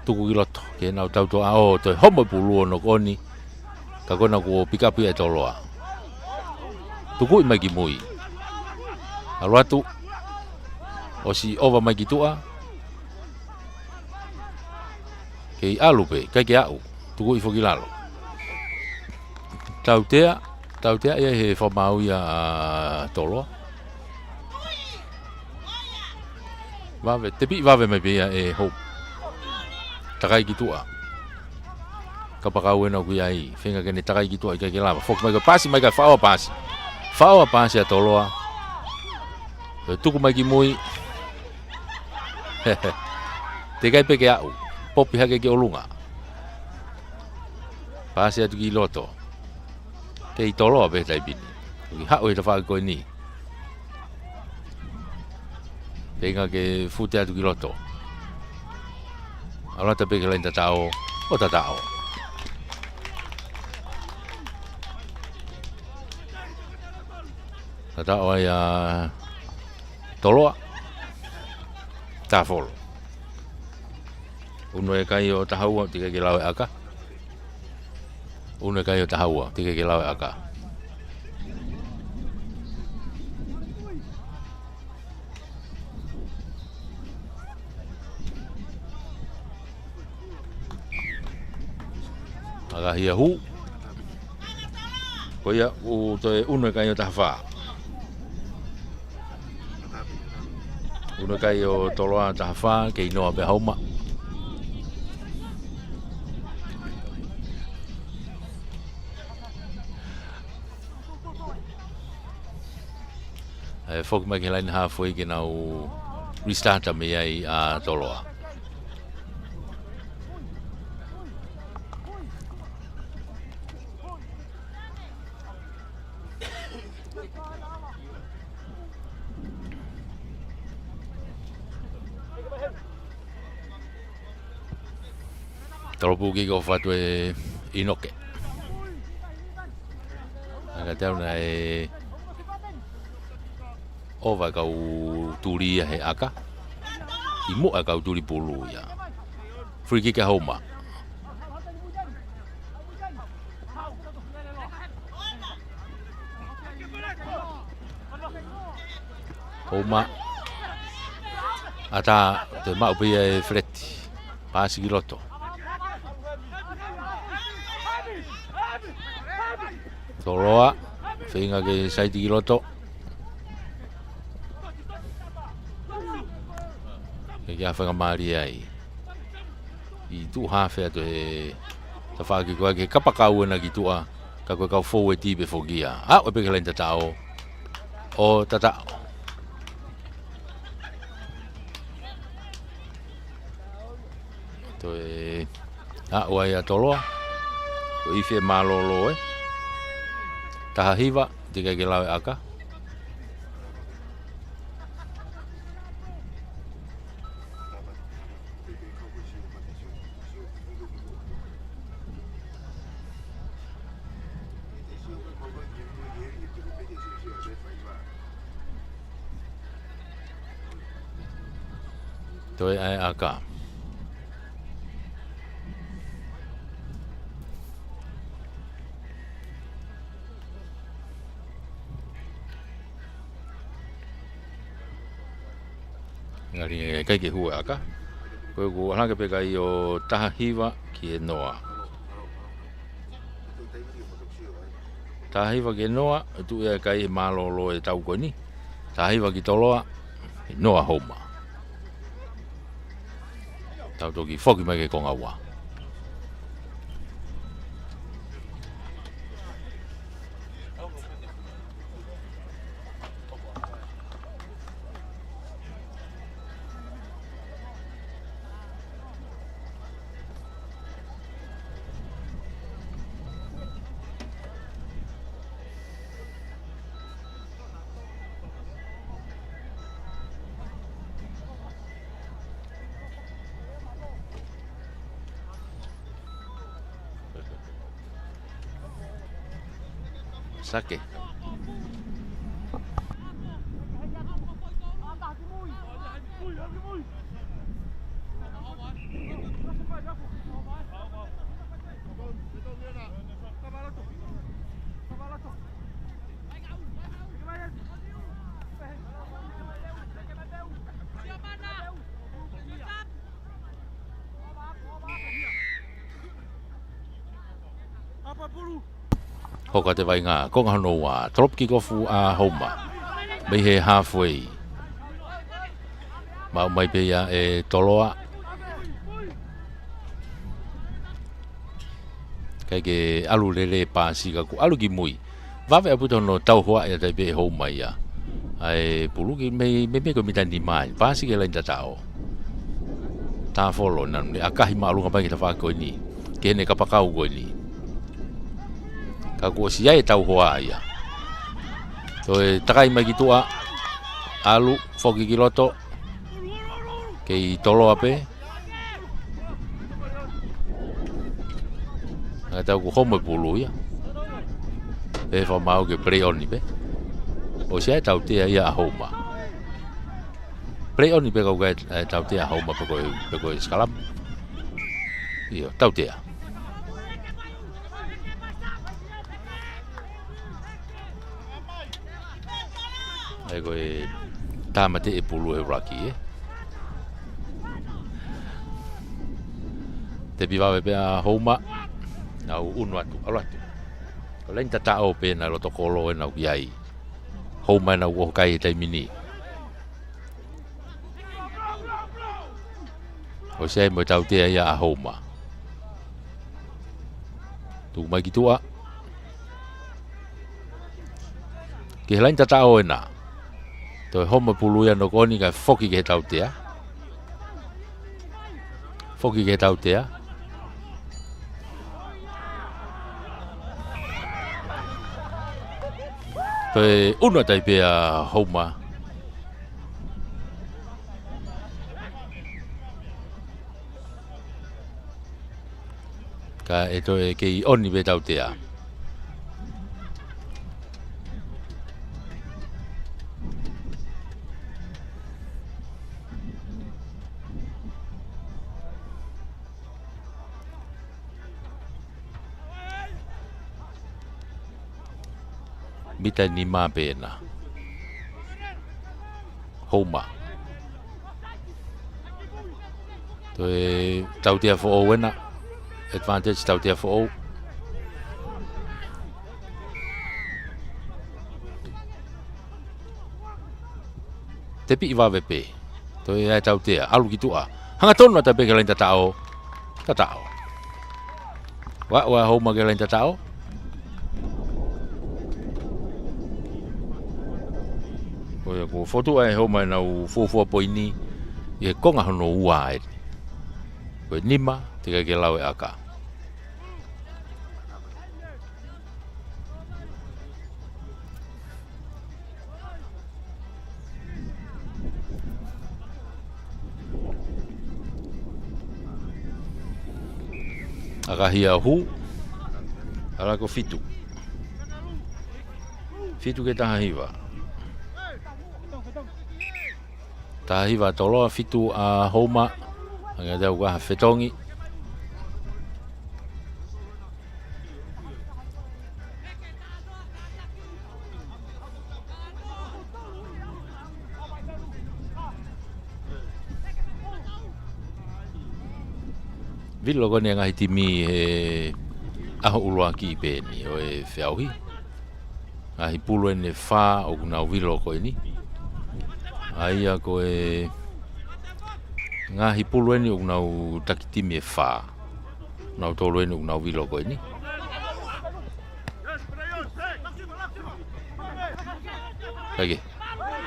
Tuku ki loto, ke nau tautoʻa ʻo toe homo pulu ʻo noko ni. Ka ko ena kuo pick up ia ʻe Toloa. Tukuʻi mai ki mui. ʻAlu atu, ʻosi ova mai ki tuʻa. Kei ʻalu pē, ʻikai ke aʻu. Tukuʻi foki lalo. Tautea, tautea ia he fakamaau ia ʻa Toloa. Vave, tepiʻi vave mai pē ia ʻe Hope. Takai ki tuʻa. Kapakau ʻena ʻoku ʻi ai, feinga ke ne takai ki tuʻa ʻikai ke lava. Foki mai ko e pasi mai ka faʻo pasi. Faʻo pasi ʻa Toloa. Tuku mai ki mui. Teʻeki ai pē ke aʻu. Popi hake ki ʻolunga. Pasi atu ki loto. Kei Toloa pē he taimi ni. Ki haʻu he tafaʻaki ko eni. Feinga ke fute atu ki loto. ʻAlu atu pē ki he laine tataʻo. ʻO tataʻo. Tataʻo ai ʻa Toloa. Tāfolo. ʻUnu ʻe kai ʻo taha ua, teʻeki ke lau e ʻaka. ʻUnu ʻe kai ʻo taha ua, teʻeki ke lau e ʻaka. ʻAkahi ʻa hū. Ko ia ʻoku toe ʻunu e kai ʻo taha fā. Ko e kai ʻo Toloa taha fā, kei noa pē Houma. ʻE foki mai ki he laine halfway ke nau restart mei ai ʻa Toloa. Tolopu kick off atu ʻe ʻInoke. Ka tau naʻe ova kau tuli ia he ʻaka. ʻI muʻa kau tuli pulu ia. Free kick ʻa Houma. Houma. ʻAtā, toe maʻu pē ia ʻe Feleti. Paasi ki loto. Toloa, feinga ke saiti ki loto. Ke ke afe ka mālie ai. ʻI tuʻu hafe atu he tafaʻaki ko ē ke kapakau ena ki tuʻa, ka ko e kau foueti pē foki ia. ʻAʻu pē ki he laine tataʻo. ʻO tataʻo. Toe aʻu ai ʻa Toloa. Ko e ifi ʻe mālōlō ē. Taha hiva, teʻeki ai ke lave ʻaka. Toe ʻai ʻaka. Ngari ʻikai ke hū ʻaka. Ko e kuo ʻalu hake pē kai ʻo taha hiva ki he noa. Taha hiva ki he noa, tuʻu ia kai he mālōlō e tau ko eni. Taha hiva ki Toloa, noa Houma. Tau toki foki mai ki he konga ua. Sake. Hoko atu e vaʻinga, konga hono ua, drop kick off ʻa Houma. Mei he halfway. Maʻu mai pē ia ʻe Toloa. ʻIkai ke ʻalu lelei paasi ka kuo ʻalu ki mui. Vave ʻaupito hono tauhoa ia tai pē ʻe Houma ia. ʻAi pulu ki mei, mei, mei ko e mita nima ai. Paasi ki he laine tataʻo. Tāfolo naʻa ne ʻakahi māʻolunga mai ki he tafaʻaki ko eni. Ki heʻene kapakau ko eni. Ka kuo ʻosi ʻai e tauhoa ia. Toe takai mai ki tuʻa. ʻAlu, foki ki loto. Kei Toloa pē. Naʻe tau kuo homo e pulu ia. Pea fakamaau ke play on pē. ʻOsi ʻai e tautea ia ʻa Houma. Play on pē kau kai, ʻai e tautea ʻa Houma pe ko e, pe ko e scrum. ʻIo, tautea. ʻAi ko e tāmateʻi e pulu he ruck ē. Tepi vave pē ʻa Houma. Nau unu atu, ʻalu atu. Ko e laine tataʻo pē naʻe loto kolo ʻenau ki ai. Houma ʻenau ʻoho kai he taimi ni. ʻOsi ʻai mo e tautea ia ʻa Houma. Tuku mai ki tuʻa. Ki he laini tataʻo ena. Toe homa pulu ia, knock on kae foki ki he tautea. Foki ki he tautea. Toe ʻunu atu ai pē ʻa Houma. Ka ʻe toe kei ʻoni pē tautea. Mita nima pē ena. Houma. Toe tautea foʻou ena. Advantage tautea foʻou. Tepiʻi vave pē. Toe ʻai tautea, ʻalu ki tuʻa. Hangatonu atu pē ki he laini tataʻo. Tataʻo. Ua, ua Houma ki he laini tataʻo. Ko ia, kuo fotu ʻa Houma ʻenau fuofua poini ʻi he konga hono ua eni. Ko e nima, teʻeki ai ke lau e ʻaka. ʻAkahia hū. ʻAlu ko fitu. Fitu ki he taha hiva. Taha hiva Toloa, fitu ʻa Houma. Hangē ʻoku ʻikai ha fetongi. Vilo ko eni ʻa e ngaahi timi he ʻaho ʻuluaki pē eni ʻo e feʻauhi. Ngaahi pulu eni ʻe fā ʻoku nau vilo ko eni. ʻA ia ko e ngaahi pulu eni ʻoku nau takitimi ʻe fā. Nau tolu eni ʻoku nau vilo ko eni. Kae kehe,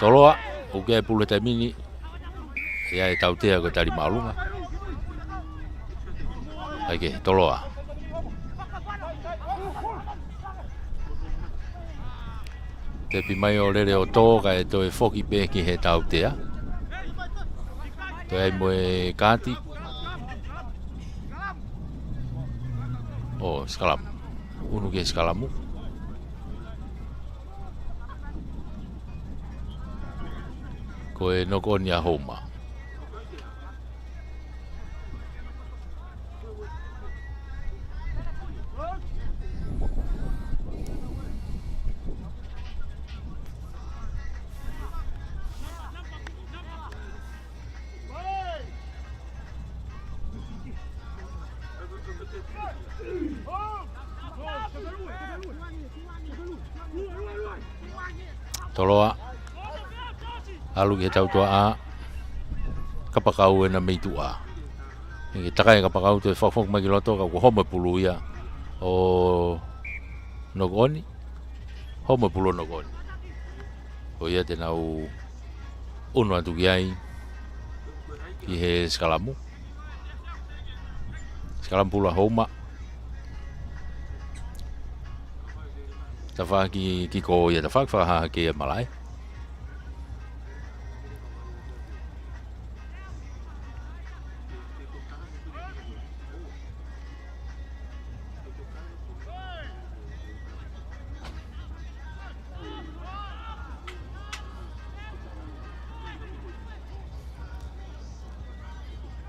Toloa, ʻoku ʻi ai e pulu he taimi ni. ʻI ai e tautea ko e tali māʻolunga. Kae kehe, Toloa. Tepi mai ʻo lele ʻo tō kae toe foki pē ki he tautea. Toe ʻai mo e kaati. ʻO sikalamu. ʻUnu ki he sikalamu. Ko e knock on ia ʻa Houma. Toloa. ʻAlu ki he tautuaʻa. Kapakau ena mei tuʻa. ʻE takai kapakau, toe fakafoki mai ki loto, ka kuo homa e pulu ia ʻo knock on. Homa e pulu ʻo knock on. Ko ia te nau ʻunu atu ki ai ki he sikalamu. Sikalamu pulu ʻa Houma. Tafaʻaki kiko ia, tafaʻaki fakahahake ia malaʻe.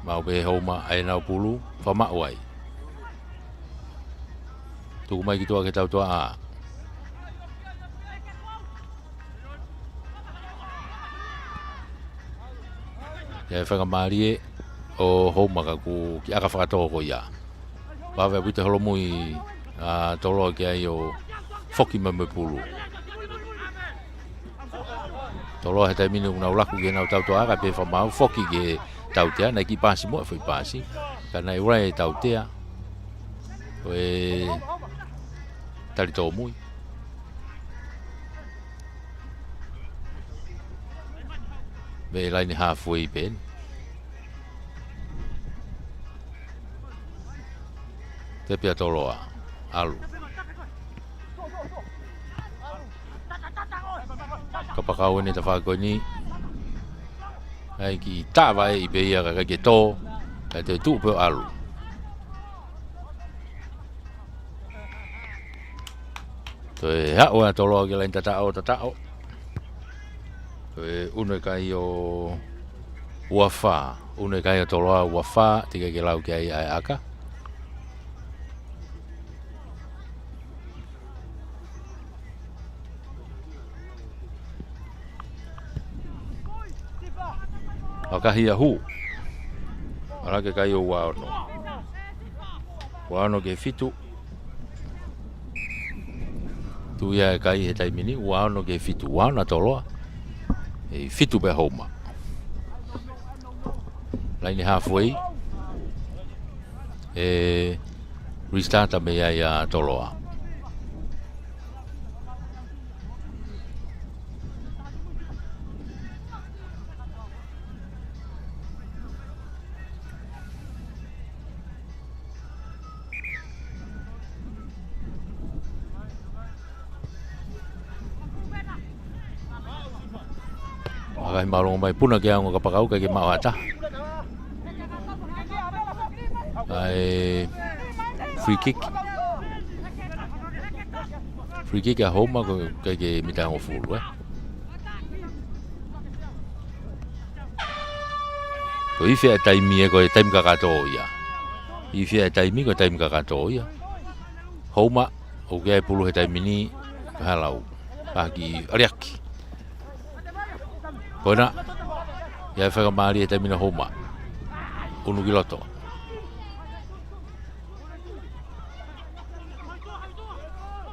Maʻu pē ʻe Houma ʻa ʻenau pulu, fakamaʻu ai. Tuku mai ki tuʻa ki he tautuaʻa. ʻI ai e faingamālie ʻo Houma ka kuo kiʻi ʻaka fakatō ko ia. Vave ʻaupito e holomui ʻa Toloa ki ai ʻo foki mai mo e pulu. Toloa he taimi ni ʻoku nau laku ki heʻenau tautuaʻa kae pehē fakamaau, foki ki he Tautea, naʻe kiʻi paasi muʻa e foʻi paasi. Ka naʻe ʻuluaki ʻe Tautea. Ko e tali tōmui. Mei laine halfway pē eni. Tepi ʻa Toloa. ʻAlu. Kapakau eni tafaʻaki ko eni. ʻAi kiʻi tavaʻe ʻi pē ia ka ʻikai ke tō. Kae toe tuʻu pē ʻo ʻalu. Toe haʻu ʻa Toloa ki he laine tataʻo, tataʻo. Toe ʻunu e kai ʻo ua fā. ʻUnu e kai ʻo Toloa ua fā, teʻeki ke lau ki ai ʻa e ʻaka. ʻAkahi ia hū. ʻAlu hake kai ʻo ua ono. Ua ono ki he fitu. Tuʻu ia e kai he taimi ni, ua ono ki he fitu. Ua ono ʻa Toloa. ʻE fitu pē Houma. Laine halfway. ʻE restart mei ai ʻa Toloa. ʻAkahi māʻolunga mai, puna ki he ongo kapakau, ʻikai ke maʻu ha taha. ʻAi, free kick. Free kick ʻa Houma, ko e ʻikai ke mita hongofulu, ē. Ko e ifi ʻa e taimi ē, ko e taimi kakato ia. Ifi ʻa e taimi, ko e taimi kakato ia. Houma, ʻoku ʻi ai e pulu he taimi ni, ka halau. Ka kiʻi ʻaliaki. Ko ena, ʻi ai e faingamālie he taimi ni ʻa Houma. ʻUnu ki loto.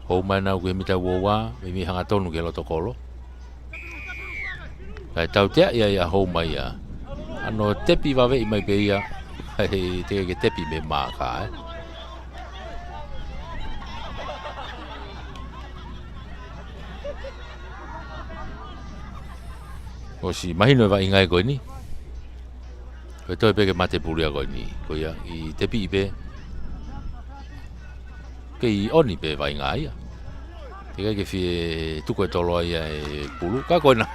Houma ena ʻoku ʻi he mita ua ua, meimei hangatonu ki he loto kolo. Kae tauteaʻi ai ʻa Houma ia. ʻAno tepi vaveʻi mai pē ia. He teʻeki ke tepi mei he maaka, ē. ʻOsi mahino e vaʻinga ko eni. Ko e toe pē ke mate pulu ia ko eni. Ko ia ʻi tepi pē. Kei ʻoni pē vaʻinga ia. Teʻeki ke fie tuku ʻe Toloa ia e pulu. Ka ko ena.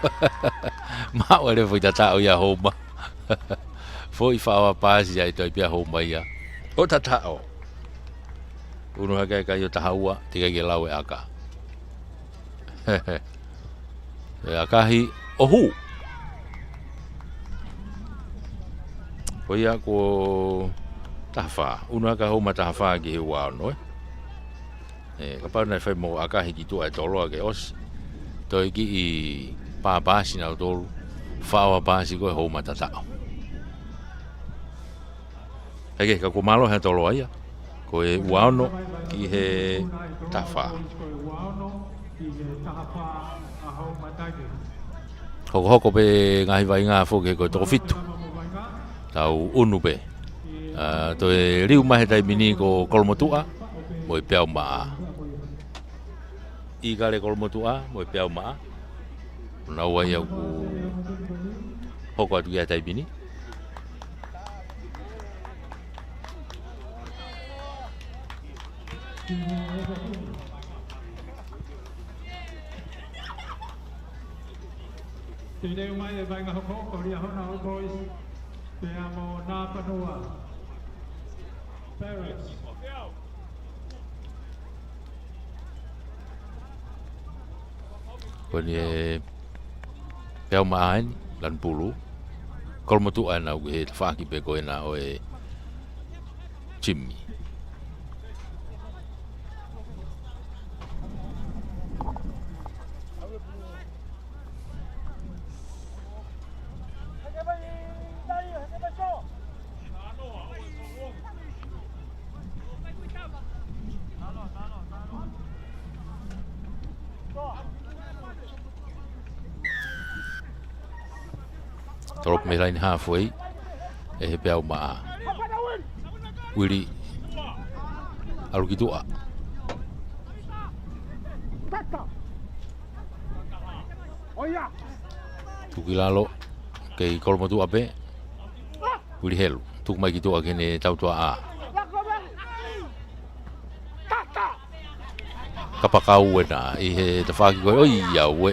Maʻu e leva foʻi tataʻo ia ʻa Houma. Foʻi faʻao paasi ia ʻe toe pē ʻa Houma ia. ʻO tataʻo. ʻUnu hake e kai ʻo taha ua, teʻeki ke lau e ʻaka. ʻE ʻakahi ʻo hū. Ko ia ko taha fā. ʻUnu hake ʻa Houma taha fā ki he ua ono, ē. Ē, kapau naʻe fai mo ʻakahi ki tuʻa ʻe Toloa ke ʻosi. Toe kiʻi pā paasi nautolu. Faʻao paasi ko e Houma tataʻo. Heke, ka kuo mālohi ʻa Toloa ia. Ko e ua ono ki he taha fā. Hokohoko pē ngaahi vaʻinga foki ko e toko fitu. Tau ʻunu pē. ʻA, toe liu mai he taimi ni ko Kolomotuʻa mo e Peau Maʻa. ʻIkale Kolomotuʻa mo e Peau Maʻa. Naua ia ʻoku hoko atu ki he taimi ni. Te u ʻai mai e vaʻinga hokohoko, Liahona Old Boys pea mo Napanua Barracks. Ko eni e Peau Maʻa eni, lanu pulu. Kolomotuʻa ena ʻoku ʻi he tafaʻaki pē ko ena ʻo e timi. Tolopu mei laine halfway. ʻe he Peau Maʻa. Uili. ʻAlu ki tuʻa. Tuku ki lalo. Kei Kolomotuʻa pē. Uili Helu. Tuku mai ki tuʻa ki heʻene tautuaʻā. Kapakau ena ʻi he tafaʻaki ko ē, ʻoiauē.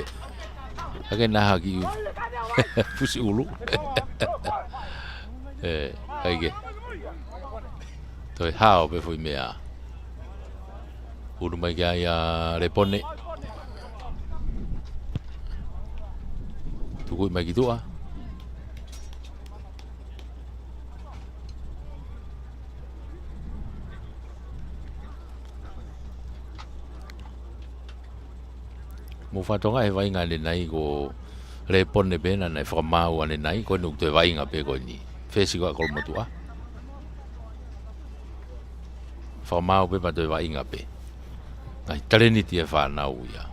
Hake naha ki fusi ʻulu. ʻE, ʻai ke. Toe hao pē foʻi meʻa. Unu mai ki ai ʻa Lepone. Tukuʻi mai ki tuʻa. Mou fakatokangaʻi he vaʻinga ʻanenai ko Lepone pē naʻa ne fakamaau ʻanenai, ko eni ʻoku toe vaʻinga pē ko eni. Fesi ko ē ʻa Kolomotuʻa. Fakamaau pē pea toe vaʻinga pē. Ngaahi talēniti ʻa e fānau ia.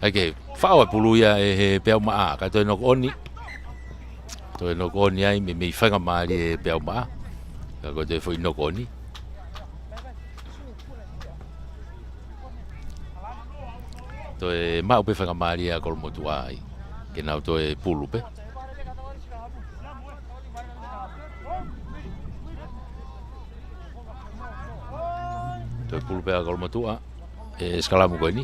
ʻAi ke faʻo e pulu ia ʻe he Peau Maʻa, ka toe knock on. Toe knock on ai, meimei faingamālie ʻe he Peau Maʻa. Ka ko e toe foʻi knock on. Toe maʻu pē faingamālie ʻa Kolomotuʻa ai. Ke nau toe pulu pē. Toe pulu pē ʻa Kolomotuʻa. ʻE sikalamu ko eni.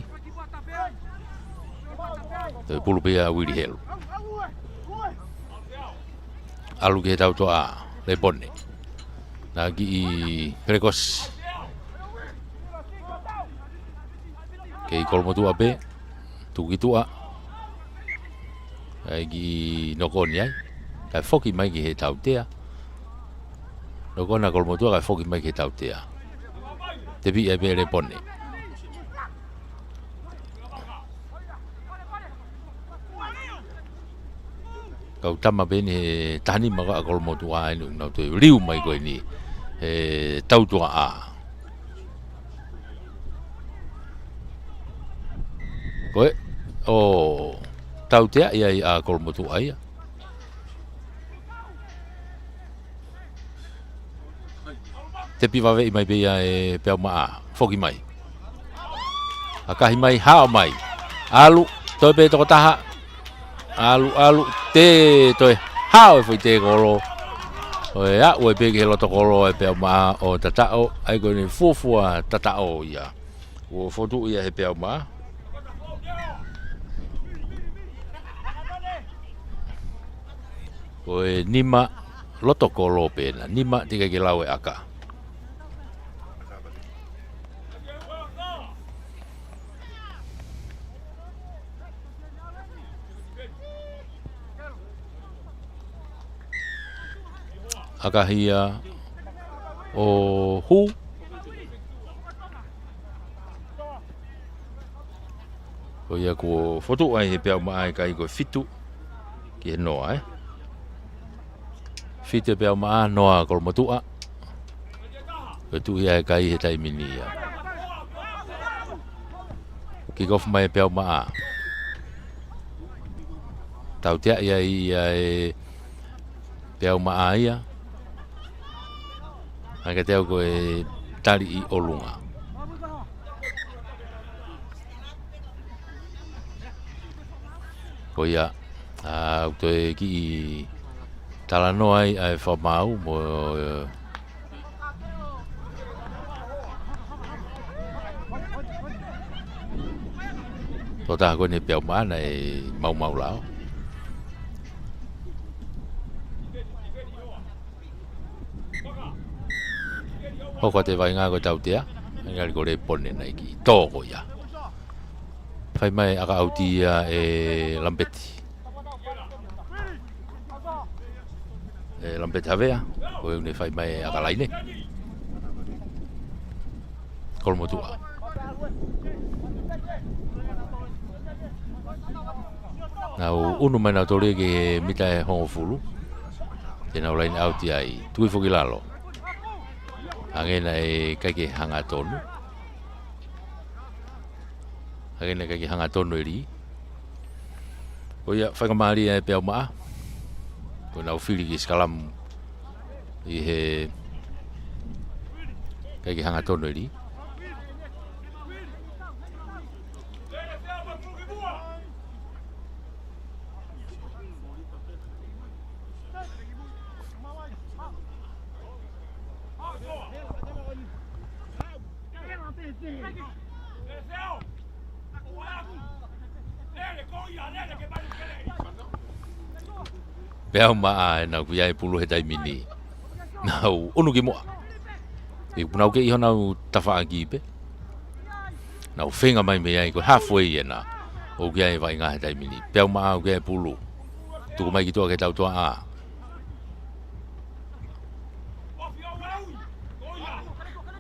Toe pulu pē ʻa Uili Helu. ʻAlu ki he tautuaʻā, Lepone. Naʻe kiʻi pelekosi. Kei Kolomotuʻa pē, tuku ki tuʻa. ʻAi kiʻi knock on ai. Kae foki mai ki he tautea. Knock on ʻa Kolomotuʻa kae foki mai ki he tautea. Tepi ai pē Lepone. Kau tama pē eni he taha nima ko ē ʻa Kolomotuʻa eni ʻoku nau toe liu mai ko eni he tautuaʻā. Ko ē, ʻo tauteaʻi ai ʻa Kolomotuʻa ia. Tepi vaveʻi mai pē ia ʻe Peau Maʻa. Foki mai. ʻAkahi mai, hao mai. ʻAlu, toe pē toko taha. ʻAlu, ʻalu, tē, toe hao e foʻi tēkolo. ʻO aʻu ai pē ki he loto kolo ʻa e Peau Maʻa ʻo tataʻo, ʻai ko eni fuofua tataʻo ia. Kuo fotu ia he Peau Maʻa. Ko e nima loto kolo pē ena, nima teʻeki ke lau e ʻaka. ʻAkahi ia ʻo hū. Ko ia kuo fotu ai he Peau Maʻa e kai ko e fitu ki he noa, ē. Fitu e Peau Maʻa, noa Kolomotuʻa. Ko e tuʻu ia e kai he taimi ni ia. Kick off mai e Peau Maʻa. Tauteaʻi ai ia e Peau Maʻa ia. ʻAi ke teu ko e tali ʻi ʻolunga. Ko ia, ʻa, ʻoku toe kiʻi talanoa ai ʻa e fakamaau mo, tokotaha ko eni Peau Maʻa naʻe maumau lao. Hoko atu e vaʻinga ko e tautea. Ngali ko Lepone naʻe kiʻi tō ko ia. Fai mai ʻaka ʻauti ia ʻe Lampeti. ʻE Lampeti Havea, ko e ʻuhi ne fai mai ʻaka laine. Kolomotuʻa. Nau unu mai nautolu ia ki he mita ʻe hongofulu. Te nau laine ʻauti ai, tuku hifo ki lalo. Hangē naʻe ʻikai ke hangatonu. Hangē naʻe ʻikai ke hangatonu e lī. Ko ia, faingamālie ʻa e Peau Maʻa. Ko ʻenau fili ki sikalamu ʻi he ʻikai ke hangatonu e lī. Peau Maʻa ʻena ʻoku ʻi ai e pulu he taimi ni. Nau ʻunu ki muʻa. ʻI kuo nau kei ʻi honau tafaʻaki pē. Nau feinga mai mei ai ko e halfway ʻena. ʻOku ʻi ai e vaʻinga he taimi ni. Peau Maʻa ʻoku ʻi ai e pulu. Tuku mai ki tuʻa ki he tautuaʻa.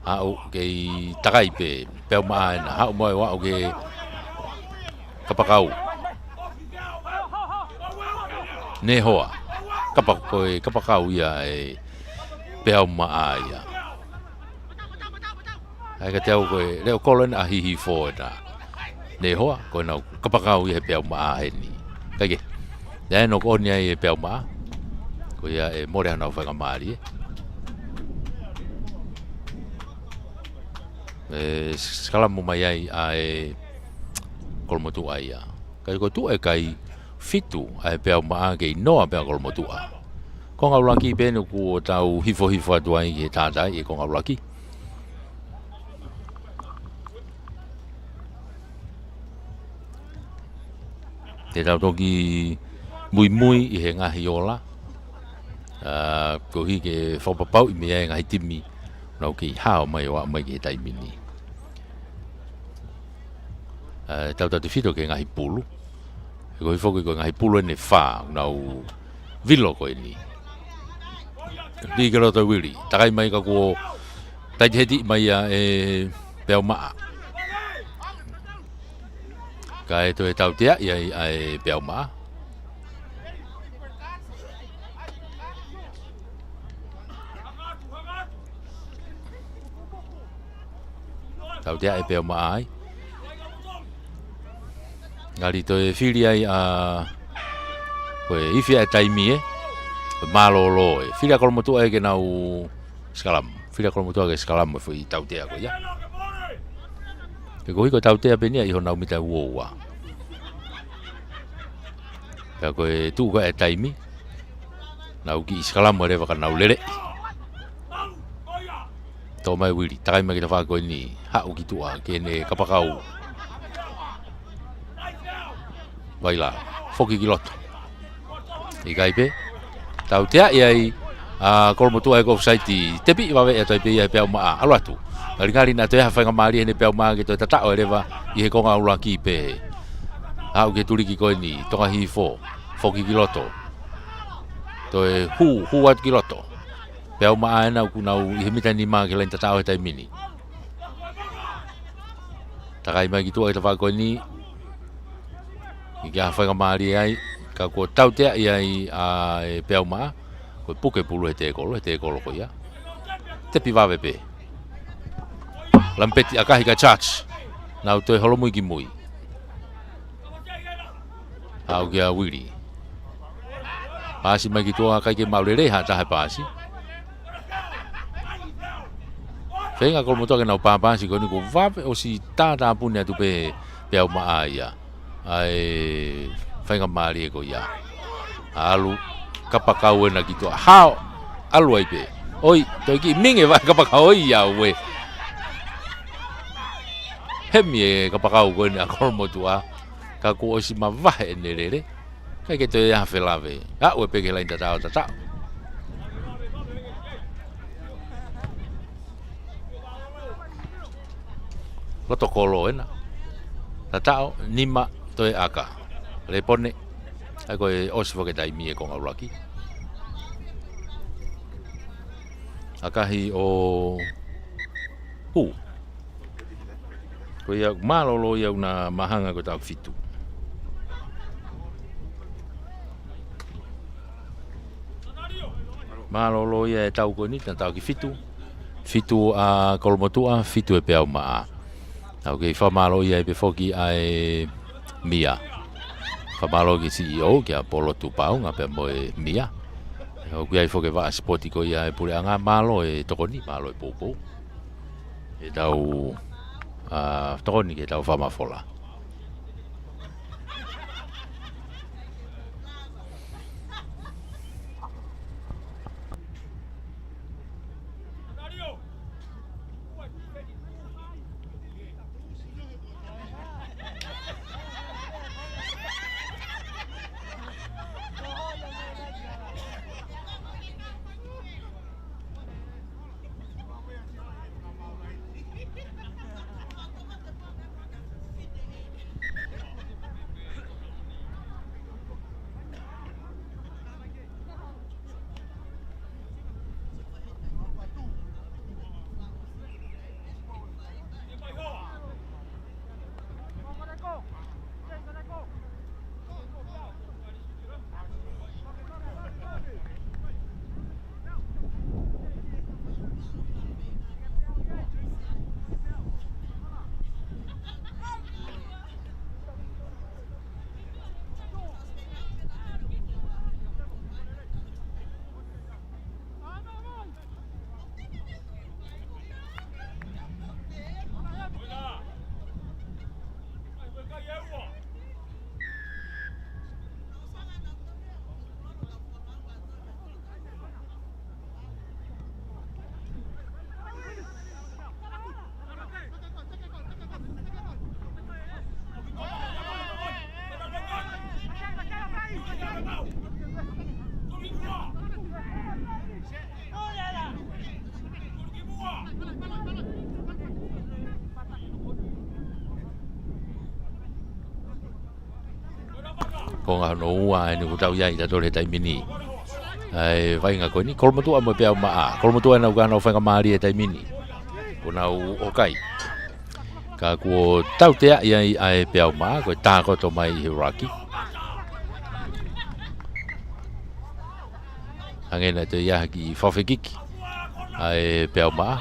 Haʻu kei takai pē, Peau Maʻa ʻena. Haʻu mo e ʻalu ki he kapakau. Nehoa. Kapa-, ko e kapakau ia ʻa e Peau Maʻa ia. ʻAi ka te au ko e leʻo kolo ʻena ʻa Hihifo ʻena. Nehoa, ko ʻenau kapakau ia he Peau Maʻa heni. Kae kehe, ʻi ai ʻena ko eni ʻa e Peau Maʻa. Ko ia ʻe mole hanau faingamālie. ʻE sikalamu mai ai ʻa e Kolomotuʻa ia. Kae ko e tuʻu ʻe kai fitu ʻa e Peau Maʻa kei noa pē ʻa Kolomotuʻa. Konga ʻuluaki pē ʻeni kuo tau hifohifo atu ai ki he tātaaʻi e konga ʻuluaki. Te tau toki muimui ʻi he ngaahi ola. ʻA, koeʻuhi ke fakapapauʻi mei ai e ngaahi timi. Nau kei hao mai ʻo aʻu mai ki he taimi ni. ʻA, tautautefito ki he ngaahi pulu. He koeʻuhi foki ko e ngaahi pulu ʻeni ʻe fā, nau vilo ko eni. Lī ki loto e Uili, takai mai ka kuo taiti heti mai ia ʻe Peau Maʻa. Kae toe tauteaʻi ai ʻa e Peau Maʻa. Tauteaʻi ʻe Peau Maʻa ai. Ngali toe fili ai ʻa, ko e ifi ʻa e taimi ē. Ko e mālōlō ē. Fili ʻa Kolomotuʻa ē ke nau sikalamu. Fili ʻa Kolomotuʻa ke sikalamu e foʻi tautea ko ia. He koeʻuhi ko e tautea pē ʻeni ia ʻi honau mita ʻe uaua. Pea ko e tuʻu ko ē e taimi. Nau kiʻi sikalamu leva ka nau lele. Tō mai Uili, takai mai ki he tafaʻaki ko eni, haʻu ki tuʻa, ki heʻene kapakau. Vai la, foki ki loto. ʻIkai pē, tauteaʻi ai, ʻa Kolomotuʻa ē ko e ʻofasaiti, tepi vave ʻe toe pē ia ʻe Peau Maʻa, ʻalu atu. Ngalingali naʻa toe ʻi ai ha faingamālie ʻeni ʻe Peau Maʻa ke toe tataʻo leva ʻi he konga ʻuluaki pē. Haʻu ki he tuliki ko eni, Tonga Hihifo, foki ki loto. Toe hū, hū atu ki loto. Peau Maʻa ʻena ʻoku nau ʻi he mita nima ki he laine tataʻo he taimi ni. Takai mai ki tuʻa ki he tafaʻaki ko eni. ʻIkai ha faingamālie ai, ka kuo tauteaʻi ai ʻa e Peau Maʻa. Ko e puke pulu he tēkolo, he tēkolo ko ia. Tepi vave pē. Lamipeti ʻakahi ka charge. Nau toe holomui ki mui. Haʻu kia Uili. Paasi mai ki tuʻa ʻikai ke maʻu lelei ha taha e paasi. Feinga Kolomotuʻa ke nau pāpasi ko eni kuo vave ʻosi tātāpuni atu pē Peau Maʻa ia. ʻA e faingamālie ko ia. ʻAlu kapakau ʻena ki tuʻa. Hao! ʻAlu ai pē. ʻOi, toe kiʻi mingi e vaʻe kapakau ia ue. Hemi e kapakau ko eni ʻa Kolomotuʻa. Ka kuo ʻosi mavahe ʻene lele. ʻIkai ke toe ʻi ai ha felave. Aʻu pē ki he laine tataʻo tataʻo. Loto kolo ʻena. Tataʻo, nima, toe ʻaka. Lepone. ʻAi ko e ʻosi foki e taimi e konga ʻuluaki. ʻAkahi ʻo hū. Ko ia mālōlō ia ʻoku na mahanga ko e taʻu fitu. Mālōlō ia e tau ko eni, tau ki fitu. Fitu ʻa Kolomotuʻa, fitu e Peau Maʻa. Tau kei fakamālō ia pē foki ʻa e mia. Fakamālō ki he C E O, kia Polo Tupaonga pea mo e mia. ʻOku ʻi ai foki e vaʻa sipoti ko ia e puleʻanga, mālō e tokoni, mālō e poupou. E tau, ʻa, tokoni ke tau fakamafola. Ko e ngaahi hono ua eni ʻoku tau ʻi ai ʻi tautolu he taimi ni. ʻA e vaʻinga ko eni, Kolomotuʻa mo e Peau Maʻa. Kolomotuʻa ʻoku nau faingamālie he taimi ni. ʻOku nau ʻokai. Ka kuo tauteaʻi ai ʻa e Peau Maʻa, ko e tākoto mai ʻi he ruck. Hangē naʻe toe ʻi ai ha kiʻi fakafekiki ʻa e Peau Maʻa.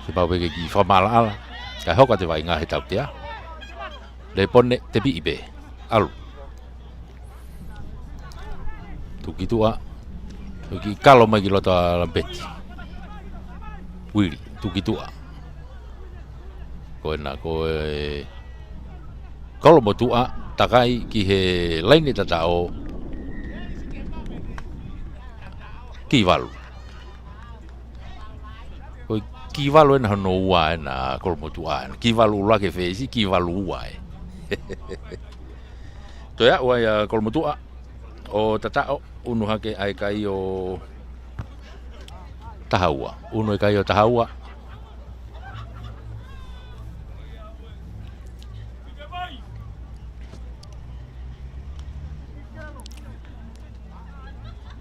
Ke pau pē ke kiʻi fakamaʻalaʻala. Kae hoko atu e vaʻinga he tautea. Lepone, tepiʻi pē. ʻAlu. Tuku ki tuʻa. Tuku ki kalo mai ki loto ʻa Lampeti. Uili, tuku ki tuʻa. Ko ena, ko e Kolomotuʻa, takai ki he laine tataʻo. Kivalu. Ko e kivalu ena hono ua ena Kolomotuʻa ena. Kivalu ʻuluaki e fesi, kivalu ua ē. Toe aʻu ai ʻa Kolomotuʻa ʻo tataʻo, unu hake ʻa e kai ʻo taha ua. Unu e kai ʻo taha ua.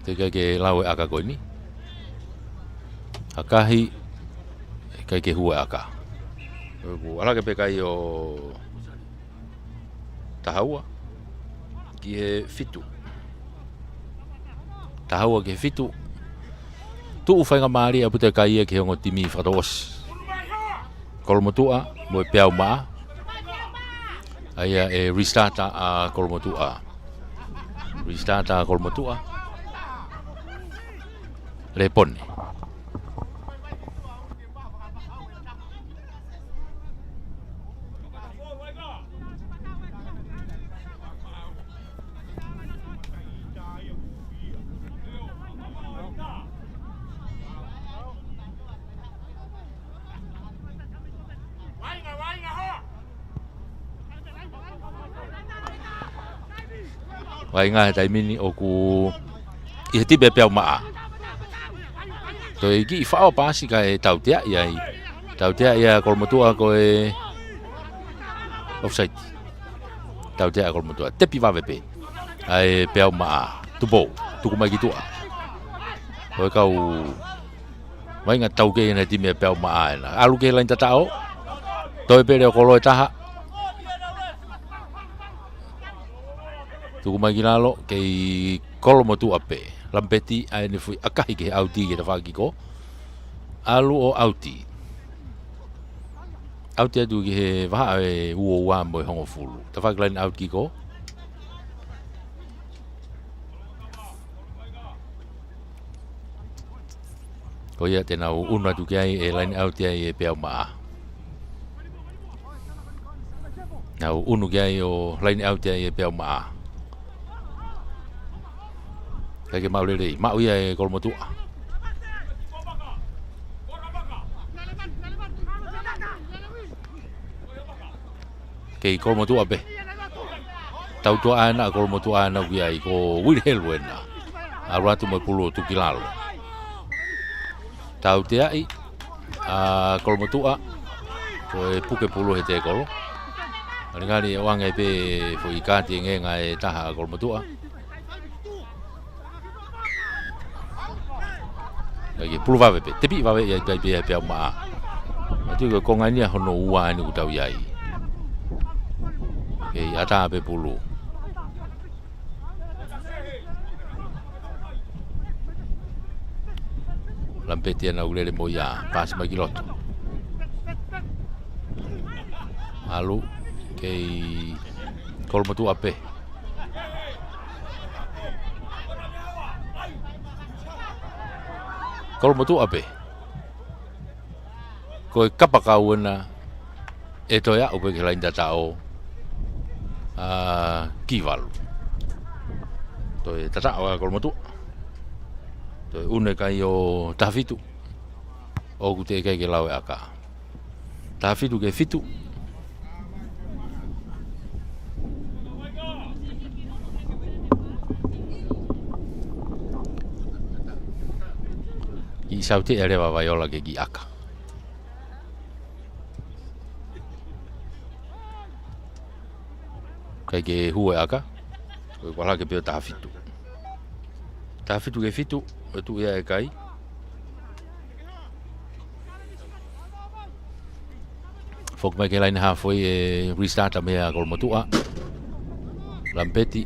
Teʻeki ke lau e ʻaka ko eni. ʻAkahi, ʻikai ke hū e ʻaka. ʻOku ʻalu hake pē kai ʻo taha ua ki he fitu. Taha ua ki he fitu. Tuʻu faingamālie ʻa e putu e kai ia ki he ongo timi fakatouʻosi. Kolomotuʻa mo e Peau Maʻa. ʻA ia e restart ʻa Kolomotuʻa. Restart ʻa Kolomotuʻa. Lepone. Vaʻinga he taimi ni ʻoku ʻi he timi e Peau Maʻa. Toe kiʻi faʻo paasi kae tauteaʻi ai. Tauteaʻi ʻa Kolomotuʻa ko e offside. Tauteaʻi ʻa Kolomotuʻa. Tepi vave pē ʻa e Peau Maʻa. Tupou. Tuku mai ki tuʻa. Ko e kau vaʻinga taukei ena he timi e Peau Maʻa ena. ʻAlu ki he laine tataʻo. Toe pē leʻo kolo ʻe taha. Tuku mai ki lalo, kei Kolomotuʻa pē. Lamipeti, ʻa ʻene foʻi ʻakahi ki he ʻauti ki he tafaʻaki kiko. ʻAlu ʻo ʻauti. ʻAuti atu ki he vahaʻa ʻe uaua mo e hongofulu. Tafaʻaki laine ʻauti kiko. Ko ia te nau ʻunu atu ki ai e laine ʻauti ai e Peau Maʻa. Nau ʻunu ki ai ʻo laine ʻauti ai e Peau Maʻa. Kae ke maʻu lelei, maʻu ia e Kolomotuʻa. Kei Kolomotuʻa pē. Tautuaʻa ena ʻa Kolomotuʻa ena ʻoku ʻi ai ko Uili Helu ena. ʻAlu atu mo e pulu ʻo tuku ki lalo. Tauteaʻi ʻa Kolomotuʻa, ko e puke pulu he tēkolo. Ngalingali ʻe ʻoange pē foʻi kaati engenga ʻe taha ʻa Kolomotuʻa. Kae ke pulu vave pē, tepi vave ia ʻi ai pē ʻa e Peau Maʻa. ʻA ia ko e konga eni ia hono ua eni ʻoku tau ʻi ai. Kei ʻatā pē pulu. Lamipeti ena ʻoku lele mo ia, paasi mai ki loto. ʻAlu, kei Kolomotuʻa pē. Kolomotuʻa pē. Ko e kapakau ena ʻe toe aʻu pē ki he laine tataʻo ʻa Kivalu. Toe tataʻo ʻa Kolomotuʻa. Toe ʻunu e kai ʻo taha fitu. ʻOku teʻeki ai ke lau e ʻaka. Taha fitu ki he fitu. Kiʻi saute ʻe leva Vaiola ke kiʻi ʻaka. Kae ke hū e ʻaka. Ko e kualake pē ʻo taha fitu. Taha fitu ki he fitu, ʻo tuʻu ia e kai. Foki mai ki he laine haafe ʻe restart mei ai ʻa Kolomotuʻa. Lamipeti.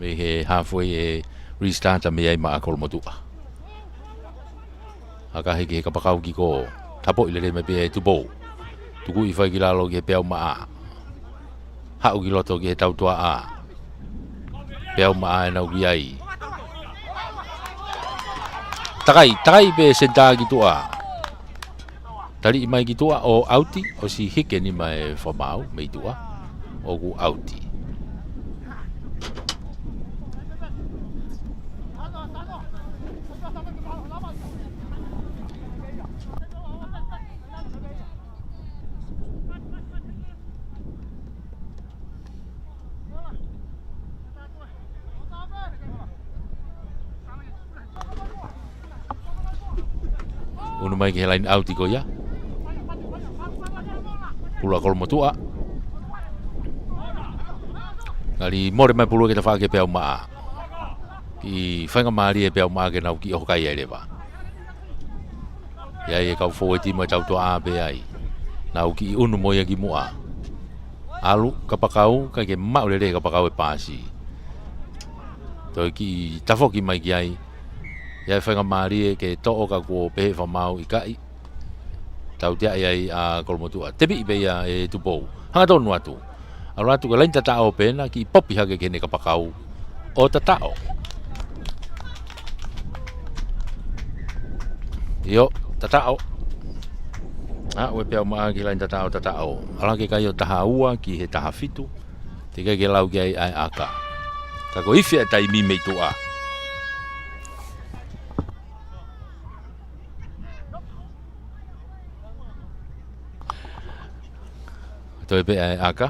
Mei he haafe ʻe restart mei ai maʻa Kolomotuʻa. ʻAkahi ki he kapakau kiko, tapoʻi lelei mai pē ʻe Tupou. Tukuʻi fai ki lalo ki he Peau Maʻa. Haʻu ki loto ki he tautuaʻa. Peau Maʻa ena ʻoku ʻi ai. Takai, takai pē senitā ki tuʻa. Taliʻi mai ki tuʻa ʻo ʻauti, ʻosi hiki e nima e fakamaau mei tuʻa, ʻoku ʻauti. ʻUnu mai ki he laine ʻauti ko ia. Pulu ʻa Kolomotuʻa. Ngali mole mai pulu ki he tafaʻaki ʻe Peau Maʻa. Kiʻi faingamālie ʻe Peau Maʻa ke nau kiʻi ʻoho kai ai leva. ʻI ai e kau foueti mo e tautuaʻa pē ai. Nau kiʻi ʻunu mo ia ki muʻa. ʻAlu kapakau, ʻikai ke maʻu lelei kapakau e paasi. Toe kiʻi tafoki mai ki ai. ʻI ai e faingamālie ke toʻo ka kuo pehē fakamaau ʻikai. Tauteaʻi ai ʻa Kolomotuʻa. Tepiʻi pē ia ʻe Tupou. Hangatonu atu. ʻAlu atu ki he laine tataʻo pē ena, kiʻi popi hake ki heʻene kapakau. ʻO tataʻo. ʻIo, tataʻo. Aʻu e Peau Maʻa ki he laine tataʻo, tataʻo. ʻAlu hake e kai ʻo taha ua ki he taha fitu. Teʻeki ai ke lau ki ai ʻa e ʻaka. Ka ko e ifi e taimi mei tuʻa. Toe pē ʻa e ʻaka.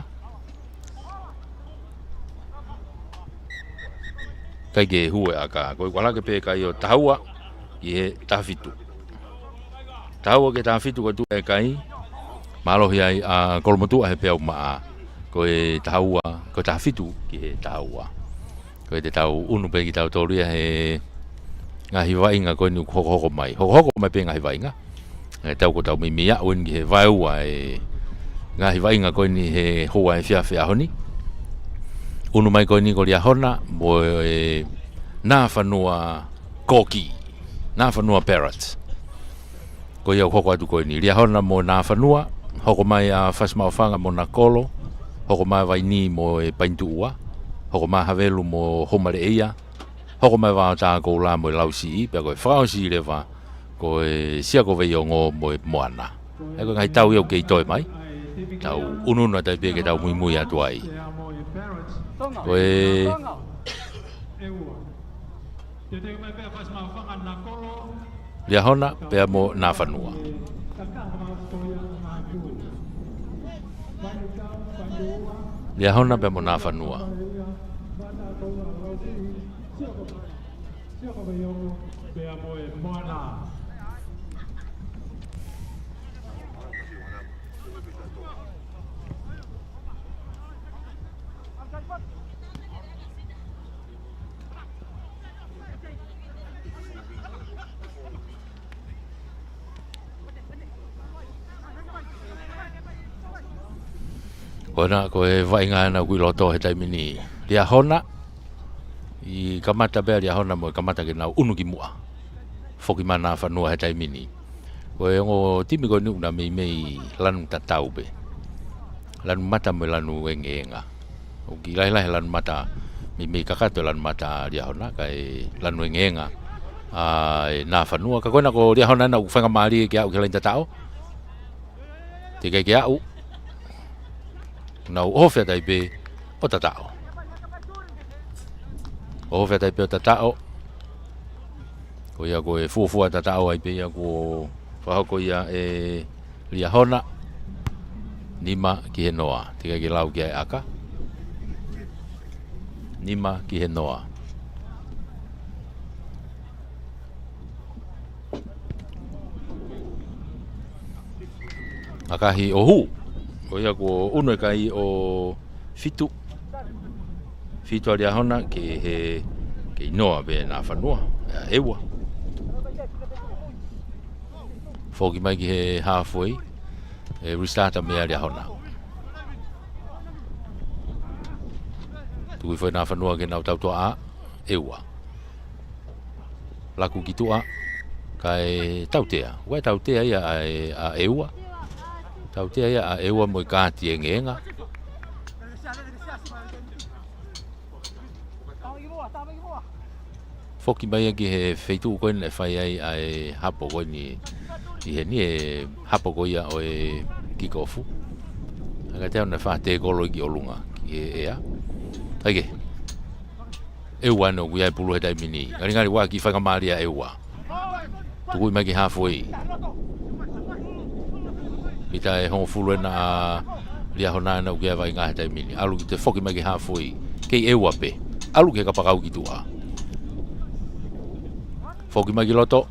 ʻIkai ke hū e ʻaka. Ko e kualake pē e kai ʻo taha ua ki he taha fitu. Taha ua ki he taha fitu ko e tuʻu e kai. Mālohi ai ʻa Kolomotuʻa he Peau Maʻa. Ko e taha ua, ko e taha fitu ki he taha ua. Ko e te tau ʻunu pē kitautolu ia he ngaahi vaʻinga ko eni ʻoku hokohoko mai. Hokohoko mai pē ngaahi vaʻinga. ʻE tau ko tau meimei aʻu eni ki he vaeua e ngaahi vaʻinga ko eni he houa efiafi ʻaho ni. ʻUnu mai ko eni ko Liahona mo e Nafanua Koki. Nafanua Pirates. Ko ia ʻoku hoko atu ko eni. Liahona mo Nafanua, hoko mai ʻa Fasimaʻofanga mo Nakolo, hoko mai Vaini mo e Painituʻua, hoko mai Havelu mo Homaleʻeia, hoko mai Vaotakoula mo e Lausiʻi, pea ko e fakaʻosi leva, ko e Siakoveiongo mo e Moana. ʻE ko e ngaahi tau ia ʻoku kei toe mai. Tau ʻunuʻunu atu ai pē ke tau muimui atu ai. Ko e Liahona pea mo Nafanua. Liahona pea mo Nafanua. Ko ena ko e vaʻinga ena ʻoku ʻi loto he taimi ni. Liahona, ʻi kamata pē ʻa Liahona mo e kamata ke nau ʻunu ki muʻa. Foki mai Nafanua he taimi ni. Ko e ongo timi ko eni ʻoku na meimei lanu tatau pē. Lanu mata mo e lanu engeenga. ʻOku kiʻi lahilahi lanu mata, meimei kakato e lanu mata ʻa Liahona, kae lanu engeenga ʻa e Nafanua. Ka ko ena ko Liahona ena ʻoku faingamālie ke aʻu ki he laini tataʻo. Teʻeki ai ke aʻu. Nau ʻohofi atu ai pē ʻo tataʻo. ʻOhofi atu ai pē ʻo tataʻo. Ko ia ko e fuofua tataʻo ai pē ia kuo fakahoko ia ʻe Liahona. Nima ki he noa. Teʻeki ai ke lau ki ai ʻa e ʻaka. Nima ki he noa. ʻAkahi ʻo hū. Ko ia kuo ʻunu e kai ʻo fitu. Fitu ʻa Liahona ki he, kei noa pē Nafanua. ʻEua. Foki mai ki he halfway. ʻE restart mai ʻa Liahona. Tuku foʻi Nafanua ke nau tautuaʻa. ʻEua. Laku ki tuʻa, kae tautea. Ua e tautea ia ʻa e, ʻa ʻEua. Tautea ia ʻa ʻEua mo e kaati engeenga. Foki mai ia ki he feituʻu ko eni ʻe fai ai ʻa e hapo ko eni ʻi heni, e hapo ko ia ʻo e kick off. ʻA ia te au na fa te kolo ki ʻolunga, ki he ʻea. ʻAi ke. ʻEua ʻoku ʻi ai e pulu he taimi ni. Ngalingali ua kiʻi faingamālie ʻa ʻEua. Tuku mai ki halfway. Mita ʻe hongofulu ena ʻa Liahona ena ʻoku ʻi ai e vaʻinga he taimi ni. ʻAlu ki te foki mai ki halfway. Kei ʻEua pē. ʻAlu ki he kapakau ki tuʻa. Foki mai ki loto.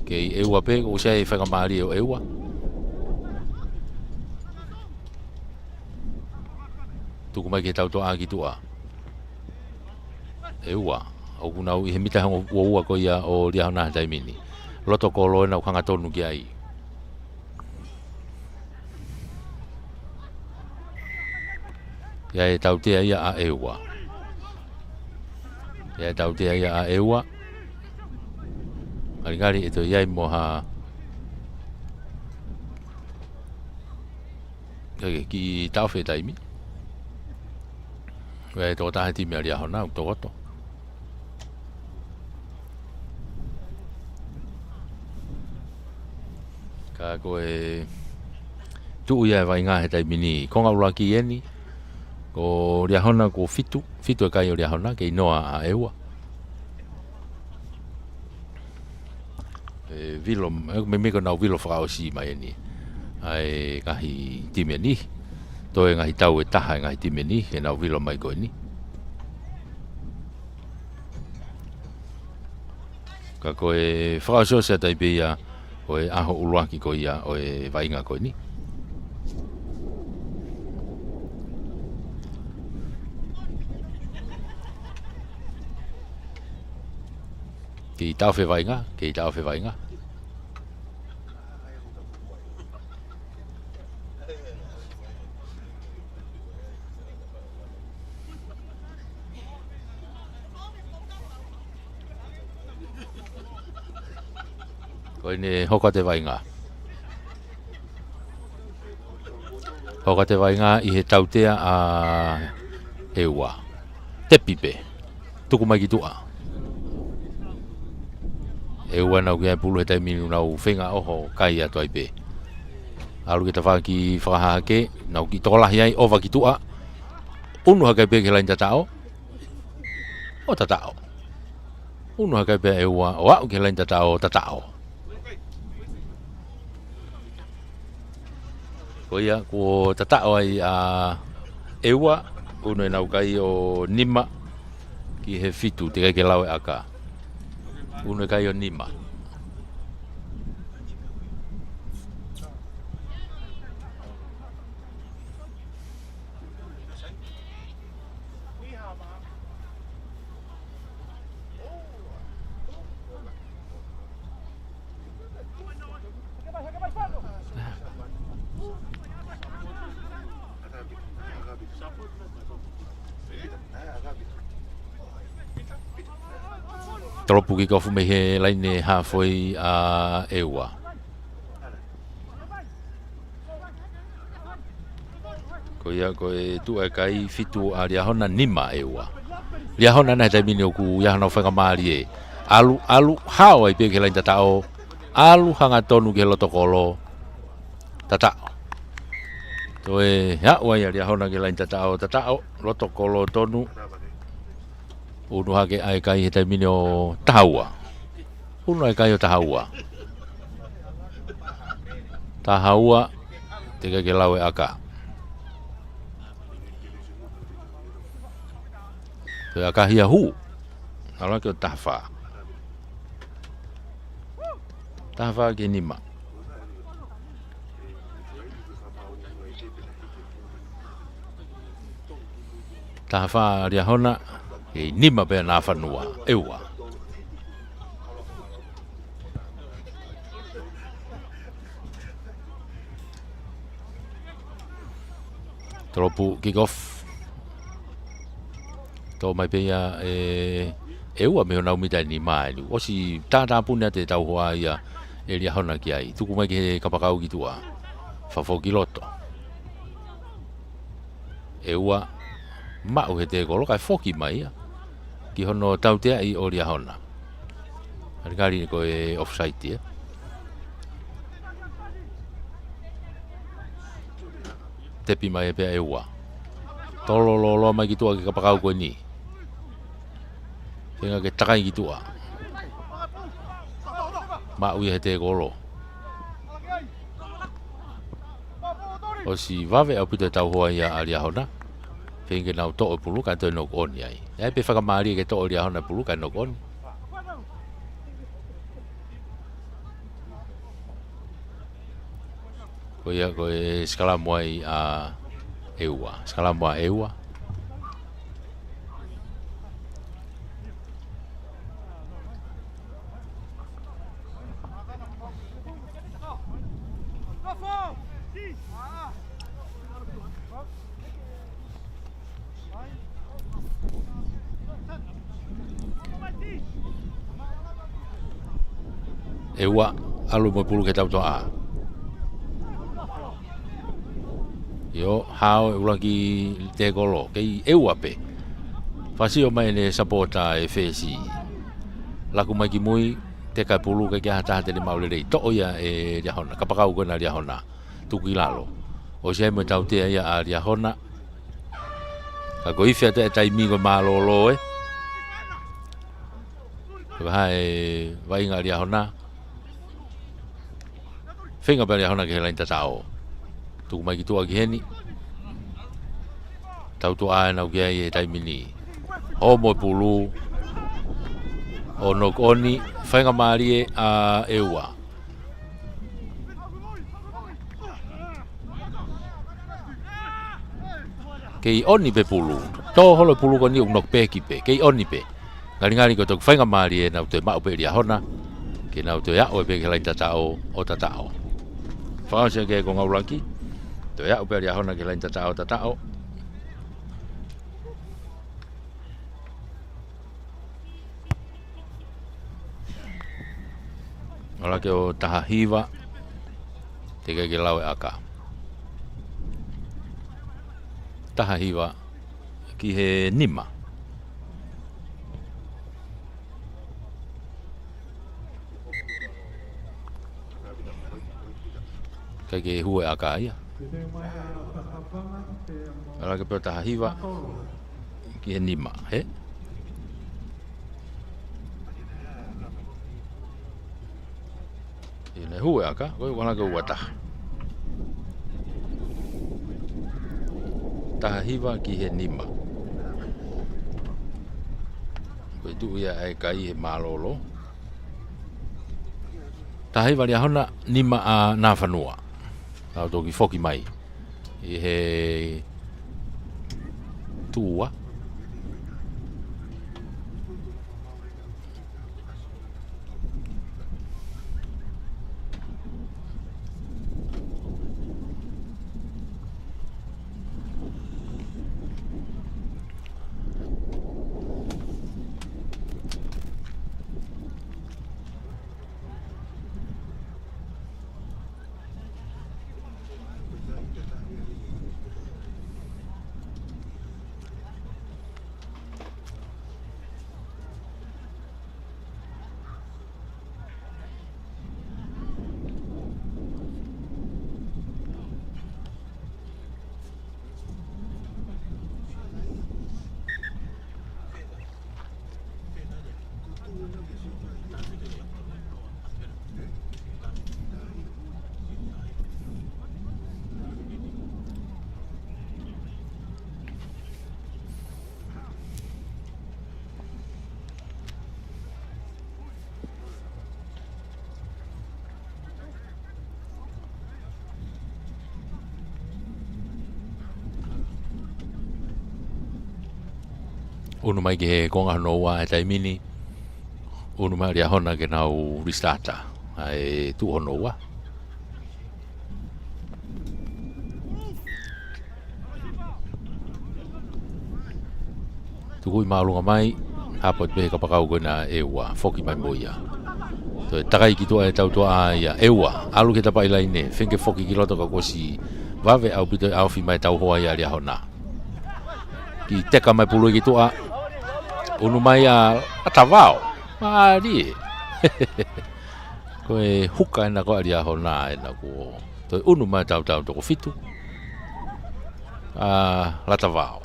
Kei ʻEua pē, ʻoku ʻi ai e faingamālie ʻo ʻEua. Tuku mai ki he tautuaʻa ki tuʻa. ʻEua. ʻOku nau ʻi he mita hongo ua ua ko ia ʻo Liahona he taimi ni. Loto kolo ena ʻoku hangatonu ki ai. ʻI ai e tautea ia ʻa ʻEua. ʻI ai e tautea ia ʻa ʻEua. Ngalingali ʻe toe ʻi ai mo ha. Kae kiʻi taʻofi e taimi. ʻI ai e tokotaha he timi ʻa Liahona, ʻoku tokoto. Ka ko e tuʻu ia e vaʻinga he taimi ni. Konga ʻuluaki eni, ko Liahona ko fitu, fitu e kai ʻo Liahona, kei noa ʻa ʻEua. ʻE vilo, ʻe meimei ko ʻenau vilo fakaʻosi mai eni. ʻA e ngaahi timi eni. Toe ngaahi tau ʻe taha e ngaahi timi eni, ke nau vilo mai ko eni. Ka ko e fakaʻosiʻosi atu ai pē ia ʻo e ʻaho ʻuluaki ko ia ʻo e vaʻinga ko eni. Kei taʻofi e vaʻinga, kei taʻofi e vaʻinga. Ko ʻene hoko atu e vaʻinga. Hoko atu e vaʻinga ʻi he tautea ʻa ʻEua. Tepi pē. Tuku mai ki tuʻa. ʻEua nau ki ai e pulu he taimi ni, nau feinga ʻoho kai atu ai pē. ʻAlu ki he tafaʻaki fakahahake, nau kiʻi tokolahi ai, ʻova ki tuʻa. ʻUnu hake pē ki he laini tataʻo. ʻO tataʻo. ʻUnu hake pē ʻEua, ʻo aʻu ki he laini tataʻo, tataʻo. Ko ia, kuo tataʻo ai ʻa ʻEua, ʻunu ʻenau kai ʻo nima ki he fitu, teʻeki ai ke lau e ʻaka. ʻUnu e kai ʻo nima. Tolopu kick off mei he laine hafoi ʻa ʻEua. Ko ia ko e tuʻu e kai fitu ʻa Liahona, nima ʻEua. Liahona ʻena he taimi ni ʻoku ʻi ai hano faingamālie. ʻAlu, ʻalu, hao ai pē ki he laini tataʻo. ʻAlu hangatonu ki he loto kolo. Tataʻo. Toe aʻu ai ʻa Liahona ki he laini tataʻo, tataʻo, loto kolo tonu. ʻUnu hake ʻa e kai he taimi ni ʻo taha ua. ʻUnu ʻa e kai ʻo taha ua. Taha ua, teʻeki ai ke lau e ʻaka. Toe ʻakahia, hū. ʻAlu hake ʻo taha fā. Taha fā ki he nima. Taha fā Liahona, kei nima pē ʻa Nafanua, ʻEua. Tolopu kick off. Toʻo mai pē ia ʻe ʻEua mei honau mita ʻe nima eni. ʻOsi tātāpuni atu e tauhoa ia ʻe Liahona ki ai. Tuku mai ki he kapakau ki tuʻa. Fakafoki loto. ʻEua maʻu he tēkolo kae foki mai ia ki hono tauteaʻi ʻo Liahona. Alikali ko e offside ia. Tepi mai pē ʻEua. Tolo lōloa mai ki tuʻa ki he kapakau ko eni. Feinga ke takai ki tuʻa. Maʻu ia he tēkolo. ʻOsi vave ʻaupito e tauhoa ia ʻa Liahona. Feinga ke nau toʻo e pulu kae toe knock on ai. ʻE ʻi ai pē faingamālie ke toʻo ʻe Liahona e pulu kae knock on. Ko ia ko e sikalamu ai ʻa ʻEua. Sikalamu ʻa ʻEua. ʻEua, ʻalu mo e pulu ki he tautoʻa. ʻIo, hao e ʻuluaki tēkolo, kei ʻEua pē. Fakasio mai ʻene sapota e fesi. Laku mai ki mui, teka e pulu, ʻikai ke ʻi ai ha taha te ne maʻu lelei. Toʻo ia ʻe Liahona, kapakau ko ena ʻa Liahona. Tuku ki lalo. ʻOsi ʻi ai mo e tautea ia ʻa Liahona. Ka ko e ifi atu e taimi ko e mālōlō ē. Ko e hā e vaʻinga ʻa Liahona. Feinga pē ʻa Liahona ki he laini tataʻo. Tuku mai ki tuʻa ki heni. Tautoʻa ʻenau ki ai he taimi ni. Hao mo e pulu. ʻO knock on, faingamālie ʻa ʻEua. Kei ʻoni pē pulu. Tō holo pulu ko eni ʻoku knock back pē. Kei ʻoni pē. Ngalingali ko e toki faingamālie ʻenau toe maʻu pē ʻe Liahona ke nau toe aʻu pē ki he laine tataʻo ʻo tataʻo. Fakaʻosi ʻaki e konga ʻuluaki, toe aʻu pē ʻa Liahona ki he laine tataʻo ʻo tataʻo. ʻAlu hake ʻo taha hiva, teʻeki ke lau e ʻaka. Taha hiva ki he nima. ʻIkai ke hū e ʻaka ia. ʻAlu hake pē ʻo taha hiva ki he nima, hē? ʻIo, naʻe hū e ʻaka, ko e ʻalu hake ʻo ua taha. Taha hiva ki he nima. Ko e tuʻu ia ʻa e kai he mālōlō. Taha hiva Liahona, nima ʻa Nafanua. Nau toki foki mai ʻi he tuʻu ua. ʻUnu mai ki he konga hono ua he taimi ni. ʻUnu mai Liahona ke nau restart ʻa e tuʻu hono ua. Tukuʻi māʻolunga mai, hapo pē he kapakau ko ena ʻe ua, foki mai mo ia. Toe takai ki tuʻa e tautuʻa ia, ʻe ua, ʻalu ki he tapa ʻi laine, feinga ke foki ki loto ka kuo ʻosi vave ʻaupito e ʻaofi mai tauhoa ia Liahona. Kiʻi teka mai pulu ki tuʻa, ʻunu mai ʻa Latavao, mālie. Ko e huka ena ko ē ʻa Liahona ena kuo toe ʻunu mai tautau toko fitu ʻa Latavao.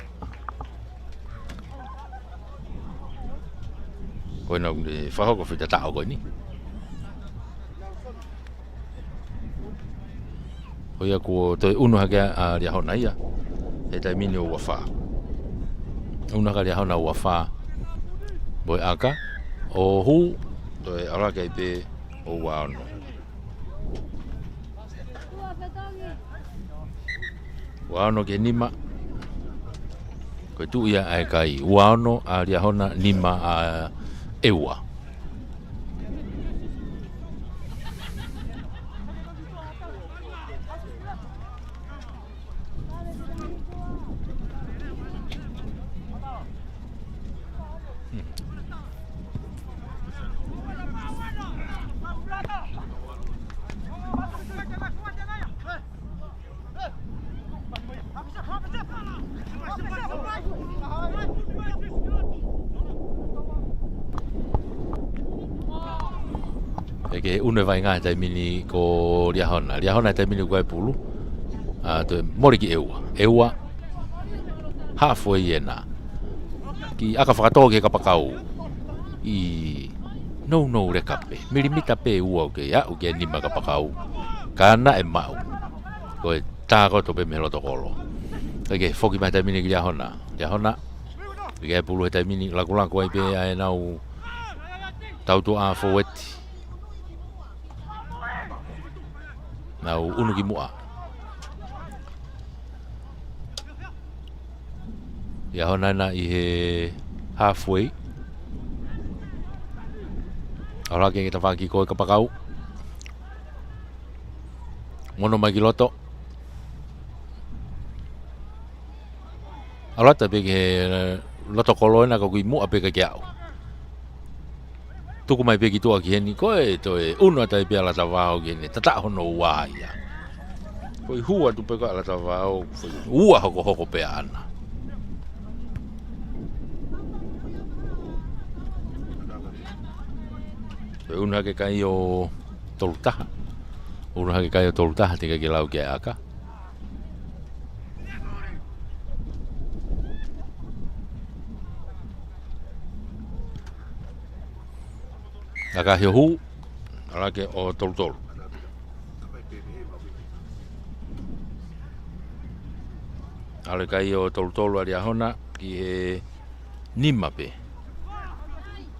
Ko ena ʻoku ne fakahoko e foʻi tataʻo ko eni. Ko ia kuo toe ʻunu hake ʻa Liahona ia he taimi ni ʻo ua fā. ʻUnu hake ʻa Liahona ua fā. Mo e ʻaka ʻo hū, toe ʻalu hake ai pē ʻo ua ono. Ua ono ki he nima. Ko e tuʻu ia ʻa e kai. Ua ono ʻa Liahona, nima ʻa ʻEua. ʻE ke ʻunu e vaʻinga he taimi ni ko Liahona. Liahona he taimi ni ʻoku ʻi ai e pulu. ʻA, toe mole ki ʻEua. ʻEua. Halfway ena. Kiʻi ʻaka fakatō ki he kapakau. ʻI nounou leka pē. Milimita pē ʻe ua ʻo kei aʻu ki he nima kapakau. Ka naʻe maʻu. Ko e tā koto pē mei he loto kolo. ʻE ke foki mai he taimi ni ki Liahona. Liahona. ʻI ai e pulu he taimi ni, lakulaku ai pē ʻa ʻenau tautuʻa fōueti. Nau ʻunu ki muʻa. Liahona ena ʻi he halfway. ʻAlu hake ki he tafaʻaki ko e kapakau. Mono mai ki loto. ʻAlu atu pē ki he loto kolo ena, ka ʻoku ʻi muʻa pē ka ke aʻu. Tuku mai pē ki tuʻa ki heni, ko e toe ʻunu atu ai pē ʻa Latavao ki heni, tataʻo hono ua ia. Ko e hū atu pē ko ē ʻa Latavao, ko e ua hokohoko pē ʻaʻana. Ko e ʻunu hake kai ʻo tolu taha. ʻUnu hake kai ʻo tolu taha, teʻeki ke lau ki ai ʻa e ʻaka. ʻAka hio hū, ʻalu hake ʻo tolu tolu. ʻAlu kai ʻo tolu tolu ʻa Liahona ki he nima pē.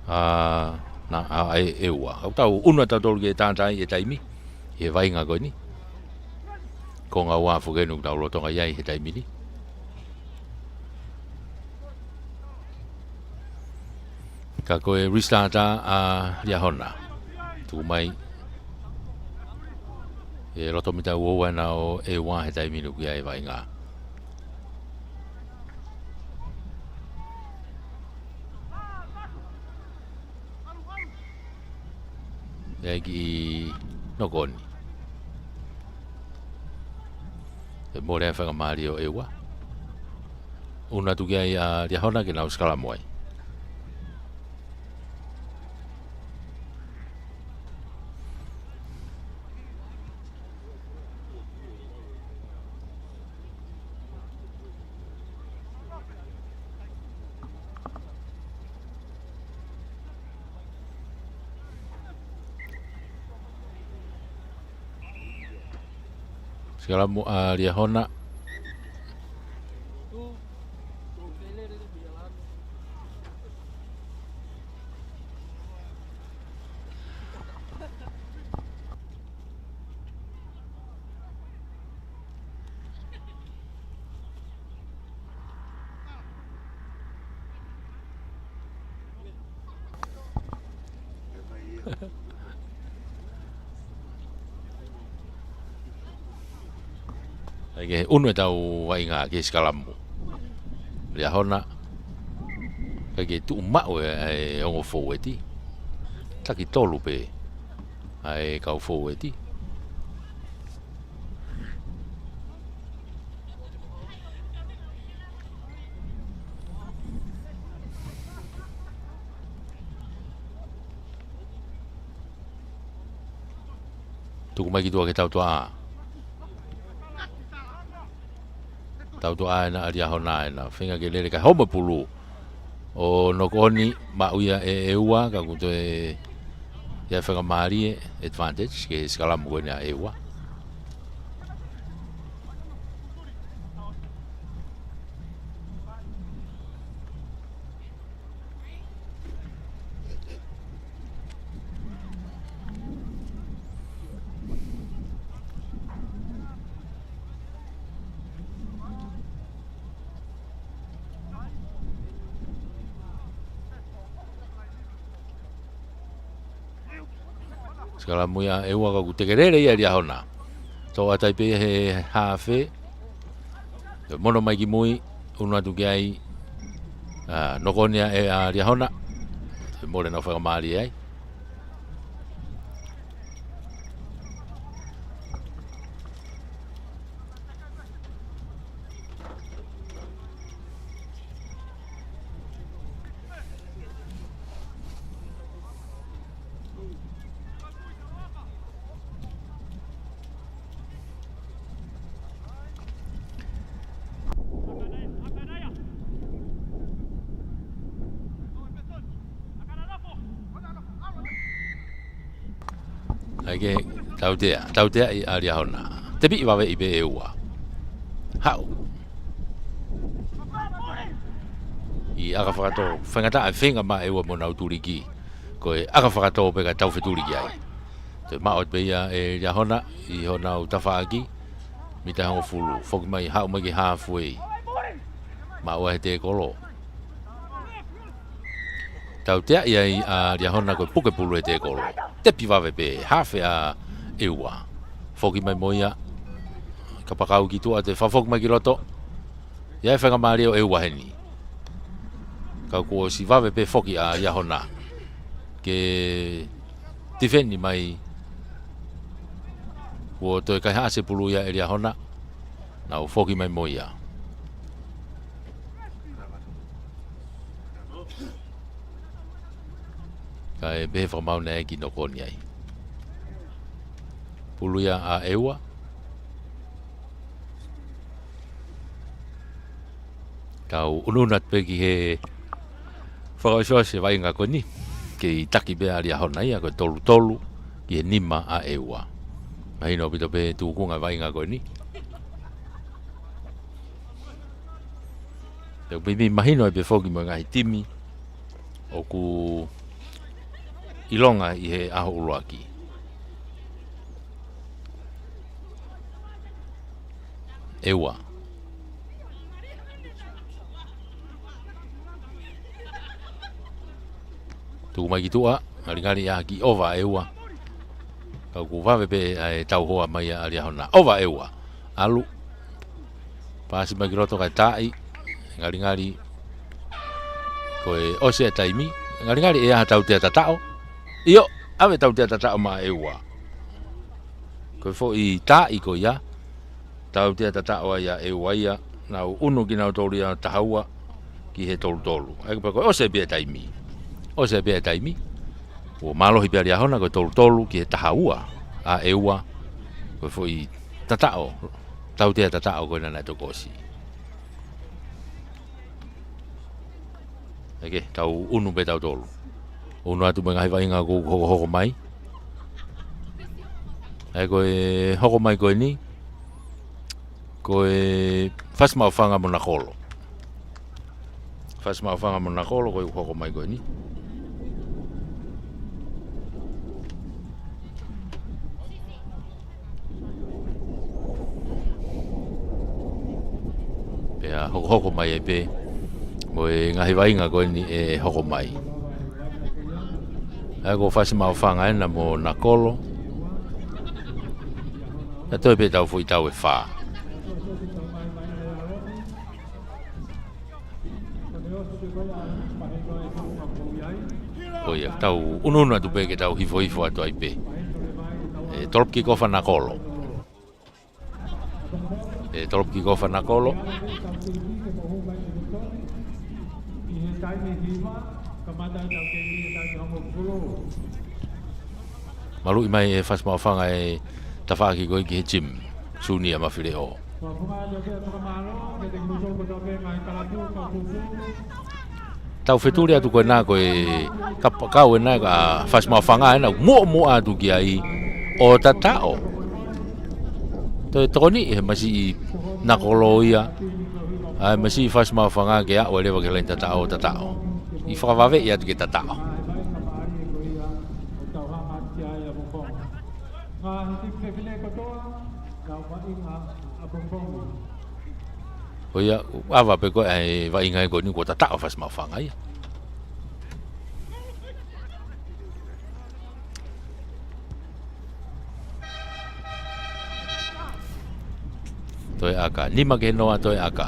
ʻA, na, ʻa, ʻa e, ʻEua. ʻOku tau ʻunu atu tautolu ki he tātai ʻi he taimi, ʻi he vaʻinga ko eni. Konga ua foki eni ʻoku tau lolotonga ʻi ai he taimi ni. Ka ko e restart ʻa Liahona. Tuku mai. ʻI he loto mita uaua ena ʻo ʻEua he taimi ni ʻoku ʻi ai e vaʻinga. ʻI ai ki he nokoni. ʻE mole ʻa e faingamālie ʻo ʻEua. ʻUnu atu ki ai ʻa Liahona ke nau sikalamu ai. Sikalamu ʻa Liahona. ʻAi ke ʻunu ʻetau vaʻinga ki he sikalamu. Liahona. ʻAi ke tuʻu maʻu e, e ongo foueti. Taki tolu pē. ʻAi kau foueti. Tuku mai ki tuʻa ki he tautuʻa. Tautuʻa ena ʻa Liahona ena. Feinga ke lele ka homo pulu. ʻO nokoni maʻu ia ʻe ʻEua ka kuo toe ʻi ai e faingamālie advantage ki he sikalamu ko eni ʻa ʻEua. Sikalamu ia ʻEua ka kuo tekelele ia ʻa Liahona. Toʻo atu ai pē ia he hafe. Mono mai ki mui, ʻunu atu ki ai, ʻa, nokoni ia ʻa Liahona. Mole ʻenau faingamālie ai. ʻAi ke tautea, tautea ʻa Liahona. Tepiʻi vave ʻi pē ʻEua. Haʻu. ʻI ʻaka fakatō, faingataʻa e feinga maʻa ʻEua mo ʻenau tuliki. Ko e ʻaka fakatō pē ka tau fetuliki ai. Toe maʻu pē ia ʻe Liahona, ʻi honau tafaʻaki. Mita hongofulu, foki mai, haʻu mai ki he halfway. Maʻu ai he tēkolo. Tauteaʻi ai ʻa Liahona ko e puke pulu ʻe he kolo. Tepi vave pē, hafe ʻa ʻEua. Foki mai mo ia. Kapakau ki tuʻa, toe fakafoki mai ki loto. ʻI ai e faingamālie ʻo ʻEua heni. Ka kuo ʻosi vave pē foki ʻa Liahona ke tifeni mai. Kuo toe kaihaʻasi e pulu ia ʻe Liahona. Nau foki mai mo ia. Kae pehē fakamaau naʻe ʻikai ke nokoni ai. Pulu ia ʻa ʻEua. Tau ʻunuʻunu atu pē ki he fakaʻosiʻosi e vaʻinga ko eni. Kei taki pē ʻa Liahona ia, ko e tolu tolu ki he nima ʻa ʻEua. Mahino ʻaupito pē tūkunga e vaʻinga ko eni. Pea ʻoku meimei mahino ai pē foki mo e ngaahi timi ʻoku ʻilonga ʻi he ʻaho ʻuluaki. ʻEua. Tuku mai ki tuʻa, ngalingali ia ki ʻova ʻa ʻEua. Ka kuo vave pē ʻa e tauhoa mai ʻa Liahona. ʻOva ʻa ʻEua. ʻAlu. Paasi mai ki loto kae taaʻi. Ngalingali. Ko e ʻosi e taimi. Ngalingali ʻe ʻi ai ha tautea tataʻo. ʻIo, ʻave tautea tataʻo maʻa ʻEua. Ko e foʻi taaʻi ko ia. Tautea tataʻo ai ʻa ʻEua ia, nau ʻunu kinautolu ia taha ua ki he tolu tolu. ʻA ia ko e pea ko e ʻosi pē e taimi. ʻOsi pē e taimi. Kuo mālohi pē ʻa Liahona ko e tolu tolu ki he taha ua ʻa ʻEua. Ko e foʻi tataʻo. Tautea tataʻo ko ena naʻe toki ʻosi. ʻEke, tau ʻunu pē tautolu. ʻUnu atu mo e ngaahi vaʻinga ʻoku hokohoko mai. ʻA ia ko e hoko mai ko eni. Ko e Fasi Maʻufanga mo Nakolo. Fasi Maʻufanga mo Nakolo ko e hoko mai ko eni. Pea hokohoko mai ai pē mo e ngaahi vaʻinga ko eni ʻe hoko mai. ʻA ia ko Fasi Maʻufanga ena mo Nakolo. Ka toe pē tau foʻi tau ʻe fā. Ko ia, tau ʻunuʻunu atu pē ke tau hifohifo atu ai pē. ʻE tolopu kikofa Nakolo. ʻE tolopu kikofa Nakolo. Maluʻi mai ʻe Fasi Maʻufanga e tafaʻaki ko ē ki he Jim Sunia Mafileʻo. Tau fetuli atu ko ena ko e kapakau ena ʻa Fasi Maʻufanga ena muʻomuʻa atu ki ai ʻo tataʻo. Toe tokoni ʻe he masiʻi Nakolo ia, ʻa e masiʻi Fasi Maʻufanga ke aʻu ai leva ki he laini tataʻo ʻo tataʻo. ʻI fakavaveʻi atu ke tataʻo. Ko ia, ʻava pē ko ē ʻa e vaʻinga ko eni kuo tataʻo Fasi Maʻufanga ia. Toe ʻaka, nima ki he noa toe ʻaka.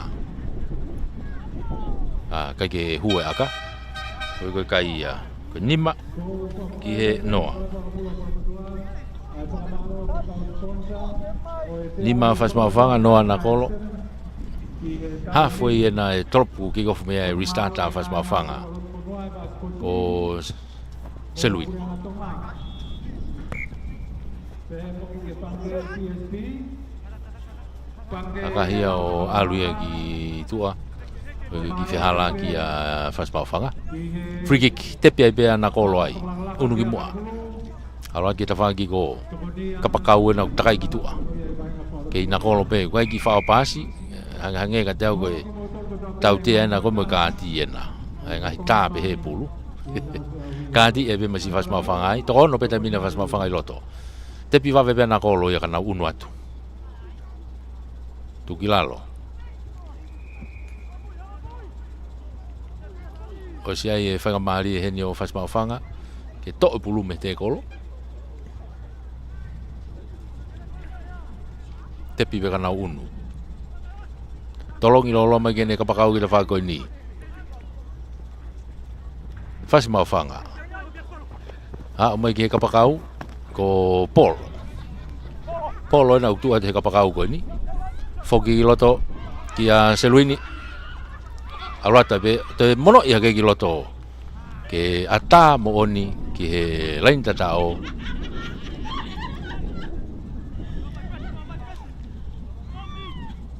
ʻA, ʻikai ke hū e ʻaka. Ko e, ko e kai ia. Ko e nima ki he noa. Nima Fasi Maʻufanga, noa Nakolo. Halfway ena ʻe tolopu kikofa mei ai e restart ʻa Fasi Maʻufanga. Ko Selwyn. ʻAkahia ʻo ʻalu ia ki tuʻa. Ko e kiʻi fehālaaki ʻa Fasi Maʻufanga. Free kick, tepi ai pē ʻa Nakolo ai. ʻUnu ki muʻa. ʻAlu ʻaki e tafaʻaki ko ē. Kapakau ena ʻoku takai ki tuʻa. Kei Nakolo pē, ko e kiʻi faʻo paasi. Hangehangē kiate au ko e tautea ena ko ē mo e kāti ena. ʻA e ngaahi tā pē he pulu. Kāti ʻe pē masiʻi Fasi Maʻufanga ai. Toko ono pē taimi ʻena Fasi Maʻufanga ʻi loto. Tepi vave pē ʻa Nakolo ia ka nau ʻunu atu. Tuku ki lalo. ʻOsi ʻi ai e faingamālie heni ʻo Fasi Maʻufanga ke toʻo e pulu mei he tēkolo. Tepi pē ka nau ʻunu. Tolongi lōloa mai ki heʻene kapakau ki he tafaʻaki ko eni. Fasi Maʻufanga. Aʻu mai ki he kapakau ko Polo. Polo ena ʻoku tuʻu atu he kapakau ko eni. Foki ki loto kia Seluini. ʻAlu atu pē, toe monoʻi hake ki loto. Ke ʻatā moʻoni ki he laini tataʻo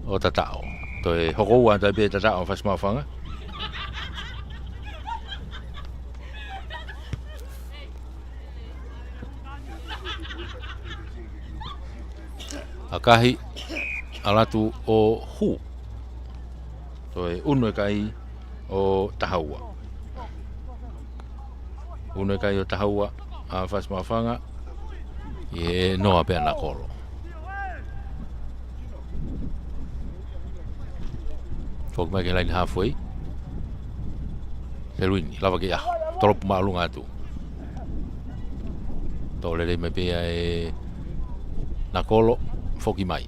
ʻo tataʻo. Toe hoko ua atu pē tataʻo Fasi Maʻufanga. ʻAkahi, ʻalu atu ʻo hū. Toe ʻunu e kai ʻo Tahaua. ʻUnu e kai ʻo Tahaua ʻa Fasi Maʻufanga. ʻI he noa pē ʻa Nakolo. Foki mai ki he laini halfway. Seluini, lava ke ʻaho. Tolopu māʻolunga atu. Toʻo lelei mai pē ʻa e Nakolo, foki mai.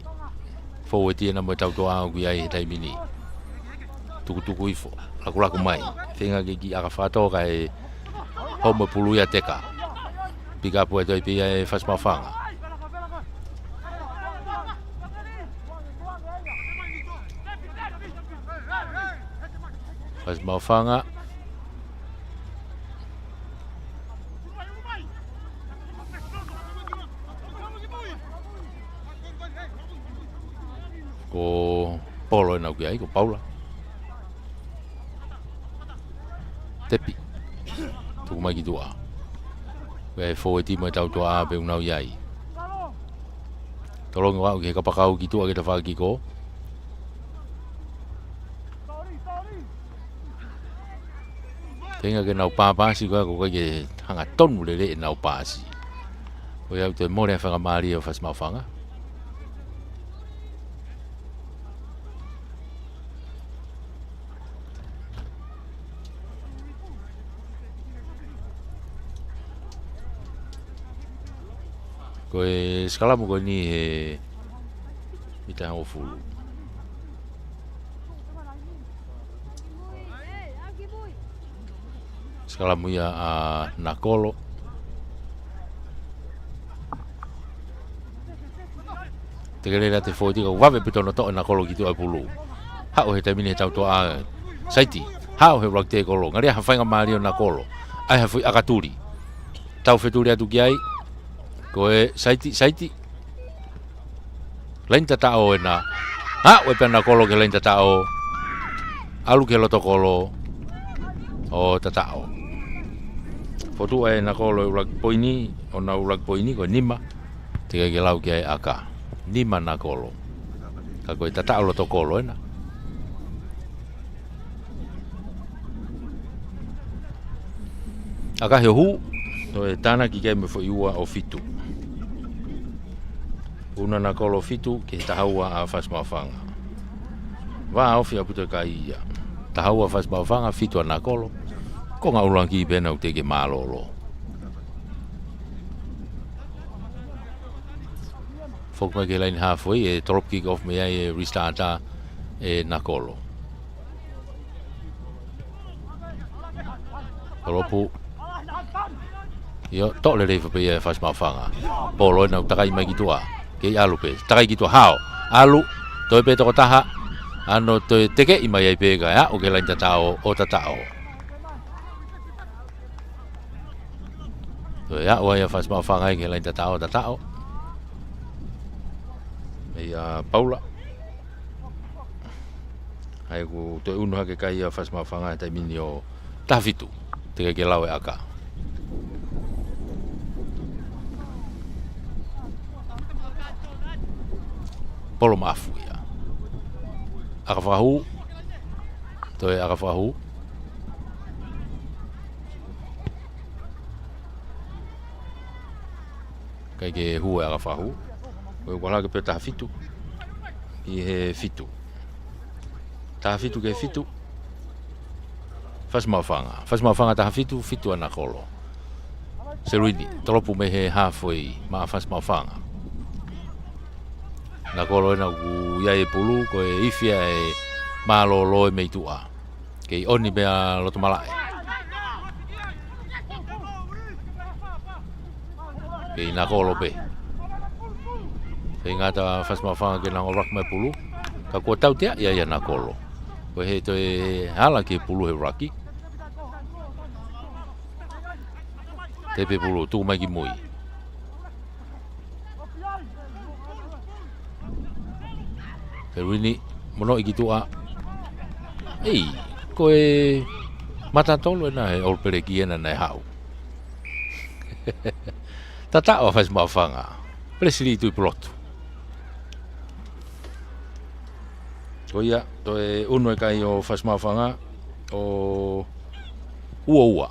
Fōueti ena mo e tautoʻa ʻoku ʻi ai he taimi ni. Tukutuku hifo, lakulaku mai. Feinga ke kiʻi ʻaka fakatō kae homo e pulu ia Teka. Pikapu atu ai pē ia ʻe Fasi Maʻufanga. Fasi Maʻufanga. Ko Polo ena ʻoku ʻi ai, ko Paula. Tepi. Tuku mai ki tuʻa. Ko e fōueti mo e tautoʻa pē ʻoku nau ʻi ai. Tolongi ʻo aʻu ki he kapakau ki tuʻa ki he tafaʻaki ko. Feinga ke nau pāpasi ko ē, ʻoku ʻikai ke hanga tonu lelei ʻenau pasi. Ko ia ʻoku toe mole ʻa e faingamālie ʻo Fasi Maʻufanga. Ko e sikalamu ko eni he mita hongofulu. Sikalamu ia ʻa Nakolo. Tekelele atu e fōueti ka ʻoku vave pē hono toʻo ʻe Nakolo ki tuʻa e pulu. Haʻu he taimi ni he tautoʻa Saiti. Haʻu he ʻuluaki tēkolo. Ngali ʻi ai ha faingamālie ʻo Nakolo. ʻAi ha foʻi ʻakatuli. Tau fetuli atu ki ai. Ko e Saiti, Saiti. Laini tataʻo ena. Aʻu ai pē ʻa Nakolo ki he laini tataʻo. ʻAlu ki he loto kolo. ʻO tataʻo. Fokotuʻu ʻe Nakolo e ʻuluaki poini, ʻo ʻena ʻuluaki poini, ko e nima. Teʻeki ke lau ki ai ʻaka. Nima Nakolo. Ka ko e tataʻo loto kolo ena. ʻAkahi ʻo hū, toe tānaki ki ai mo e foʻi ua ʻo fitu. ʻUnu ʻa Nakolo fitu ki he taha ua ʻa Fasi Maʻufanga. Vā ofi ʻaupito e kai ia. Taha ua Fasi Maʻufanga, fitu ʻa Nakolo. Konga ʻuluaki pē ena ʻoku teʻeki ke mālōlō. Foki mai ki he laini halfway, ʻe tolopu kick off mei ai ʻe restart ʻe Nakolo. Tolopu. ʻIo, toʻo lelei pē ia ʻe Fasi Maʻufanga. Polo ena ʻoku takai mai ki tuʻa. Kei ʻalu pē. Takai ki tuʻa. Hao. ʻAlu. Toe pē toko taha. ʻAno toe tekeʻi mai ai pē kae aʻu ki he laini tataʻo ʻo tataʻo. Toe aʻu ai ʻa Fasi Maʻufanga ki he laini tataʻo, tataʻo. ʻIa Paula. ʻAi ʻoku toe ʻunu hake e kai ʻa Fasi Maʻufanga he taimi ni ʻo taha fitu. Teʻeki ke lau e ʻaka. Polo maʻafu ia. ʻAka fakahū. Toe ʻaka fakahū. ʻIkai ke hū e ʻaka fakahū. Ko e ʻuluaki pē taha fitu. Ki he fitu. Taha fitu ki he fitu. Fasi Maʻufanga. Fasi Maʻufanga taha fitu, fitu ʻa Nakolo. Seluini, tolopu mei he halfway, maʻa Fasi Maʻufanga. Nakolo ena ʻoku ʻi ai e pulu, ko e ifi ʻa e mālōlō ʻe mei tuʻa. Kei ʻoni pē ʻa Lotomalaʻe. Kei Nakolo pē. Feinga ʻa Fasi Maʻufanga ke nau ʻuluaki mai pulu. Ka kuo tautea ia ʻia Nakolo. Ko e hē toe hala ki he pulu he ʻuluaki. Tepe pulu, tuku mai ki mui. Seluini, monoʻi ki tuʻa. Ei, ko e mata tolu ena he ʻOlu Peleki ena naʻe haʻu. Tataʻo ʻa Fasi Maʻufanga. Pelesili Tuʻipulotu. Ko ia, toe unu e kai ʻo Fasi Maʻufanga, ʻo ua ua.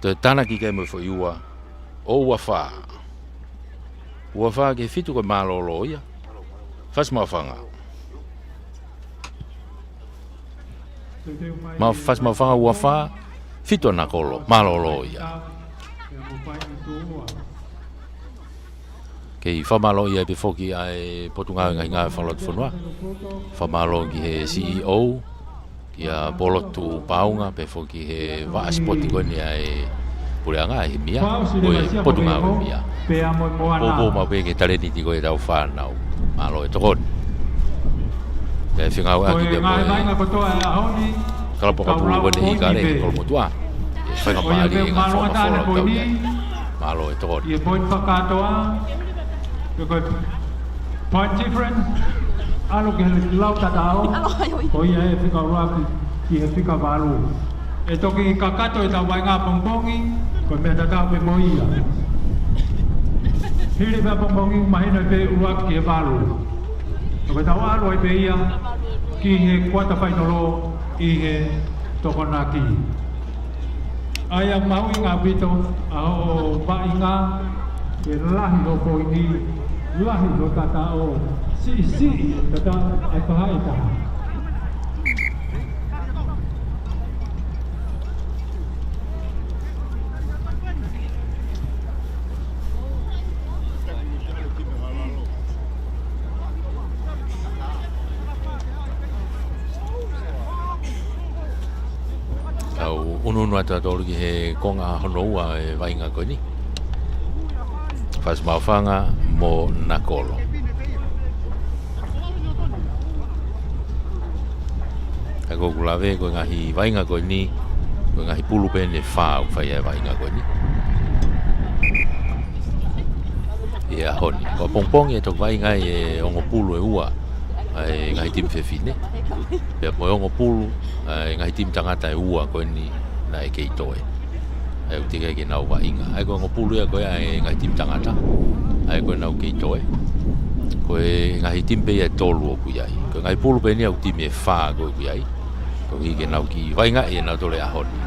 Toe tānaki ki ai mo e foʻi ua, ʻo ua fā. Ua fā ki he fitu ko e mālōlō ia. Fasi Maʻufanga. Maʻu-, Fasi Maʻufanga ua fā, fitu ʻa Nakolo, mālōlō ia. Kei fakamālō ia pē foki ʻa e Potungāue Ngaahi Ngāue Fakalotofonua. Fakamālō ki he C E O, kia Polotu Paunga, pea foki he vaʻa sipoti ko eni ʻa e puleʻanga ʻi he mia, ko e Potungāue mia. Poupou maʻu pē ki he talēniti ko ē ʻetau fānau. Mālō e tokoni. Pea fengāueʻaki pea mo e kalapu ʻakapulu ko eni ʻIkale, Kolomotuʻa. ʻE fai ka mālie e ngaahi fakamafola ʻoku tau ʻi ai. Mālō e tokoni. Point difference, ʻalu ki he lau tataʻo, ko ia e fika ʻuluaki ki he fika valu. ʻE toki kakato ʻetau vaʻinga pongipongi, ko e meʻa tatau pē mo ia. Hili pē pongipongi mahino pē ʻuluaki ki he valu. Ko ʻetau ʻalu ai pē ia ki he kuata fainolo ʻi he Tokonaki. ʻA ia mahuʻinga ʻaupito ʻa hoʻo vaʻinga, ke lahi hoʻo poini, lahi hoʻo tataʻo, siʻisiʻi tataʻo ʻa e fahaʻi taha. Tau ʻunuʻunu atu ʻa tautolu ki he konga hono ua e vaʻinga ko eni. Fasi Maʻufanga mo Nakolo. Ka ko ʻeku lave ko e ngaahi vaʻinga ko eni, ko e ngaahi pulu pē eni ʻe fā ʻoku fai ai e vaʻinga ko eni. ʻI he ʻaho ni. Ko ʻapongipongi ʻe toki vaʻinga ai e ongo pulu ʻe ua ʻa e ngaahi timi fefine. Pea mo e ongo pulu ʻa e ngaahi timi tangata ʻe ua ko eni naʻe kei toe. ʻA ia ʻoku teʻeki ai ke nau vaʻinga. ʻA ia ko e ongo pulu ia ko ē ʻa e ngaahi timi tangata. ʻA ia ko ē naʻa nau kei toe. Ko e ngaahi timi pē ia ʻe tolu ʻoku ʻi ai. Ko e ngaahi pulu pē eni ʻoku timi ʻe fā ko ē ʻoku ʻi ai. Koeʻuhi ke nau kiʻi vaʻingaʻi ʻe nautolu he ʻaho ni.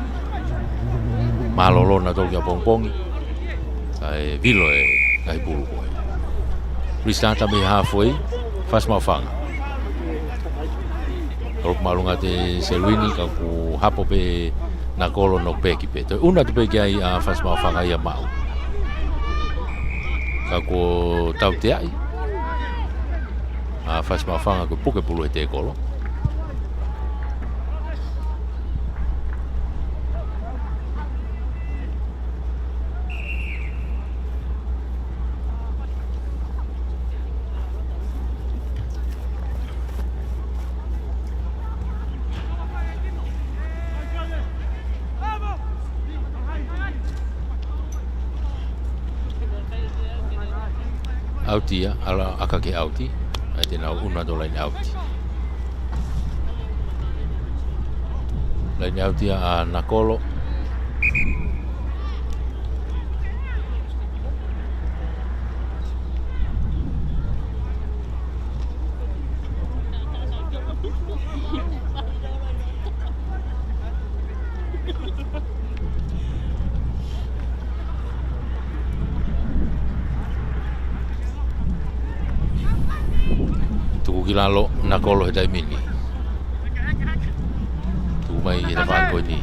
Mālōlō nautolu ki ʻapongipongi. Kae vilo e ngaahi pulu ko ē. Restart mei he halfway, Fasi Maʻufanga. Tolopu māʻolunga ʻa Seluini, ka kuo hapo pē Nakolo, knock back pē. Toe ʻunu atu pē ki ai ʻa Fasi Maʻufanga ia maʻu. Ka kuo tauteaʻi ʻa Fasi Maʻufanga, ko e puke pulu he tēkolo. ʻAuti ia, ʻalu ʻaki e ʻauti, ʻa ia te nau ʻunu atu laine ʻauti. Laine ʻauti ia ʻa Nakolo. Tuku ki lalo Nakolo he taimi ni. Mai e tapa ko eni.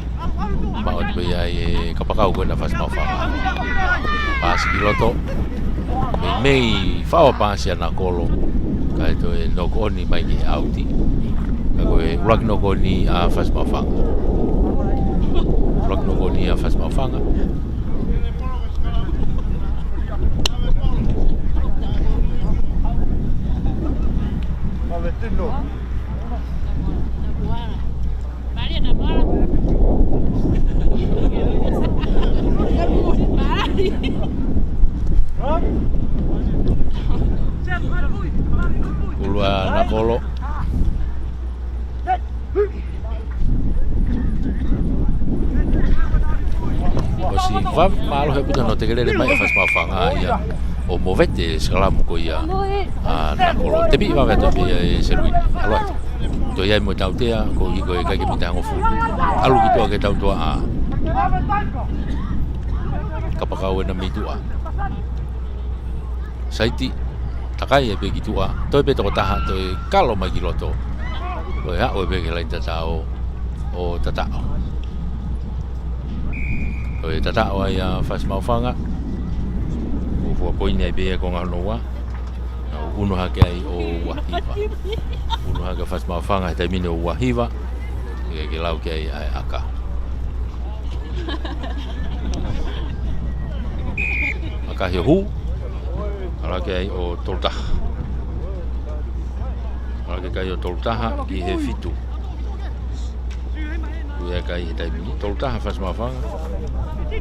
Maʻu atu pē ia ʻe Kapakau ko ena Fasi Maʻufanga. Paasi ki loto. Meimei fakaʻau paasi ʻa Nakolo. Kae toe knock on mai ki he ʻauti. Ka ko e ʻuluaki knock on ʻa Fasi Maʻufanga. ʻUluaki knock on ʻa Fasi Maʻufanga. Ulu ʻa Nakolo. ʻOsi vave mālohi ʻaupito hono tekelele mai ʻa Fasi Maʻufanga ia ʻo movete e sikalamu ko ia ʻa Nakolo. Tepi vave atu pē ia ʻe Seluini. ʻAlu atu. Toe ʻi ai mo e tautea, ko e ʻikai ke mita hongofulu. ʻAlu ki tuʻa ki he tautea ʻa Kapakau ena mei tuʻa. Saiti, takai ai pē ki tuʻa, toe pē tokotaha, toe kalo mai ki loto. Toe aʻu ai pē ki he laini tataʻo ʻo tataʻo. Toe tataʻo ai ʻa Fasi Maʻufanga. Fuofua poini ai pē ia ko e konga hono ua. Naʻa ku unu hake ai ʻo ua hiva. Unu hake Fasi Maʻufanga he taimi ni ʻo ua hiva. ʻIkai ke lau ki ai ʻa e ʻaka. ʻAka hio hū. ʻAlu hake ai ʻo tolu taha. ʻAlu hake kai ʻo tolu taha ki he fitu. Ui ʻa e kai he taimi ni. Tolu taha Fasi Maʻufanga.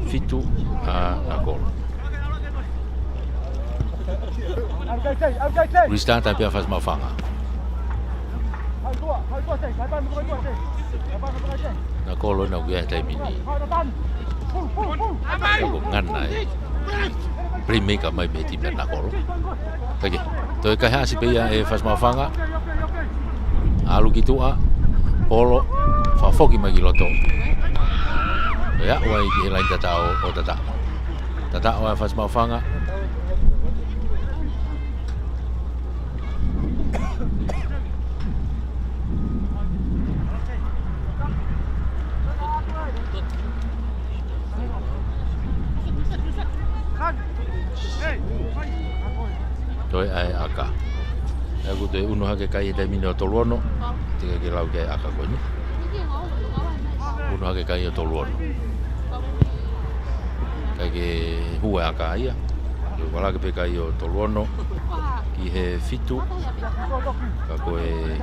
Fitu ʻa Nakolo. Restart ai pē ʻa Fasi Maʻufanga. Nakolo ena ʻoku ʻi ai he taimi ni. Ko e ngana e playmaker mai mei he timi ʻa Nakolo. Kae kehe, toe kaihaʻasi pē ia ʻe Fasi Maʻufanga. ʻAlu ki tuʻa, polo, fakafoki mai ki loto. Toe aʻu ai ki he laini tataʻo ʻo tataʻo. Tataʻo ʻa Fasi Maʻufanga. Toe ʻai ʻaka. ʻOku toe unu hake kai he taimi ni ʻo tolu ono. Teʻeki ke lau ki ai ʻaka ko eni. Unu hake kai ʻo tolu ono. ʻIkai ke hū e ʻaka ia. Ko e ʻalu hake pē kai ʻo tolu ono ki he fitu. Ka ko e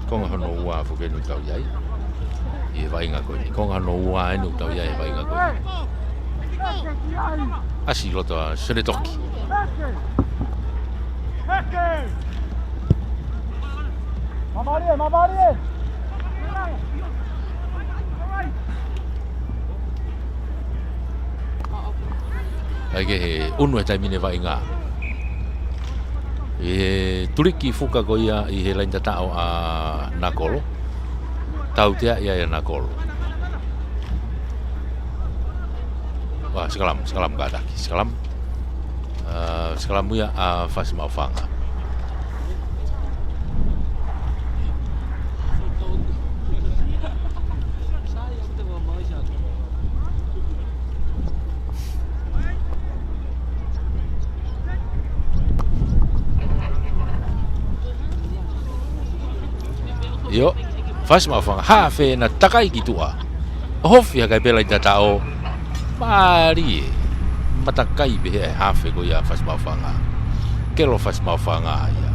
konga hono ua foki eni ʻoku tau ʻi ai. ʻI he vaʻinga ko eni. Konga hono ua eni ʻoku tau ʻi ai he vaʻinga ko eni. ʻAsi loto ʻa Senetoki. Mamalie, mamalie. ʻIkai ke unu he taimi ni e vaʻinga. ʻI he tuliki fuka ko ia ʻi he laini tataʻo ʻa Nakolo. Tautea ia ʻa Nakolo. Ua, sikalamu, sikalamu kātaki, sikalamu. ʻA, sikalamu ia ʻa Fasi Maʻufanga. ʻIo, Fasi Maʻufanga, hafe ena takai ki tuʻa. ʻOhofi hake ai pē laini tataʻo. Mālie. Matakai pē he hafe ko ia Fasi Maʻufanga. Kelo Fasi Maʻufanga ia.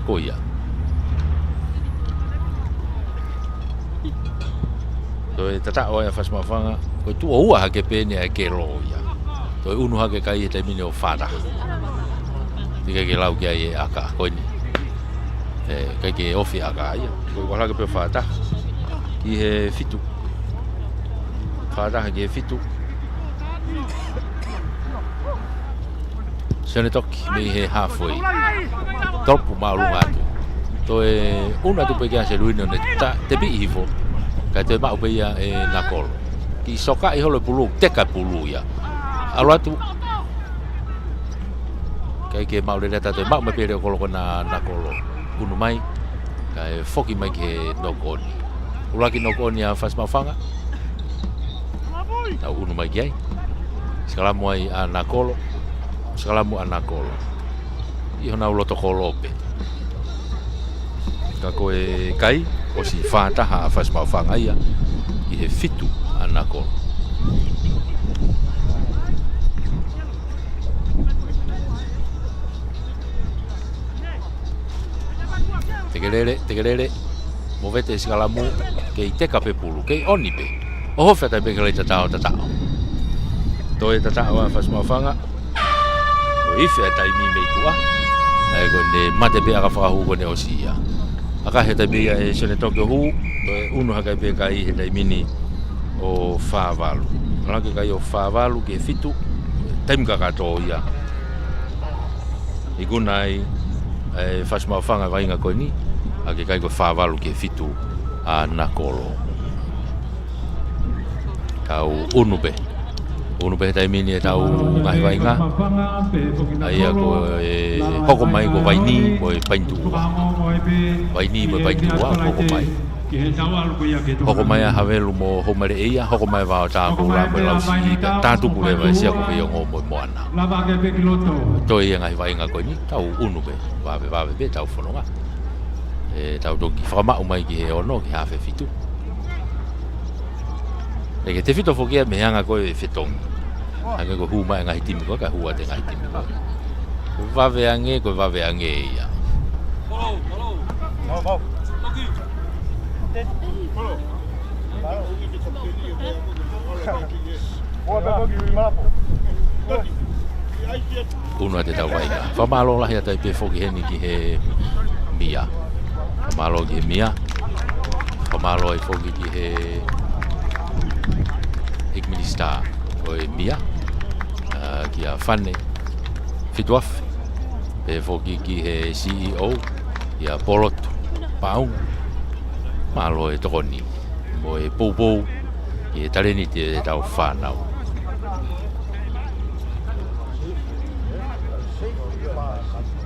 Ko ia. Toe tataʻo ai ʻa Fasi Maʻufanga. Ko e tuʻo ua hake pē eni ʻa e kelo ia. Toe unu hake kai he taimi ni ʻo fā taha. Teʻeki ke lau ki ai e ʻaka ko eni. ʻE, ʻikai ke ofi ʻaka ia. Ko e ʻalu hake pē fā taha ki he fitu. Fā taha ki he fitu. Senetoki mei he halfway. Tolopu māʻolunga atu. Toe unu atu pē kia Seluini ʻo ne ta-, tepiʻi hifo. Kae toe maʻu pē ia ʻe Nakolo. Kiʻi sokaʻi holo e pulu, teka e pulu ia. ʻAlu atu. ʻIkai ke maʻu lelei atu, toe maʻu mai pē leva e kolo ko ena ʻa Nakolo. Unu mai. Kae foki mai ki he knock on. ʻUluaki knock on ʻa Fasi Maʻufanga. Tau ʻunu mai ki ai. Sikalamu ai ʻa Nakolo. Sikalamu ʻa Nakolo. ʻI honau loto kolo pē. Ka ko e kai, ʻosi fā taha ʻa Fasi Maʻufanga ia ʻi he fitu ʻa Nakolo. Tekelele, tekelele. Movete e sikalamu, kei teka pē pulu, kei ʻoni pē. ʻOhofi atu ai pē ki he laine tataʻo, tataʻo. Toe tataʻo ʻa Fasi Maʻufanga. ʻO ifi ʻa e taimi mei tuʻa. ʻA ia ko ʻene mate pē ʻa e ʻaka fakahū ko ʻene ʻosi ia. ʻAkahi atu ai pē ia ʻe Sione Toki ʻo hū. Toe ʻunu hake ai pē kai he taimi ni ʻo fā valu. Laka e kai ʻo fā valu ki he fitu. Taimi kakato ia. Ikuna ai ʻe Fasi Maʻufanga e vaʻinga ko eni, ʻa e kai ko e fā valu ki he fitu ʻa Nakolo. Tau ʻunu pē. ʻUnu pē he taimi ni ʻetau ngaahi vaʻinga. ʻA ia ko e hoko mai ko Vaini mo e Paini Tuʻua. Vaini mo e Paini Tuʻua, hoko mai. Hoko mai ʻa Havelu mo Houmaleʻeia, hoko mai Vaotāpoula mo e Lausiʻi, ka tātuku leva ʻe Siakoveiongo mo e Moana. Toe ia ngaahi vaʻinga ko eni, tau ʻunu pē, vave, vave pē, tau fononga. ʻE, tau toki fakamaʻu mai ki he ono, ki he hafe fitu. ʻE ke tefito foki ia mei he anga ko e fetongi. Hangē ko e hū mai e ngaahi timi ko ē, kae hū atu e ngaahi timi ko ē. Ko e vave ange, ko e vave ange ia. ʻUnu atu ʻetau vaʻinga. Fakamālō lahi atu ai pē foki heni ki he mia. Fakamālō ki he mia. Fakamālō ai foki ki he ʻEiki Minisitā ʻo e mia, ʻa, kia Fane Fituafe. Pehē foki ki he C E O, kia Polotu Paʻunga. Mālō e tokoni mo e poupou ki he talēniti ʻetau fānau.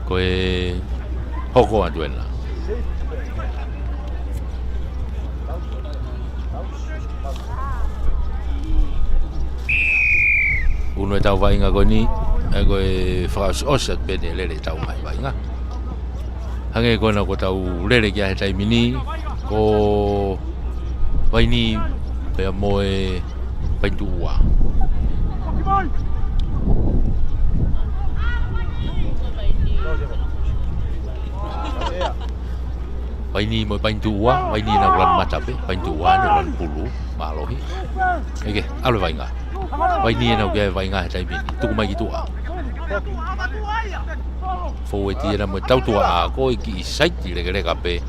Ko e hoko atu ena. ʻUnu ʻetau vaʻinga ko eni, ʻa ia ko e fakaʻosiʻosi atu pē ʻene lele ʻetau ngaahi vaʻinga. Hangē ko ena kuo tau lele ki ai he taimi ni, ko Vaini pea mo e Paini Tuʻua. Vaini mo e Paini Tuʻua, Vaini ʻena ʻoku lanu mata pē, Paini Tuʻua ʻena ʻoku lanu pulu, mālohi. ʻEke, ʻalu e vaʻinga. Vaini ʻena ʻoku ʻi ai e vaʻinga he taimi ni, tuku mai ki tuʻa. Fōueti ʻena mo e tautuʻa ʻa ko e kiʻi saiti lekeleka pē,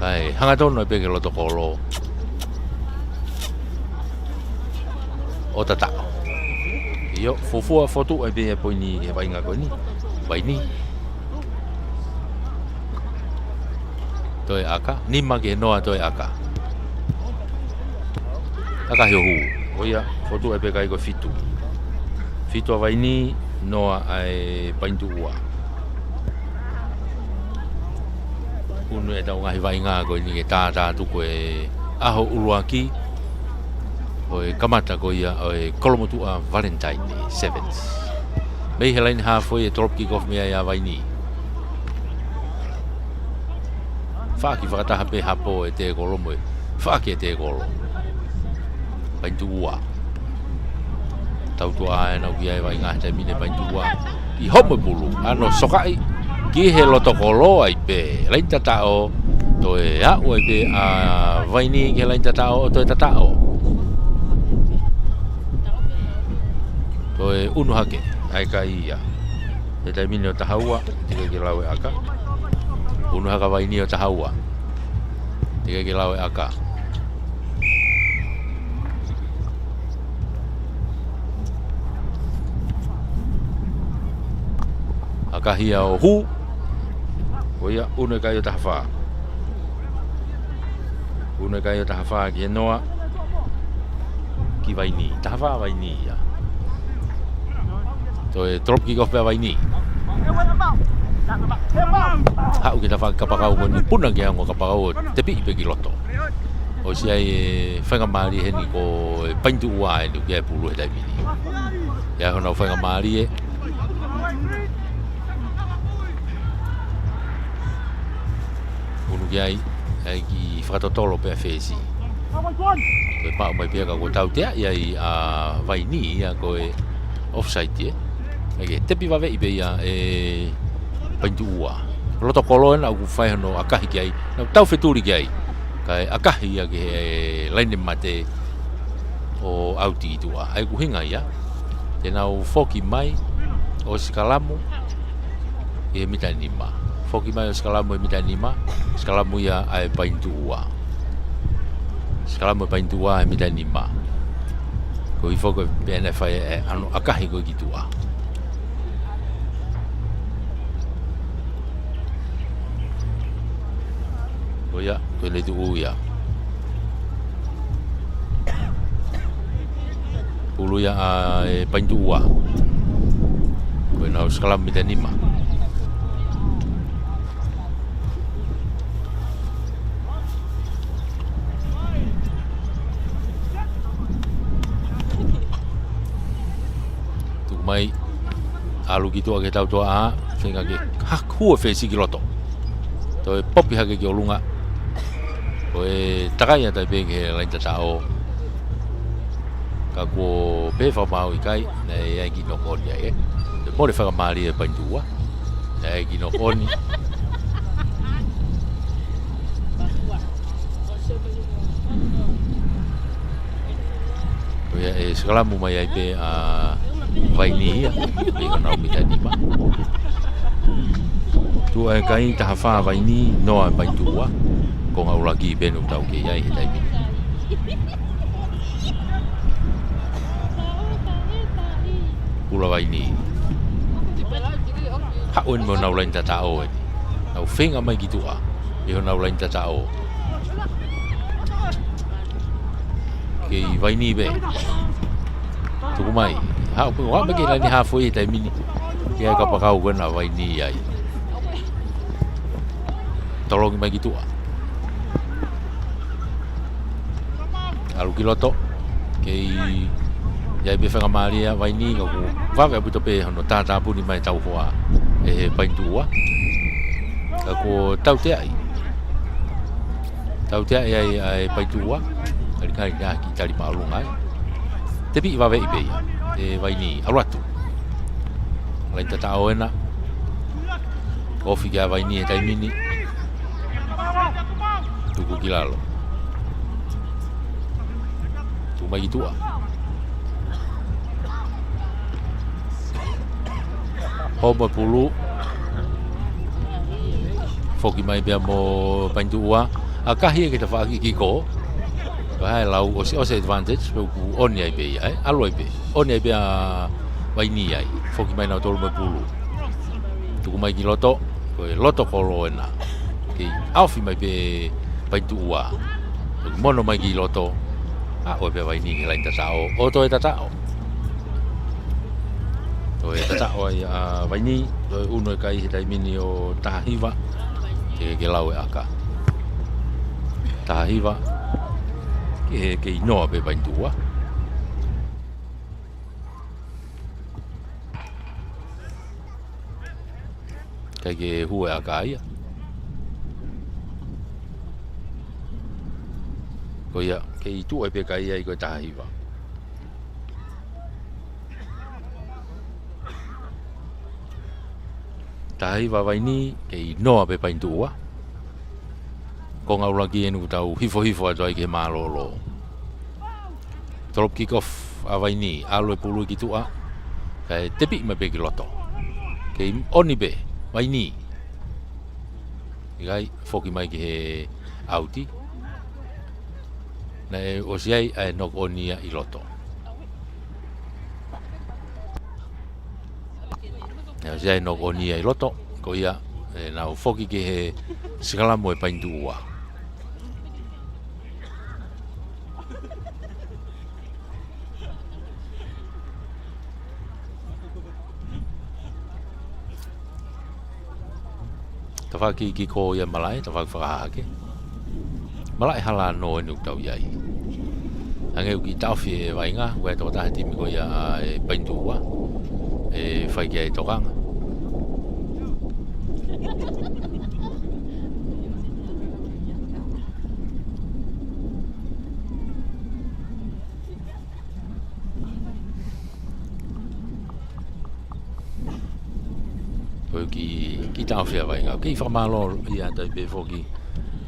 kae hangatonu ai pē ki he loto kolo ʻo tataʻo. ʻIo, fuofua fotu ai pē e poini he vaʻinga ko eni. Vaini. Toe ʻaka, nima ki he noa toe ʻaka. ʻAkahi ʻo hū. ʻO ia, fotu ai pē kai ko e fitu. Fitu ʻa Vaini, noa ʻa e Paini Tuʻua. ʻUnu ʻetau ngaahi vaʻinga ko eni ke tātātuku e ʻaho ʻuluaki ʻo e kamata ko ia ʻo e Kolomotuʻa Valentine Sevens. Mei he laine hāfoi e drop kick off mei ai ʻa Vaini. Faʻaki fakataha pē hapo e tēkolo mo e faʻaki e tēkolo. Paini Tuʻua. Tautuʻa ʻena ʻoku ʻi ai e vaʻinga he taimi ni Paini Tuʻua. ʻI homo pulu, ʻa ʻene sokaʻi ki he loto kolo ai pē. Laine tataʻo, toe aʻu ai pē ʻa Vaini ki he laine tataʻo, ʻo toe tataʻo. Toe ʻunu hake, ʻa e kai ia. He taimi ni ʻo taha ua, teʻeki ke lau e ʻaka. ʻUnu hake ʻa Vaini ʻo taha ua. Teʻeki ke lau e ʻaka. ʻAkahi ia ʻo hū. Ko ia, ʻunu e kai ʻo taha fā. ʻUnu e kai ʻo taha fā ki he noa. Ki Vaini. Taha fā Vaini ia. Toe drop kick off pē ʻa Vaini. Haʻu ki he tafaʻaki kapakau ko eni, puna ki he ongo kapakau ʻo tepiʻi pē ki loto. ʻOsi ʻi ai e faingamālie heni ko e Paini Tuʻua eni ʻoku ʻi ai e pulu he taimi ni. ʻI ai honau faingamālie. Unu ki ai, ʻai ke fakatotolo pē ʻa Fesi. Ko e pau mai pē ia ka kuo tauteaʻi ai ʻa Vaini ia ko e offside ē. ʻAi ke tepi vaveʻi pē ia ʻe Paini Tuʻua. Loto kolo ena ʻoku fai hono ʻakahi ki ai. Nau tau fetuli ki ai. Kae ʻakahi ia ki he laine mate ʻo ʻauti ʻi tuʻa. ʻA ia ʻoku ʻuhinga ia ke nau foki mai ʻo sikalamu ʻi he mita ʻe nima. Foki mai ʻo sikalamu ʻi he mita ʻe nima. Sikalamu ia ʻa e Paini Tuʻua. Sikalamu ʻa e Paini Tuʻua he mita ʻe nima. Ko e foki pē ena ʻe fai e ano ʻakahi ko ē ki tuʻa. Ko ia, ko e letu ʻu ia. Pulu ia ʻa e Paini Tuʻua. Ko ʻenau sikalamu mita ʻe nima. Tuku mai, ʻalu ki tuʻa ki he tautoʻa, feinga ke haku ʻa Fesi ki loto. Toe popi hake ki ʻolunga. Ko e takai atu ai pē ki he laini tataʻo. Ka kuo pehē fakamaau ʻikai, naʻe ʻi ai e kiʻi knock on ai ē. Toe mole faingamālie ʻa e Paini Tuʻua. Naʻe ʻi ai e kiʻi knock on. Ko ia ʻe sikalamu mai ai pē ʻa Vaini ia, ʻi honau mita ʻe nima. Tuʻu ʻa e kai, taha fā Vaini, noa ʻa e Paini Tuʻua. Konga ʻuluaki pē ʻoku tau kei ʻi ai he taimi ni. Pulu ʻa Vaini. Haʻu eni mo honau laini tataʻo eni. Nau feinga mai ki tuʻa ʻi honau laini tataʻo. Kei Vaini pē. Tuku mai. Haʻu pē, haʻu mai ki he laini haafe he taimi ni. Ki he kapakau ko ena ʻa Vaini ai. Tolongi mai ki tuʻa. ʻAlu ki loto. Kei ʻi ai pē faingamālie ʻa Vaini ka kuo vave ʻaupito pē hono tātāpuni mai e tauhoa ʻe he Paini Tuʻua. Ka kuo tauteaʻi. Tauteaʻi ai ʻa e Paini Tuʻua. Kalikali na ki tali māʻolunga ai. Tepiʻi vaveʻi pē ia ʻe Vaini, ʻalu atu. Laini tataʻo ena. Ofi kia Vaini he taimi ni. Tuku ki lalo. Tuku mai ki tuʻa. Hoko mai e pulu. Foki mai pea mo Paini Tuʻua. ʻAkahi ia ki he tafaʻaki kiko. Ko e hā e lau, ʻosi, ʻosi advantage, pea ʻoku ʻoni ai pē ia, ē? ʻAlu ai pē. ʻOni ai pē ʻa Vaini ai. Foki mai nautolu mo e pulu. Tuku mai ki loto, ko e loto kolo ena. Kei ʻaofi mai pē Paini Tuʻua. Mono mai ki loto. ʻAlu ai pē ʻa Vaini ki he laini tataʻo. ʻO toe tataʻo. Toe tataʻo ai ʻa Vaini, toe unu e kai he taimi ni ʻo taha hiva. Ke, ke lau e ʻaka. Taha hiva. Ke, kei noa pē Paini Tuʻua. ʻIkai ke hū e ʻaka ia. Ko ia, kei tuʻu ai pē kai ai ko e taha hiva. Taha hiva Vaini, kei noa pē Paini Tuʻua. Konga ʻuluaki eni ʻoku tau hifo hifo atu ai ki he mālōlō. Tolopu kick off ʻa Vaini, ʻalu e pulu ki tuʻa. Kae tepiʻi mai pē ki loto. Kei ʻoni pē, Vaini. ʻIkai, foki mai ki he ʻauti. Naʻe ʻosi ʻi ai ʻa e knock on ia ʻi loto. Naʻe ʻosi ʻi ai e knock on ia ʻi loto, ko ia, ʻe, nau foki ki he sikalamu ʻa e Paini Tuʻua. Fakakikiko ia malaʻe, tafaʻaki fakahahake. Malaʻe hala noa eni ʻoku tau ʻi ai. Hangē ʻoku kiʻi taʻofi e vaʻinga, ʻoku ʻi ai e tokotaha he timi ko ia ʻa e Painituʻa, ʻe fai ki ai e tokanga. Ko e kiʻi, kiʻi taʻofi e vaʻinga. Kiʻi fakamālō ia atu ai pē foki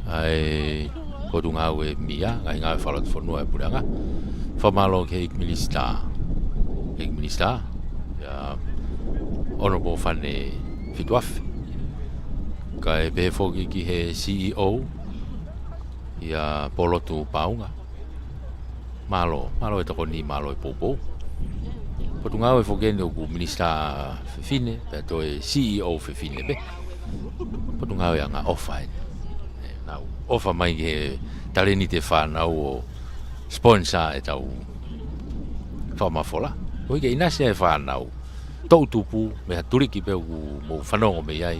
ʻa e Potungāue Mia, ngaahi ngāue fakalotofonua ʻa e Puleʻanga. Fakamālō ki he ʻEiki Minisitā. ʻEiki Minisitā, ia Honourable Fane Fituafe. Kae pehē foki ki he C E O, ia Polotu Paunga. Mālō, mālō e tokoni, mālō e poupou. Potungāue foki eni ʻoku Minisitā Fefine, pea toe C E O Fefine pē. Potungāue angaʻofa eni. ʻE, nau ʻofa mai ki he talēniti e fānau ʻo sponsor ʻetau fakamafola. Koeʻuhi ke ʻinasi e fānau toʻutupu mei ha tuliki pē ʻoku mou fanongo mei ai,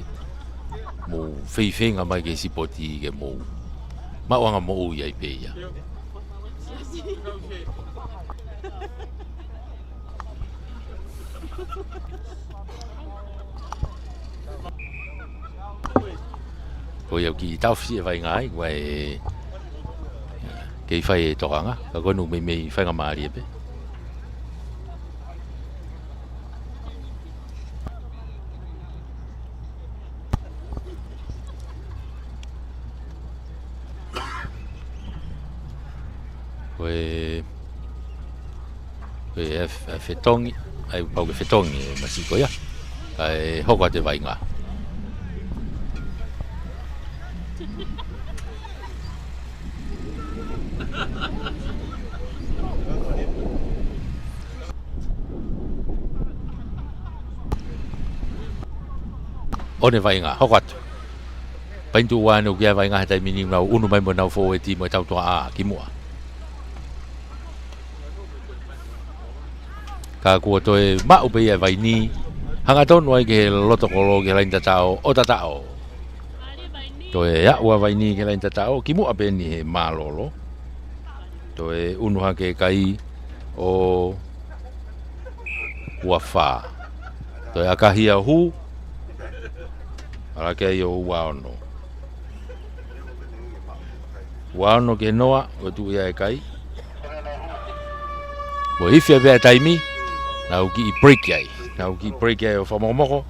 mou feifeinga mai ki he sipoti ke mou maʻuʻanga moʻui ai pē ia. Ko ia ʻoku kiʻi taʻofi e vaʻinga ai, ʻoku ʻi ai e kei fai e tokanga, ka ko eni ʻoku meimei faingamālie pē. Ko e, ko e, ʻe, ʻe fetongi, ʻai pau ke fetongi e masiʻi ko ia. Kae hoko atu e vaʻinga. ʻOni e vaʻinga, hoko atu. Painituʻa eni ʻoku ʻi ai e vaʻinga he taimi ni, nau ʻunu mai mo ʻenau fōueti mo e tautuʻa ʻā ki muʻa. Ka kuo toe maʻu pē ia e vaini, hangatonu ai ki he loto kolo ki he laini tataʻo, ʻo tataʻo. Toe aʻu ʻa e vaini ki he laini tataʻo, ki muʻa pē eni he mālōlō. Toe ʻunu hake e kai ʻo ua fā. Toe ʻakahi ʻo hū, ala ki ai ʻo ua ono. Ua ono ki he noa, ʻo tuʻu ia e kai. Mo e ifi ai pē ʻa e taimi, nau kiʻi break ai. Nau kiʻi break ai ʻo fakamokomoko.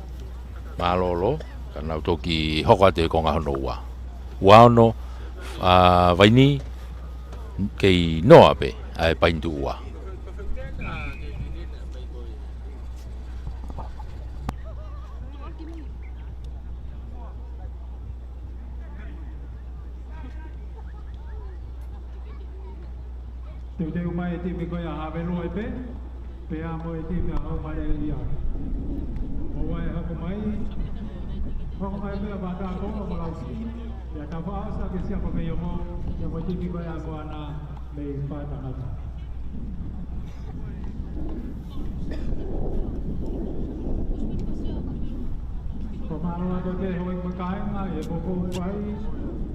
Mālōlō, ka nau toki hoko atu he konga hono ua. Ua ono, ʻa, vaini, kei noa pē ʻa e Painituʻa. Teuteu mai e timi ko ia ʻa Haveloa pē, pea mo e timi ʻa Haumare ia. ʻO ʻai hoko mai, hoko mai pē ʻa Vātākolo mo Lausi. Ia ka faʻa ʻosi ke sia ko mei ongo, ia mo e timi ko ia ko ʻAna mei Pātangata. Ko mālō atu ki he houʻeiki mo e kāinga, ʻi he poupou fai,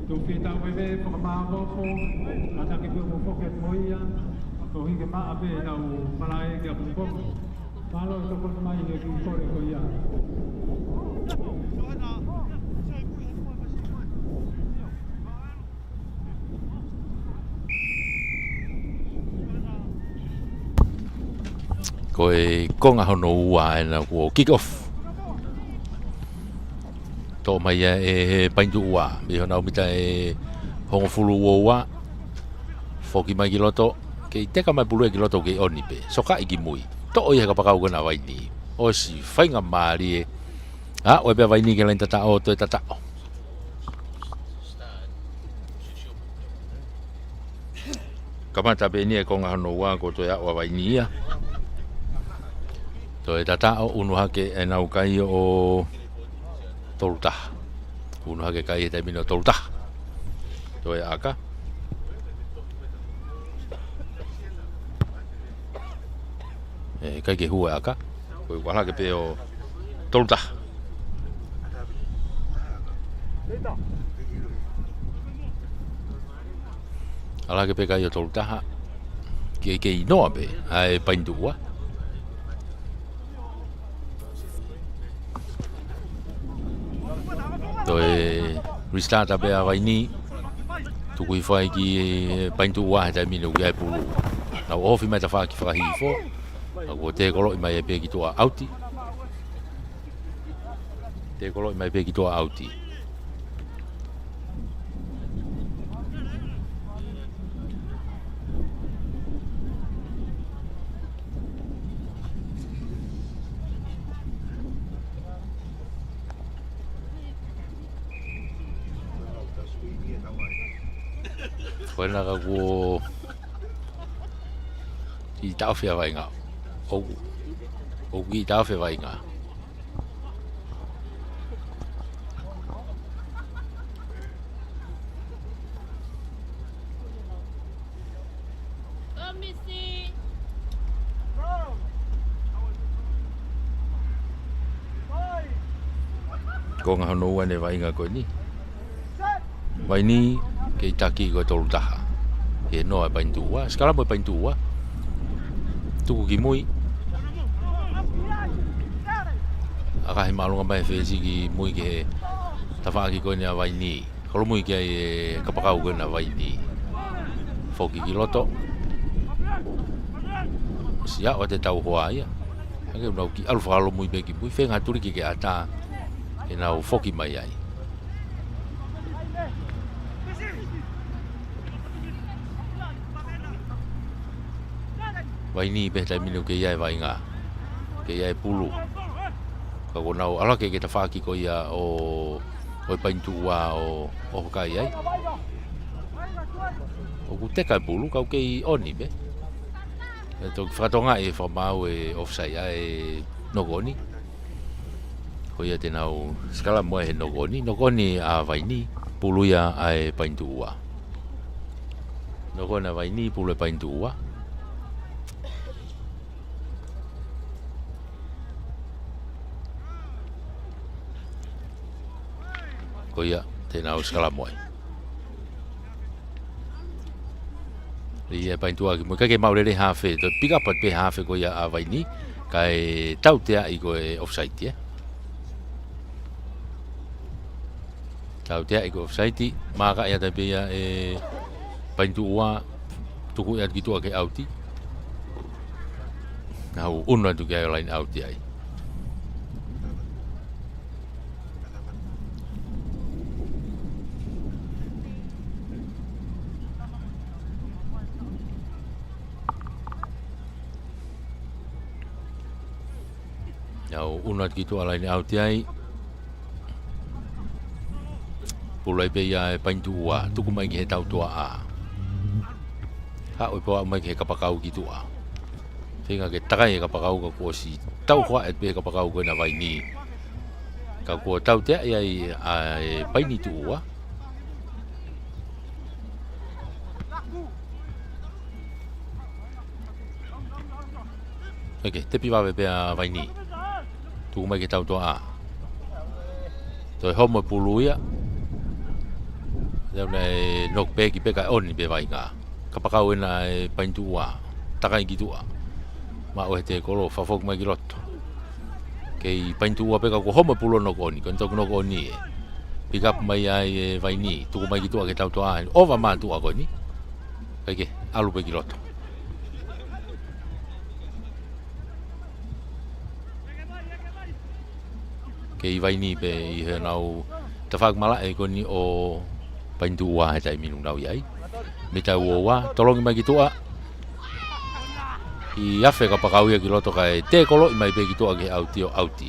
tuku ke tau veve, fakamāʻopoʻopo, kātaki pē mo foke mo ia, koeʻuhi ke maʻa pē ʻetau malaʻe ki ʻapongipongi. Mālō e tokoni mai he kiʻi kole ko ia. Ko e konga hono ua ena kuo kick off. Toʻo mai ia ʻe he Painituʻa, mei honau mita ʻe hongofulu ua ua. Foki mai ki loto, kei teka mai pulu ia ki loto kei ʻoni pē. Sokaʻi ki mui. Toʻo ia he kapakau ko ena ʻa vaini. ʻOsi faingamālie. ʻA, ʻoku ʻi ai pē ʻa vaini ki he laini tataʻo, toe tataʻo. Kamata pē eni e konga hono ua kuo toe aʻu ʻa vaini ia. Toe tataʻo, ʻunu hake ʻenau kai ʻo tolu taha. ʻUnu hake kai he taimi ni ʻo tolu taha. Toe ʻaka. ʻE, kai ke hū e ʻaka. Ko e ʻuha hake pē ʻo tolu taha. ʻAlā ke peka ʻi ʻo tolu taha. Ke, ke ʻi noa pē ʻa e Paini Tuʻua. Toe restart pē ʻa Vaini. Tuku hifo ai ki he Paini Tuʻua he taimi ni ʻoku ʻi ai e pulu. Nau ofi mai tafaʻaki fakahihifo. Ka kuo tēkoloʻi mai pē ki tuʻa ʻauti. Tēkoloʻi mai pē ki tuʻa ʻauti. Ko ena ka kuo kiʻi taʻofi ʻa Vainga. ʻOku, ʻoku kiʻi taʻofi ʻa Vainga. Konga hono ua ʻene vaʻinga ko eni. Vaini, kei taki ko e tolu taha. He noa e Paini Tuʻua, sikalamu e Paini Tuʻua. Tuku ki mui. ʻAkahi māʻolunga mai e fesi ki mui ki he tafaʻaki ko eni ʻa Vaini. Holomui ki ai e kapakau ko ena ʻa Vaini. Foki ki loto. Siʻa ʻo te tau hoa ia. Hake nau kiʻi ʻalu fakaholomui pē ki mui, feinga tuliki ke ʻatā. Ke nau foki mai ai. Vaini pē he taimi ni ʻoku ʻi ai e vaʻinga. ʻOku ʻi ai e pulu. Ka kuo nau ʻalu hake ki he tafaʻaki ko ia ʻo, ʻo e Paini Tuʻua ʻo, ʻo hokai ai. ʻOku teka e pulu, ka ʻoku kei ʻoni pē. ʻE toki fakatokangaʻi ʻe he fakamaau e offside ʻa e knock on. Ko ia te nau sikalamu ai he knock on. Knock on ʻa Vaini, pulu ia ʻa e Paini Tuʻua. Knock on ʻa Vaini, pulu e Paini Tuʻua. Ko ia te nau sikalamu ai. Ia e Paini Tuʻua ki mui, kae kei maʻu lelei hafe, toe pick up pē hafe ko ia ʻa Vaini, kae tauteaʻi ko e offside ia. Tauteaʻi ko e offside, maaka ia tape ia e Paini Tuʻua, tuku ia ki tuʻa ke ʻauti. Nau ʻunu atu ki ai ʻo line out ai. Nau ʻunu atu ki tuʻa line out ai. Pulu ai pē ia e Paini Tuʻua, tuku mai ki he tautoaʻa. Haʻu e pau mai ki he kapakau ki tuʻa. Feinga ke takai e kapakau ka kuo ʻosi tauhoa atu pē he kapakau ko ena ʻa Vaini. Ka kuo tauteaʻi ai ʻa e Paini Tuʻua. ʻIkai ke, tepi vave pē ʻa Vaini. Tuku mai ki he tautoaʻa. Toe homo e pulu ia. Tau naʻe knock back pē kae ʻoni pē vaʻinga. Kapakau ena e Paini Tuʻua. Takai ki tuʻa. Maʻu ʻe he tēkolo, fakafoki mai ki loto. Kei Paini Tuʻua pē ka kuo homo e pulu ʻo knock on, ko eni toki knock on ē. Pick up mai ai e Vaini, tuku mai ki tuʻa ki he tautoaʻa, ʻova mātuʻa ko eni. ʻIkai ke, ʻalu pē ki loto. Kei Vaini pē ʻi heʻenau tafaʻaki malaʻe ko eni ʻo Paini Tuʻua he taimi ni ʻoku nau ʻi ai. Mita ua ua, tolongi mai ki tuʻa. ʻI afe kapakau ia ki loto kae tēkoloʻi mai pē ki tuʻa ki he ʻauti ʻo ʻauti.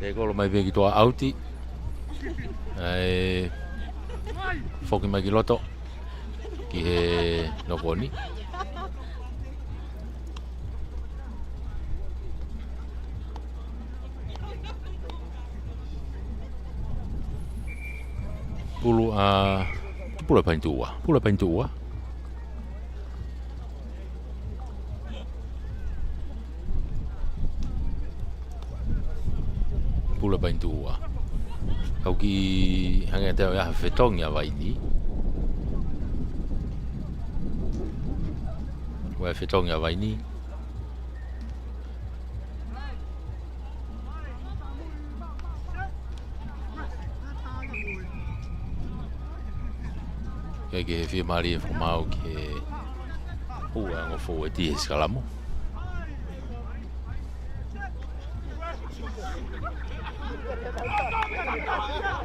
Tēkolo mai pē ki tuʻa ʻauti. ʻAi, foki mai ki loto. Ki he knock on. Pulu ʻa, pulu ʻa Paini Tuʻua. Pulu ʻa Paini Tuʻua. Ula Painituʻua. Kau kiʻi hangē ʻe toe ʻi ai ha fetongi ʻa Vaini. ʻOku ʻi ai fetongi ʻa Vaini. Kae kehe, fiemālie e fakamaau ki he ʻū ongo fōueti he sikalamu.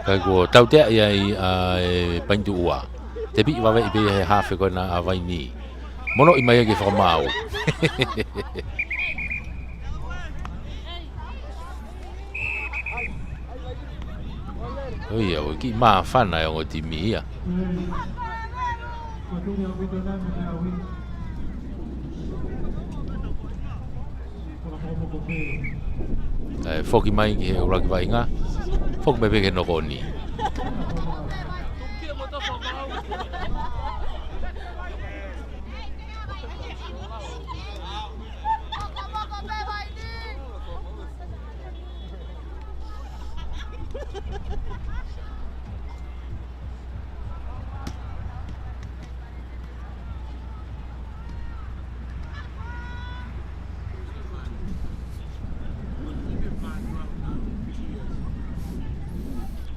Kae kuo tautea ai ʻa e Painituʻua. Tepiʻi vaveʻi pē ia he hafe ko ena ʻa Vaini. Monoʻi mai ia ke fakamaau. ʻOi, ʻoku kiʻi māfana e ongo timi ia. ʻE foki mai ki he ʻuluaki vaʻinga. Foki mai pē ki he nokoni.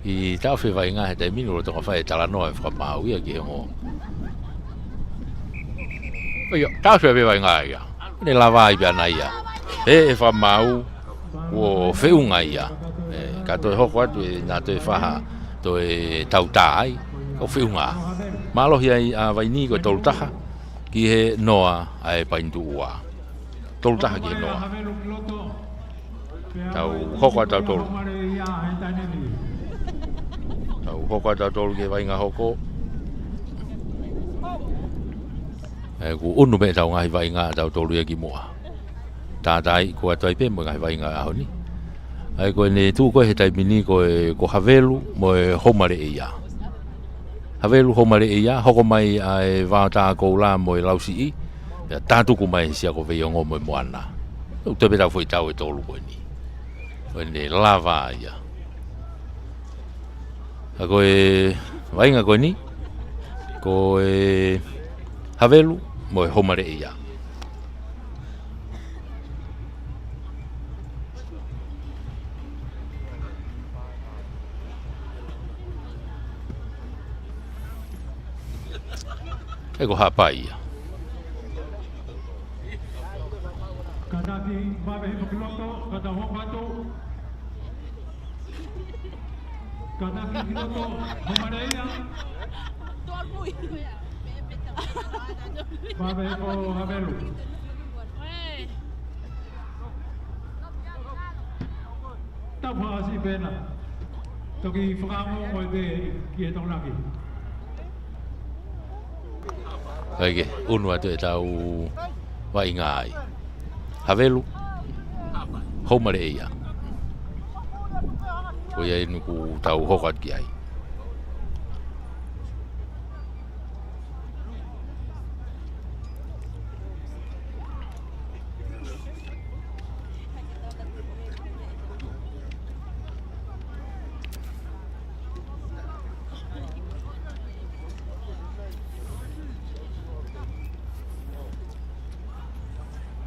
ʻI taʻofi e vaʻinga he taimi ni, ʻoku lolotonga fai e talanoa e fakamaau ia ki he ongo. ʻIo, taʻofi e vaʻinga ia. Ne lava ai pē ʻana ia. He, he fakamaau, kuo feʻunga ia. ʻE, ka toe hoko atu ʻe naʻa toe faha, toe tautā ai, kuo feʻunga. Mālohi ai ʻa Vaini ko e tolu taha ki he noa ʻa e Painituʻua. Tolu taha ki he noa. Tau hoko atu tautolu. Tau hoko atu tautolu ki he vaʻinga hoko. ʻE, kuo ʻunu pē ʻetau ngaahi vaʻinga ʻa tautolu ia ki muʻa. Tātāiʻi atu ai pē mo e ngaahi vaʻinga ʻaho ni. ʻA ia ko ʻene tuʻu ko ē he taimi ni ko e, ko Havelu mo e Houmaleʻeia. Havelu, Houmaleʻeia, hoko mai ʻa e Vaotā Koula mo e Lausiʻi. Pea tātuku mai he sia ko Veiongo mo e Moana. ʻOku toe pē tau foʻi tau ʻe tolu ko eni. Ko ʻene lava ia. Ka ko e vaʻinga ko eni, ko e Havelu mo e Houmaleʻeia. ʻE ko Haʻapai ia. Kātaki, vave he pakiloto, kātaki hoko atu. Kātaki ki loto, Houmaleʻeia. Vave ko Havelu. Tau fakasiʻi pē ena. Toki fakaongoongo pē ki he Tokonaki. Kae kehe, ʻunu atu ʻetau vaʻinga ai. Havelu, Houmaleʻeia. Ko ia eni ʻoku tau hoko atu ki ai.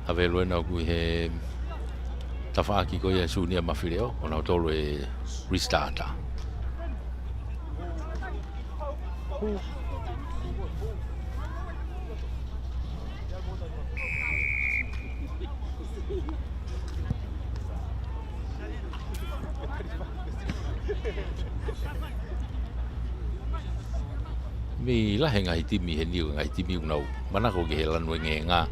Havelu ena ʻoku ʻi he tafaʻaki ko ia Siunia Mafileʻo, ʻo nautolu e restart. Mei lahi e ngaahi timi heni, ko e ngaahi timi ʻoku nau manako ki he lanu engeenga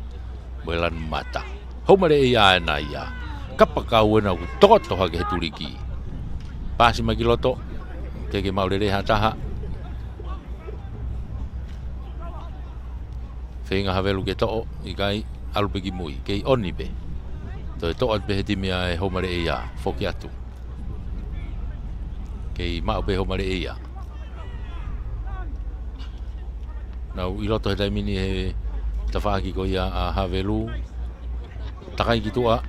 mo e lanu mata. Houmaleʻeia ena ia. Kapakau ena ʻoku tokoto hake he tuliki. Paasi mai ki loto. Ke ke maʻu lelei ha taha. Feinga Havelu ke toʻo, ʻikai, ʻalu pē ki mui, kei ʻoni pē. Toe toʻo atu pē he timi ʻa e Houmaleʻeia, foki atu. Kei maʻu pē Houmaleʻeia. Nau ʻi loto he taimi ni he tafaʻaki ko ia ʻa Havelu. Takai ki tuʻa,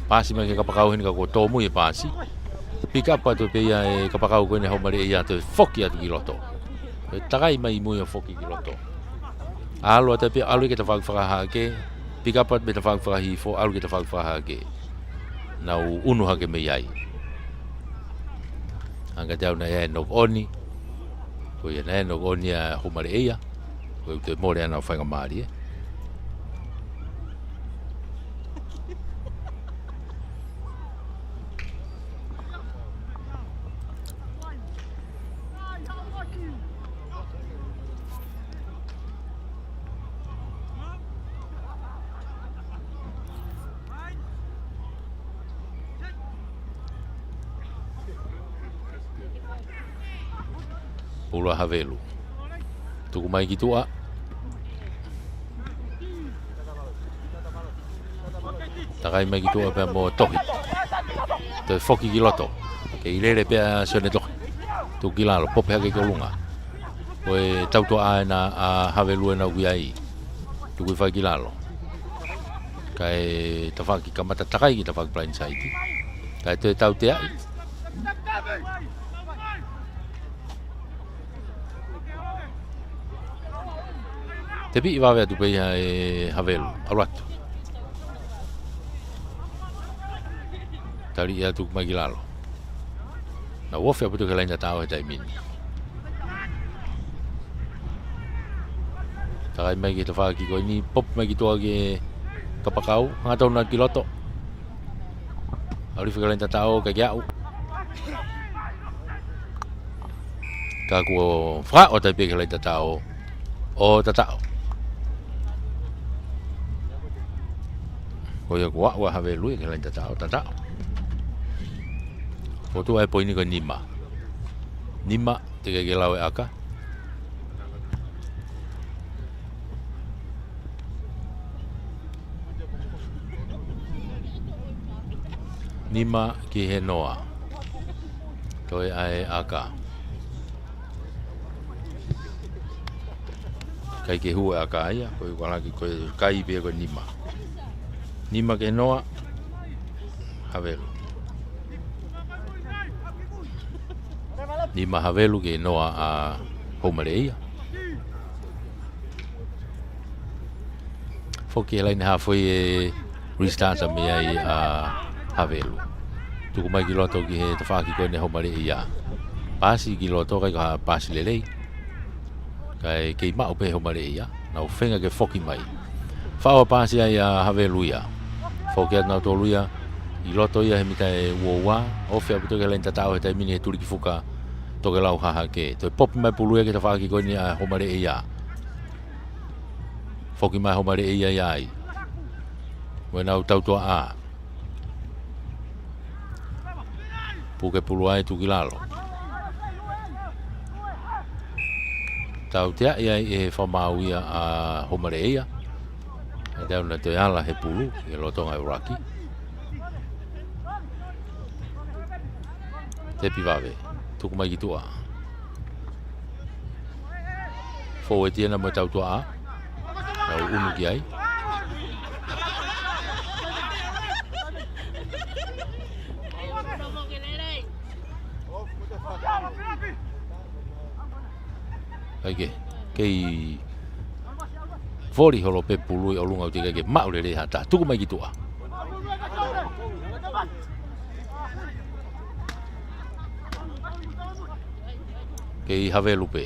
paasi mai ki he kapakau heni ka kuo tōmui e paasi. Pick up atu pē ia ʻe he kapakau ko eni Haʻumaleʻeia, toe foki atu ki loto. Toe takai mai ʻi mui ʻo foki ki loto. ʻAlu atu pē, ʻalu ki he tafaʻaki fakahahake. Pick up atu mei he tafaʻaki fakahihifo, ʻalu ki he tafaʻaki fakahahake. Nau ʻunu hake mei ai. Hangē kiate au naʻe ʻi ai e knock on. Ko ia naʻe ʻi ai e knock on ia ʻa Haʻumaleʻeia. Ko ia ʻoku toe mole ʻenau faingamālie. Pulu ʻa Havelu. Tuku mai ki tuʻa. Takai mai ki tuʻa pea mo Tohi. Toe foki ki loto. Kei lele pē ʻa Sione Tohi. Tuku ki lalo, pope hake ki ʻolunga. Ko e tautuʻa ʻena ʻa Havelu ʻena ʻoku ʻi ai. Tuku hifo ai ki lalo. Kae tafaʻaki kamata takai ki he tafaʻaki blind side. Kae toe tauteaʻi. Tepiʻi vave atu pē ia ʻe Havelu, ʻalu atu. Tali ia tuku mai ki lalo. Nau ofi ʻaupito ki he laine tataʻo he taimi ni. Takai mai ki he tafaʻaki ko eni, pope mai ki tuʻa ki he kapakau, hangatonu ki loto. ʻAlu hifo ki he laine tataʻo, ʻikai ke aʻu. Ka kuo fakaʻotaʻi pē ki he laine tataʻo ʻo tataʻo. Ko ia kuo aʻu ʻa Havelu ia ki he laine tataʻo, tataʻo. Fotu ai poini ko e nima. Nima, teʻeki ke lau e ʻaka. Nima ki he noa. Toe ʻai e ʻaka. ʻIkai ke hū e ʻaka ia, ko e ukalaki, ko e kai pē ko e nima. Nima ki he noa, Havelu. Nima Havelu ki he noa ʻa Haʻumaleʻeia. Foki he laine hafoi ʻe Rista Ata mei ai ʻa Havelu. Tuku mai ki loto ki he tafaʻaki ko eni Haʻumaleʻeia. Pasi ki loto ʻikai ko ha pasi lelei. Kae kei maʻu pē Haʻumaleʻeia. Nau feinga ke foki mai. Faʻo pasi ai ʻa Havelu ia. Foki atu nautolu ia. ʻI loto ia he mita ʻe ua ua. Ofi ʻaupito ki he laine tataʻo he taimi ni he tuli ki fuka. Tokelau hahake. Toe pope mai pulu ia ki he tafaʻaki ko eni ʻa Haʻumaleʻeia. Foki mai Haʻumaleʻeia ia ai. Mo ʻenau tautuʻa. Puke pulu ai tuku ki lalo. Tauteaʻi ai ʻe he fakamaau ia ʻa Haʻumaleʻeia. Naʻe tau na toe ala he pulu, ʻi he lolotonga e ʻuluaki. Tepi vave, tuku mai ki tuʻa. Fōueti ʻena mo e tautuʻa. Nau ʻunu ki ai. ʻAi ke, kei voli holo pē pulu ʻi ʻolunga ʻoku teʻeki ke maʻu lelei ha taha. Tuku mai ki tuʻa. Kei Havelu pē.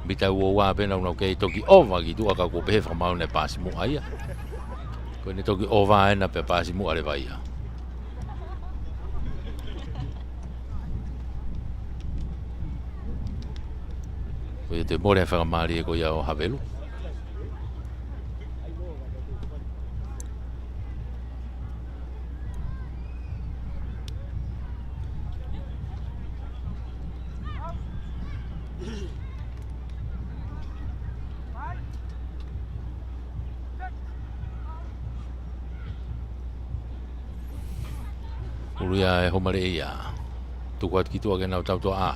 Mita ua ua pē naʻa nau kei toki ʻova ki tuʻa ka kuo pehē fakamaau naʻe pasi muʻa ia. Ko ʻene toki ʻova ʻena pea pasi muʻa leva ia. Ko ia toe mole e faingamālie ko ia ʻo Havelu. Pulu ia ʻe Haʻumaleʻeia. Tuku atu ki tuʻa ki heʻenau tautuʻa.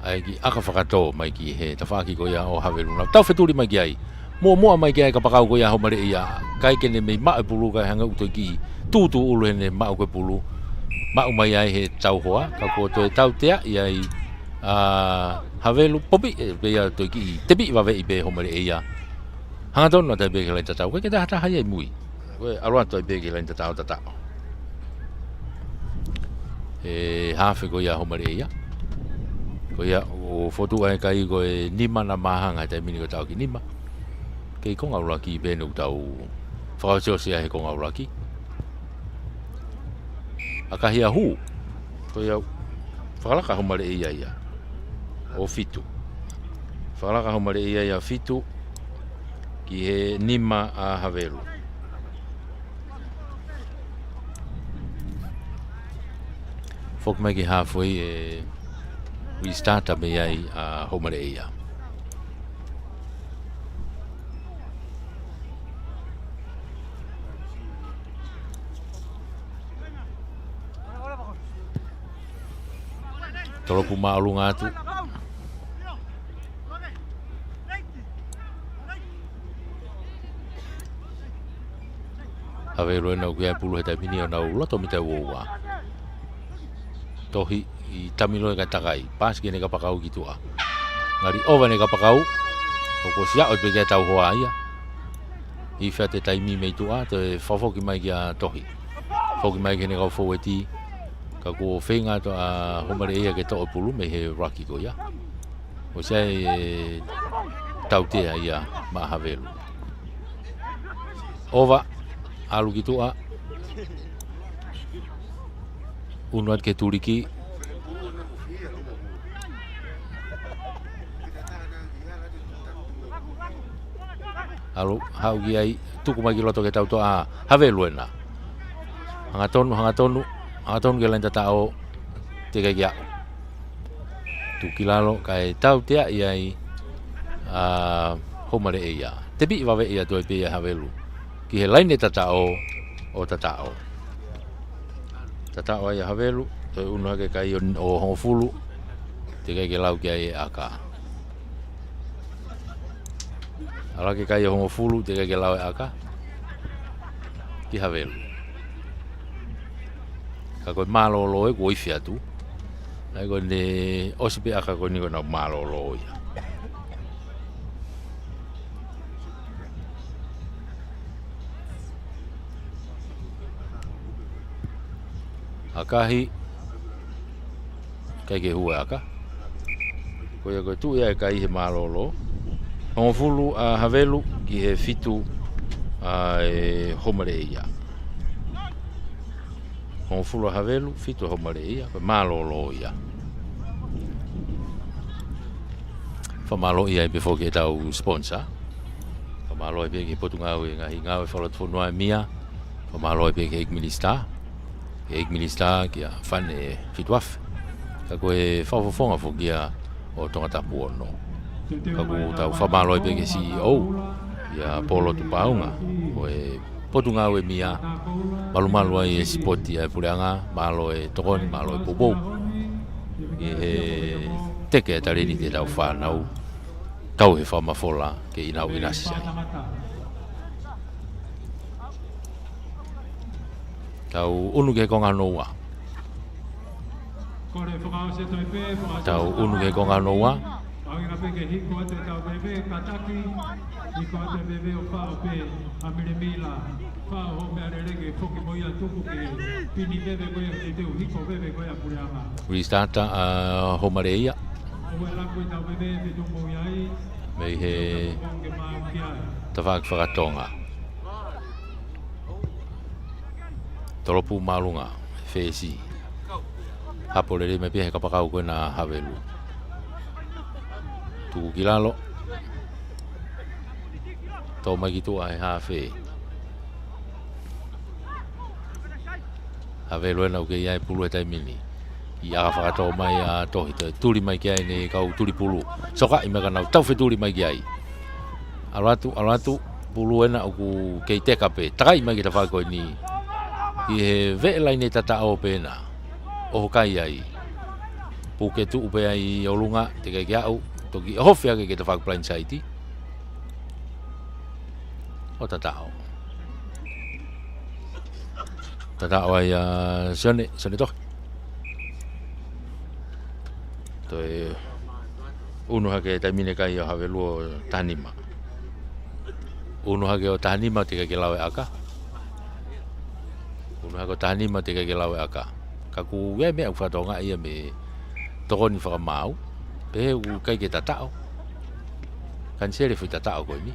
ʻAi ki ʻaka fakatō mai ki he tafaʻaki ko ia ʻo Havelu. Nau tau fetuli mai ki ai. Muʻomuʻa mai ki ai kapakau ko ia Haʻumaleʻeia. ʻIkai ke ne mei maʻu e pulu kae hanga ʻo toe kiʻi tūtū ʻulu heʻene maʻu ko e pulu. Maʻu mai ai he tauhoa, ka kuo toe tauteaʻi ai ʻa Havelu. Popi, ē, pea ia toe kiʻi tepi vaveʻi pē Homaleʻeia. Hangatonu atu ai pē ki he laine tataʻo, ʻikai ke tahataha ia ʻi mui. Ko e ʻalu atu ai pē ki he laine tataʻo, tataʻo. Ē, hafe ko ia Homaleʻeia. Ko ia ʻoku fotu ai e kai ko e nima naʻa māhanga he taimi ni ko e taʻoki nima. Kei konga ʻuluaki pē ʻoku tau fakaʻosiʻosi ai he konga ʻuluaki. ʻAkahi ʻa hū. Ko ia fakalaka Homaleʻeia ia ʻo fitu. Fakalaka Homaleʻeia ia ʻo fitu ki he nima ʻa Havelu. Foki mai ki he halfway ʻe restart mei ai ʻa Homaleʻeia. Tolopu māʻolunga atu. Havelu ena ʻoku ʻi ai e pulu he taimi ni ʻo nau loto mita ua ua. Tohi ʻi Tamilo ʻe ka takai. Paasi ki heʻene kapakau ki tuʻa. Ngali ʻova ʻene kapakau. ʻOku ʻosi aʻu pē ki ai e tauhoa ia. ʻI fea te taimi mei tuʻa, toe fakafoki mai kia Tohi. Foki mai ki heʻene kau foueti. Ka kuo feinga atu ʻa Homaleʻeia ke toʻo e pulu mei he ruck ko ia. ʻOsi ʻi ai e tautea ia maʻa Havelu. ʻOva, ʻalu ki tuʻa. ʻUnu atu ki he tuliki. ʻAlu, haʻu ki ai, tuku mai ki loto ki he tautea ʻa Havelu ena. Hangatonu, hangatonu, hangatonu ki he laine tataʻo, teʻeki ke aʻu. Tuku ki lalo, kae tauteaʻi ai ʻa Homaleʻeia. Tepi vaveʻi atu ai pē ia Havelu ki he laine tataʻo ʻo tataʻo. Tataʻo ai ʻa Havelu, toe ʻunu hake kai ʻo, ʻo hongofulu, teʻeki ke lau ki ai e ʻaka. ʻAlu hake kai ʻo hongofulu, teʻeki ke lau e ʻaka ki Havelu. Ka ko e mālōlō ē kuo ifi atu. ʻA ia ko ʻene ʻosi pē ʻaka ko eni ko ʻena mālōlō ia. ʻAkahi, ʻikai ke hū e ʻaka. Ko ia ko e tuʻu ia e kai he mālōlō. Hongofulu ʻa Havelu ki he fitu ʻa e Homaleʻeia. Hongofulu ʻa Havelu, fitu ʻa Homaleʻeia, ko e mālōlō ia. Fakamālō ai pē foki ki heʻetau sponsor. Fakamālō ai pē ki he Potungāue Ngaahi Ngāue Fakalotofonua ʻa e mia. Fakamālō ai pē ki he ʻEiki Minisitā. Ki he ʻEiki Minisitā kia Fane Fituafe. Ka ko e fakafofonga foki ia ʻo Tongatapu ono. Ka ʻoku tau fakamālō ai pē ki he C E O, ʻia Polo Tupaunga, ko e Potungāue mia, malumalu ai e sipoti ʻa e puleʻanga, mālō e tokoni, mālō e poupou. ʻI he teke e talēniti ʻetau fānau, tau he fakamafola ke ʻi ai ʻenau ʻinasi ai. Tau ʻunu ki he konga hono ua. Tau ʻunu ki he konga hono ua. Restart ʻa Homaleʻeia. Mei he tafaʻaki fakatonga. Tolopu māʻolunga, fesi. Hapo lelei mai pē he kapakau ko ena ʻa Havelu. Tuku ki lalo. Tō mai ki tuʻa he hafe. Havelu ena ʻoku ʻi ai e pulu he taimi ni. ʻI ʻaka fakatō mai ʻa Tohi, toe tuli mai ki ai ʻene kau tuli pulu. Sokaʻi mai ka nau tau fetuli mai ki ai. ʻAlu atu, ʻalu atu, pulu ena ʻoku kei teka pē. Takai mai ki he tafaʻaki ko eni. ʻI he veʻe laine tataʻo pē ena. ʻOho kai ai. Puke tuʻu pē ai ʻi ʻolunga, teʻeki ke aʻu, toki ʻohofi hake ki he tafaʻaki blind side. ʻO tataʻo. Tataʻo ai ʻa Sione, Sione Tohi. Toe unu hake taimi ni kai ʻo Havelu ʻo taha nima. Unu hake ʻo taha nima teʻeki ke lau e ʻaka. Unu hake ʻo taha nima teʻeki ke lau e ʻaka. Ka ʻoku ʻi ai e meʻa ʻoku fakatokangaʻi ia mei he tokoni fakamaau. Pehē ʻoku ʻikai ke tataʻo. Kaniseli e foʻi tataʻo ko eni.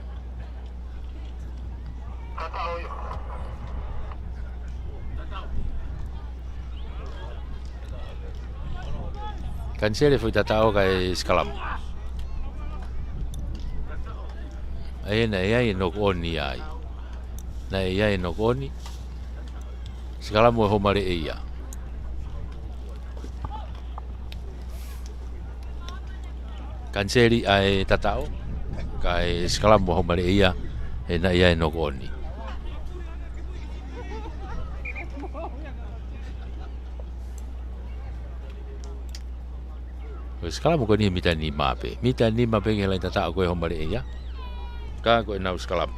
Kaniseli e foʻi tataʻo kae sikalamu. ʻA ia naʻe ʻi ai e knock on ia ai. Naʻe ʻi ai e knock on. Sikalamu ʻa Homare ʻEia. Kaniseli ʻa e tataʻo, kae sikalamu ʻa Homare ʻEia, he naʻe ʻi ai e knock on. Ko e sikalamu ko eni he mita nima pē. Mita nima pē ki he laine tataʻo ko ē ʻa Homare ʻEia. Ka ko ʻenau sikalamu.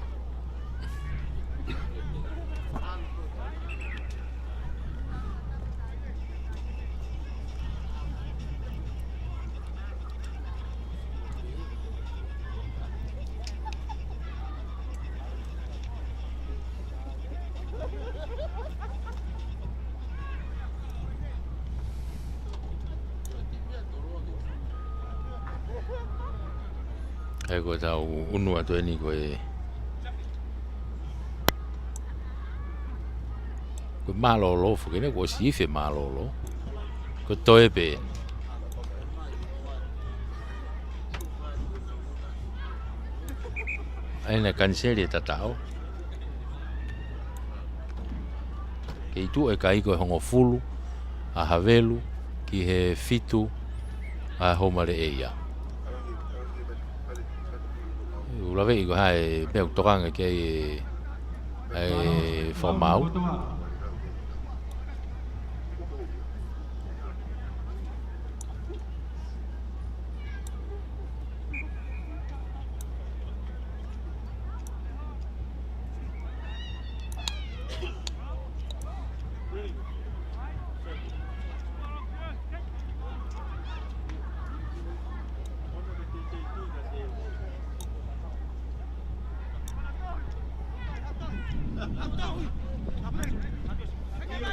ʻA ia ko ʻetau unu atu eni ko e, ko e mālōlō foki eni, kuo ʻosi ifi e mālōlō. Ko e toe pē. ʻA ia naʻe kaniseli e tataʻo. Kei tuʻu e kai ko e hongofulu ʻa Havelu ki he fitu ʻa Homare ʻEia. ʻOku laveʻi ko e hā e meʻa ʻoku tokanga ki ai e, e fakamaau.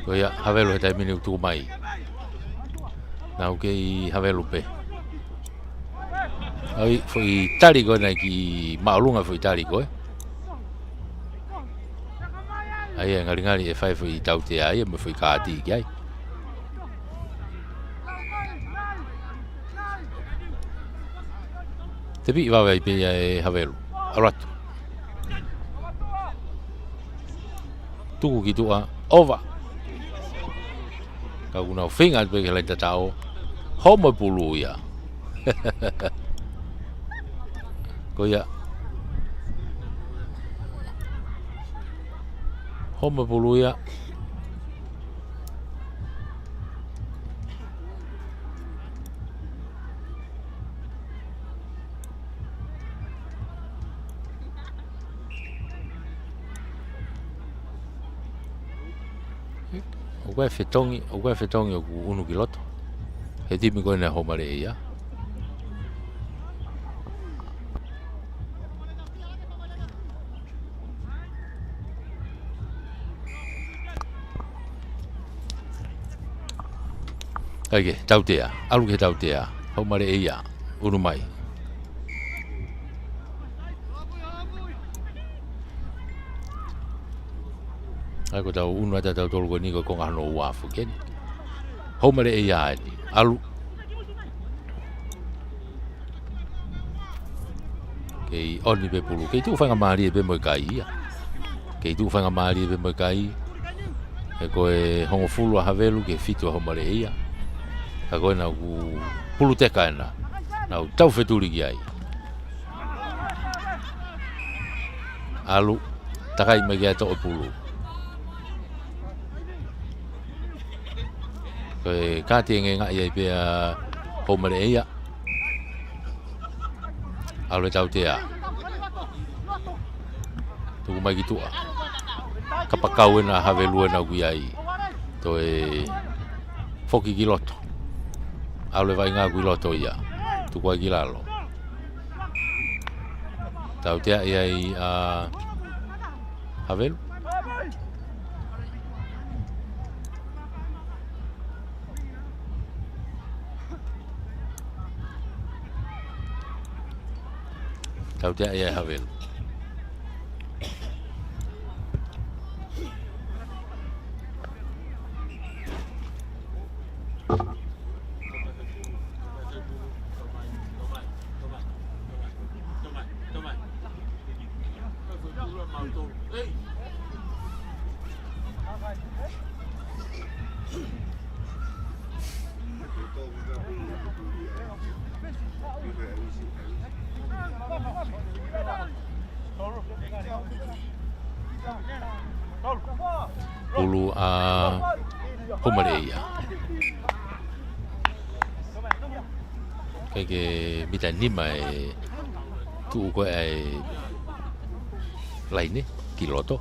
Ko ia, Havelu he taimi ni ʻoku tuku mai. Nau kei Havelu pē. ʻAi, foʻi tali ko ē naʻe kiʻi māʻolunga foʻi tali ko ē. ʻA ia, ngalingali ʻe fai foʻi tautea ia mo e foʻi kaati ki ai. Tepiʻi vave ai pē ia ʻe Havelu. ʻAlu atu. Tuku ki tuʻa, ova. Ka ʻoku nau feinga atu pē ki he laine tataʻo. Homa pulu ia. Ko ia. Homa pulu ia. ʻOku ʻi ai e fetongi, ʻoku ʻi ai e fetongi ʻoku unu ki loto. He timi ko ena ʻa Homare ʻEia. ʻAi ke tautea, ʻalu ke tautea. Homare ʻEia, unu mai. ʻAi ko ʻetau unu atu ʻa tautolu ko eni ko e konga hono ua foki eni. Homare ʻEia eni, ʻalu. Kei ʻoni pē pulu. Kei tuʻu faingamālie pē mo e kai ia. Kei tuʻu faingamālie pē mo e kai. He ko e hongofulu ʻa Havelu ki he fitu ʻa Homare ʻEia. Ka ko ena ʻoku pulu teka ena. Nau tau fetuli ki ai. ʻAlu. Takai mai ki ai toʻo pulu. Ko e kaati ʻe ngengaʻi ai pē ʻa Homare ʻEia. ʻAlu e tautea. Tuku mai ki tuʻa. Kapakau ʻena ʻa Havelu ʻena ʻoku ʻi ai. Toe foki ki loto. ʻAlu e vaʻinga ʻoku ʻi loto ia. Tuku ai ki lalo. Tauteaʻi ai ʻa Havelu. Tauteaʻi ʻe Havelu. Pulu ʻa Homaleʻeia. Kae ke mita nima e tuʻu ko ē ʻa e laine ki loto.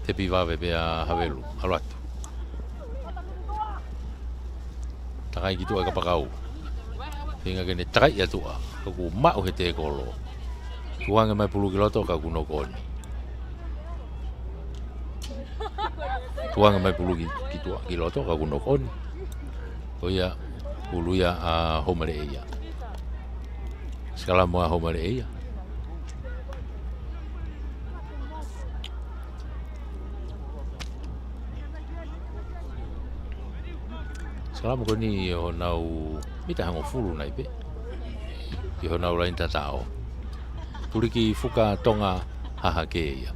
Tepi vave pē ʻa Havelu, ʻalu atu. Takai ki tuʻa e kapakau. Feinga ke ne takai ʻa tuʻa. Ka kuo maʻu he tēkolo. Tukuange mai pulu ki loto ka kuo nokoni. Tukuange mai pulu ki, ki tuʻa, ki loto ka kuo nokoni. Ko ia, pulu ia ʻa Homaleʻeia. Sikalamo ʻa Homaleʻeia. Sikalamo ko eni ʻi honau mita hongofulu nai pē. ʻI honau laini tataʻo. Tuliki fuka Tonga hahake ia.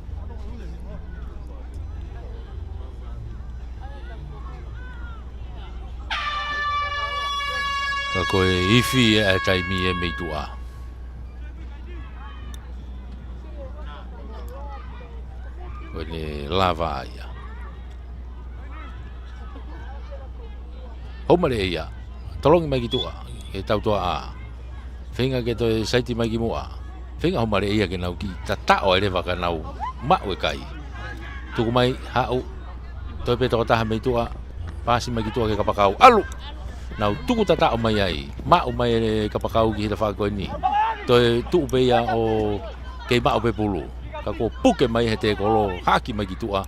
Ka ko e ifi ʻa e taimi ē mei tuʻa. Ko ʻene lava ia. Homaleʻeia. Tolongi mai ki tuʻa. Ke tautoa ʻa. Feinga ke toe saiti mai ki muʻa. Feinga Homaleʻeia ke nau kiʻi tataʻo ai leva ka nau maʻu e kai. Tuku mai, haʻu. Toe pē tokotaha mei tuʻa. Pasi mai ki tuʻa ki he kapakau. ʻAlu! Nau tuku tataʻo mai ai. Maʻu mai e kapakau ki he tafaʻaki ko eni. Toe tuʻu pē ia ʻo kei maʻu pē pulu. Ka kuo puke mai he tēkolo. Haki mai ki tuʻa.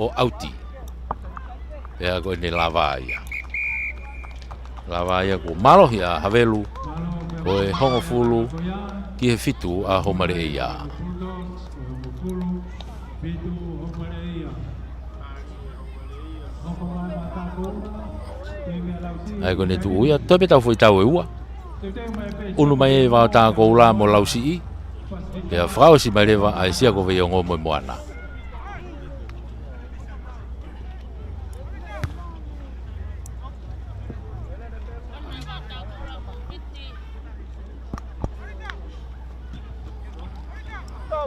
ʻO ʻauti. Pea ko ʻene lava ia. Lava ia kuo mālohi ʻa Havelu. Ko e hongofulu ki he fitu ʻa Homaleʻeia. ʻA ia ko ʻene tuʻu ia, toe pē tau foʻi tau ʻe ua. ʻUnu mai e Vaotā Koula mo Lausiʻi. Pea fakaʻosi mai leva ʻa e Sia ko Veiongo mo e Moana.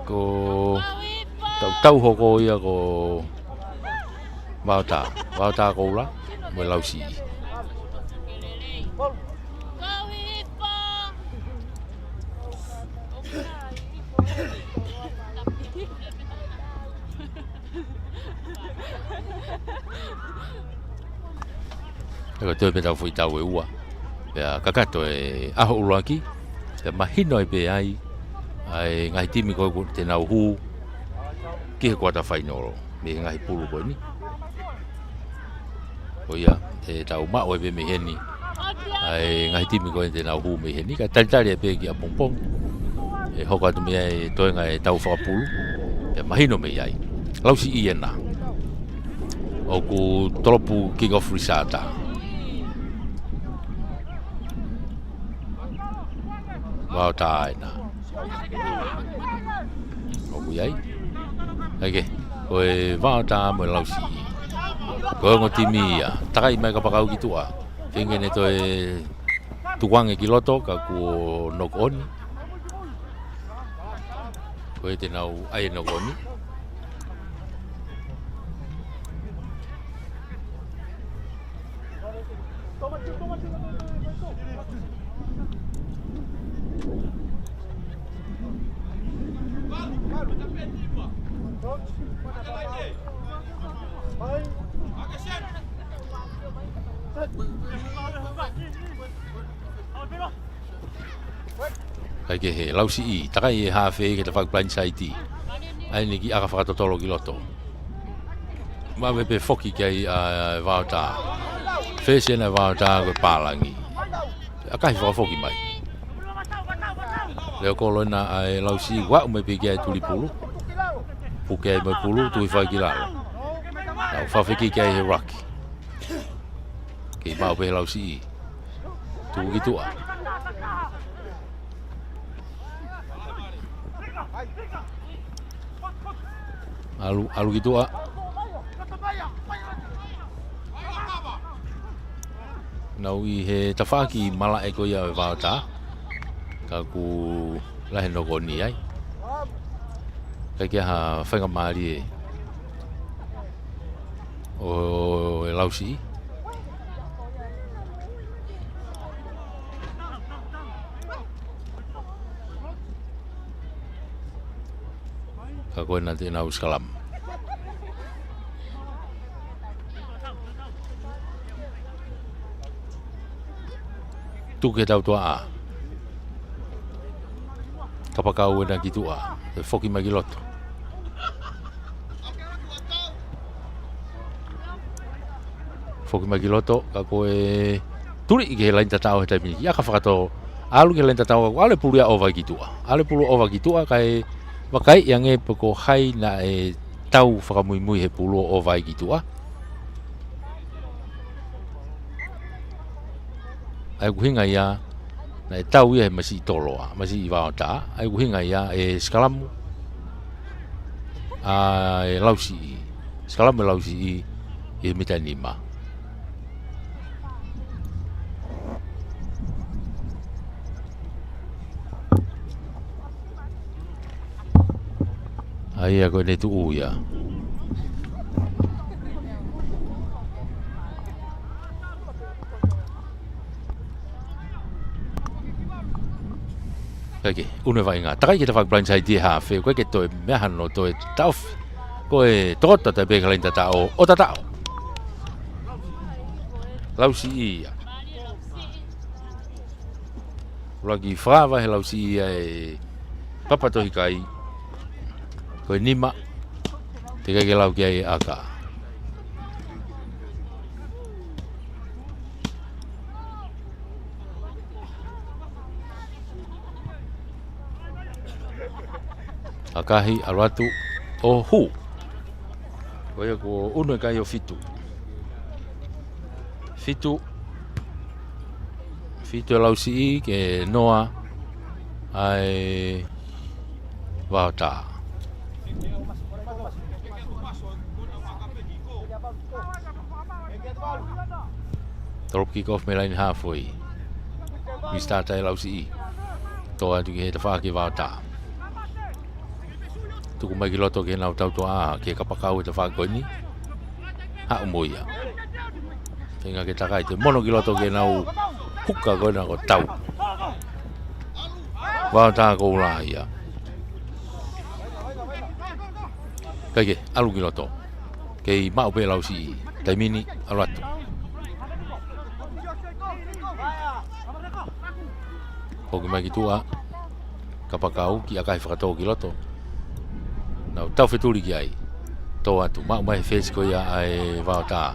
Ko tau, tau hoko ia ko Vaotā, Vaotā Koula mo Lausiʻi. Pea ko e toe pē tau foʻi tau ʻe ua. Pea kakato e ʻaho ʻuluaki. Pea mahino ai pē ai ʻa e ngaahi timi ko ē kuo te nau hū ki he kuata fainolo mei he ngaahi pulu ko eni. Ko ia, te tau maʻu ai pē mei heni ʻa e ngaahi timi ko ē te nau hū mei heni, kae talitali ai pē ki ʻapongipongi. ʻE hoko atu mei ai e toenga e tau fakapulu. ʻE mahino mei ai. Lausiʻi ʻena. ʻOku tolopu kick off return. Vaotā ʻena. ʻOku ʻi ai. ʻAi ke. Ko e Vaotā mo e Lausiʻi. Ko e ongo timi ia. Takai mai kapakau ki tuʻa. Feinga ke ne toe tukuange ki loto ka kuo knock on. Ko e te nau ʻai e knock on. Kae kehe, Lausiʻi, takai e hafe ki he tafaʻaki blindside. ʻAi eni ki ʻaka fakatotolo ki loto. Vave pē foki ki ai ʻa e Vaotā. Fesi ena e Vaotā ko e pālangi. ʻAkahi fakafoki mai. Leo kolo ena ʻa e Lausiʻi, ʻoku ʻomai pē ki ai e tulipulu. Puke ai mo e pulu, tuhi fai ki lalo. Nau fafeki ki ai he ruck. Kei maʻu pē he Lausiʻi. Tuku ki tuʻa. ʻAlu, ʻalu ki tuʻa. Nau ʻi he tafaʻaki malaʻe ko ia ʻo e Vaotā. Ka ʻoku lahi e nokoni ai. ʻIkai ke ʻi ai ha faingamālie ʻo e Lausiʻi. Ka ko ena te nau scrum. Tuku ki he tautuaʻa. Kapakau ena ki tuʻa. Toe foki mai ki loto. Foki mai ki loto, ka ko e tuli ki he laine tataʻo he taimi ni. ʻAka fakatō, ʻalu ki he laine tataʻo, ʻalu e pulu ia ʻo ʻova ki tuʻa. ʻAlu e pulu ʻo ʻova ki tuʻa, kae vakaiʻi ange pe ko hai naʻe tau fakamuimui he pulu ʻo ʻova ki tuʻa. ʻA ia ko e ʻuhinga ia, naʻe tau ia he masiʻi toloa, masiʻi Vaotā, ʻa ia ko e ʻuhinga ia e sikalamu ʻa e Lausiʻi, sikalamu e Lausiʻi ʻi he mita nima. ʻA ia ko ʻene tuʻu ia. ʻIkai ke ʻunu e vaʻinga. Takai ki he tafaʻaki blindside ʻe he hafe, ʻikai ke toe meʻa hano toe taʻofi. Ko e tokoto atu pē ki he laine tataʻo, ʻo tataʻo. Lausiʻi ia. ʻUluaki fakaava he Lausiʻi ia e papa tohi kai. Ko e nima, teʻeki ke lau ki ai e ʻaka. ʻAkahi, ʻalu atu, ʻo hū. Ko ia kuo ʻunu e kai ʻo fitu. Fitu. Fitu e Lausiʻi ke noa ʻa e Vaotā. Drop kick off mei he laine halfway. Restart ʻa e Lausiʻi. Tō atu ki he tafaʻaki Vaotā. Tuku mai ki loto ki heʻenau tautuaʻa, ki he kapakau e tafaʻaki ko eni. Haʻu mo ia. Feinga ke takai, toe mono ki loto ki heʻenau huka ko ena kuo tau. Vaotā kuo ʻalu ia. ʻIkai ke, ʻalu ki loto. Kei maʻu pē Lausiʻi, taimi ni, ʻalu atu. Foki mai ki tuʻa, kapakau, kiʻi ʻakahi fakatō ki loto. Nau tau fetuli ki ai. Tō atu, maʻu mai he fesi ko ia ʻa e Vaotā.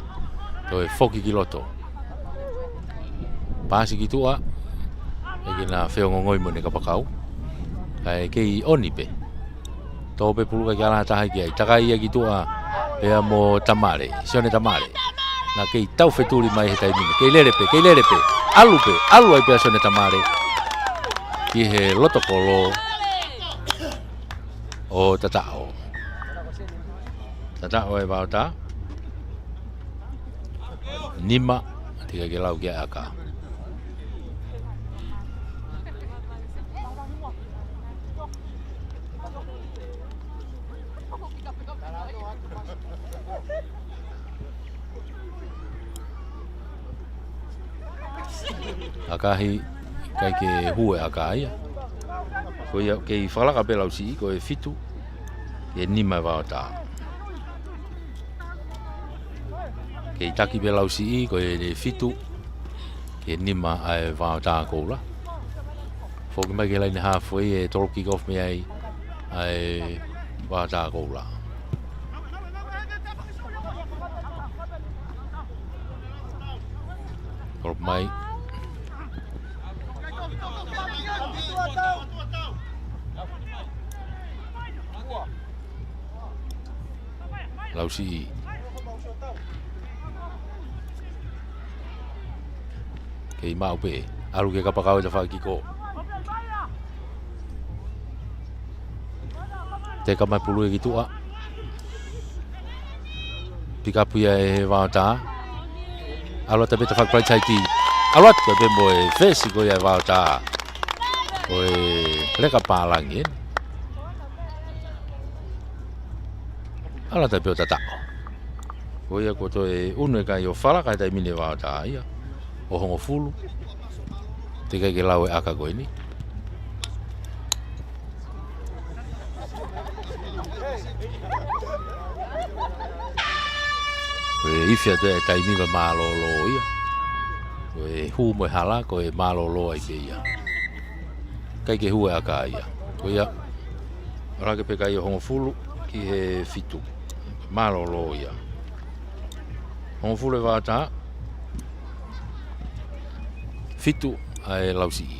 Toe foki ki loto. Pasi ki tuʻa, ʻikai ke na feongongoi mo ʻene kapakau. Kae kei ʻoni pē. Tō pē pulu ʻikai ke ala ha taha ki ai. Takai ia ki tuʻa pea mo Tamale. Sione Tamale. Naʻa kei tau fetuli mai he taimi ni. Kei lele pē, kei lele pē. ʻAlu pē, ʻalu ai pē ʻa Sione Tamale. Ki he loto kolo ʻo tataʻo. Tataʻo e Vaotā. Nima, teʻeki ke lau ki ai e ʻaka. ʻAkahi, ʻikai ke hū e ʻaka ia. Ko ia, kei fakalaka pē Lausiʻi, ko e fitu. Ki he nima ʻa e Vaotā. Kei taki pē Lausiʻi, ko e fitu ki he nima ʻa e Vaotā Koula. Foki mai ki he laine haafe ʻo e tolo kick off mei ai ʻa e Vaotā Koula. Tolo mai. Lausiʻi. Kei maʻu pē. ʻAlu ki he kapakau ʻe tafaʻaki ko. Teka mai pulu ʻe ki tuʻa. Pick up ia ʻe he Vaotā. ʻAlu atu pē tafaʻaki palaiti haiti. ʻAlu atu pē mo e fesi ko ia ʻa e Vaotā. Ko e leka pālangi eni. ʻAlu atu pē ʻo tataʻo. Ko ia kuo toe unu ʻe kai ʻo fakalaka he taimi ni ʻa e Vaotā ia. ʻO hongofulu. Teʻeki ke lau e ʻaka ko eni. Ko e ifi atu e taimi ko e mālōlō ia. Ko e hū mo e hala, ko e mālōlō ai pē ia. ʻIkai ke hū e ʻaka ia. Ko ia, ʻalu hake pē kai ʻo hongofulu ki he fitu. Mālōlō ia. Hongofulu ʻa e Vaotā. Fitu ʻa e Lausiʻi.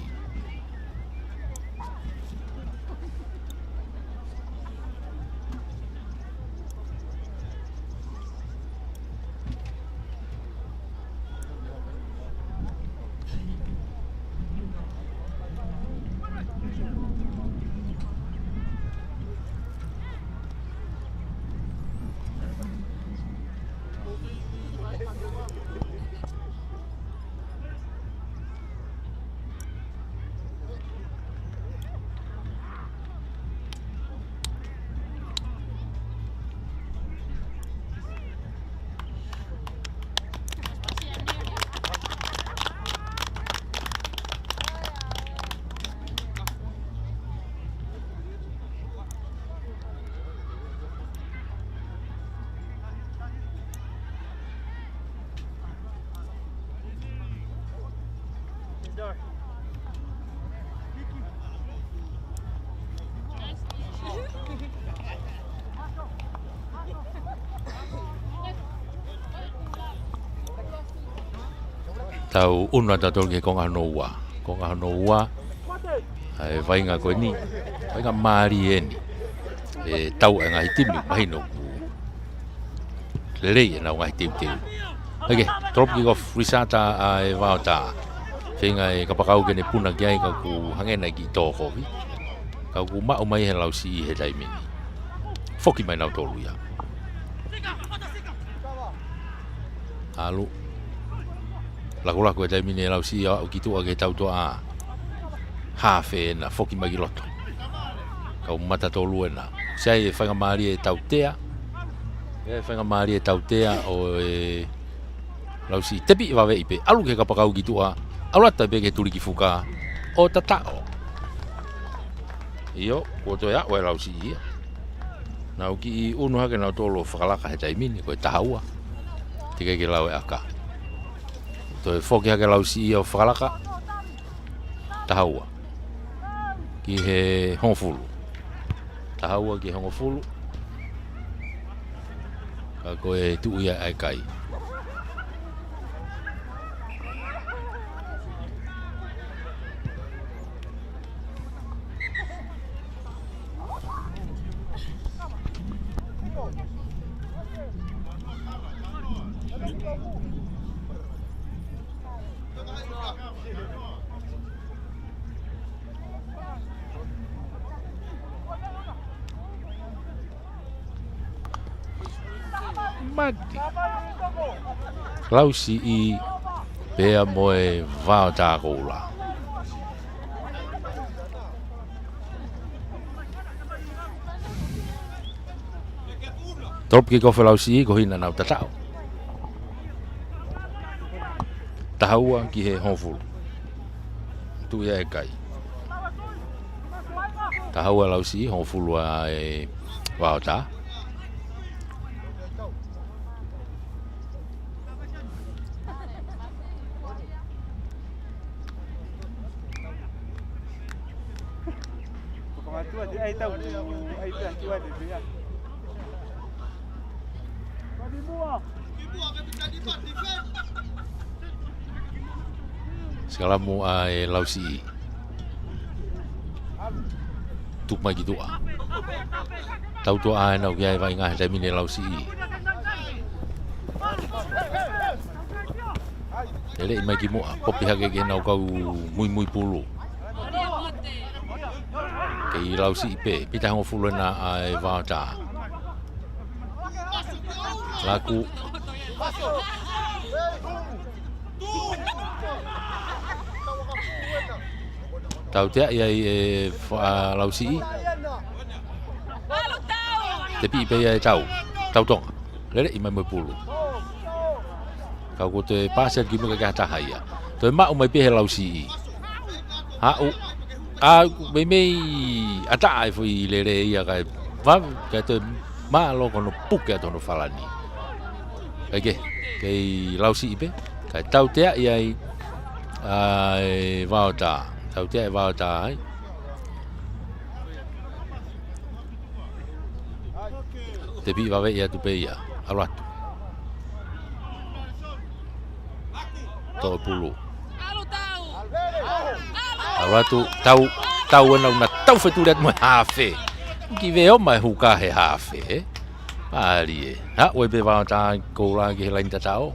Tau unu atu ʻo tolu ki he konga hono ua. Konga hono ua. ʻA e vaʻinga ko eni. Vaʻinga mālie eni. ʻE tau e ngaahi timi, mahino ʻoku lelei ʻenau ngaahi teuteu. ʻIkai ke, drop kick off, reset ʻa e Vaotā. Feinga e kapakau ke ne puna ki ai ka ʻoku hangē naʻe kiʻi tō kovi. Ka ʻoku maʻu mai he Lausiʻi he taimi ni. Foki mai nautolu ia. ʻAlu. Lakulaku e taimi ni ʻe Lausiʻi ʻo aʻu ki tuʻa ki he tautoʻa. Haafe ena, foki mai ki loto. Kau mata tolu ena. Sai e faingamālie e tautea. E faingamālie e tautea ʻo e Lausiʻi. Tepi vaveʻi pē. ʻAlu ki he kapakau ki tuʻa. ʻAlu atu pē ki he tuliki fuka. ʻO tataʻo. ʻIo, kuo toe aʻu e Lausiʻi ia. Nau kiʻi unu hake nautolu ʻo fakalaka he taimi ni, ko e taha ua. Teʻeki ke lau e ʻaka. Toe foki hake Lausiʻi ia ʻo fakalaka. Taha ua. Ki he hongofulu. Taha ua ki he hongofulu. Ka ko e tuʻu ia ʻa e kai. Mati. Lausiʻi pea mo e Vaotā Koula. Drop kick off e Lausiʻi, ko hina nau tataʻo. Taha ua ki he hongofulu. Tuʻu ia ʻe kai. Taha ua Lausiʻi, hongofulu ʻa e Vaotā. Sikalamu ʻa e Lausiʻi. Tuku mai ki tuʻa. Tau tuʻa ʻa e nau ki ai vaʻinga he taimi ni Lausiʻi. Lele mai ki muʻa, popi hake ki he nau kau muimui pulu. Kei Lausiʻi pē, pita hongofulu ena ʻa e Vaotā. Laku. Tauteaʻi ai ʻe Fa-, ʻa Lausiʻi. Tepiʻi pē ia ʻe Tau. Tau Tonga. Lele mai mo e pulu. Ka kuo toe pasi atu ki muʻa ka ʻikai ha taha ia. Toe maʻu mai pē he Lausiʻi. Haʻu. ʻA, meimei ʻataʻa e foʻi lele ia kae vave, kae toe mālō ko hono puke atu hono falani. Kae kehe, kei Lausiʻi pē, kae tauteaʻi ai ʻa e Vaotā. Tauteaʻi Vaotā ai. Tepiʻi vaveʻi atu pē ia. ʻAlu atu. Toʻo pulu. ʻAlu atu, Tau, Tau ena ʻoku na tau fetuli atu mo e hafe. Ki veo mai huka he hafe, ē? Mālie. Haʻu ai pē Vaotā koula ki he laini tataʻo.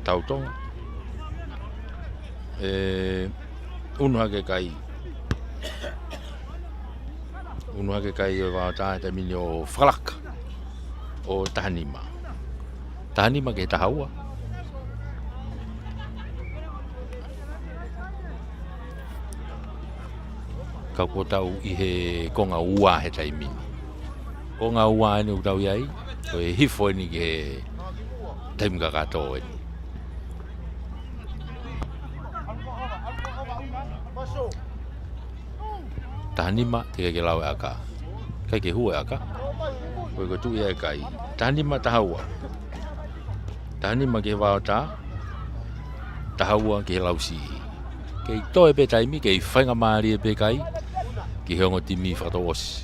Tau Tonga. ʻE, unu hake kai. Unu hake kai ʻo e Vaotā he taimi ni ʻo fakalaka. ʻO taha nima. Taha nima ki he taha ua. Ka kuo tau ʻi he konga ua he taimi ni. Konga ua eni ʻoku tau ʻi ai. Ko e hifo eni ki he taimi kakato eni. Taha nima, teʻeki ke lau e ʻaka. ʻIkai ke hū e ʻaka. Ko e ko e tuʻi e kai. Taha nima, taha ua. Taha nima ki he Vaotā. Taha ua ki he Lausiʻi. Kei toe pē taimi, kei faingamālie pē kai. Ki he ongo timi fakatouʻosi.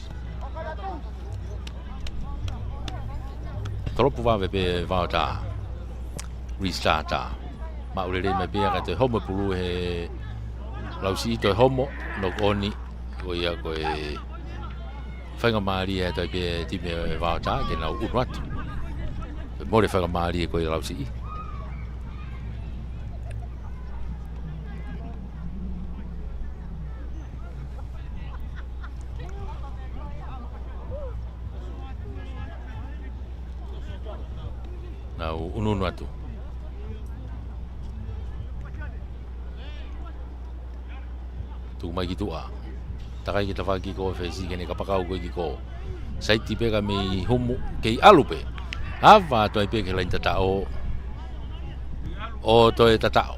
Tolopu vave pē Vaotā. Restart. Maʻu lelei mai pē ia kae toe homo e pulu he Lausiʻi toe homo, knock on, ko ia ko e faingamālie ʻe toe pē timi e Vaotā ke nau unu atu. Mole faingamālie ko e Lausiʻi. Nau unuunu atu. Tuku mai ki tuʻa. Takai ke tafaʻaki ko e fesi ke ne kapakau ko e ki ko. Saiti pē ka mei humu kei ʻalu pē. Ava atu ai pē ki he laini tataʻo. ʻO toe tataʻo.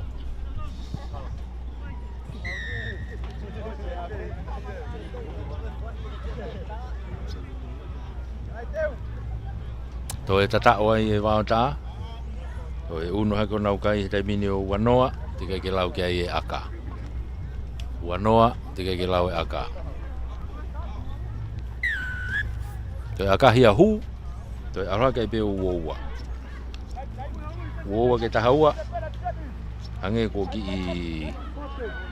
Toe tataʻo ai e Vaotā. Toe unu hake ʻo nau kai he taimi ni ʻo ua noa, teʻeki ke lau ki ai e ʻaka. Ua noa, teʻeki ke lau e ʻaka. Toe ʻakahia hū, toe ʻalu hake ai pē ʻo ua ua. Ua ua ki he taha ua. Hangē ko e kiʻi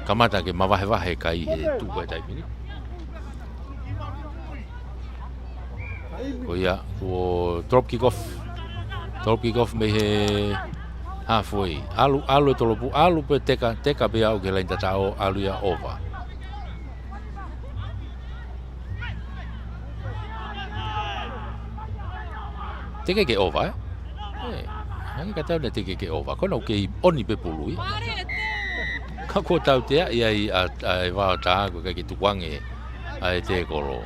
kamata ke mavahevahe kai he tuʻu he taimi ni. Ko ia, ko e drop kick off. Drop kick off mei he halfway. ʻAlu, ʻalu e tolopu, ʻalu pē teka, teka pē aʻu ki he laini tataʻo, ʻalu ia over. Teʻeki ke over, ē? Ē, hangē ka tau ne teʻeki ke over. Ko ena ʻoku kei ʻoni pē pulu ia. Ka kuo tauteaʻi ai ʻa, ʻa e Vaotā, ko e ʻikai ke tukuange ʻa e tekolo.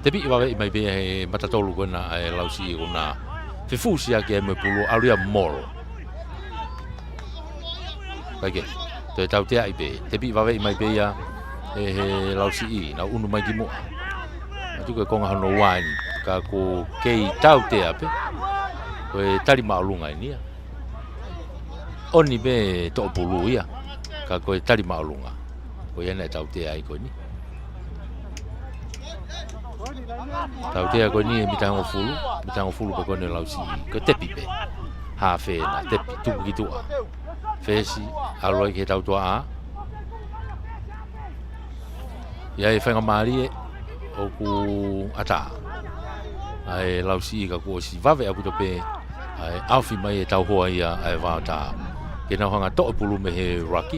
Tepiʻi vaveʻi mai pē ia he matatolu ko ena ʻa e Lausiʻi ʻoku na fefusiaki ai mo e pulu ʻalu ia molo. Kae kehe, toe tauteaʻi pē, tepiʻi vaveʻi mai pē ia ʻe he Lausiʻi, nau ʻunu mai ki muʻa. ʻA ia ko e konga hono ua eni, ka ʻoku kei tautea pē. Ko e tali māʻolunga eni ia. ʻOni pē toʻo pulu ia, ka ko e tali māʻolunga. Ko ia naʻe tautea ai ko eni. Tautea ko eni ʻe mita hongofulu, mita hongofulu pē ko eni Lausiʻi. Ko e tepi pē. Hā fē na, tepi, tuku ki tuʻa. Fesi, ʻalu ai ki he tautuaʻā. ʻI ai e faingamālie ʻoku ʻatā ʻa e Lausiʻi ka kuo ʻosi vave ʻaupito pē ʻa e ʻaofi mai e tauhoa ia ʻa e Vaotā. Ke nau hanga toʻo e pulu mei he ruck.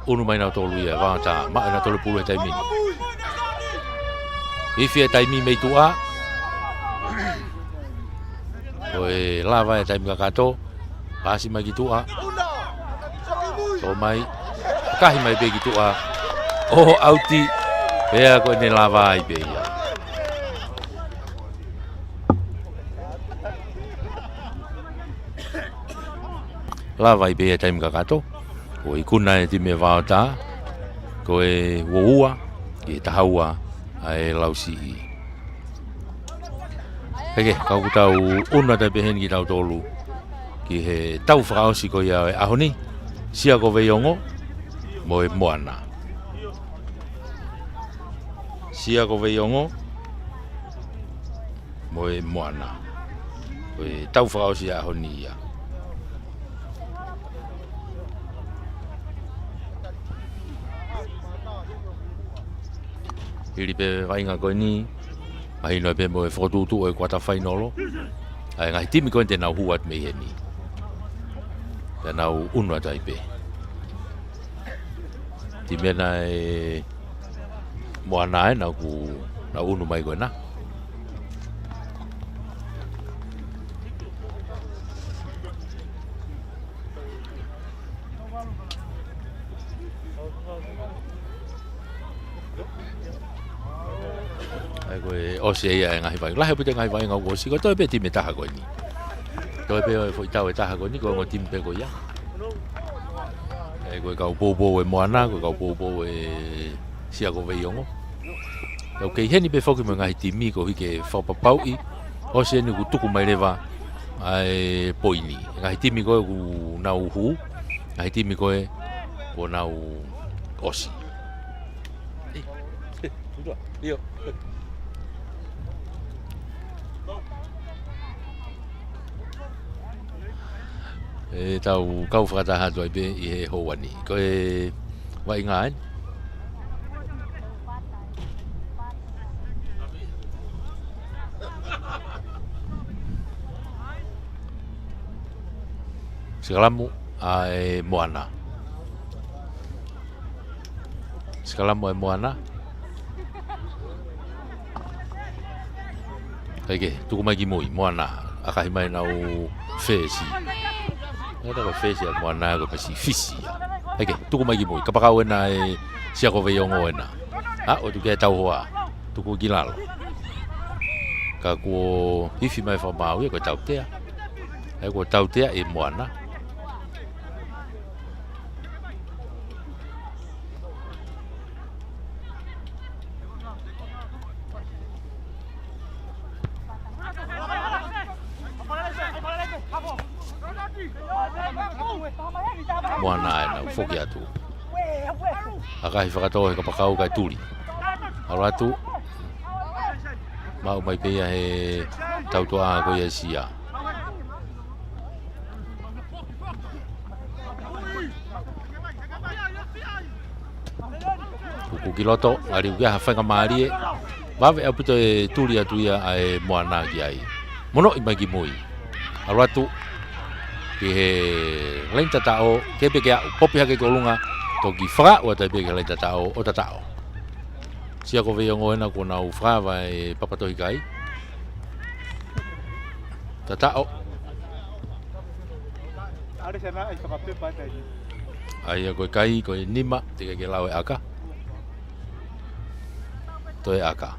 ʻUnu mai nautolu ia e Vaotā, maʻu ʻenautolu e pulu he taimi ni. Ifi e taimi mei tuʻa. Ko e lava e taimi kakato. Pasi mai ki tuʻa. Tō mai. Kahi mai pē ki tuʻa. ʻO ʻauti. Pea ko ʻene lava ai pē ia. Lava ai pē ia taimi kakato. ʻO ikuna e timi e Vaotā. Ko e ua ua ki he taha ua ʻa e Lausiʻi. Heke, ka ʻoku tau ʻunu atu ai pē heni kitautolu ki he tau fakaʻosi ko ia e ʻaho ni, Siakoveiongo mo e Moana. Siakoveiongo mo e Moana. Ko e tau fakaʻosi e ʻaho ni ia. Hili pē vaʻinga ko eni, mahino pē mo e fokotuʻutuʻu ʻo e kuata fainolo. ʻA e ngaahi timi ko eni te nau hū atu mei heni. Te nau ʻunu atu ai pē. Timi ena e Moana ena ʻoku nau ʻunu mai ko ena. ʻA ia ko e ʻosi ia e ngaahi vaʻinga. Lahi ʻaupito e ngaahi vaʻinga kuo ʻosi, ko e toe pē timi ʻe taha ko eni. Toe pē ʻo e foʻi tau ʻe taha ko eni, ko e ongo timi pē ko ia. ʻA ia ko e kau poupou e Moana, ko e kau poupou e Siakoveiongo. ʻOku kei heni pē foki mo e ngaahi timi koeʻuhi ke fakapapauʻi ʻosi eni kuo tuku mai leva ʻa e poini. Ngaahi timi ko ē ʻoku nau hū, ngaahi timi ko ē kuo nau ʻosi. ʻIo. ʻE tau kau fakataha atu ai pē ʻi he houa ni. Ko e vaʻinga eni. Sikalamu ʻa e Moana. Sikalamu ʻa e Moana. Heke, tuku mai ki mui, Moana. ʻAkahi mai ʻenau fesi. ʻE, ko e fesi ʻa Moana, ko e fesi Fisi ia. Heke, tuku mai ki mui. Kapakau ena e Siakoveiongo ena. ʻA, ʻoku tuku e tauhoa. Tuku ki lalo. Ka kuo ifi mai fakamaau ia, ko e tautea. ʻE, kuo tautea e Moana. Moana ena ʻoku foki atu. ʻAkahi fakatō he kapakau kae tuli. ʻAlu atu. Maʻu mai pē ia he tautuaʻā ko ia ʻe Sia. Tuku ki loto, ngali ʻoku ʻi ai ha faingamālie. Vave ʻaupito e tuli atu ia ʻa e Moana ki ai. Monoʻi mai ki mui. ʻAlu atu ki he laine tataʻo, ke peke aʻu, popi hake ki ʻolunga, toki fakaʻau atu ai pē ki he laine tataʻo, ʻo tataʻo. Siakoveiongo ena kuo nau fakaava e papa tohi kai. Tataʻo. ʻA ia ko e kai, ko e nima, teʻeki ke lau e ʻaka. Toe ʻaka.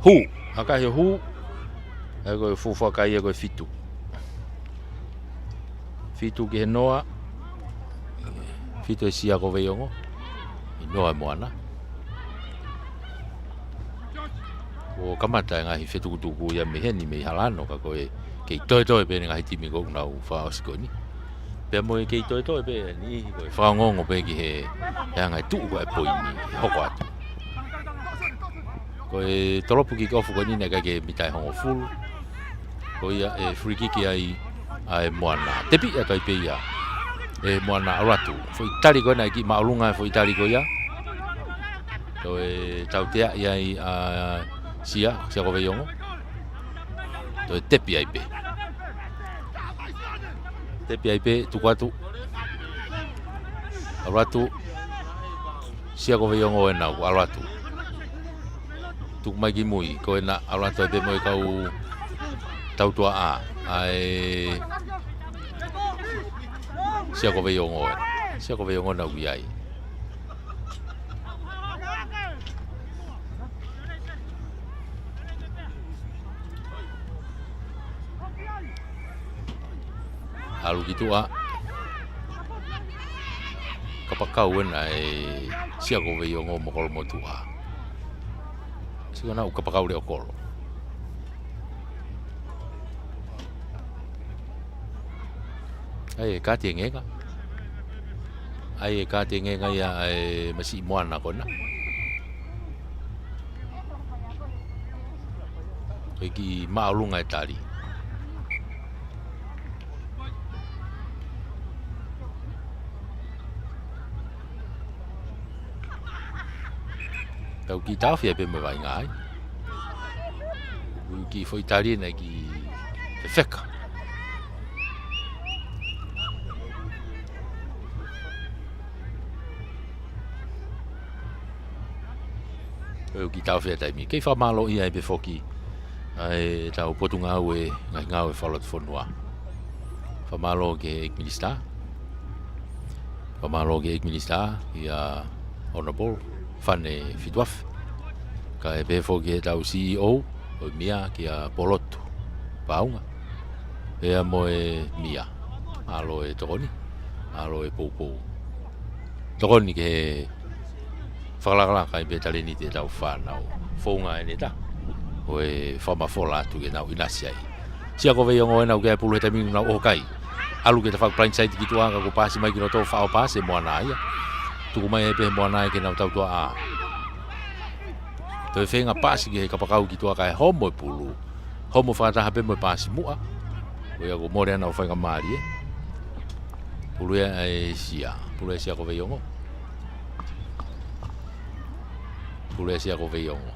Hū, ʻakahi ʻo hū. ʻA ia ko e fuofua kai ia ko e fitu. Fitu ki he noa. Fito ʻe Sia ko Veiongo. ʻInoa ʻe Moana. ʻO kamata e ngaahi fetukutuku ia mei heni mei Halano ka ko e kei toetoe pē ʻene ngaahi timi ko ʻoku nau fakaʻosi ko eni. Pea mo e kei toetoe pē eni ko e fakaongoongo pē ki he, he anga e tuʻu ko e poini hoko atu. Ko e tolopu kick off ko eni naʻe ʻikai ke mita ʻe hongofulu. Ko ia ʻe free kick ai ʻa e Moana. Tepi atu ai pē ia ʻe Moana, ʻalu atu. Foʻi tali ko ena ʻi māʻolunga e foʻi tali ko ia. Toe tauteaʻi ai ʻa Sia, Sia ko Veiongo. Toe tepi ai pē. Tepi ai pē, tuku atu. ʻAlu atu. Sia ko Veiongo ena, ʻalu atu. Tuku mai ki mui, ko ena ʻalu atu ai pē mo e kau tautuaʻa, ʻa e Sia ko Veiongo ena. Sia ko Veiongo ena ʻoku ʻi ai. ʻAlu ki tuʻa. Kapakau ena ʻe Sia ko Veiongo mo Kolomotuʻa. Sio ko ena ʻoku kapakau leva ʻo kolo. ʻAi e kati e ngenga. ʻAi e kati e ngenga ia ʻa e masiʻi Moana ko ena. Ko e kiʻi māʻolunga e tali. Tau kiʻi taofi ai pē mo e vaʻinga ai. Kiʻi foʻi tali naʻe kiʻi fefeka. Ko e kiʻi taofi e taimi. Kei fakamālōʻia ai pē foki ʻa e tau Potungāue, ngaahi ngāue fakalotofonua. Fakamālō ki he ʻEiki Minisitā. Fakamālō ki he ʻEiki Minisitā, kia Honourable Fane Fituafe. Kae pehē foki ki he tau C E O, ʻo e mia kia Polotu Paunga. Pea mo e mia. ʻAlo e tokoni. ʻAlo e poupou. Tokoni ki he fakalakalaka ai pē talēniti e tau fānau. Founga ʻeni ʻe taha ʻo e fakamafola atu ke nau ʻinasi ai. Sia ko Veiongo ena ʻoku ʻi ai e pulu he taimi ni, nau ʻoho kai. ʻAlu ke tafaʻaki blind side ki tuʻa ka kuo paasi mai ki loto, faʻo paasi ʻe Moana ia. Tuku mai ai pē ʻe Moana ia ke nau tautuaʻa. Toe feinga paasi ki he kapakau ki tuʻa kae homo e pulu. Homo fakataha pē mo e paasi muʻa. Ko ia kuo mole ʻa e faingamālie. Pulu ia ʻe Sia. Pulu ʻe Sia ko Veiongo. Pulu ʻe Sia ko Veiongo.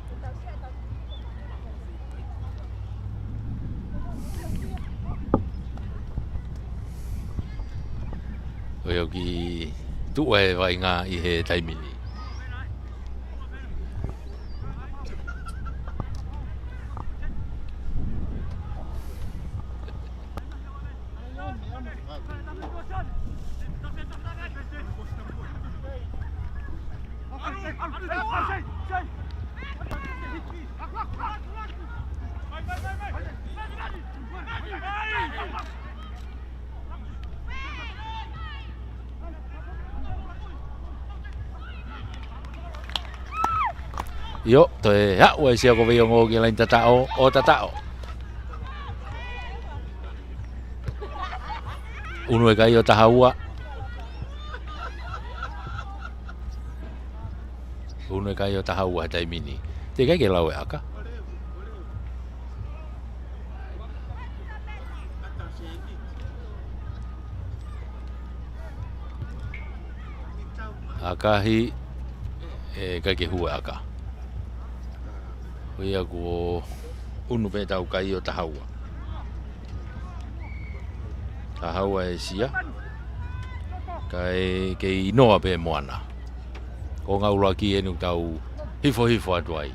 Ko ia ʻoku tuʻu e vaʻinga ʻi he taimi ni. ʻIo, toe aʻu ʻa e Sia ko Veiongo ki he laini tataʻo, ʻo tataʻo. Unu e kai ʻo taha ua. Unu e kai ʻo taha ua he taimi ni. Teʻeki ai ke lau e ʻaka. ʻAkahi, ʻe ʻikai ke hū e ʻaka. Ko ia kuo unu pē tau kai ʻo taha ua. Taha ua ʻe Sia. Kae kei ʻinoa pē Moana. Ko e ngāue ʻuluaki ʻeni ʻoku tau hifohifo atu ai.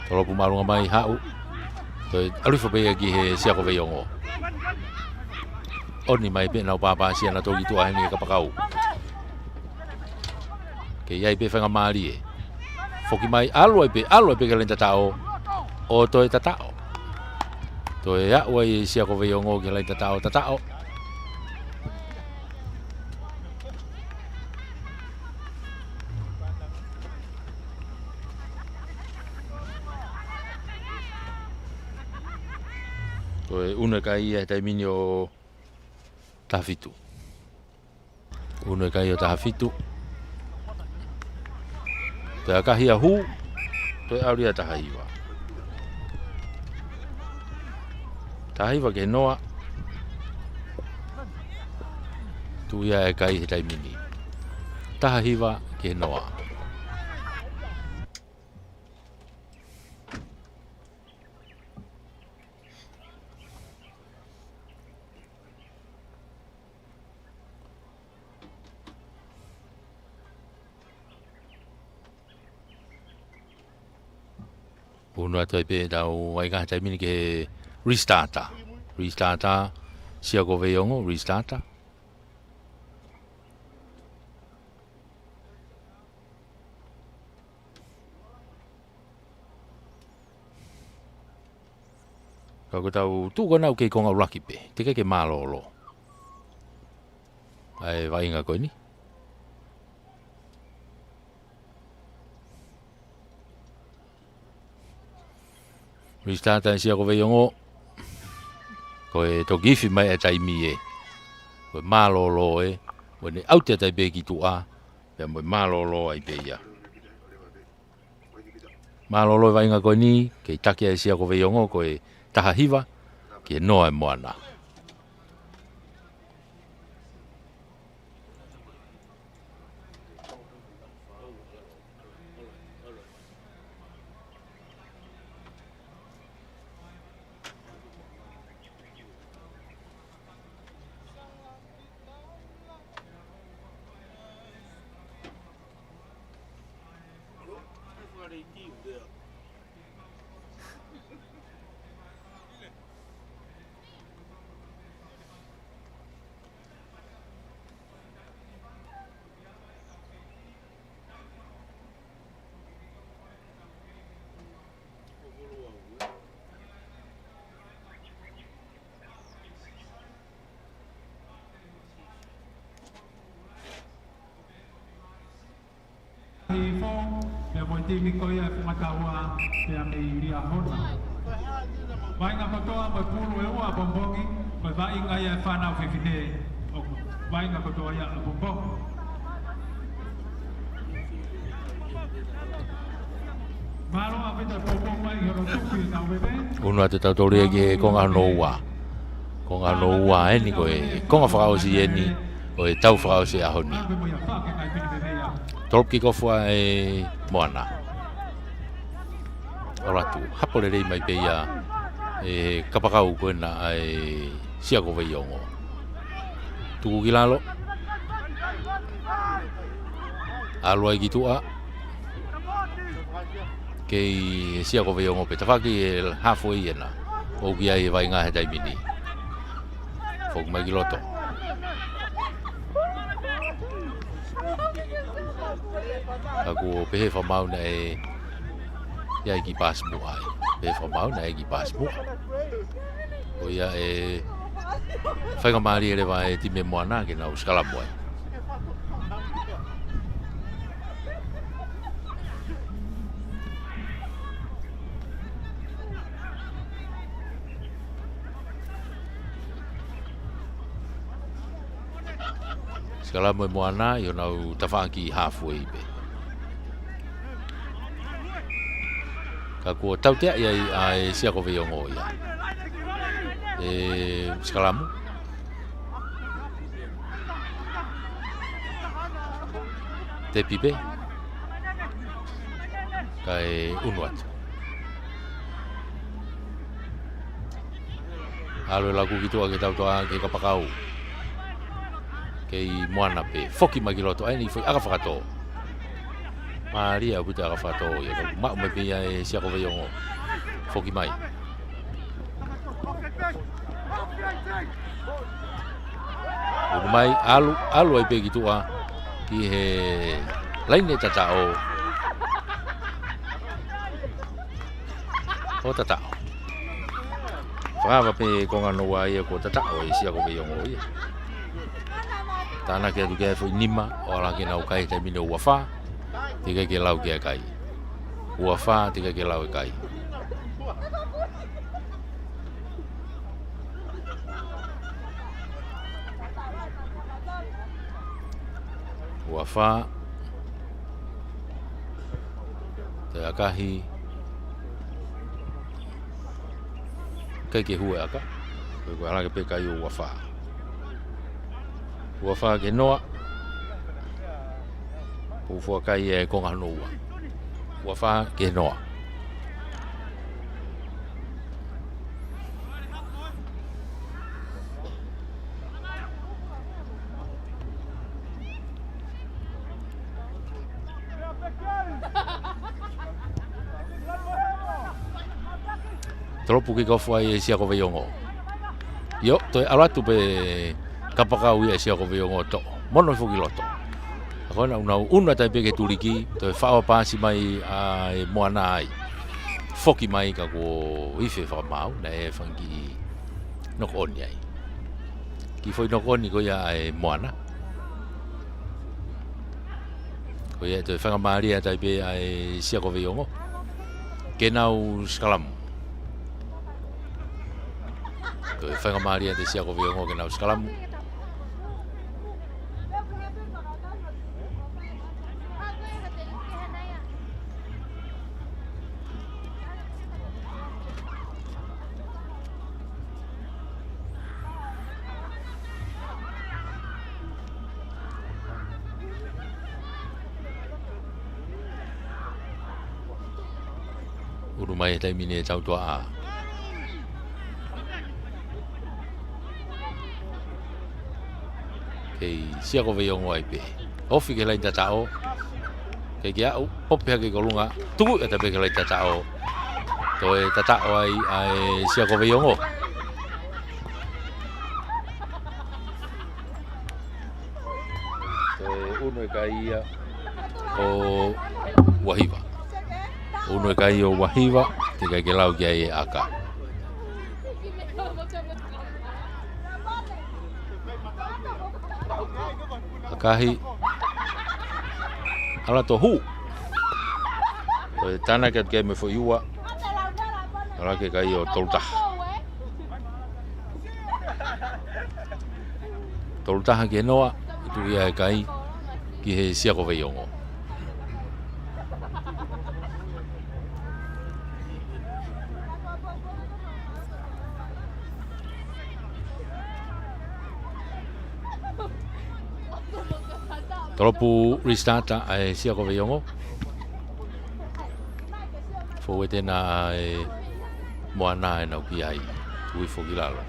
Tolopu māʻolunga mai, haʻu. Toe ʻalu hifo pē ia ki he Sia ko Veiongo. ʻOni mai pē nau pāpāsia nautolu ki tuʻa heni he kapakau. Kei ʻi ai pē faingamālie. Foki mai, ʻalu ai pē, ʻalu ai pē ki he laini tataʻo. ʻO toe tataʻo. Toe aʻu ai e Sia ko Veiongo ki he laini tataʻo, tataʻo. Toe ʻunu e kai ia he taimi ni ʻo taha fitu. ʻUnu e kai ʻo taha fitu. Toe ʻakahi ʻa Hū. Toe ʻalu ia taha hiva. Taha hiva ki he noa. Tuʻu ia e kai he taimi ni. Taha hiva ki he noa. ʻUnu atu ai pē ʻetau vaʻinga he taimi ni ki he restart. Restart, Sia ko Veiongo, restart. Ka ko ʻetau tuʻu ko ena ʻoku kei konga ʻuluaki pē, teʻeki ke mālōlō ʻa e vaʻinga ko eni. Restart ʻa e Sia ko Veiongo. Ko e toki ifi mai e taimi ē. Ko e mālōlō ē. Ko ʻene ʻauti atu ai pē ki tuʻa. Pea mo e mālōlō ai pē ia. Mālōlō e vaʻinga ko eni, kei taki ai e Sia ko Veiongo, ko e taha hiva ki he noa e Moana. Hifo, pea mo e timi ko ia e Fungataua, pea mei Liahona. Vaʻinga kotoa mo e pulu ʻe ua ʻapongipongi, ko e vaʻinga ia e fānau fefine, ʻo vaʻinga kotoa ia ʻapongipongi. Mālō ʻaupito e poupou mai ʻi hono tuku ʻetau veve. ʻUnu atu tautolu ia ki he konga hono ua. Konga hono ua eni ko e konga fakaʻosi eni ʻo e tau fakaʻosi ʻaho ni. Tolopu kikofu ʻa e Moana. ʻOlatu, hapo lelei mai pē ia e kapakau ko ena ʻa e Sia ko Veiongo. Tuku ki lalo. ʻAlu ai ki tuʻa. Kei Sia ko Veiongo pē tafaʻaki e halfway ena. ʻOku ʻi ai e vaʻinga he taimi ni. Foki mai ki loto. Ka kuo pehē fakamaau naʻe ʻi ai e kiʻi paasi muʻa ai. Pehē fakamaau naʻe ʻi ai e kiʻi paasi muʻa. Ko ia e faingamālie leva e timi Moana ke nau sikalamu ai. Sikalamu e Moana ʻi honau tafaʻaki halfway pē. Ka kuo tauteaʻi ai ʻa e Sia ko Veiongo ia. ʻE sikalamu. Tepi pē. Kae ʻunu atu. ʻAlu e laku ki tuʻa ke tau toʻa ki he kapakau. Kei Moana pē. Foki mai ki loto ʻa eni foʻi ʻaka fakatō. Mālie ʻaupito e ʻaka fakatō ia. Ka maʻu mai pē ia e Sia ko Veiongo. Foki mai. ʻUnu mai, ʻalu, ʻalu ai pē ki tuʻa ki he laine tataʻo. ʻO tataʻo. Vava pē konga hono ua ia kuo tataʻo ʻe Siakoveiongo ia. Tānaki atu ki ai e foʻi nima, ʻo ala ke nau kai he taimi ni ʻo ua fā, teʻeki ai ke lau ki ai e kai. Ua fā, teʻeki ai ke lau e kai. Ua fā. Toe ʻakahi. ʻIkai ke hū e ʻaka. Ko e, ko e hala ke pē kai ʻo ua fā. Ua fā ki he noa. Pō fua kai e konga hono ua. Ua fā ki he noa. Tolopu kick off ai ʻe Siakoveiongo. ʻIo, toe ʻalu atu pē kapakau ia ʻe Siakoveiongo ʻo toʻo. Mono foki loto. Ko ena ʻoku nau ʻunu atu ai pē ki he tuliki, toe faʻo paasi mai ʻa e Moana ai. Foki mai ka kuo ifi e fakamaau, naʻe fanga kiʻi knock on ai. Kiʻi foʻi knock on ko ia ʻa e Moana. Ko ia ʻe toe faingamālie atu ai pē ʻa e Siakoveiongo ke nau sikalamu. Toe faingamālie atu e Siakoveiongo ke nau sikalamu. ʻUnu mai he taimi ni e tautuaʻa kei Siakoveiongo ai pē. Ofi ki he laine tataʻo. Kei ke aʻu, popi hake ki ʻolunga, tuku atu pē ki he laine tataʻo. Toe tataʻo ai ʻa e Siakoveiongo. Toe ʻunu e kai ia ʻo ua hiva. ʻUnu e kai ʻo ua hiva, teʻeki ai ke lau ki ai e ʻaka. ʻAkahi. ʻAlu atu ʻo hū. Ko e tānaki atu ki ai mo e foʻi ua. ʻAlu hake e kai ʻo tolu taha. Tolu taha ki he noa, tuʻu ia e kai ki he Siakoveiongo. Tolopu restart ʻa e Siakoveiongo. Fōueti ena ʻa e Moana ʻenau ki ai, tuku hifo ki lalo.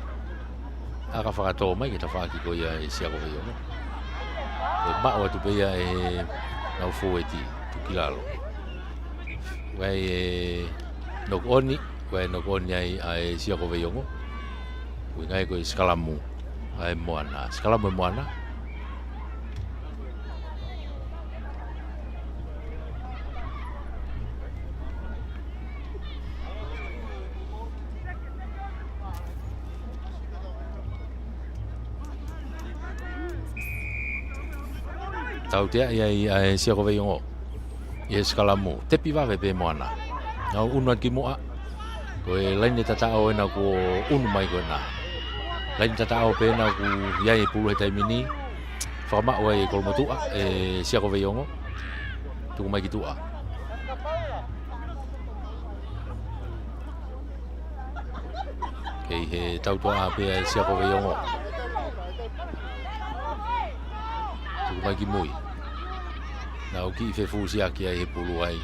ʻAka fakatō mai ki he tafaʻaki ko ia ʻa e Siakoveiongo. ʻE maʻu atu pē ia ʻe he ngaahi fōueti, tuku ki lalo. Vakai e knock on, vakai e knock on ai ʻa e Siakoveiongo. Uinga ia ko e sikalamu ʻa e Moana. Sikalamu e Moana. Tautea ia ʻa e Siakoveiongo ʻi he sikalamu. Tepi vave pē Moana. Nau ʻunu atu ki muʻa. Ko e laine tataʻo ena kuo ʻunu mai ko ena. Laine tataʻo pē ena ʻoku ʻi ai e pulu he taimi ni. Fakamaʻu ai e kolomotuʻa ʻe Siakoveiongo. Tuku mai ki tuʻa. Kei he tautuaʻa pē ʻa e Siakoveiongo. Tuku mai ki mui. Nau kiʻi fefusiaki ai he pulu ai.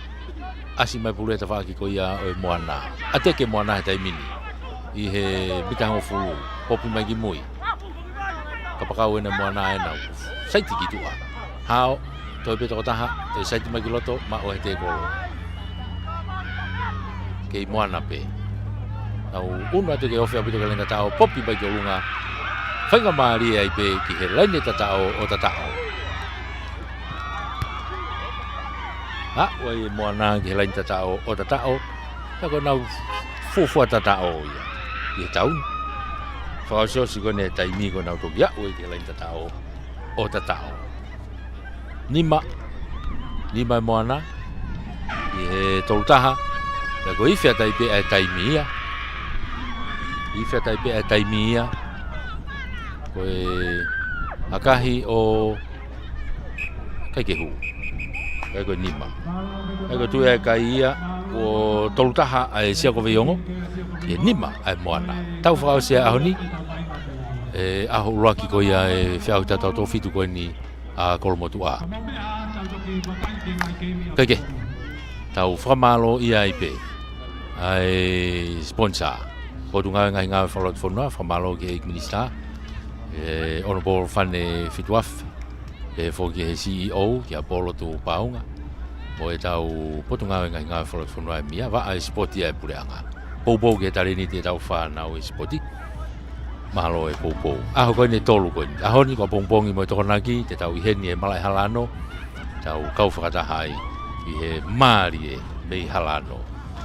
ʻAsi mai pulu he tafaʻaki ko ia ʻo e Moana. ʻAteki e Moana he taimi ni. ʻI he mita hongofulu. Popi mai ki mui. Kapakau ena e Moana ena. Saiti ki tuʻa. Hao, toe pē tokotaha, toe saiti mai ki loto, maʻu ʻe he tēkolo. Kei Moana pē. Nau ʻunu atu ke ofi ʻaupito ki he laine tataʻo, popi mai ki ʻolunga. Faingamālie ai pē ki he laine tataʻo ʻo tataʻo. Aʻu ai e Moana ki he laine tataʻo ʻo tataʻo. Ka ko ʻenau fuofua tataʻo ia. ʻi he taimi. Fakaʻosiʻosi ko eni e taimi ko ē naʻa nau toki aʻu ai ki he laini tataʻo ʻo tataʻo. Nima, nima e Moana, ʻi he tolu taha, pea ko e ifi ʻa Taipe ʻa e taimi ia. Ifi ʻa Taipe ʻa e taimi ia. Ko e ʻakahi ʻo Kaikehu. Kae ko e nima. Kae ko e tuʻu ʻa e kai ia, ʻo tolu taha ʻa e Sia ko Veiongo, ʻi he nima ʻa e Moana. Tau fakaʻosi ʻa e ʻaho ni, ʻe ʻaho ʻuluaki ko ia e feʻauhi tautau toko fitu ko eni ʻa Kolomotuʻa. Kaikehe, tau fakamālō ʻia ai pē ʻa e sponsor, Potungāue Ngaahi Ngāue Fakalotofonua, fakamālō ki he ʻEiki Minisitā, ʻe Honourable Fane Fituafe, pehē foki he C E O, kia Polo Tuʻupaunga, ʻo ʻetau Potungāue Ngaahi Ngāue Fakalotofonua ʻe meʻa, vaʻa e sipoti ʻa e puleʻanga. Poupou ki he talēniti ʻetau fānau ʻi he sipoti. Mālō e poupou. ʻAho ko eni ʻe tolu ko eni. ʻAho ni ko e pongipongi mo e Tokonaki, te tau ʻi heni he Malaʻe Halano, tau kau fakataha ai ʻi he mālie mei Halano.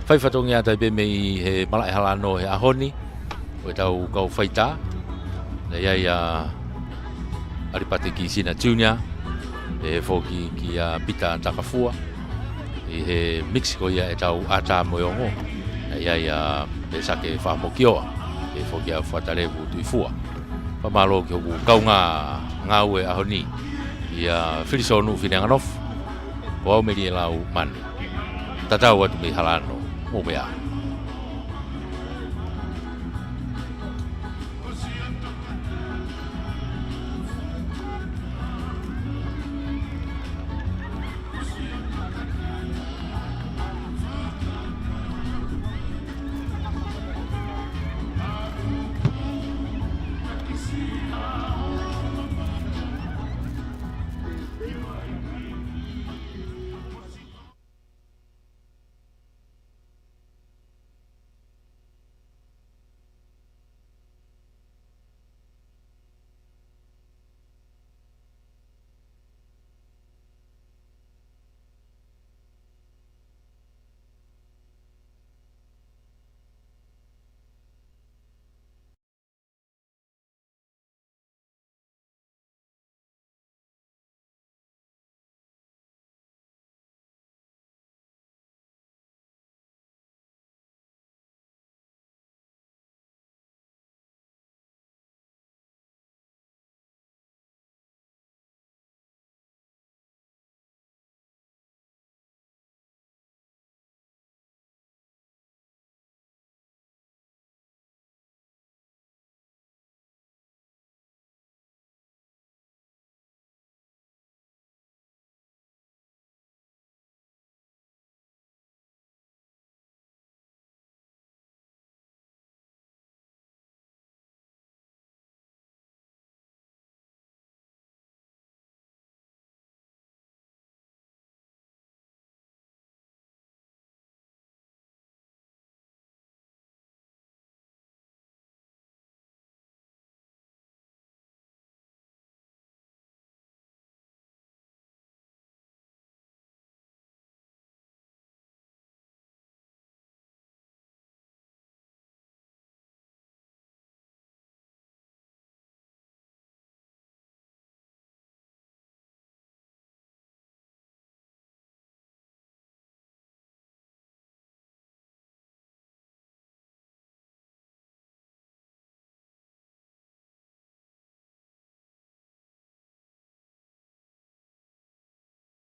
Fai fatongia ʻa Taipe mei he Malaʻe Halano he ʻaho ni, ko ʻetau kau faitā. Naʻe ʻi ai ʻa ʻAlipate Kisina Junior, pehē foki kia Pita Takafua. ʻI he mix ko ia ʻetau ʻata mo e ongo, naʻe ʻi ai ʻa Pesake Fakamokioa, pehē foki ʻa Fuatalevu Tuifua. Fakamālō ki hoku kaungā ngāue ʻaho ni, ʻia Filisonu Fineanganofo, ko au Meli e Lau Manu. Tatau atu mei Halano, mou meʻa ā.